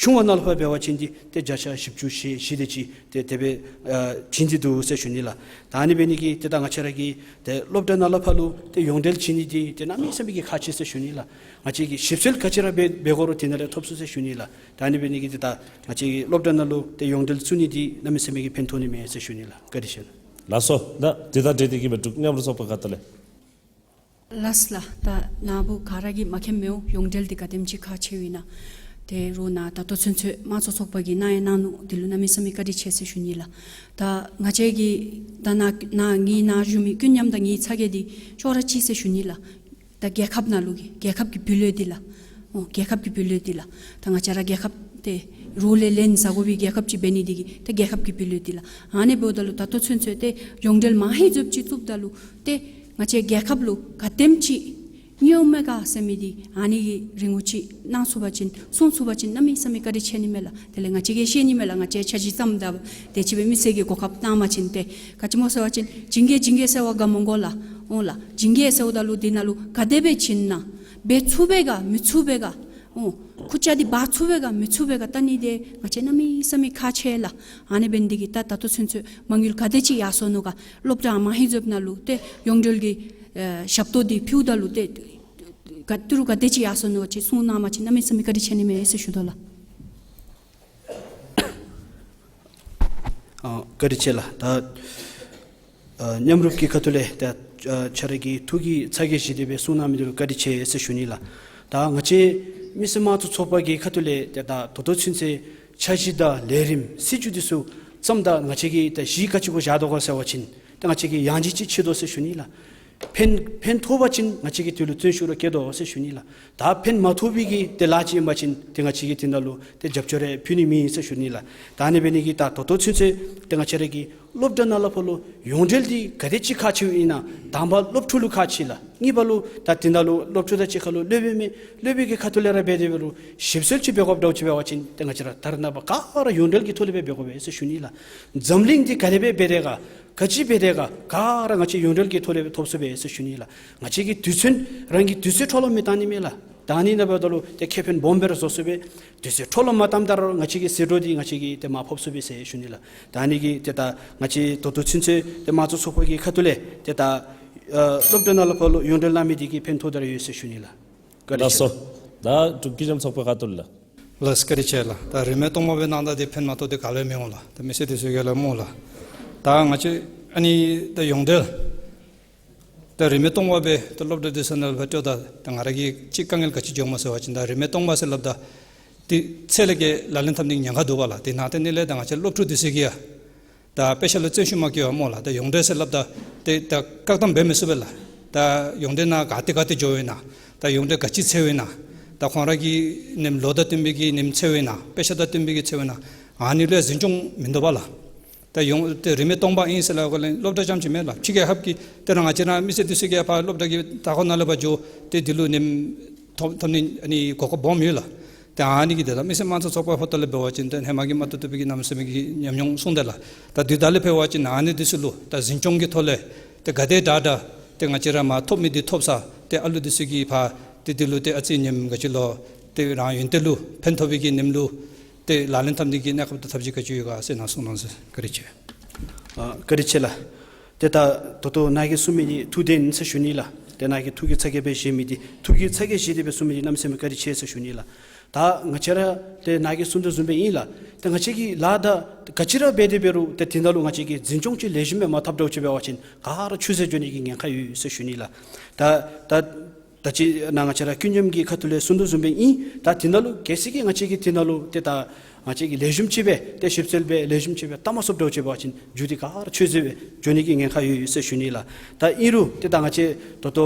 ཆུང་བ་ནང་ལུ་ཕར་འབད་བ་ཅིན་འདི་ཏེ་བརྒྱ་ཆ་བཞི་བཅུ་ཞེ་བཞི་དེ་ཅིག་ཏེ་དེ་སྦེ་ཨ་བྱིན་ཏེ་འདུག་ཟེར་ཞུ་ནི་ལགས། ད་ཨ་ནི་འབད་ནི་གིས་ཏེ་ད་ང་བཅས་ར་གི་ཏེ་སློབ་གྲྭ་ནང་ལས་ཕར་ལུ་ཏེ་ཡོངས་འབྲེལ་བྱིན་ནི་འདི་ཏེ་གནམ་མེད་ས་མེད་ཀྱི་ཁག་ཆེ་ཟེར་ཞུ་ནི་ལགས། ང་བཅས་ཀྱིས་ཞིབ་འཚོལ་ག་ཅི་ར་འབད་འབད་དགོ་རུང་དེ་ནང་ལས་ཐོབ་ཚུགས་ཟེར་ཞུ་ནི་ལགས། ད་ཨ་ནི་འབད་ནི་གིས་ཏེ་ད་ང་བཅས་ཀྱི་སློབ་གྲྭ་ནང་ལུ་ཏེ་ཡོངས་འབྲེལ་བཙུགས་ནི་འདི་གནམ་མེད་ས་མེད་ཀྱི་ཕན་ཐོགས་ནི་མས་ཟེར་ཞུ་ནི་ལགས། བཀའ་དྲིན་ཆེ་ལགས། ལགས་སོ། ད་དེ་དང་འབྲེལ་ཏེ་གིས་འབད་འབྲུག་མཉམ་རུབ་ཚོགས་པ་ཁ་ཐུག་ལས། ལགས་ལགས། ད་ནཱ་བུ་ག་ར་གིས་མ་མཁྱེནམ་མེད་འོང་། ཡོངས་འབྲེལ་འདི་ག་དེམ་ཅིག་ཁག་ཆེཝ་ཨིན་ན། ཏེ་རོགས་ནཱ་ད་ལྟོ་ཚུན་ཚོད་དམངས་གཙོ་ཚོགས་པ་གིས་གནང་ཡང་གནང་ནུག། དེ་ལུ་གནམ་མེད་ས་མེད་བཀའ་དྲིན་ཆེ་ཟེར་ཞུ་ནི་ལགས། ད་ང་བཅས་ཀྱི་ད་ནཱ་ནཱ་ངེའི་ནཱ་བཞུགས་མི་ཀུན་མཉམ་དང་ངེའི་ཚ་གྱང་འདི་ཅོག་ར་གཅིག་ཟེར་ཞུ་ནི་ལགས། ད་རྒྱལ་ཁབ་ནང་ལུ་གི་རྒྱལ་ཁབ་ཀྱི་བུ་ལོན་འདི་ལགས། ཨོ་རྒྱལ་ཁབ་ཀྱི་བུ་ལོན་འདི་ལགས། ད་ང་བཅས་ར་རྒྱལ་ཁབ་ཏེ་རོགས་ལས་ལེན་ཟ་དགོ་པའི་རྒྱལ་ཁབ་ཅིག་འབད་ནི་འདི་གིས་ད་རྒྱལ་ཁབ་ཀྱི་བུ་ལོན་འདི་ལགས། ཨ་ནི་འབདཝ་ད་ལུ་ད་ལྟོ་ཚུན་ཚོད་ཏེ་ཡོངས་འབྲེལ་མང་ཧེང་རྫོགསཔ་ཅིག་བཙུགསཔ་ད་ལུ་ཏེ་ང་བཅས་རྒྱལ་ཁབ་ལུ་ག་དེམ་ཅིག་གནོདཔ་མས་ག་ཟེར་མི་འདི་ཨ་ནི་གི་རིང་ངུ་ཅིག་གནང་ཚུགས་པ་ཅིན་གསུང་ཚུགས་པ་ཅིན་གནམ་མེད་ས་མེད་བཀའ་དྲིན་ཆེ་ནི་མས་ལགས། དེ་ལས་ང་བཅས་ཀྱིས་ཤེས་ནི་མས་ལགས། ང་བཅས་འཆར་གཞི་བརྩམ་ད་དེ་ཅིག་སྦེ་མི་སེར་གྱི་གོ་སྐབས་གནང་པ་ཅིན་ཏེ་ག་ཅི་སྨོ་ཟེར་བ་ཅིན་བྱིན་གེ་བྱིན་གེ་ཟེར་བ་ག་མི་དགོ་ལགས། ཨོ་ལགས། བྱིན་གེ་ཟེརཝ་ད་ལུ་འདི་ནང་ལུ་ག་དེ་སྦེ་བྱིན་ན་འབད་ཚུགས་པས་ག་མི་ཚུགས་པས་ག། ཨོ་ཁུར་ཆ་འདི་འབག་ཚུགས་པས་ག་མི་ཚུགས་པས་ག་བལྟ་ནི་འདི་ང་བཅས་གནམ་མེད་ས་མེད་ཁག་ཆེ་ལགས། ཨ་ནི་འབད་ནི་འདི་གིས་ད་ད་ལྟོ་ཚུན་ཚོད་མ་དངུལ་ག་དེ་ཅིག་ཡར་སོ་ནུག་ག། སློབ་གྲྭ་མང་ཧེང་རྫོགསཔ་ནང་ལུ་ཏེ་ཡོངས་འབྲེལ་གྱི་ཨེ་ཞབས་ཏོག་འདི་ཕུལཝ་ད་ལུ་ཏེ་ག་ཏི་རུ་ག་དེ་ཅིག་ཡར་སོ་ནུག་ཅིག་གསུང་གནང་པ་ཅིན་གནམ་མེད་ས་མེད་བཀའ་དྲིན་ཆེ་ནི་མས་ཟེར་ཞུ་དོ་ལགས། ཨ་བཀའ་དྲིན་ཆེ་ལགས། ད་ཨ་མཉམ་རུབ་ཀྱི་ཁ་ཐུག་ལས་ད་ཨ་ཁྱོད་ར་གི་ཐུགས་ཀྱི་ཚ་གྱང་བཞེས་ཏེ་སྦེ་གསུང་གནང་མི་འདི་ལུ་བཀའ་དྲིན་ཆེ་ཟེར་ཞུ་ནི་ལགས། ད་ང་བཅས་མི་སེར་དམངས་གཙོ་ཚོགས་པ་གི་ཁ་ཐུག་ལས་ཏེ་ད་ད་ལྟོ་ཚུན་ཚོད་འཆར་གཞི་དང་ལས་རིམ་སྲིད་བྱུས་འདི་ཚུ་བརྩམ་ད་ང་བཅས་ཀྱིས་ད་གཞི་ག་ཅི་གུ་བཞག་དོ་ག་ཟེར་བ་ཅིན་ད་ང་བཅས་ཀྱིས་ཡང་ལྗིད་ཅིག་ཆེ་དོ་ཟེར་ཞུ་ནི་ལགས། ཕན་ཕན་ཐོགས་པ་ཅིན་ང་བཅས་ཀྱིས་དེ་ལུ་བརྩོན་ཤུགས་ར་བསྐྱེད་དོ་ཟེར་ཞུ་ནི་ལགས། ད་ཕན་མ་ཐོགས་པའི་གི་ཏེ་ལཱ་ཅིག་ཨིན་པ་ཅིན་ཏེ་ང་བཅས་ཀྱིས་དེ་ནང་ལུ་ཏེ་རྒྱབ་སྐྱོར་རེ་ཕུལ་ནི་མེད་ཟེར་ཞུ་ནི་ལགས། ད་ཨ་ནི་འབད་ནི་གིས་ད་ད་ལྟོ་ཚུན་ཚོད་ཏེ་ང་བཅས་ར་གི་སློབ་གྲྭ་ནང་ལས་ཕར་ལུ་ཡོངས་འབྲེལ་འདི་ག་དེ་ཅིག་ཁག་ཆེཝ་ཨིན་ན་དང་པ་སློབ་ཕྲུག་ལུ་ཁག་ཆེ་ལགས། གཉིས་པ་ལུ་ད་དེ་ནང་ལུ་སློབ་ཕྲུག་དང་གཅིག་ཁར་ལུ་སློབ་དཔོན་མས། སློབ་དཔོན་གྱི་ཁ་ཐུག་ལས་ར་འབད་དེ་འབད་རུང་ཞིབ་འཚོལ་ཅིག་འབད་དགོཔ་འདྲཝ་ཅིག་འབད་བ་ཅིན་ཏེ་ང་བཅས་ར་ད་རེས་ནངས་པ་ག་ར་ཡོངས་འབྲེལ་གྱི་ཐོག་ལས་སྦེ་འབད་དགོ་པས་ཟེར་ཞུ་ནི་ལགས། འཛམ་གླིང་འདི་ག་དེ་སྦེ་འབད་དེ་ག་ག་ཅི་འབད་དེ་ག་ག་ར་ང་བཅས་ཡོངས་འབྲེལ་གྱི་ཐོག་ལས་སྦེ་ཐོབ་ཚུགས་པས་ཟེར་ཞུ་ནི་ལགས། ང་བཅས་ཀྱིས་དུས་ཚོད་རང་གི་དུས་ཚོད་འཕྲོ་བརླག་མི་བཏང་ནི་མས་ལགས། ད་ཨ་ནི་ནང་འབདཝ་ད་ལུ་ཏེ་ཁེ་ཕན་སྦོམ་སྦེ་ར་བཟོ་ཚུགས་པས། དུས་ཚོད་འཕྲོ་བརླག་མ་བཏངམ་ད་ར་ང་བཅས་ཀྱི་ཟད་འགྲོ་འདི་ང་བཅས་ཀྱིས་ཏེ་མར་ཕབ་ཚུགས་པས་ཟེར་ཞུ་ནི་ལགས། ད་ཨ་ནི་གིས་ཏེ་ད་ང་བཅས་ད་ལྟོ་ཚུན་ཚོད་ཏེ་དམངས་གཙོ་ཚོགས་པ་གི་ཁ་ཐུག་ལས་ཏེ་ད་ཨ་སློབ་གྲྭ་ནང་ལས་ཕར་ལུ་ཡོངས་འབྲེལ་གནང་མི་འདི་གིས་ཕན་ཐོགས་ད་ར་ཡོད་ཟེར་ཞུ་ནི་ལགས། བཀའ་དྲིན་ཆེ། ལགས་སོ། ད་འབྲུག་སྐྱིད་འཇམ་ཚོགས་པའི་ཁ་ཐུག་ལས། ལགས་བཀའ་དྲིན་ཆེ་ལགས། ད་རིན་མེད་སྟོང་པ་སྦེ་གནང་ད་འདི་ཕན་མ་ཐོགས་འདི་ག་ལུ་ཡང་མི་འོང་ལགས། ད་མི་སེར་འདི་ཚུ་གིས་སླབ་སྨོ་ལགས། ད་ང་བཅས་ཨ་ནི་ད་ཡོངས་འབྲེལ་ད་རིན་མེད་སྟོང་པ་སྦེ་ད་སློབ་གྲྭ་འདི་ཚུ་ནང་ལུ་སྤྲོད་ད་ད་ང་ར་གིས་ཅིག་དཀའ་ངལ་ག་ཅི་བྱུངམ་སྨོ་ཟེར་བ་ཅིན་ད་རིན་མེད་སྟོང་པ་ཟེར་སླབ་ད་འདི་ཚད་ལས་བརྒལ་ལག་ལེན་འཐབ་ནི་ཉེན་ཁ་འདུག་པ་ལགས། དེ་ནང་དེ་ནི་ལས་ད་ང་བཅས་སློབ་ཕྲུག་འདི་ཚུ་གིས་ཡང་ད་དཔེ་ཆ་ལུ་བརྩོན་ཤུགས་མ་བསྐྱེདཔ་སྨོ་ལགས། ད་ཡོངས་འབྲེལ་ཟེར་སླབ་ད་ཏེ་ད་བཀག་དམ་འབད་མི་ཚུགས་པས་ལགས། ད་ཡོངས་འབྲེལ་ནང་ག་ཏེ་ག་ཏེ་འགྱོཝ་ཨིན་ན། ད་ཡོངས་འབྲེལ་ག་ཅི་འཚོལཝ་ཨིན་ན། ད་ཁོང་ར་གི་ནེམ་ལོ་དང་བསྟུན་པའི་གི་ནེམ་འཚོལཝ་ཨིན་ན། དཔེ་ཆ་དང་བསྟུན་པའི་གི་འཚོལཝ་ཨིན་ན། ཨ་ནི་ལུ་ཡང་འཛིན་སྐྱོང་མིན་འདུག་པ་ལགས། ད་ཡོངས་ཏེ་རིན་མེད་སྟོང་པ་ཨིན་ཟེར་སླབ་པ་ལས་སློབ་གྲྭ་རྐྱངམ་ཅིག་མེན་ལགས། ཕྱི་རྒྱལ་ཁབ་ཀྱི་ཏེ་ར་ང་བཅས་ར་མི་སེར་འདི་ཚུ་གིས་ཕར་སློབ་གྲྭ་གི་མཐའ་འཁོར་ནང་ལས་ཕར་འགྱོ་སྟེ་འདི་ལུ་ནེམ་ཐོབ་ཐོབ་ནི་ཨ་ནི་གོ་སྐབས་སྦོམ་ཡོད་ལགས། ཏེ་ཨ་ནི་གིས་ཏེ་ད་མི་སེར་དམངས་གཙོ་ཚོགས་པ་ཧོ་ཏ་ལས་འབད་བ་ཅིན་ཏེ་ཧེ་མ་གི་མ་ཐོབ་ཐོབ་པའི་གི་གནམ་མེད་ས་མེད་ཀྱི་ཉམས་མྱོང་གསུངས་ཏེ་ལགས། ད་འདི་ད་ལས་འབད་བ་ཅིན་ཨ་ནི་འདི་ཚུ་ལུ་ད་འཛིན་སྐྱོང་གི་ཐོག་ལས་ཏེ་ག་དེ་དྲག་དྲག་ཏེ་ང་བཅས་ར་མ་ཐོབ་མི་འདི་ཐོབ་ས་ཏེ་ཨ་ལུ་འདི་ཚུ་གིས་ཕར་ཏེ་འདི་ལུ་ཏེ་ཨ་ཙི་ཉེམ་ག་ཅི་ལོ་ ཏེ་རང་ཡོན་ཏན་ལུ་ཕན་ཐོགས་པའི་གི་ཉིནམ་ལུ་ཏེ་ལག་ལེན་འཐབ་ནི་གི་གནས་སྐབས་དང་ཐབས་ཤེས་ག་ཅི་ཡོད་ག་ཟེར་ནཱ་གསུང་གནང་ཟེར། བཀའ་དྲིན་ཆེ། ཨ་བཀའ་དྲིན་ཆེ་ལགས། ཏེ་ད་ད་ལྟོ་ནཱ་གིས་གསུངས་མི་འདི་ཐུགས་བདེན་ཟེར་ཞུ་ནི་ལགས། ཏེ་ནཱ་གིས་ཐུགས་ཀྱིས་ཚ་གྱང་སྦེ་བཞེས་མི་འདི་ཐུགས་ཀྱིས་ཚ་གྱང་བཞེས་ཏེ་སྦེ་གསུངས་མི་འདི་གནམ་མེད་ས་མེད་བཀའ་དྲིན་ཆེ་ཟེར་ཞུ་ནི་ལགས། ད་ང་བཅས་ར་ཏེ་ནཱ་གིས་གསུངས་དོ་བཟུམ་སྦེ་ཨིན་ལགས། ཏེ་ང་བཅས་ཀྱིས་ལཱ་དང་ག་ཅི་ར་འབད་དེ་འབད་རུང་ཏེ་དེ་ནང་ལུ་ང་བཅས་ཀྱིས་འཛིན་སྐྱོང་ཅིག་ལེགས་ཤོམ་སྦེ་མ་འཐབ་འདྲཝ་ཅིག་འབད་བ་ཅིན་ག་ར་ཆུད་ཟོས་འགྱོ་ནི་གི་ཉེན་ཁ་ཡོད་ཟེར་ཞུ་ནི་ལགས། ད་ད་ད་ཅི་ནཱ་ང་བཅས་ར་ཀུན་མཉམ་གྱི་ཁ་ཐུག་ལས་གསུངས་དོ་བཟུམ་སྦེ་ཨིན། ད་དེ་ནང་ལུ་གལ་སྲིད་ཀྱི་ང་བཅས་ཀྱིས་དེ་ནང་ལུ་ཏེ་ད་ང་བཅས་ཀྱིས་ལེགས་ཤོམ་ཅིག་སྦེ་ཏེ་ཞིབ་འཚོལ་སྦེ་ལེགས་ཤོམ་ཅིག་སྦེ་བལྟ་མ་ཚུགསཔ་འདྲཝ་ཅིག་འབད་བ་ཅིན་རྒྱུ་འདི་ག་ར་ཆུད་ཟོས་སྦེ་འགྱོ་ནི་གི་ཉེན་ཁ་ཡོད་ཟེར་ཞུ་ནི་ལགས། ད་ཨིན་རུང་ཏེ་ད་ང་བཅས་ད་ལྟོ་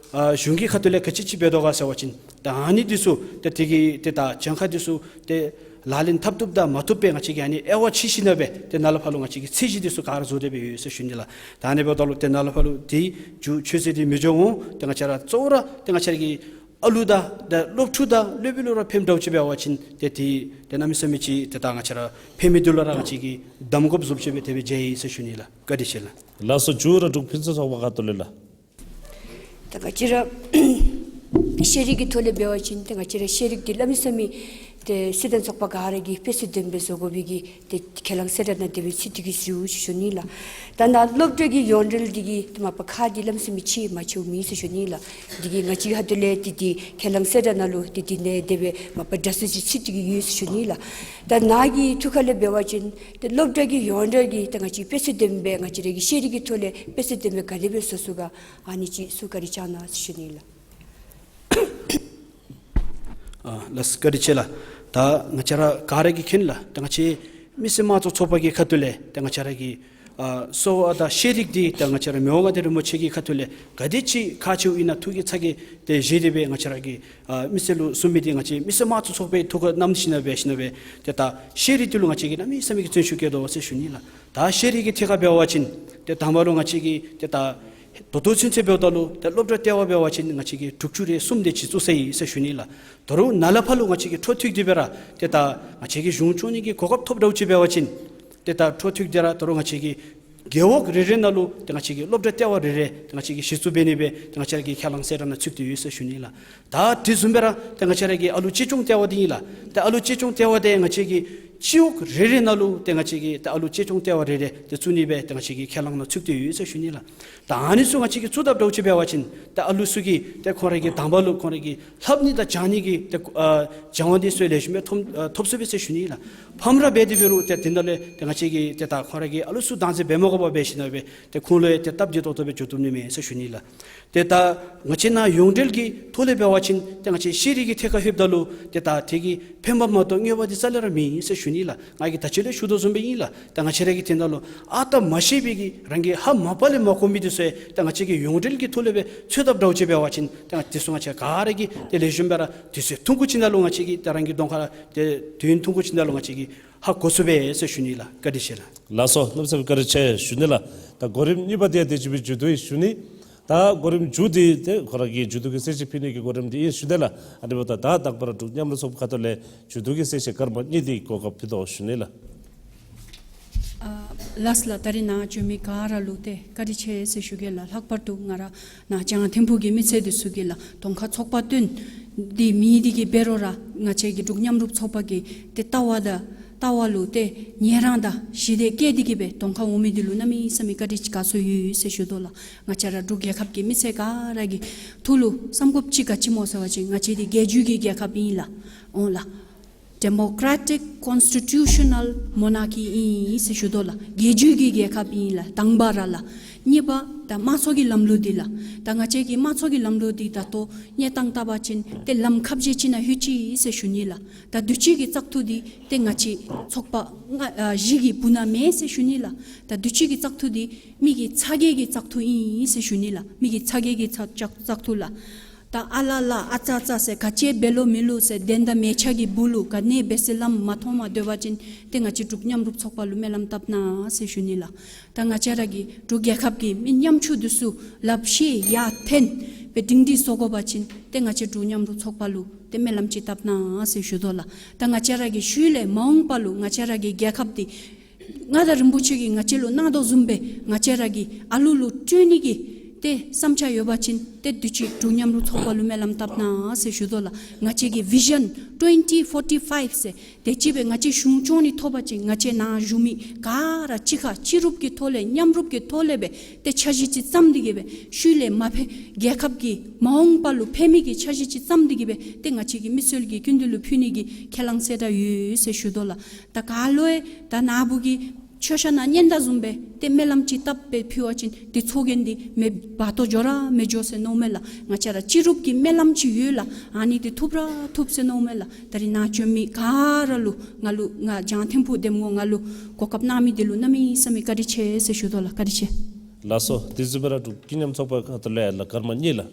ཨ་གཞུང་གི་ཁ་ཐུག་ལས་ག་ཅི་ཅིག་འབད་དོ་ག་ཟེར་བ་ཅིན་ད་ཨ་ནི་འདི་ཚུ་ཏེ་དེ་གི་ཏེ་ད་གྱངས་ཁ་འདི་ཚུ་ཏེ་ལག་ལེན་འཐབ་བཏུབ་དང་མ་བཏུབ་སྦེ་ང་བཅས་ཀྱིས་ཨ་ནི་དབྱེ་བ་ཕྱེ་ཞིནམ་སྦེ་ཏེ་ནཱ་ལས་ཕར་ལུ་ང་བཅས་ཀྱིས་ཚད་གཞི་འདི་ཚུ་ག་ར་བཟོ་སྟེ་སྦེ་ཡོད་ཟེར་ཞུ་ནི་ལགས། ད་ཨ་ནི་འབདཝ་ད་ལུ་ཏེ་ནཱ་ལས་ཕར་ལུ་ཏེ་རྒྱུ་ཆུད་ཟོས་འདི་མི་འགྱོ་འོང་། ཏེ་ང་བཅས་ར་གཙོ་བོ་ར་ཏེ་ང་བཅས་ར་གི་ཨ་ལུ་དང་ཏེ་སློབ་ཕྲུག་དང་སློབ་དཔོན་ལུ་ར་ཕནམ་འདྲཝ་ཅིག་འབད་བ་ཅིན་ཏེ་དེ་ཏེ་གནམ་མེད་ས་མེད་ཅིག་ཏེ་ད་ང་བཅས་ར་ཕན་མི་འདུག་ལགས། ར་ང་བཅས་ཀྱིས་གདམ་དགོཔ་བཟུམ་ཅིག་སྦེ་དེ་སྦེ་མཇལ་ཡི་ཟེར་ཞུ་ནི་ལགས། བཀའ་དྲིན་ཆེ་ལགས། ལགས་སོ། མཇུག་ར་འབྲུག་ཕུན་སུམ་ཚོགས་པ་ཁ་ཐུག་ལས་ལགས། ད་ང་བཅས་ར་ཤེས་རིག་གི་ཐོག་ལས་འབད་བ་ཅིན་ཏེ་ང་བཅས་ར་ཤེས་རིག་འདི་གནམ་མེད་ས་མེད་ཏེ་སྲིད་དོན་ཚོགས་པ་ག་ར་གིས་དཔེ་སྲིད་དོན་སྦེ་བཟོ་དགོ་པའི་གི་ཏེ་ཁས་བླངས་གསལ་བསྒྲགས་ནང་དེ་སྦེ་ཚུད་དེ་གི་ཟེར་ཞུ་ནི་ལགས། ད་ནཱ་སློབ་གྲྭ་གི་ཡོངས་འབྲེལ་འདི་གི་ཏེ་མ་པ་ཁག་འདི་གནམ་མེད་ས་མེད་ཆེ་མ་ཆེཝ་མེད་ཟེར་ཞུ་ནི་ལགས། འདི་གིས་ང་བཅས་ཁ་ཐུག་ལས་ཏེ་འདི་ཁས་བླངས་གསལ་བསྒྲགས་ནང་ལུ་ཏེ་འདི་ནང་དེ་སྦེ་མ་པ་འདྲ་སུ་ཅིག་ཚུད་དེ་གི་ཡོད་ཟེར་ཞུ་ནི་ལགས། ད་ནཱ་གི་ཐུགས་ཁ་ལས་འབད་བ་ཅིན་ཏེ་སློབ་གྲྭ་གི་ཡོངས་འབྲེལ་གྱི་ཏེ་ང་བཅས་དཔེ་སྲིད་དོན་སྦེ་ང་བཅས་ར་གི་ཤེས་རིག་གི་ཐོག་ལས་དཔེ་སྲིད་དོན་སྦེ་ག་དེ་སྦེ་བཟོ་ཚུགས་ག་ཨ་ནི་ཅིག་ཚུ་བཀའ་དྲིན་བསྐྱང་གནང་ཟེར་ཞུ་ནི་ལགས། ཨ་ལགས་སོ། བཀའ་དྲིན་ཆེ་ལགས། ད་ང་བཅས་ར་ག་ར་གིས་མཁྱེན་ལགས། ད་ང་བཅས་མི་སེར་དམངས་གཙོ་ཚོགས་པ་གི་ཁ་ཐུག་ལས་ད་ང་བཅས་ར་གི་ཨ་གསོ་བ་དང་ཤེས་རིག་འདི་ད་ང་བཅས་ར་མི་དབང་མངའ་བདག་རིན་པོ་ཆེ་གི་ཁ་ཐུག་ལས་ག་དེ་ཅིག་ཁག་ཆེཝ་ཨིན་ན་ཐུགས་ཀྱིས་ཚ་གྱང་ཏེ་བཞེས་ཏེ་སྦེ་ང་བཅས་ར་གི་ཨ་མི་སེར་ལུ་གསུངས་མི་འདི་ང་བཅས་མི་སེར་དམངས་གཙོ་ཚོགས་པའི་ཐུགས་ཁར་བསྣམས་ཞིནམ་སྦེ་ཞིནམ་སྦེ་ཏེ་ད་ཤེས་རིག་འདི་ལུ་ང་བཅས་ཀྱིས་གནམ་མེད་ས་མེད་ཀྱི་བརྩོན་ཤུགས་བསྐྱེད་དོ་ཟེར་ཞུ་ནི་ལགས། ད་ཤེས་རིག་གི་ཐད་ཁར་འབད་བ་ཅིན་ཏེ་དང་པ་ལུ་ང་བཅས་ཀྱིས་ཏེ་ད་ད་ལྟོ་ཚུན་ཚོད་འབདཝ་ད་ལུ་ཏེ་སློབ་གྲྭ་ལྟེ་བ་འབད་བ་ཅིན་ང་བཅས་ཀྱིས་དྲུག་ཅུ་རེ་གསུམ་དེ་ཅིག་བཙུགས་ཚར་ཡི་ཟེར་ཞུ་ནི་ལགས། ད་རུང་ནཱ་ལས་ཕར་ལུ་ང་བཅས་ཀྱིས་འཕྲོ་མཐུད་དེ་སྦེ་ར་ཏེ་ད་ང་བཅས་ཀྱིས་གཞུང་སྐྱོང་ནི་གི་གོ་སྐབས་ཐོབ་འདྲཝ་ཅིག་འབད་བ་ཅིན་ཏེ་ད་འཕྲོ་མཐུད་དེ་ར་ད་རུང་ང་བཅས་ཀྱི་རྒེད་འོག་རེ་རེ་ནང་ལུ་ཏེ་ང་བཅས་ཀྱིས་སློབ་གྲྭ་ལྟེ་བ་རེ་རེ་ཏེ་ང་བཅས་ཀྱིས་གཞི་བཙུགས་འབད་ནི་སྦེ་ཏེ་ང་བཅས་ར་གི་ཁས་བླངས་གསལ་བསྒྲགས་ནང་ཚུད་དེ་ཡོད་ཟེར་ཞུ་ནི་ལགས། ད་དེ་བཟུམ་སྦེ་ར་ཏེ་ང་བཅས་ར་གི་ཨ་ལུ་གཅེས་སྐྱོང་ལྟེ་བ་འདི་ཨིན་ལགས། ཏེ་ཨ་ལུ་གཅེས་སྐྱོང་ལྟེ་བ་འདི་ང་བཅས་ཀྱི་སྤྱི་འོག་རེ་རེ་ནང་ལུ་ཏེ་ང་བཅས་ཀྱིས་ཏེ་ཨ་ལུ་གཅེས་སྐྱོང་ལྟེ་བ་རེ་རེ་ཏེ་བཙུགས་ནི་སྦེ་ཏེ་ང་བཅས་ཀྱི་ཁས་བླངས་ནང་ཚུད་དེ་ཡོད་ཟེར་ཞུ་ནི་ལགས། ད་ཨ་ནི་ཚུ་ང་བཅས་ཀྱིས་བཙུགས་ད་འདྲཝ་ཅིག་འབད་བ་ཅིན་ཏེ་ཨ་ལུ་ཚུ་གིས་ཏེ་ཁོང་ར་གི་དང་པ་ལུ་ཁོང་ར་གི་ལྷབ་ནི་དང་སྦྱང་ནི་གི་ཏེ་ཨ་སྦྱང་བ་འདི་ཚུ་ལེགས་ཤོམ་སྦེ་ཐོབ་ཨ་ཐོབ་ཚུགས་པས་ཟེར་ཞུ་ནི་ལགས། ཕམ་ར་འབད་དེ་འབད་རུང་ཏེ་དེ་ནང་ལས་ཏེ་ང་བཅས་ཀྱིས་ཏེ་ད་ཁོང་ར་གི་ཨ་ལུ་ཚུ་བདག་འཛིན་འབད་མ་དགོ་པར་འབད་ཞིནམ་སྦེ་ཏེ་ཁོང་ལུ་ཡང་ཏེ་སྟབས་བདེ་ཏོག་ཏོ་སྦེ་འགྱོ་བཏུབ་ནི་མས་ཟེར་ཞུ་ནི་ལགས། ཏེ་ད་ང་བཅས་ནཱ་ཡོངས་འབྲེལ་གྱི་ཐོག་ལས་འབད་བ་ཅིན་ཏེ་ང་བཅས་ཤེས་རིག་གི་ཐད་ཁར་ལྷོདཔ་ད་ལུ་ཏེ་ད་དེ་གིས་ཕན་པ་མ་གཏོགས་གནོད་པ་འདི་རྩ་ལས་ར་མེད་ཟེར་ཞུ་ནི་ལགས། ང་གིས་ད་ཅི་ལས་ཞུ་དོ་བཟུམ་སྦེ་ཨིན་ལགས། ད་ང་བཅས་ར་གི་དེ་ནང་ལུ་ཨ་རྟག་མ་ཤེས་པའི་གི་རང་གིས་ཧ་མ་པ་ལས་མ་གོ་མི་འདི་ཚུ་ཡང་ད་ང་བཅས་ཀྱིས་ཡོངས་འབྲེལ་གྱི་ཐོག་ལས་སྦེ་འཚོལ་ད་འདྲཝ་ཅིག་འབད་བ་ཅིན་ད་དེ་ཚུ་ང་བཅས་ག་ར་གིས་ཏེ་ལེགས་ཤོམ་སྦེ་ར་དུས་ཚོད་ཐུང་ཀུ་ཅིག་ནང་ལུ་ང་བཅས་ཀྱིས་ད་རང་གི་གདོང་ཁར་ཏེ་དུས་ཡུན་ཐུང་ཀུ་ཅིག་ནང་ལུ་ང་བཅས་ཀྱིས་ཧ་གོ་ཚུགས་པས་ཟེར་ཞུ་ནི་ལགས། བཀའ་དྲིན་ཆེ་ལགས། ལགས་སོ། གནམ་མེད་ས་མེད་བཀའ་དྲིན་ཆེ་ཞུ་ནི་ལགས། ད་གོ་རིམ་གཉིས་པ་འདི་དེ་ཅིག་སྦེ་མཇུག་བསྡུ་ཡི་ཞུ་ནི། ད་གོ་རིམ་མཇུག་འདི་ཏེ་ཁོ་ར་གི་མཇུག་བསྡུ་གི་གསལ་བཤད་ཕུལ་ནི་གི་གོ་རིམ་འདི་ཨིན་ཞུ་ནི་ལགས། ཨ་ནི་འབདཝ་ད་ད་དང་པ་ར་འབྲུག་མཉམ་རུབ་ཚོགས་པ་ཁ་ཐུག་ལས་མཇུག་བསྡུ་གི་གསལ་བཤད་སྐར་མ་གཉིས་འདི་གོ་སྐབས་ཕུལ་དོ་ཞུ་ནི་ལགས། ཨ་ལགས་ལགས། ད་རིས་ནཱ་བྱོན་མི་ག་ར་ལུ་ཏེ་བཀའ་དྲིན་ཆེ་ཟེར་ཞུ་གེ་ལགས། ལྷག་པར་དུ་ང་ར་ནཱ་བྱང་ཐིམ་ཕུག་གི་མི་སེར་འདི་ཚུ་གིས་ལགས། གདོང་ཁར་ཚོགས་པ་བཏོན་ཏེ་མེད་དེ་གི་འབད་རུང་ར་ང་བཅས་ཀྱི་འབྲུག་མཉམ་རུབ་ཚོགས་པ་གི་ཏེ་ལྟ་བ་དང་ལྟ་བ་ལུ་ཏེ་ངལ་རངས་དང་ཞི་བདེ་བསྐྱེད་དེ་གི་སྦེ་གདོང་ཁར་འོང་མི་འདི་ལུ་གནམ་མེད་ས་མེད་བཀའ་དྲིན་དགའ་ཚོར་ཡོད་ཟེར་ཞུ་དོ་ལགས། ང་བཅས་ར་འབྲུག་རྒྱལ་ཁབ་ཀྱི་མི་སེར་ག་ར་གི་ཐུགས་ལུ་བསམ་དགོཔ་ཅིག་ག་ཅི་སྨོ་ཟེར་བ་ཅིན་ང་བཅས་འདི་རྒྱལ་བརྒྱུད་ཀྱི་རྒྱལ་ཁབ་ཨིན་ལགས། འོང་ལགས། Democratic Constitutional Monarchy ཨིན་ཟེར་ཞུ་དོ་ལགས། རྒྱལ་བརྒྱུད་ཀྱི་རྒྱལ་ཁབ་ཨིན་ལགས། དང་པ་ར་ལགས། གཉིས་པ་ད་དམངས་གཙོ་གི་ལམ་ལུགས་འདི་ལགས། ད་ང་བཅས་ཀྱི་དམངས་གཙོ་གི་ལམ་ལུགས་འདི་ད་ལྟོ་གནས་སྟངས་བལྟ་བ་ཅིན་ཏེ་ལམ་ཁ་བཞི་ཅིག་ནང་ལྷོད་ཅི་ཟེར་ཞུ་ནི་ལགས། ད་དུས་ཅི་གི་བཙག་འཐུ་འདི་ཏེ་ང་བཅས་ཚོགས་པ་ལྔ་ཨ་བཞི་གི་སྦུག་ན་མེད་ཟེར་ཞུ་ནི་ལགས། ད་དུས་ཅི་གི་བཙག་འཐུ་འདི་མི་གི་ཚ་གྱང་གི་བཙག་འཐུ་ཨིན་ཟེར་ཞུ་ནི་ལགས། མི་གི་ཚ་གྱང་གི་བཙག་བཙག་བཙག་འཐུ་ལགས། ད་ཨ་ལ་ལ་ཨ་ཙ་ཙ་ཟེར་ག་ཅི་འབད་ལོ་མི་ལུ་ཟེར་བདེན་དང་མི་ཆ་གི་སྦུག་ལུ་ག་ནི་འབད་སའི་ལམ་མ་མཐོང་མ་སྡོད་པ་ཅིན་ཏེ་ང་བཅས་འབྲུག་མཉམ་རུབ་ཚོགས་པ་ལུ་སྨོན་ལམ་བཏབ་གནང་ཟེར་ཞུ་ནི་ལགས། ད་ང་བཅས་ར་གི་འབྲུག་རྒྱལ་ཁབ་ཀྱི་མི་ཉམ་ཆུང་འདི་ཚུ་ལགཔ་ཤེད་ཡར་འཐེན་སྦེ་སྒྲིང་སྒྲི་བཟོ་དགོ་པ་ཅིན་ཏེ་ང་བཅས་འབྲུག་མཉམ་རུབ་ཚོགས་པ་ལུ་ཏེ་སྨོན་ལམ་ཅིག་བཏབ་གནང་ཟེར་ཞུ་དོ་ལགས། ད་ང་བཅས་ར་གི་ཤུལ་ལས་མ་འོངས་པ་ལུ་ང་བཅས་ར་གི་རྒྱལ་ཁབ་འདི་མངའ་བདག་རིན་པོ་ཆེ་གིས་ང་བཅས་ལུ་གནང་དོ་བཟུམ་སྦེ་ང་བཅས་ར་གི་ཨ་ལུ་ལུ་སྤྲོད་ནི་གི་ ཏེ་བསམ་འཆར་ཡོད་པ་ཅིན་ཏེ་དུས་ཅི་འབྲུག་མཉམ་རུབ་ཚོགས་པ་ལུ་སྨོན་ལམ་བཏབ་གནང་ཟེར་ཞུ་དོ་ལགས། ང་བཅས་ཀྱི་བི་ཞཱན་ཊུ་ཝེན་ཊི་ཕོར་ཊི་ཕའིབ་ཟེར་དེ་ཅིག་སྦེ་ང་བཅས་གཞུང་སྐྱོང་ནི་ཐོབ་པ་ཅིན་ང་བཅས་ནཱ་བཞུགས་མི་ག་ར་གཅིག་ཁར་གཅིག་རུབ་ཀྱི་ཐོག་ལས་མཉམ་རུབ་ཀྱི་ཐོག་ལས་སྦེ་ཏེ་འཆར་གཞི་ཅིག་བརྩམས་ཏེ་གི་སྦེ་ཤུལ་ལས་མ་ཕན་རྒྱལ་ཁབ་ཀྱི་མ་འོངས་པ་ལུ་ཕན་མི་གི་འཆར་གཞི་ཅིག་བརྩམས་ཏེ་གི་སྦེ་ཏེ་ང་བཅས་ཀྱི་མི་སེར་གྱི་སྐུ་མདུན་ལུ་ཕུལ་ནི་གི་ཁས་བླངས་གསལ་བསྒྲགས་ཡོད་ཟེར་ཞུ་དོ་ལགས། ད་ག་ལུ་ཡང་ད་ནཱ་བུ་གི་མཆོད་བཤམ་ནང་སྙན་དར་བཟུམ་སྦེ་ཏེ་སྨོན་ལམ་ཅིག་བཏབ་སྦེ་ཕུལ་བ་ཅིན་ཏེ་ཚོགས་རྒྱན་འདི་མེདཔ་ཏོ་འགྱོ་ར་མི་འགྱོ་ཟེར་མནོཝ་མས་ལགས། ང་བཅས་ར་གཅིག་རུབ་ཀྱི་སྨོན་ལམ་ཅིག་ཡོད་ལགས། ཨ་ནི་འདི་ཐུབ་ར་ཐུབ་ཟེར་མནོཝ་མས་ལགས། ད་རིས་ནཱ་བྱོན་མི་ག་ར་ལུ་ང་ལུ་ང་རྒྱང་ཐིམ་ཕུག་འདེམས་ངོ་ང་ལུ་གོ་སྐབས་གནང་མི་འདི་ལུ་གནམ་མེད་ས་མེད་བཀའ་དྲིན་ཆེ་ཟེར་ཞུ་དོ་ལགས། བཀའ་དྲིན་ཆེ། ལགས་སོ། དེ་བཟུམ་སྦེ་ར་འབྲུག་ཀུན་མཉམ་ཚོགས་པ་ཁ་ཐུག་ལས་ཡང་ལགས་སྐར་མ་གཉིས་ལགས།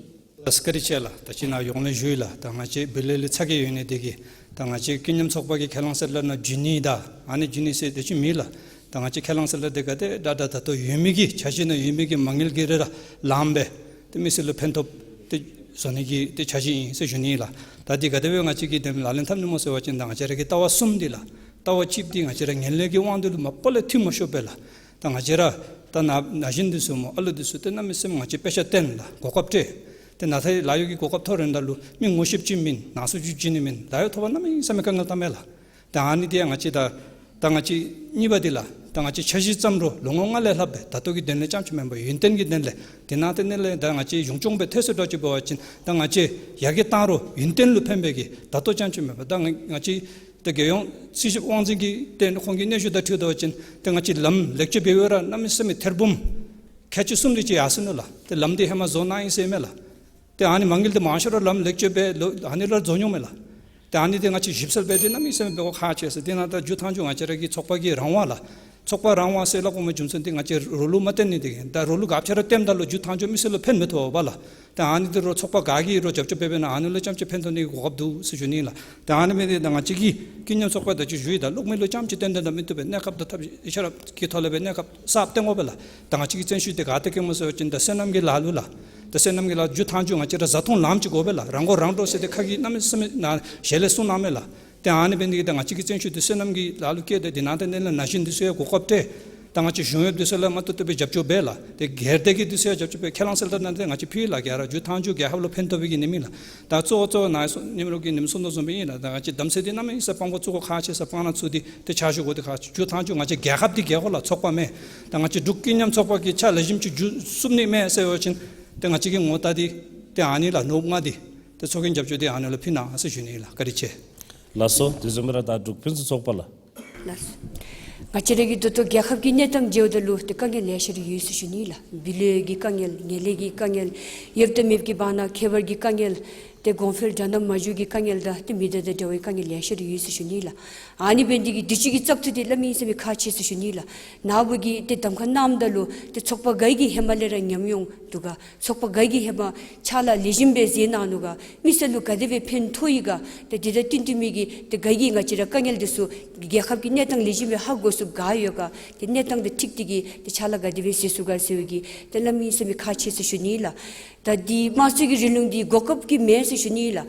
ལགས་སོ་བཀའ་དྲིན་ཆེ་ལགས། ད་ཅི་ནཱ་ཡོངས་ལས་ཞུ་ཡི་ལགས། ད་ང་བཅས་བི་ལོ་ལས་ཚ་གྱང་ཡོད་ནི་དེ་གིས་ད་ང་བཅས་ཀུན་མཉམ་ཚོགས་པ་གི་ཁས་བླངས་གསལ་བསྒྲགས་ནང་འཇུ་ནི་དང་ཨ་ནི་འཇུ་ནི་ཟེར་དེ་ཅིག་མེད་ལགས། ད་ང་བཅས་ཁས་བླངས་གསལ་བསྒྲགས་དེ་ག་དེ་དྲག་དྲག་ད་ལྟོ་ཡོད་མི་གི་འཆར་གཞི་ནང་ཡོད་མི་གི་མ་དངུལ་གྱི་རེ་ར་ལངམ་སྦེ་ཏེ་མི་སེར་ལུ་ཕན་ཐོགས་ཏེ་བཟོ་ནི་གི་ཏེ་འཆར་གཞི་ཨིན་ཟེར་ཞུ་ནི་ལགས། ད་འདི་ག་དེ་སྦེ་ང་བཅས་ཀྱིས་དེ་ལག་ལེན་འཐབ་ནི་སྨོ་ཟེར་བ་ཅིན་ད་ང་བཅས་ར་གི་ལྟ་བ་གསུམ་འདི་ལགས། ལྟ་བ་གཅིག་འདི་ང་བཅས་ར་ངན་ལྷད་ཀྱི་དབང་དུ་ལུ་མ་པ་ལས་འཐུས་མ་ཤོར་བས་ལགས། ད་ང་བཅས་ར་ད་ན་ན་གཞོན་འདི་ཚུ་སྨོ་ཨ་ལུ་འདི་ཚུ་ཏེ་གནམ་མེད་ས་མེད་ང་བཅས་དཔེ་ཆ་སྟོན་ལགས། གོ་སྐབས་སྤྲོད། ཏེ་ནཱ་ད་ལཱ་གཡོག་གི་གོ་སྐབས་ཐོབ་རན་ད་ལུ་མི་ངོ་ཤེསཔ་ཅིག་མེད། ནང་སུ་འགྱོ་འགྱོ་ནི་མེད། ལཱ་གཡོག་ཐོབ་པར་གནམ་མེད་ས་མེད་དཀའ་ངལ་བཏངམ་མས་ལགས། ད་ཨ་ནི་འདི་ཡང་ང་བཅས་ད་ད་ང་བཅས་གཉིས་པ་འདི་ལགས། ད་ང་བཅས་འཆར་གཞི་བརྩམས་རུང་ལོ་ངོ་ལྔ་ལས་ལྷགཔ་སྦེ་ད་ལྟོ་གི་དོན་ལས་ཙམ་ཅིག་མེན་པར་ཡུན་བརྟན་གྱི་དོན་ལས་དེ་ནང་དེ་ནང་ལས་ད་ང་བཅས་གཞུང་སྐྱོང་སྦེ་ཐོན་སོང་འདྲཝ་ཅིག་འབད་བ་ཅིན་ད་ང་བཅས་ཡར་རྒྱས་བཏང་རུང་ཡུན་བརྟན་ལུ་ཕན་པའི་གི་ད་ལྟོ་ཙམ་ཅིག་མེན་པར་ད་ང་ང་བཅས་ཏེ་རྒྱལ་ཡོངས་རྩིས་ཞིབ་དབང་འཛིན་གྱི་ཏེ་ཁོང་གི་སྙན་ཞུ་དང་འཁྲིལ་དོ་བ་ཅིན་ཏེ་ང་བཅས་ལམ་ལེགས་བཅོས་འབད་བའི་ར་གནམ་མེད་ས་མེད་ཐེར་འབུམ་ཁལ་གཅིག་གསུམ་དེ་ཅིག་ཡར་སོ་ནུག་ལགས། ཏེ་ལམ་འདི་ཧེ་མ་བཟོ་གནང་ཡི་ཟེར་མས་ལགས། ཏེ་ཨ་ནི་མ་དངུལ་འདི་མང་ཤོས་ར་ལམ་ལེགས་བཅོས་འབད་ལོ་ཨ་ནི་ལུ་ར་རྫོགས་འགྱོཝ་མས་ལགས། ཏེ་ཨ་ནི་འདི་ང་བཅས་ཞིབ་གསལ་འབད་དེ་གནམ་མེད་ས་མེད་འབད་དགོཔ་ཁག་ཆེ་ཟེར། དེ་ནང་ད་མཇུག་མཐའ་མཇུག་ང་བཅས་ར་གི་ཚོགས་པ་གི་རང་དབང་ལགས། ཚོགས་པ་རང་དབང་ཟེར་སླབ་དགོ་མི་རྒྱུ་མཚན་འདི་ང་བཅས་རོགས་ལུ་མ་བརྟེན་ནི་དེ་གིས། ད་རོགས་ལུ་ག་ཅི་ར་བརྟེནམ་ད་ལུ་མཇུག་མཐའ་མཇུག་མི་སེར་ལུ་ཕན་མི་ཐོགས་པས་ལགས། ད་ཨ་ནི་འདི་རོགས་ཚོགས་པ་ག་གིས་རོགས་རྒྱབ་སྐྱོར་འབད་འབད་ན་ཨ་ནི་ལུ་ཙམ་ཅིག་ཕན་ཐོགས་ནི་གོ་སྐབས་འདུག་ཟེར་ཞུ་ནི་ལགས། ད་ཨ་ནི་འབད་ནི་ད་ང་བཅས་ཀྱི་ཀུན་མཉམ་ཚོགས་པ་ད་ཅི་ཞུ་ཡི་ད་གློག་མེ་ལུ་ཙམ་ཅིག་བརྟེན་ཏེ་ད་མི་བཏུབ་པས། གནས་སྐབས་ད་ཐབས་ཤེས་རབ་ཀྱི་ཐོག་ལས་སྦེ་གནས་སྐབས་གསརཔ་བཏོན་དགོ་པས་ལགས། ད་ང་བཅས་ཀྱི་བརྩོན་ཤུགས་དེ་ག་ཏེ་བསྐྱེདཔ་སྨོ་ཟེར་བ་ཅིན་ད་སོ་ནམ་གྱི་ལཱ་ལུ་ལགས། ད་སོ་ནམ་གྱི་ལཱ་མཇུག་མཐའ་མཇུག་ང་བཅས་ར་བཟའ་འཐུང་ལངམ་ཅིག་དགོ་པས་ལགས། རང་མགོ་རང་འདྲོངས་ཟེར་ཏེ་ཁ་གིས་གནམ་མེད་ས་མེད་ནཱ་ཞལ་ལས་གསུངས་གནངམ་མས་ལགས། ཏེ་ཨ་ནི་འབད་ནི་དེ་གིས་ད་ང་བཅས་ཀྱི་བརྩོན་ཤུགས་དེ་སོ་ནམ་གྱི་ལཱ་ལུ་བསྐྱེད་དེ་དེ་ནང་དེ་ནང་ལས་ན་གཞོན་འདི་ཚུ་ཡང་གོ་སྐབས་སྤྲོད། ད་ང་བཅས་གཞུང་གཡོགཔ་འདི་ཚུ་ལུ་མ་བཏུབ་བཏུབ་སྦེ་རྒྱབ་སྐྱོར་འབད་ལགས། ཏེ་སྒེར་སྡེ་གི་འདི་ཚུ་ཡང་རྒྱབ་སྐྱོར་འབད། ཁས་བླངས་གསལ་བསྒྲགས་ནང་དེ་ང་བཅས་ཕུལ་ཡི་ལགས། ག་ར་མཇུག་མཐའ་མཇུག་རྒྱལ་ཁབ་ལུ་ཕན་ཐོགས་པའི་གི་ནི་མི་ལགས། ད་གཙོ་བོ་གཙོ་བོ་ནཱ་གསུང་ཉིནམ་རོགས་ཀྱིས་ཉིནམ་གསུང་དོ་བཟུམ་སྦེ་ཨིན་ལགས། ད་ང་བཅས་གདམ་ས་འདི་གནམ་མེད་ས་མེད་སྤང་པོ་བཙུགས་དགོཔ་ཁག་ཆེ་ཟེར་སྤང་ནང་ཚུད་དེ་ཏེ་ཕྱག་ཞུ་དགོ། དེ་ཁག་ཆེ། མཇུག་མཐའ་མཇུག་ང་བཅས་རྒྱལ་ཁབ་འདི་རྒྱལ་ཁབ་ལགས། ཚོགས་པ་མེན། ད་ང་བཅས་འབྲུག་ཀུན་མཉམ་ཚོགས་པ་གིས་ཕྱག་ལེགས་ཤོམ་ཅིག་འཇུ་ཚུགས་ནི་མས་ཟེར་བ་ཅིན་ཏེ་ང་བཅས་ཀྱི་ངོ་རྟགས་འདི་ཏེ་ཨ་ནི་ལགས། ནོར་བུ་ལྔ་འདི་ཏེ་ཚོགས་རྒྱན་རྒྱབ་སྐྱོར་འདི་ཨ་ནི་ལུ་ཕུལ་གནང་ཟེར་ཞུ་ནི་ལགས། བཀའ་དྲིན་ཆེ། ལགས་སོ། དེ་བཟུམ་སྦེ་ར་ད་འབྲུག་ཕུན་སུམ་ཚོགས་པ་ལགས། ལགས་སོ། ང་བཅས་ར་གི་ད་ལྟོ་རྒྱལ་ཁབ་ཀྱི་གནས་སྟངས་མཇལཝ་ད་ལུ་ཏེ་དཀའ་ངལ་ལེ་ཤ་ར་ཡོད་ཟེར་ཞུ་ནི་ལགས། བི་ལོའི་གི་དཀའ་ངལ་ངན་ལྷད་ཀྱི་དཀའ་ངལ་ཡོདཔ་དང་མེདཔ་ཀྱི་བར་ན་ཁྱད་པར་གྱི་དཀའ་ངལ་ཏེ་གོང་འཕེལ་དྲག་ན་མ་འགྱོ་གི་དཀའ་ངལ་དང་ཏེ་མི་སྡེ་དང་འབྲེལ་བའི་དཀའ་ངལ་ལེ་ཤ་ར་ཡོད་ཟེར་ཞུ་ནི་ལགས། ཨ་ནི་འབད་ནི་དེ་གིས་དུས་ཅི་གི་བཙག་འཐུ་འདི་གནམ་མེད་ས་མེད་ཁག་ཆེ་ཟེར་ཞུ་ནི་ལགས། ནཱ་བུ་གིས་ཏེ་གདམ་ཁ་གནངམ་ད་ལུ་ཏེ་ཚོགས་པ་ག་གིས་ཧེ་མ་ལས་ར་ཉམས་མྱོང་འདུག་ག། ཚོགས་པ་ག་གིས་ཧེ་མ་ཕྱག་ལཱ་ལེགས་ཤོམ་སྦེ་མཛད་གནང་ནུག་ག། མི་སེར་ལུ་ག་དེ་སྦེ་ཕན་ཐོགས་ཡི་ག། ཏེ་དེ་དང་བསྟུན་ཏེ་མི་གི་ཏེ་ག་གིས་ང་བཅས་ར་དཀའ་ངལ་འདི་ཚུ་རྒྱལ་ཁབ་ཀྱི་གནས་སྟངས་ལེགས་ཤོམ་སྦེ་ཧ་གོ་ཚུགསཔ་ག་ཡོད་ག། ཏེ་གནས་སྟངས་དང་འཁྲིལ་ཏེ་གིས་ཏེ་ཕྱག་ལཱ་ག་དེ་སྦེ་མཛད་ཚུགས་ག་ཟེར་བའི་གི་ཏེ་གནམ་མེད་ས་མེད་ཁག་ཆེ་ཟེར་ཞུ་ནི་ལགས། ད་འདི་དམངས་གཙོའི་གི་རིང་ལུགས་འདི་གོ་སྐབས་ཀྱིས་མེན་ཟེར་ཞུ་ནི་ལགས།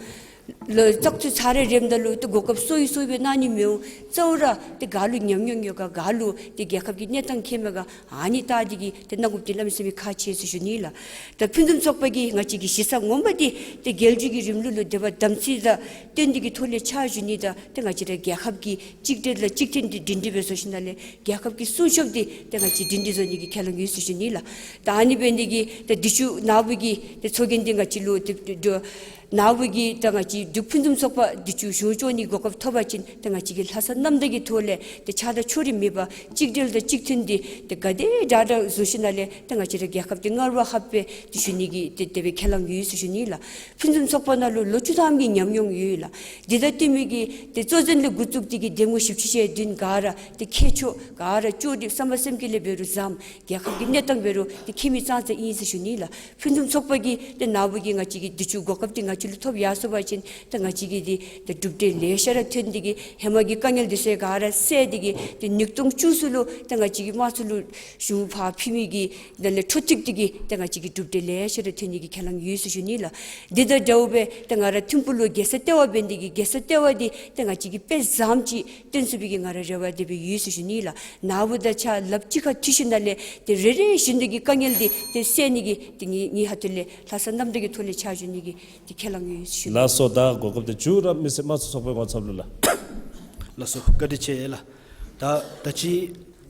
ལོ་བཙག་འཐུ་ཚར་རེ་རནམ་ད་ལུ་ཏེ་གོ་སྐབས་སོ་ཡི་སོ་ཡི་སྦེ་གནང་ནི་མི་འོང་། གཙོ་བོ་ར་ཏེ་ག་ལུ་ཉམས་མྱོང་ཡོད་ག། ག་ལུ་ཏེ་རྒྱལ་ཁབ་ཀྱི་གནས་སྟངས་མཁྱེནམ་མས་ག། ཨ་ནི་བལྟ་སྟེ་གིས་ཏེ་གནང་དགོཔ་འདི་གནམ་མེད་ས་མེད་ཁག་ཆེ་ཟེར་ཞུ་ནི་ལགས། ད་ཕུན་སུམ་ཚོགས་པ་གིས་ང་བཅས་ཀྱི་གཞི་རྩ་ངོ་མ་འདི་ཏེ་རྒྱལ་བརྒྱུད་ཀྱི་རིང་ལུགས་ལུ་དད་པ་དམ་ཚིག་དང་བསྟུན་ཏེ་གིས་ཐོག་ལས་ཕྱག་ཞུ་ནི་དང་ཏེ་ང་བཅས་ར་རྒྱལ་ཁབ་ཀྱི་གཅིག་སྒྲིལ་དང་གཅིག་མཐུན་འདི་སྒྲིང་སྒྲི་སྦེ་བཟོ་ཞིནམ་ལས་རྒྱལ་ཁབ་ཀྱི་སྲུང་སྐྱོབ་འདི་ཏེ་ང་བཅས་སྒྲིང་སྒྲི་བཟོ་ནི་གི་ཁས་བླངས་ཡོད་ཟེར་ཞུ་ནི་ལགས། ད་ཨ་ནི་འབད་ནི་དེ་གིས་ད་དུས་ཅི་ནཱ་བུ་གི་ཏེ་ཚོགས་རྒྱན་འདི་ང་བཅས་ལུ་ཏེ་ཏེ་ནཱ་བུ་གིས་ད་ང་བཅས་འབྲུག་ཕུན་སུམ་ཚོགས་པ་དུས་ཅི་གཞུང་སྐྱོང་ནི་གོ་སྐབས་ཐོབ་པ་ཅིན་ཏེ་ང་བཅས་ཀྱིས་ལྷག་བསམ་རྣམ་དག་གི་ཐོག་ལས་ཏེ་ཆགས་སྡང་ཕྱོགས་རིས་མེད་པར་གཅིག་སྒྲིལ་དང་གཅིག་མཐུན་འདི་ཏེ་ག་དེ་དྲག་དྲག་བཟོ་ཞིནམ་ལས་ཏེ་ང་བཅས་ར་རྒྱལ་ཁབ་འདི་སྔར་བ་ལྷགཔ་སྦེ་ཏེ་ཞུ་ནི་གི་ཏེ་དེ་སྦེ་ཁས་བླངས་ཡོད་ཟེར་ཞུ་ནི་ལགས། ཕུན་སུམ་ཚོགས་པ་ནང་ལུ་ལོ་བཅུ་ཐམ་གྱི་ཉམས་མྱོང་ཡོད་ལགས། འདི་དང་བསྟུན་མི་གི་ཏེ་གཙོ་འཛིན་ལས་འགོ་བཙུགས་ཏེ་གིས་འདེམས་ངོ་བཞི་བཅུ་ཞེ་བདུན་ག་ར་ཏེ་མཁས་མཆོག་ག་ར་ལྕོགས་གྲུབ་བསམ་པ་སེམས་བསྐྱེད་ལས་འབད་རུང་བཟང་། རྒྱལ་ཁབ་ཀྱི་གནས་སྟངས་འབད་རུང་ཏེ་མཁྱེན་མི་ཙང་ཙ་ཨིན་ཟེར་ཞུ་ནི་ལགས། ཕུན་སུམ་ཚོགས་པ་གིས་ཏེ་ནཱ་བུ་གིས་ང་བཅས་ཀྱི་དུས་ཅི་གོ་སྐབས་འདི་ང་ ལུ་ཐོབ་ཡར་སོང་པ་ཅིན་ཏེ་ང་བཅས་ཀྱི་འདི་ཏེ་གྲུབ་འབྲས་ལེ་ཤ་ར་ཐོན་ཏེ་གིས་ཧེ་མ་གི་དཀའ་ངལ་འདི་ཚུ་ག་ར་བསལ་ཏེ་གིས་ཏེ་ཉིས་སྟོང་བཅུ་གསུམ་ལུ་ཏེ་ང་བཅས་ཀྱི་དམངས་གཙོ་ལུ་གཞུང་ཕར་ཕུལ་མི་གི་དེ་ལས་འཕྲོ་མཐུད་དེ་གིས་ཏེ་ང་བཅས་ཀྱི་གྲུབ་འབྲས་ལེ་ཤ་ར་ཐོན་ནི་གི་ཁས་བླངས་ཡོད་ཟེར་ཞུ་ནི་ལགས། འདི་དང་འདྲཝ་སྦེ་ཏེ་ང་ར་ཐིམ་ཕུག་ལུ་རྒྱལ་ས་ལྟེ་བ་འབད་ནི་དེ་གིས་རྒྱལ་ས་ལྟེ་བ་འདི་ཏེ་ང་བཅས་ཀྱིས་དཔེ་བཟང་ཅིག་སྟོན་ཚུགས་པའི་གི་ང་ར་རེ་བ་དེ་སྦེ་ཡོད་ཟེར་ཞུ་ནི་ལགས། ནཱ་བུ་དང་ཕྱག་ལཱ་གཅིག་ཁར་མཐུད་ཞིནམ་ལས་ཏེ་རེ་རེ་བཞིན་དུ་གི་དཀའ་ངལ་འདི་ཏེ་བསལ་ནི་གི་ཏེ་ངེའི་ངེའི་ཁ་ཐུག་ལས་ལྷག་བསམ་རྣམ་དག་གི་ཐོག་ལས་ཕྱག་ཞུ་ནི་གི་ཏེ་ཁས་བླངས་ཡོད་ཟེར་ཞུ་ནི། ལགས་སོ། ད་གོ་སྐབས་དེ་མཇུག་ར་མི་སེར་དམངས་གཙོ་ཚོགས་པའི་ངོ་ཚབ་ལུ་ལགས། ལགས་སོ། བཀའ་དྲིན་ཆེ་ལགས། ད་ད་ཅི་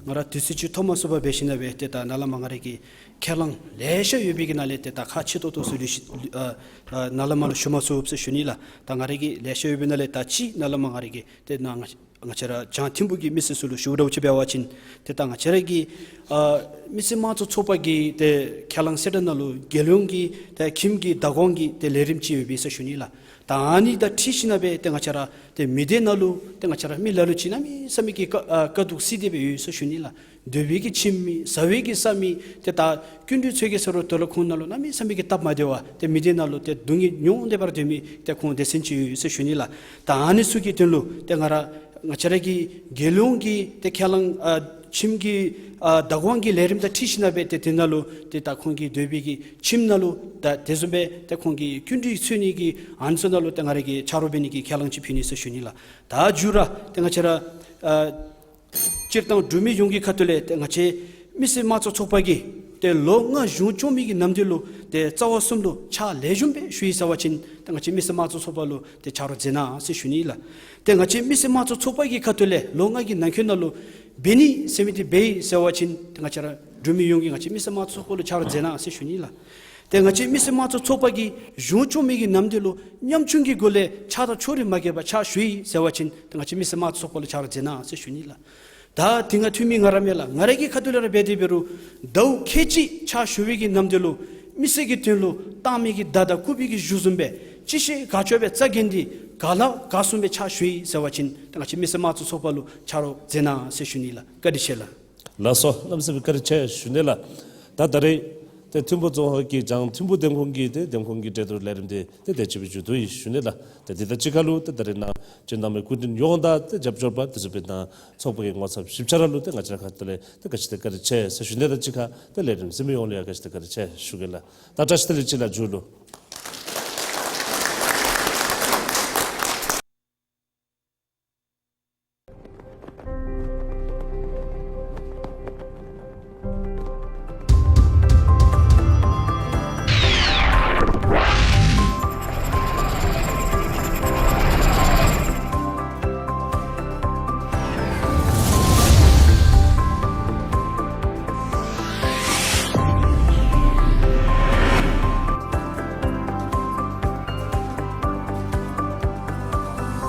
ང་ར་དུས་ཚོད་ཅིག་ཐོབ་མ་ཚུགས་པར་འབད་ཞིནམ་ལས་ཏེ་ད་ནཱ་ལས་མར་ང་རའི་གི་ཁས་བླངས་ལེ་ཤ་ཡོད་པའི་གི་ནང་ལས་ཏེ་ད་ཁག་ཆེ་ཏོག་ཏོ་ཚུ་ལུ་ཞུ་ཨ་ཨ་ནཱ་ལས་མར་ལུ་ཞུ་མ་ཚུགས་ཟེར་ཞུ་ནི་ལགས། ད་ང་རའི་གི་ལེ་ཤ་ཡོད་པའི་ནང་ལས་ད་ཅི་ནཱ་ལས་མར་ང་རའི་གི་ཏེ་ནཱ་ང་ང་བཅས་ར་བྱང་ཐིམ་ཕུག་གི་མི་སེར་ཚུ་ལུ་ཞུཝ་འདྲཝ་ཅིག་འབད་བ་ཅིན་ཏེ་ད་ང་བཅས་ར་གི་ཨ་མི་སེར་དམངས་གཙོ་ཚོགས་པ་གི་ཏེ་ཁས་བླངས་གསལ་བསྒྲགས་ནང་ལུ་རྒྱལ་ཡོངས་ཀྱི་ཏེ་ཁྱིམ་གྱི་བདག་དབང་གི་ཏེ་ལས་རིམ་ཅིག་ཡོད་པས་ཟེར་ཞུ་ནི་ལགས། ད་ཨ་ནི་དང་འཁྲིལ་ཞིནམ་ལས་ཏེ་ང་བཅས་ར་ཏེ་མི་སྡེ་ནང་ལུ་ཏེ་ང་བཅས་ར་མི་ལ་ལུ་ཅིག་གནམ་མེད་ས་མེད་ཀྱི་དཀའ་ཨ་དཀའ་སྡུག་བཟོ་སྟེ་སྦེ་ཡོད་ཟེར་ཞུ་ནི་ལགས། སྡོད་པའི་གི་ཁྱིམ་མེད། བཟའ་བའི་གི་ས་མེད། ཏེ་ད་སྐྱིན་འགྲུལ་ཚུ་གི་ཟེར་རུང་དོ་རུང་ཁོང་ནང་ལུ་གནམ་མེད་ས་མེད་ཀྱི་སྟབས་མ་བདེ་བར་ཏེ་མི་སྡེ་ནང་ལུ་ཏེ་སྡུག་བསྔལ་མྱོང་སྟེ་སྦེ་ར་སྡོད་མི་ཏེ་ཁོང་སྡེ་ཚན་ཅིག་ཡོད་ཟེར་ཞུ་ནི་ལགས། ད་ཨ་ནི་ཚུ་གི་དོན་ལུ་ཏེ་ང་ར་ང་བཅས་ར་གི་རྒྱལ་ཡོངས་ཀྱི་ཏེ་ཁས་བླངས་ཨ་ཁྱིམ་གྱི་ཨ་བདག་དབང་གི་ལས་རིམ་དང་འཁྲིལ་ཞིནམ་ལས་ཏེ་དེ་ནང་ལུ་ཏེ་ད་ཁོང་གི་སྡོད་པའི་གི་ཁྱིམ་ནང་ལུ་ད་དེ་བཟུམ་སྦེ་ཏེ་ཁོང་གི་སྐྱིན་འགྲུལ་ཚུ་ནི་གི་ཨ་ནི་ཚུ་ནང་ལུ་ཏེ་ང་ར་གིས་ཆ་རོགས་འབད་ནི་གི་ཁས་བླངས་ཅིག་ཕུལ་ནི་ཟེར་ཞུ་ནི་ལགས། ད་མཇུག་ར་ཏེ་ང་བཅས་ར་ཨ་སྤྱིར་བཏང་འབྲུག་མི་ཡོངས་ཀྱི་ཁ་ཐུག་ལས་ཏེ་ང་བཅས་མི་སེར་དམངས་གཙོ་ཚོགས་པ་གིས་ཏེ་ལོ་ལྔ་གཞུང་སྐྱོང་མི་གི་ནམ་དུས་ལུ་ཏེ་རྩ་བ་གསུམ་ལུ་ཕྱག་ལེགས་ཤོམ་སྦེ་ཞུ་ཡི་ཟེར་བ་ཅིན་ཏེ་ང་བཅས་མི་སེར་དམངས་གཙོ་ཚོགས་པ་ལུ་ཏེ་ཆ་རོགས་མཛད་གནང་ཟེར་ཞུ་ནི་ལགས། ཏེ་ང་བཅས་མི་སེར་དམངས་གཙོ་ཚོགས་པ་གི་ཁ་ཐུག་ལས་ལོ་ལྔ་གི་ནང་འཁོད་ནང་ལུ་འབད་ནི་ཟེར་མི་འདི་འབད་ཡི་ཟེར་བ་ཅིན་ཏེ་ང་བཅས་ར་འབྲུག་མི་ཡོངས་ཀྱིས་ང་བཅས་མི་སེར་དམངས་གཙོ་ཚོགས་པ་ལུ་ཆ་རོགས་མཛད་གནང་ཟེར་ཞུ་ནི་ལགས། ཏེ་ང་བཅས་མི་སེར་དམངས་གཙོ་ཚོགས་པ་གིས་གཞུང་སྐྱོང་མི་གི་ནམ་དུས་ལུ་ཉམ་ཆུང་གི་སྒོ་ལས་ཆགས་སྡང་ཕྱོགས་རིས་མ་དགོ་པར་ཕྱག་ཞུ་ཡི་ཟེར་བ་ཅིན་ཏེ་ང་བཅས་མི་སེར་དམངས་གཙོ་ཚོགས་པ་ལུ་ཆ་རོགས་མཛད་གནང་ཟེར་ཞུ་ནི་ལགས། ད་དེ་སྒང་འཐུས་མི་ང་ར་མེན་ལགས། ང་ར་གི་ཁ་ཐུག་ལས་ར་འབད་དེ་འབད་རུང་ཟླཝ་ཁལ་གཅིག་ཕྱག་ཞུ་བའི་གི་ནམ་དུས་ལུ་མི་སེར་གྱི་དོན་ལུ་བཏང་མི་གི་མདའ་དང་ལྐུགས་པའི་གི་གཞུ་བཟུམ་སྦེ་ཅི་ཤེས་ག་ལྕོགས་སྦེ་རྩ་འགེངས་ཏེ་ག་ལ་ག་བཟུམ་སྦེ་ཕྱག་ཞུ་ཡི་ཟེར་བ་ཅིན་ཏེ་ང་བཅས་མི་སེར་དམངས་གཙོ་ཚོགས་པ་ལུ་ཆ་རོགས་མཛད་གནང་ཟེར་ཞུ་ནི་ལགས། བཀའ་དྲིན་ཆེ་ལགས། ལགས་སོ། གནམ་མེད་ས་མེད་བཀའ་དྲིན་ཆེ་ཞུ་ནི་ལགས། ད་ད་རེས་ཏེ་ཐིམ་ཕུག་རྫོང་ཁག་གི་བྱང་ཐིམ་ཕུག་འདེམས་ཁོངས་ཀྱི་ཏེ་འདེམས་ཁོངས་ཀྱི་གྲོས་བསྡུར་ལས་རིམ་དེ་ཏེ་དེ་ཅིག་སྦེ་མཇུག་བསྡུ་ཡི་ཞུ་ནི་ལགས། ཏེ་འདི་དང་གཅིག་ཁར་ལུ་ཏེ་ད་རེས་ནཱ་སྤྱིར་བཏང་མི་སྐུ་མགྲོན་ཡོངས་དང་ཏེ་རྒྱབ་སྐྱོར་པ་དེ་ཚུ་སྦེ་ད་ཚོགས་པ་གི་ངོ་ཚབ་བཞི་ཆ་ར་ལུ་ཏེ་ང་བཅས་ར་ཁ་ཐུག་ལས་ཏེ་ག་ཅི་ཏེ་བཀའ་དྲིན་ཆེ་ཟེར་ཞུ་ནི་དང་གཅིག་ཁར་ཏེ་ལས་རིམ་གཟིགས་མི་ཡོངས་ལུ་ཡང་ག་ཅི་ཏེ་བཀའ་དྲིན་ཆེ་ཞུ་གེ་ལགས། ད་བཀྲ་ཤིས་བདེ་ལེགས་ཅིག་ལགས་མཇུག་ལུ།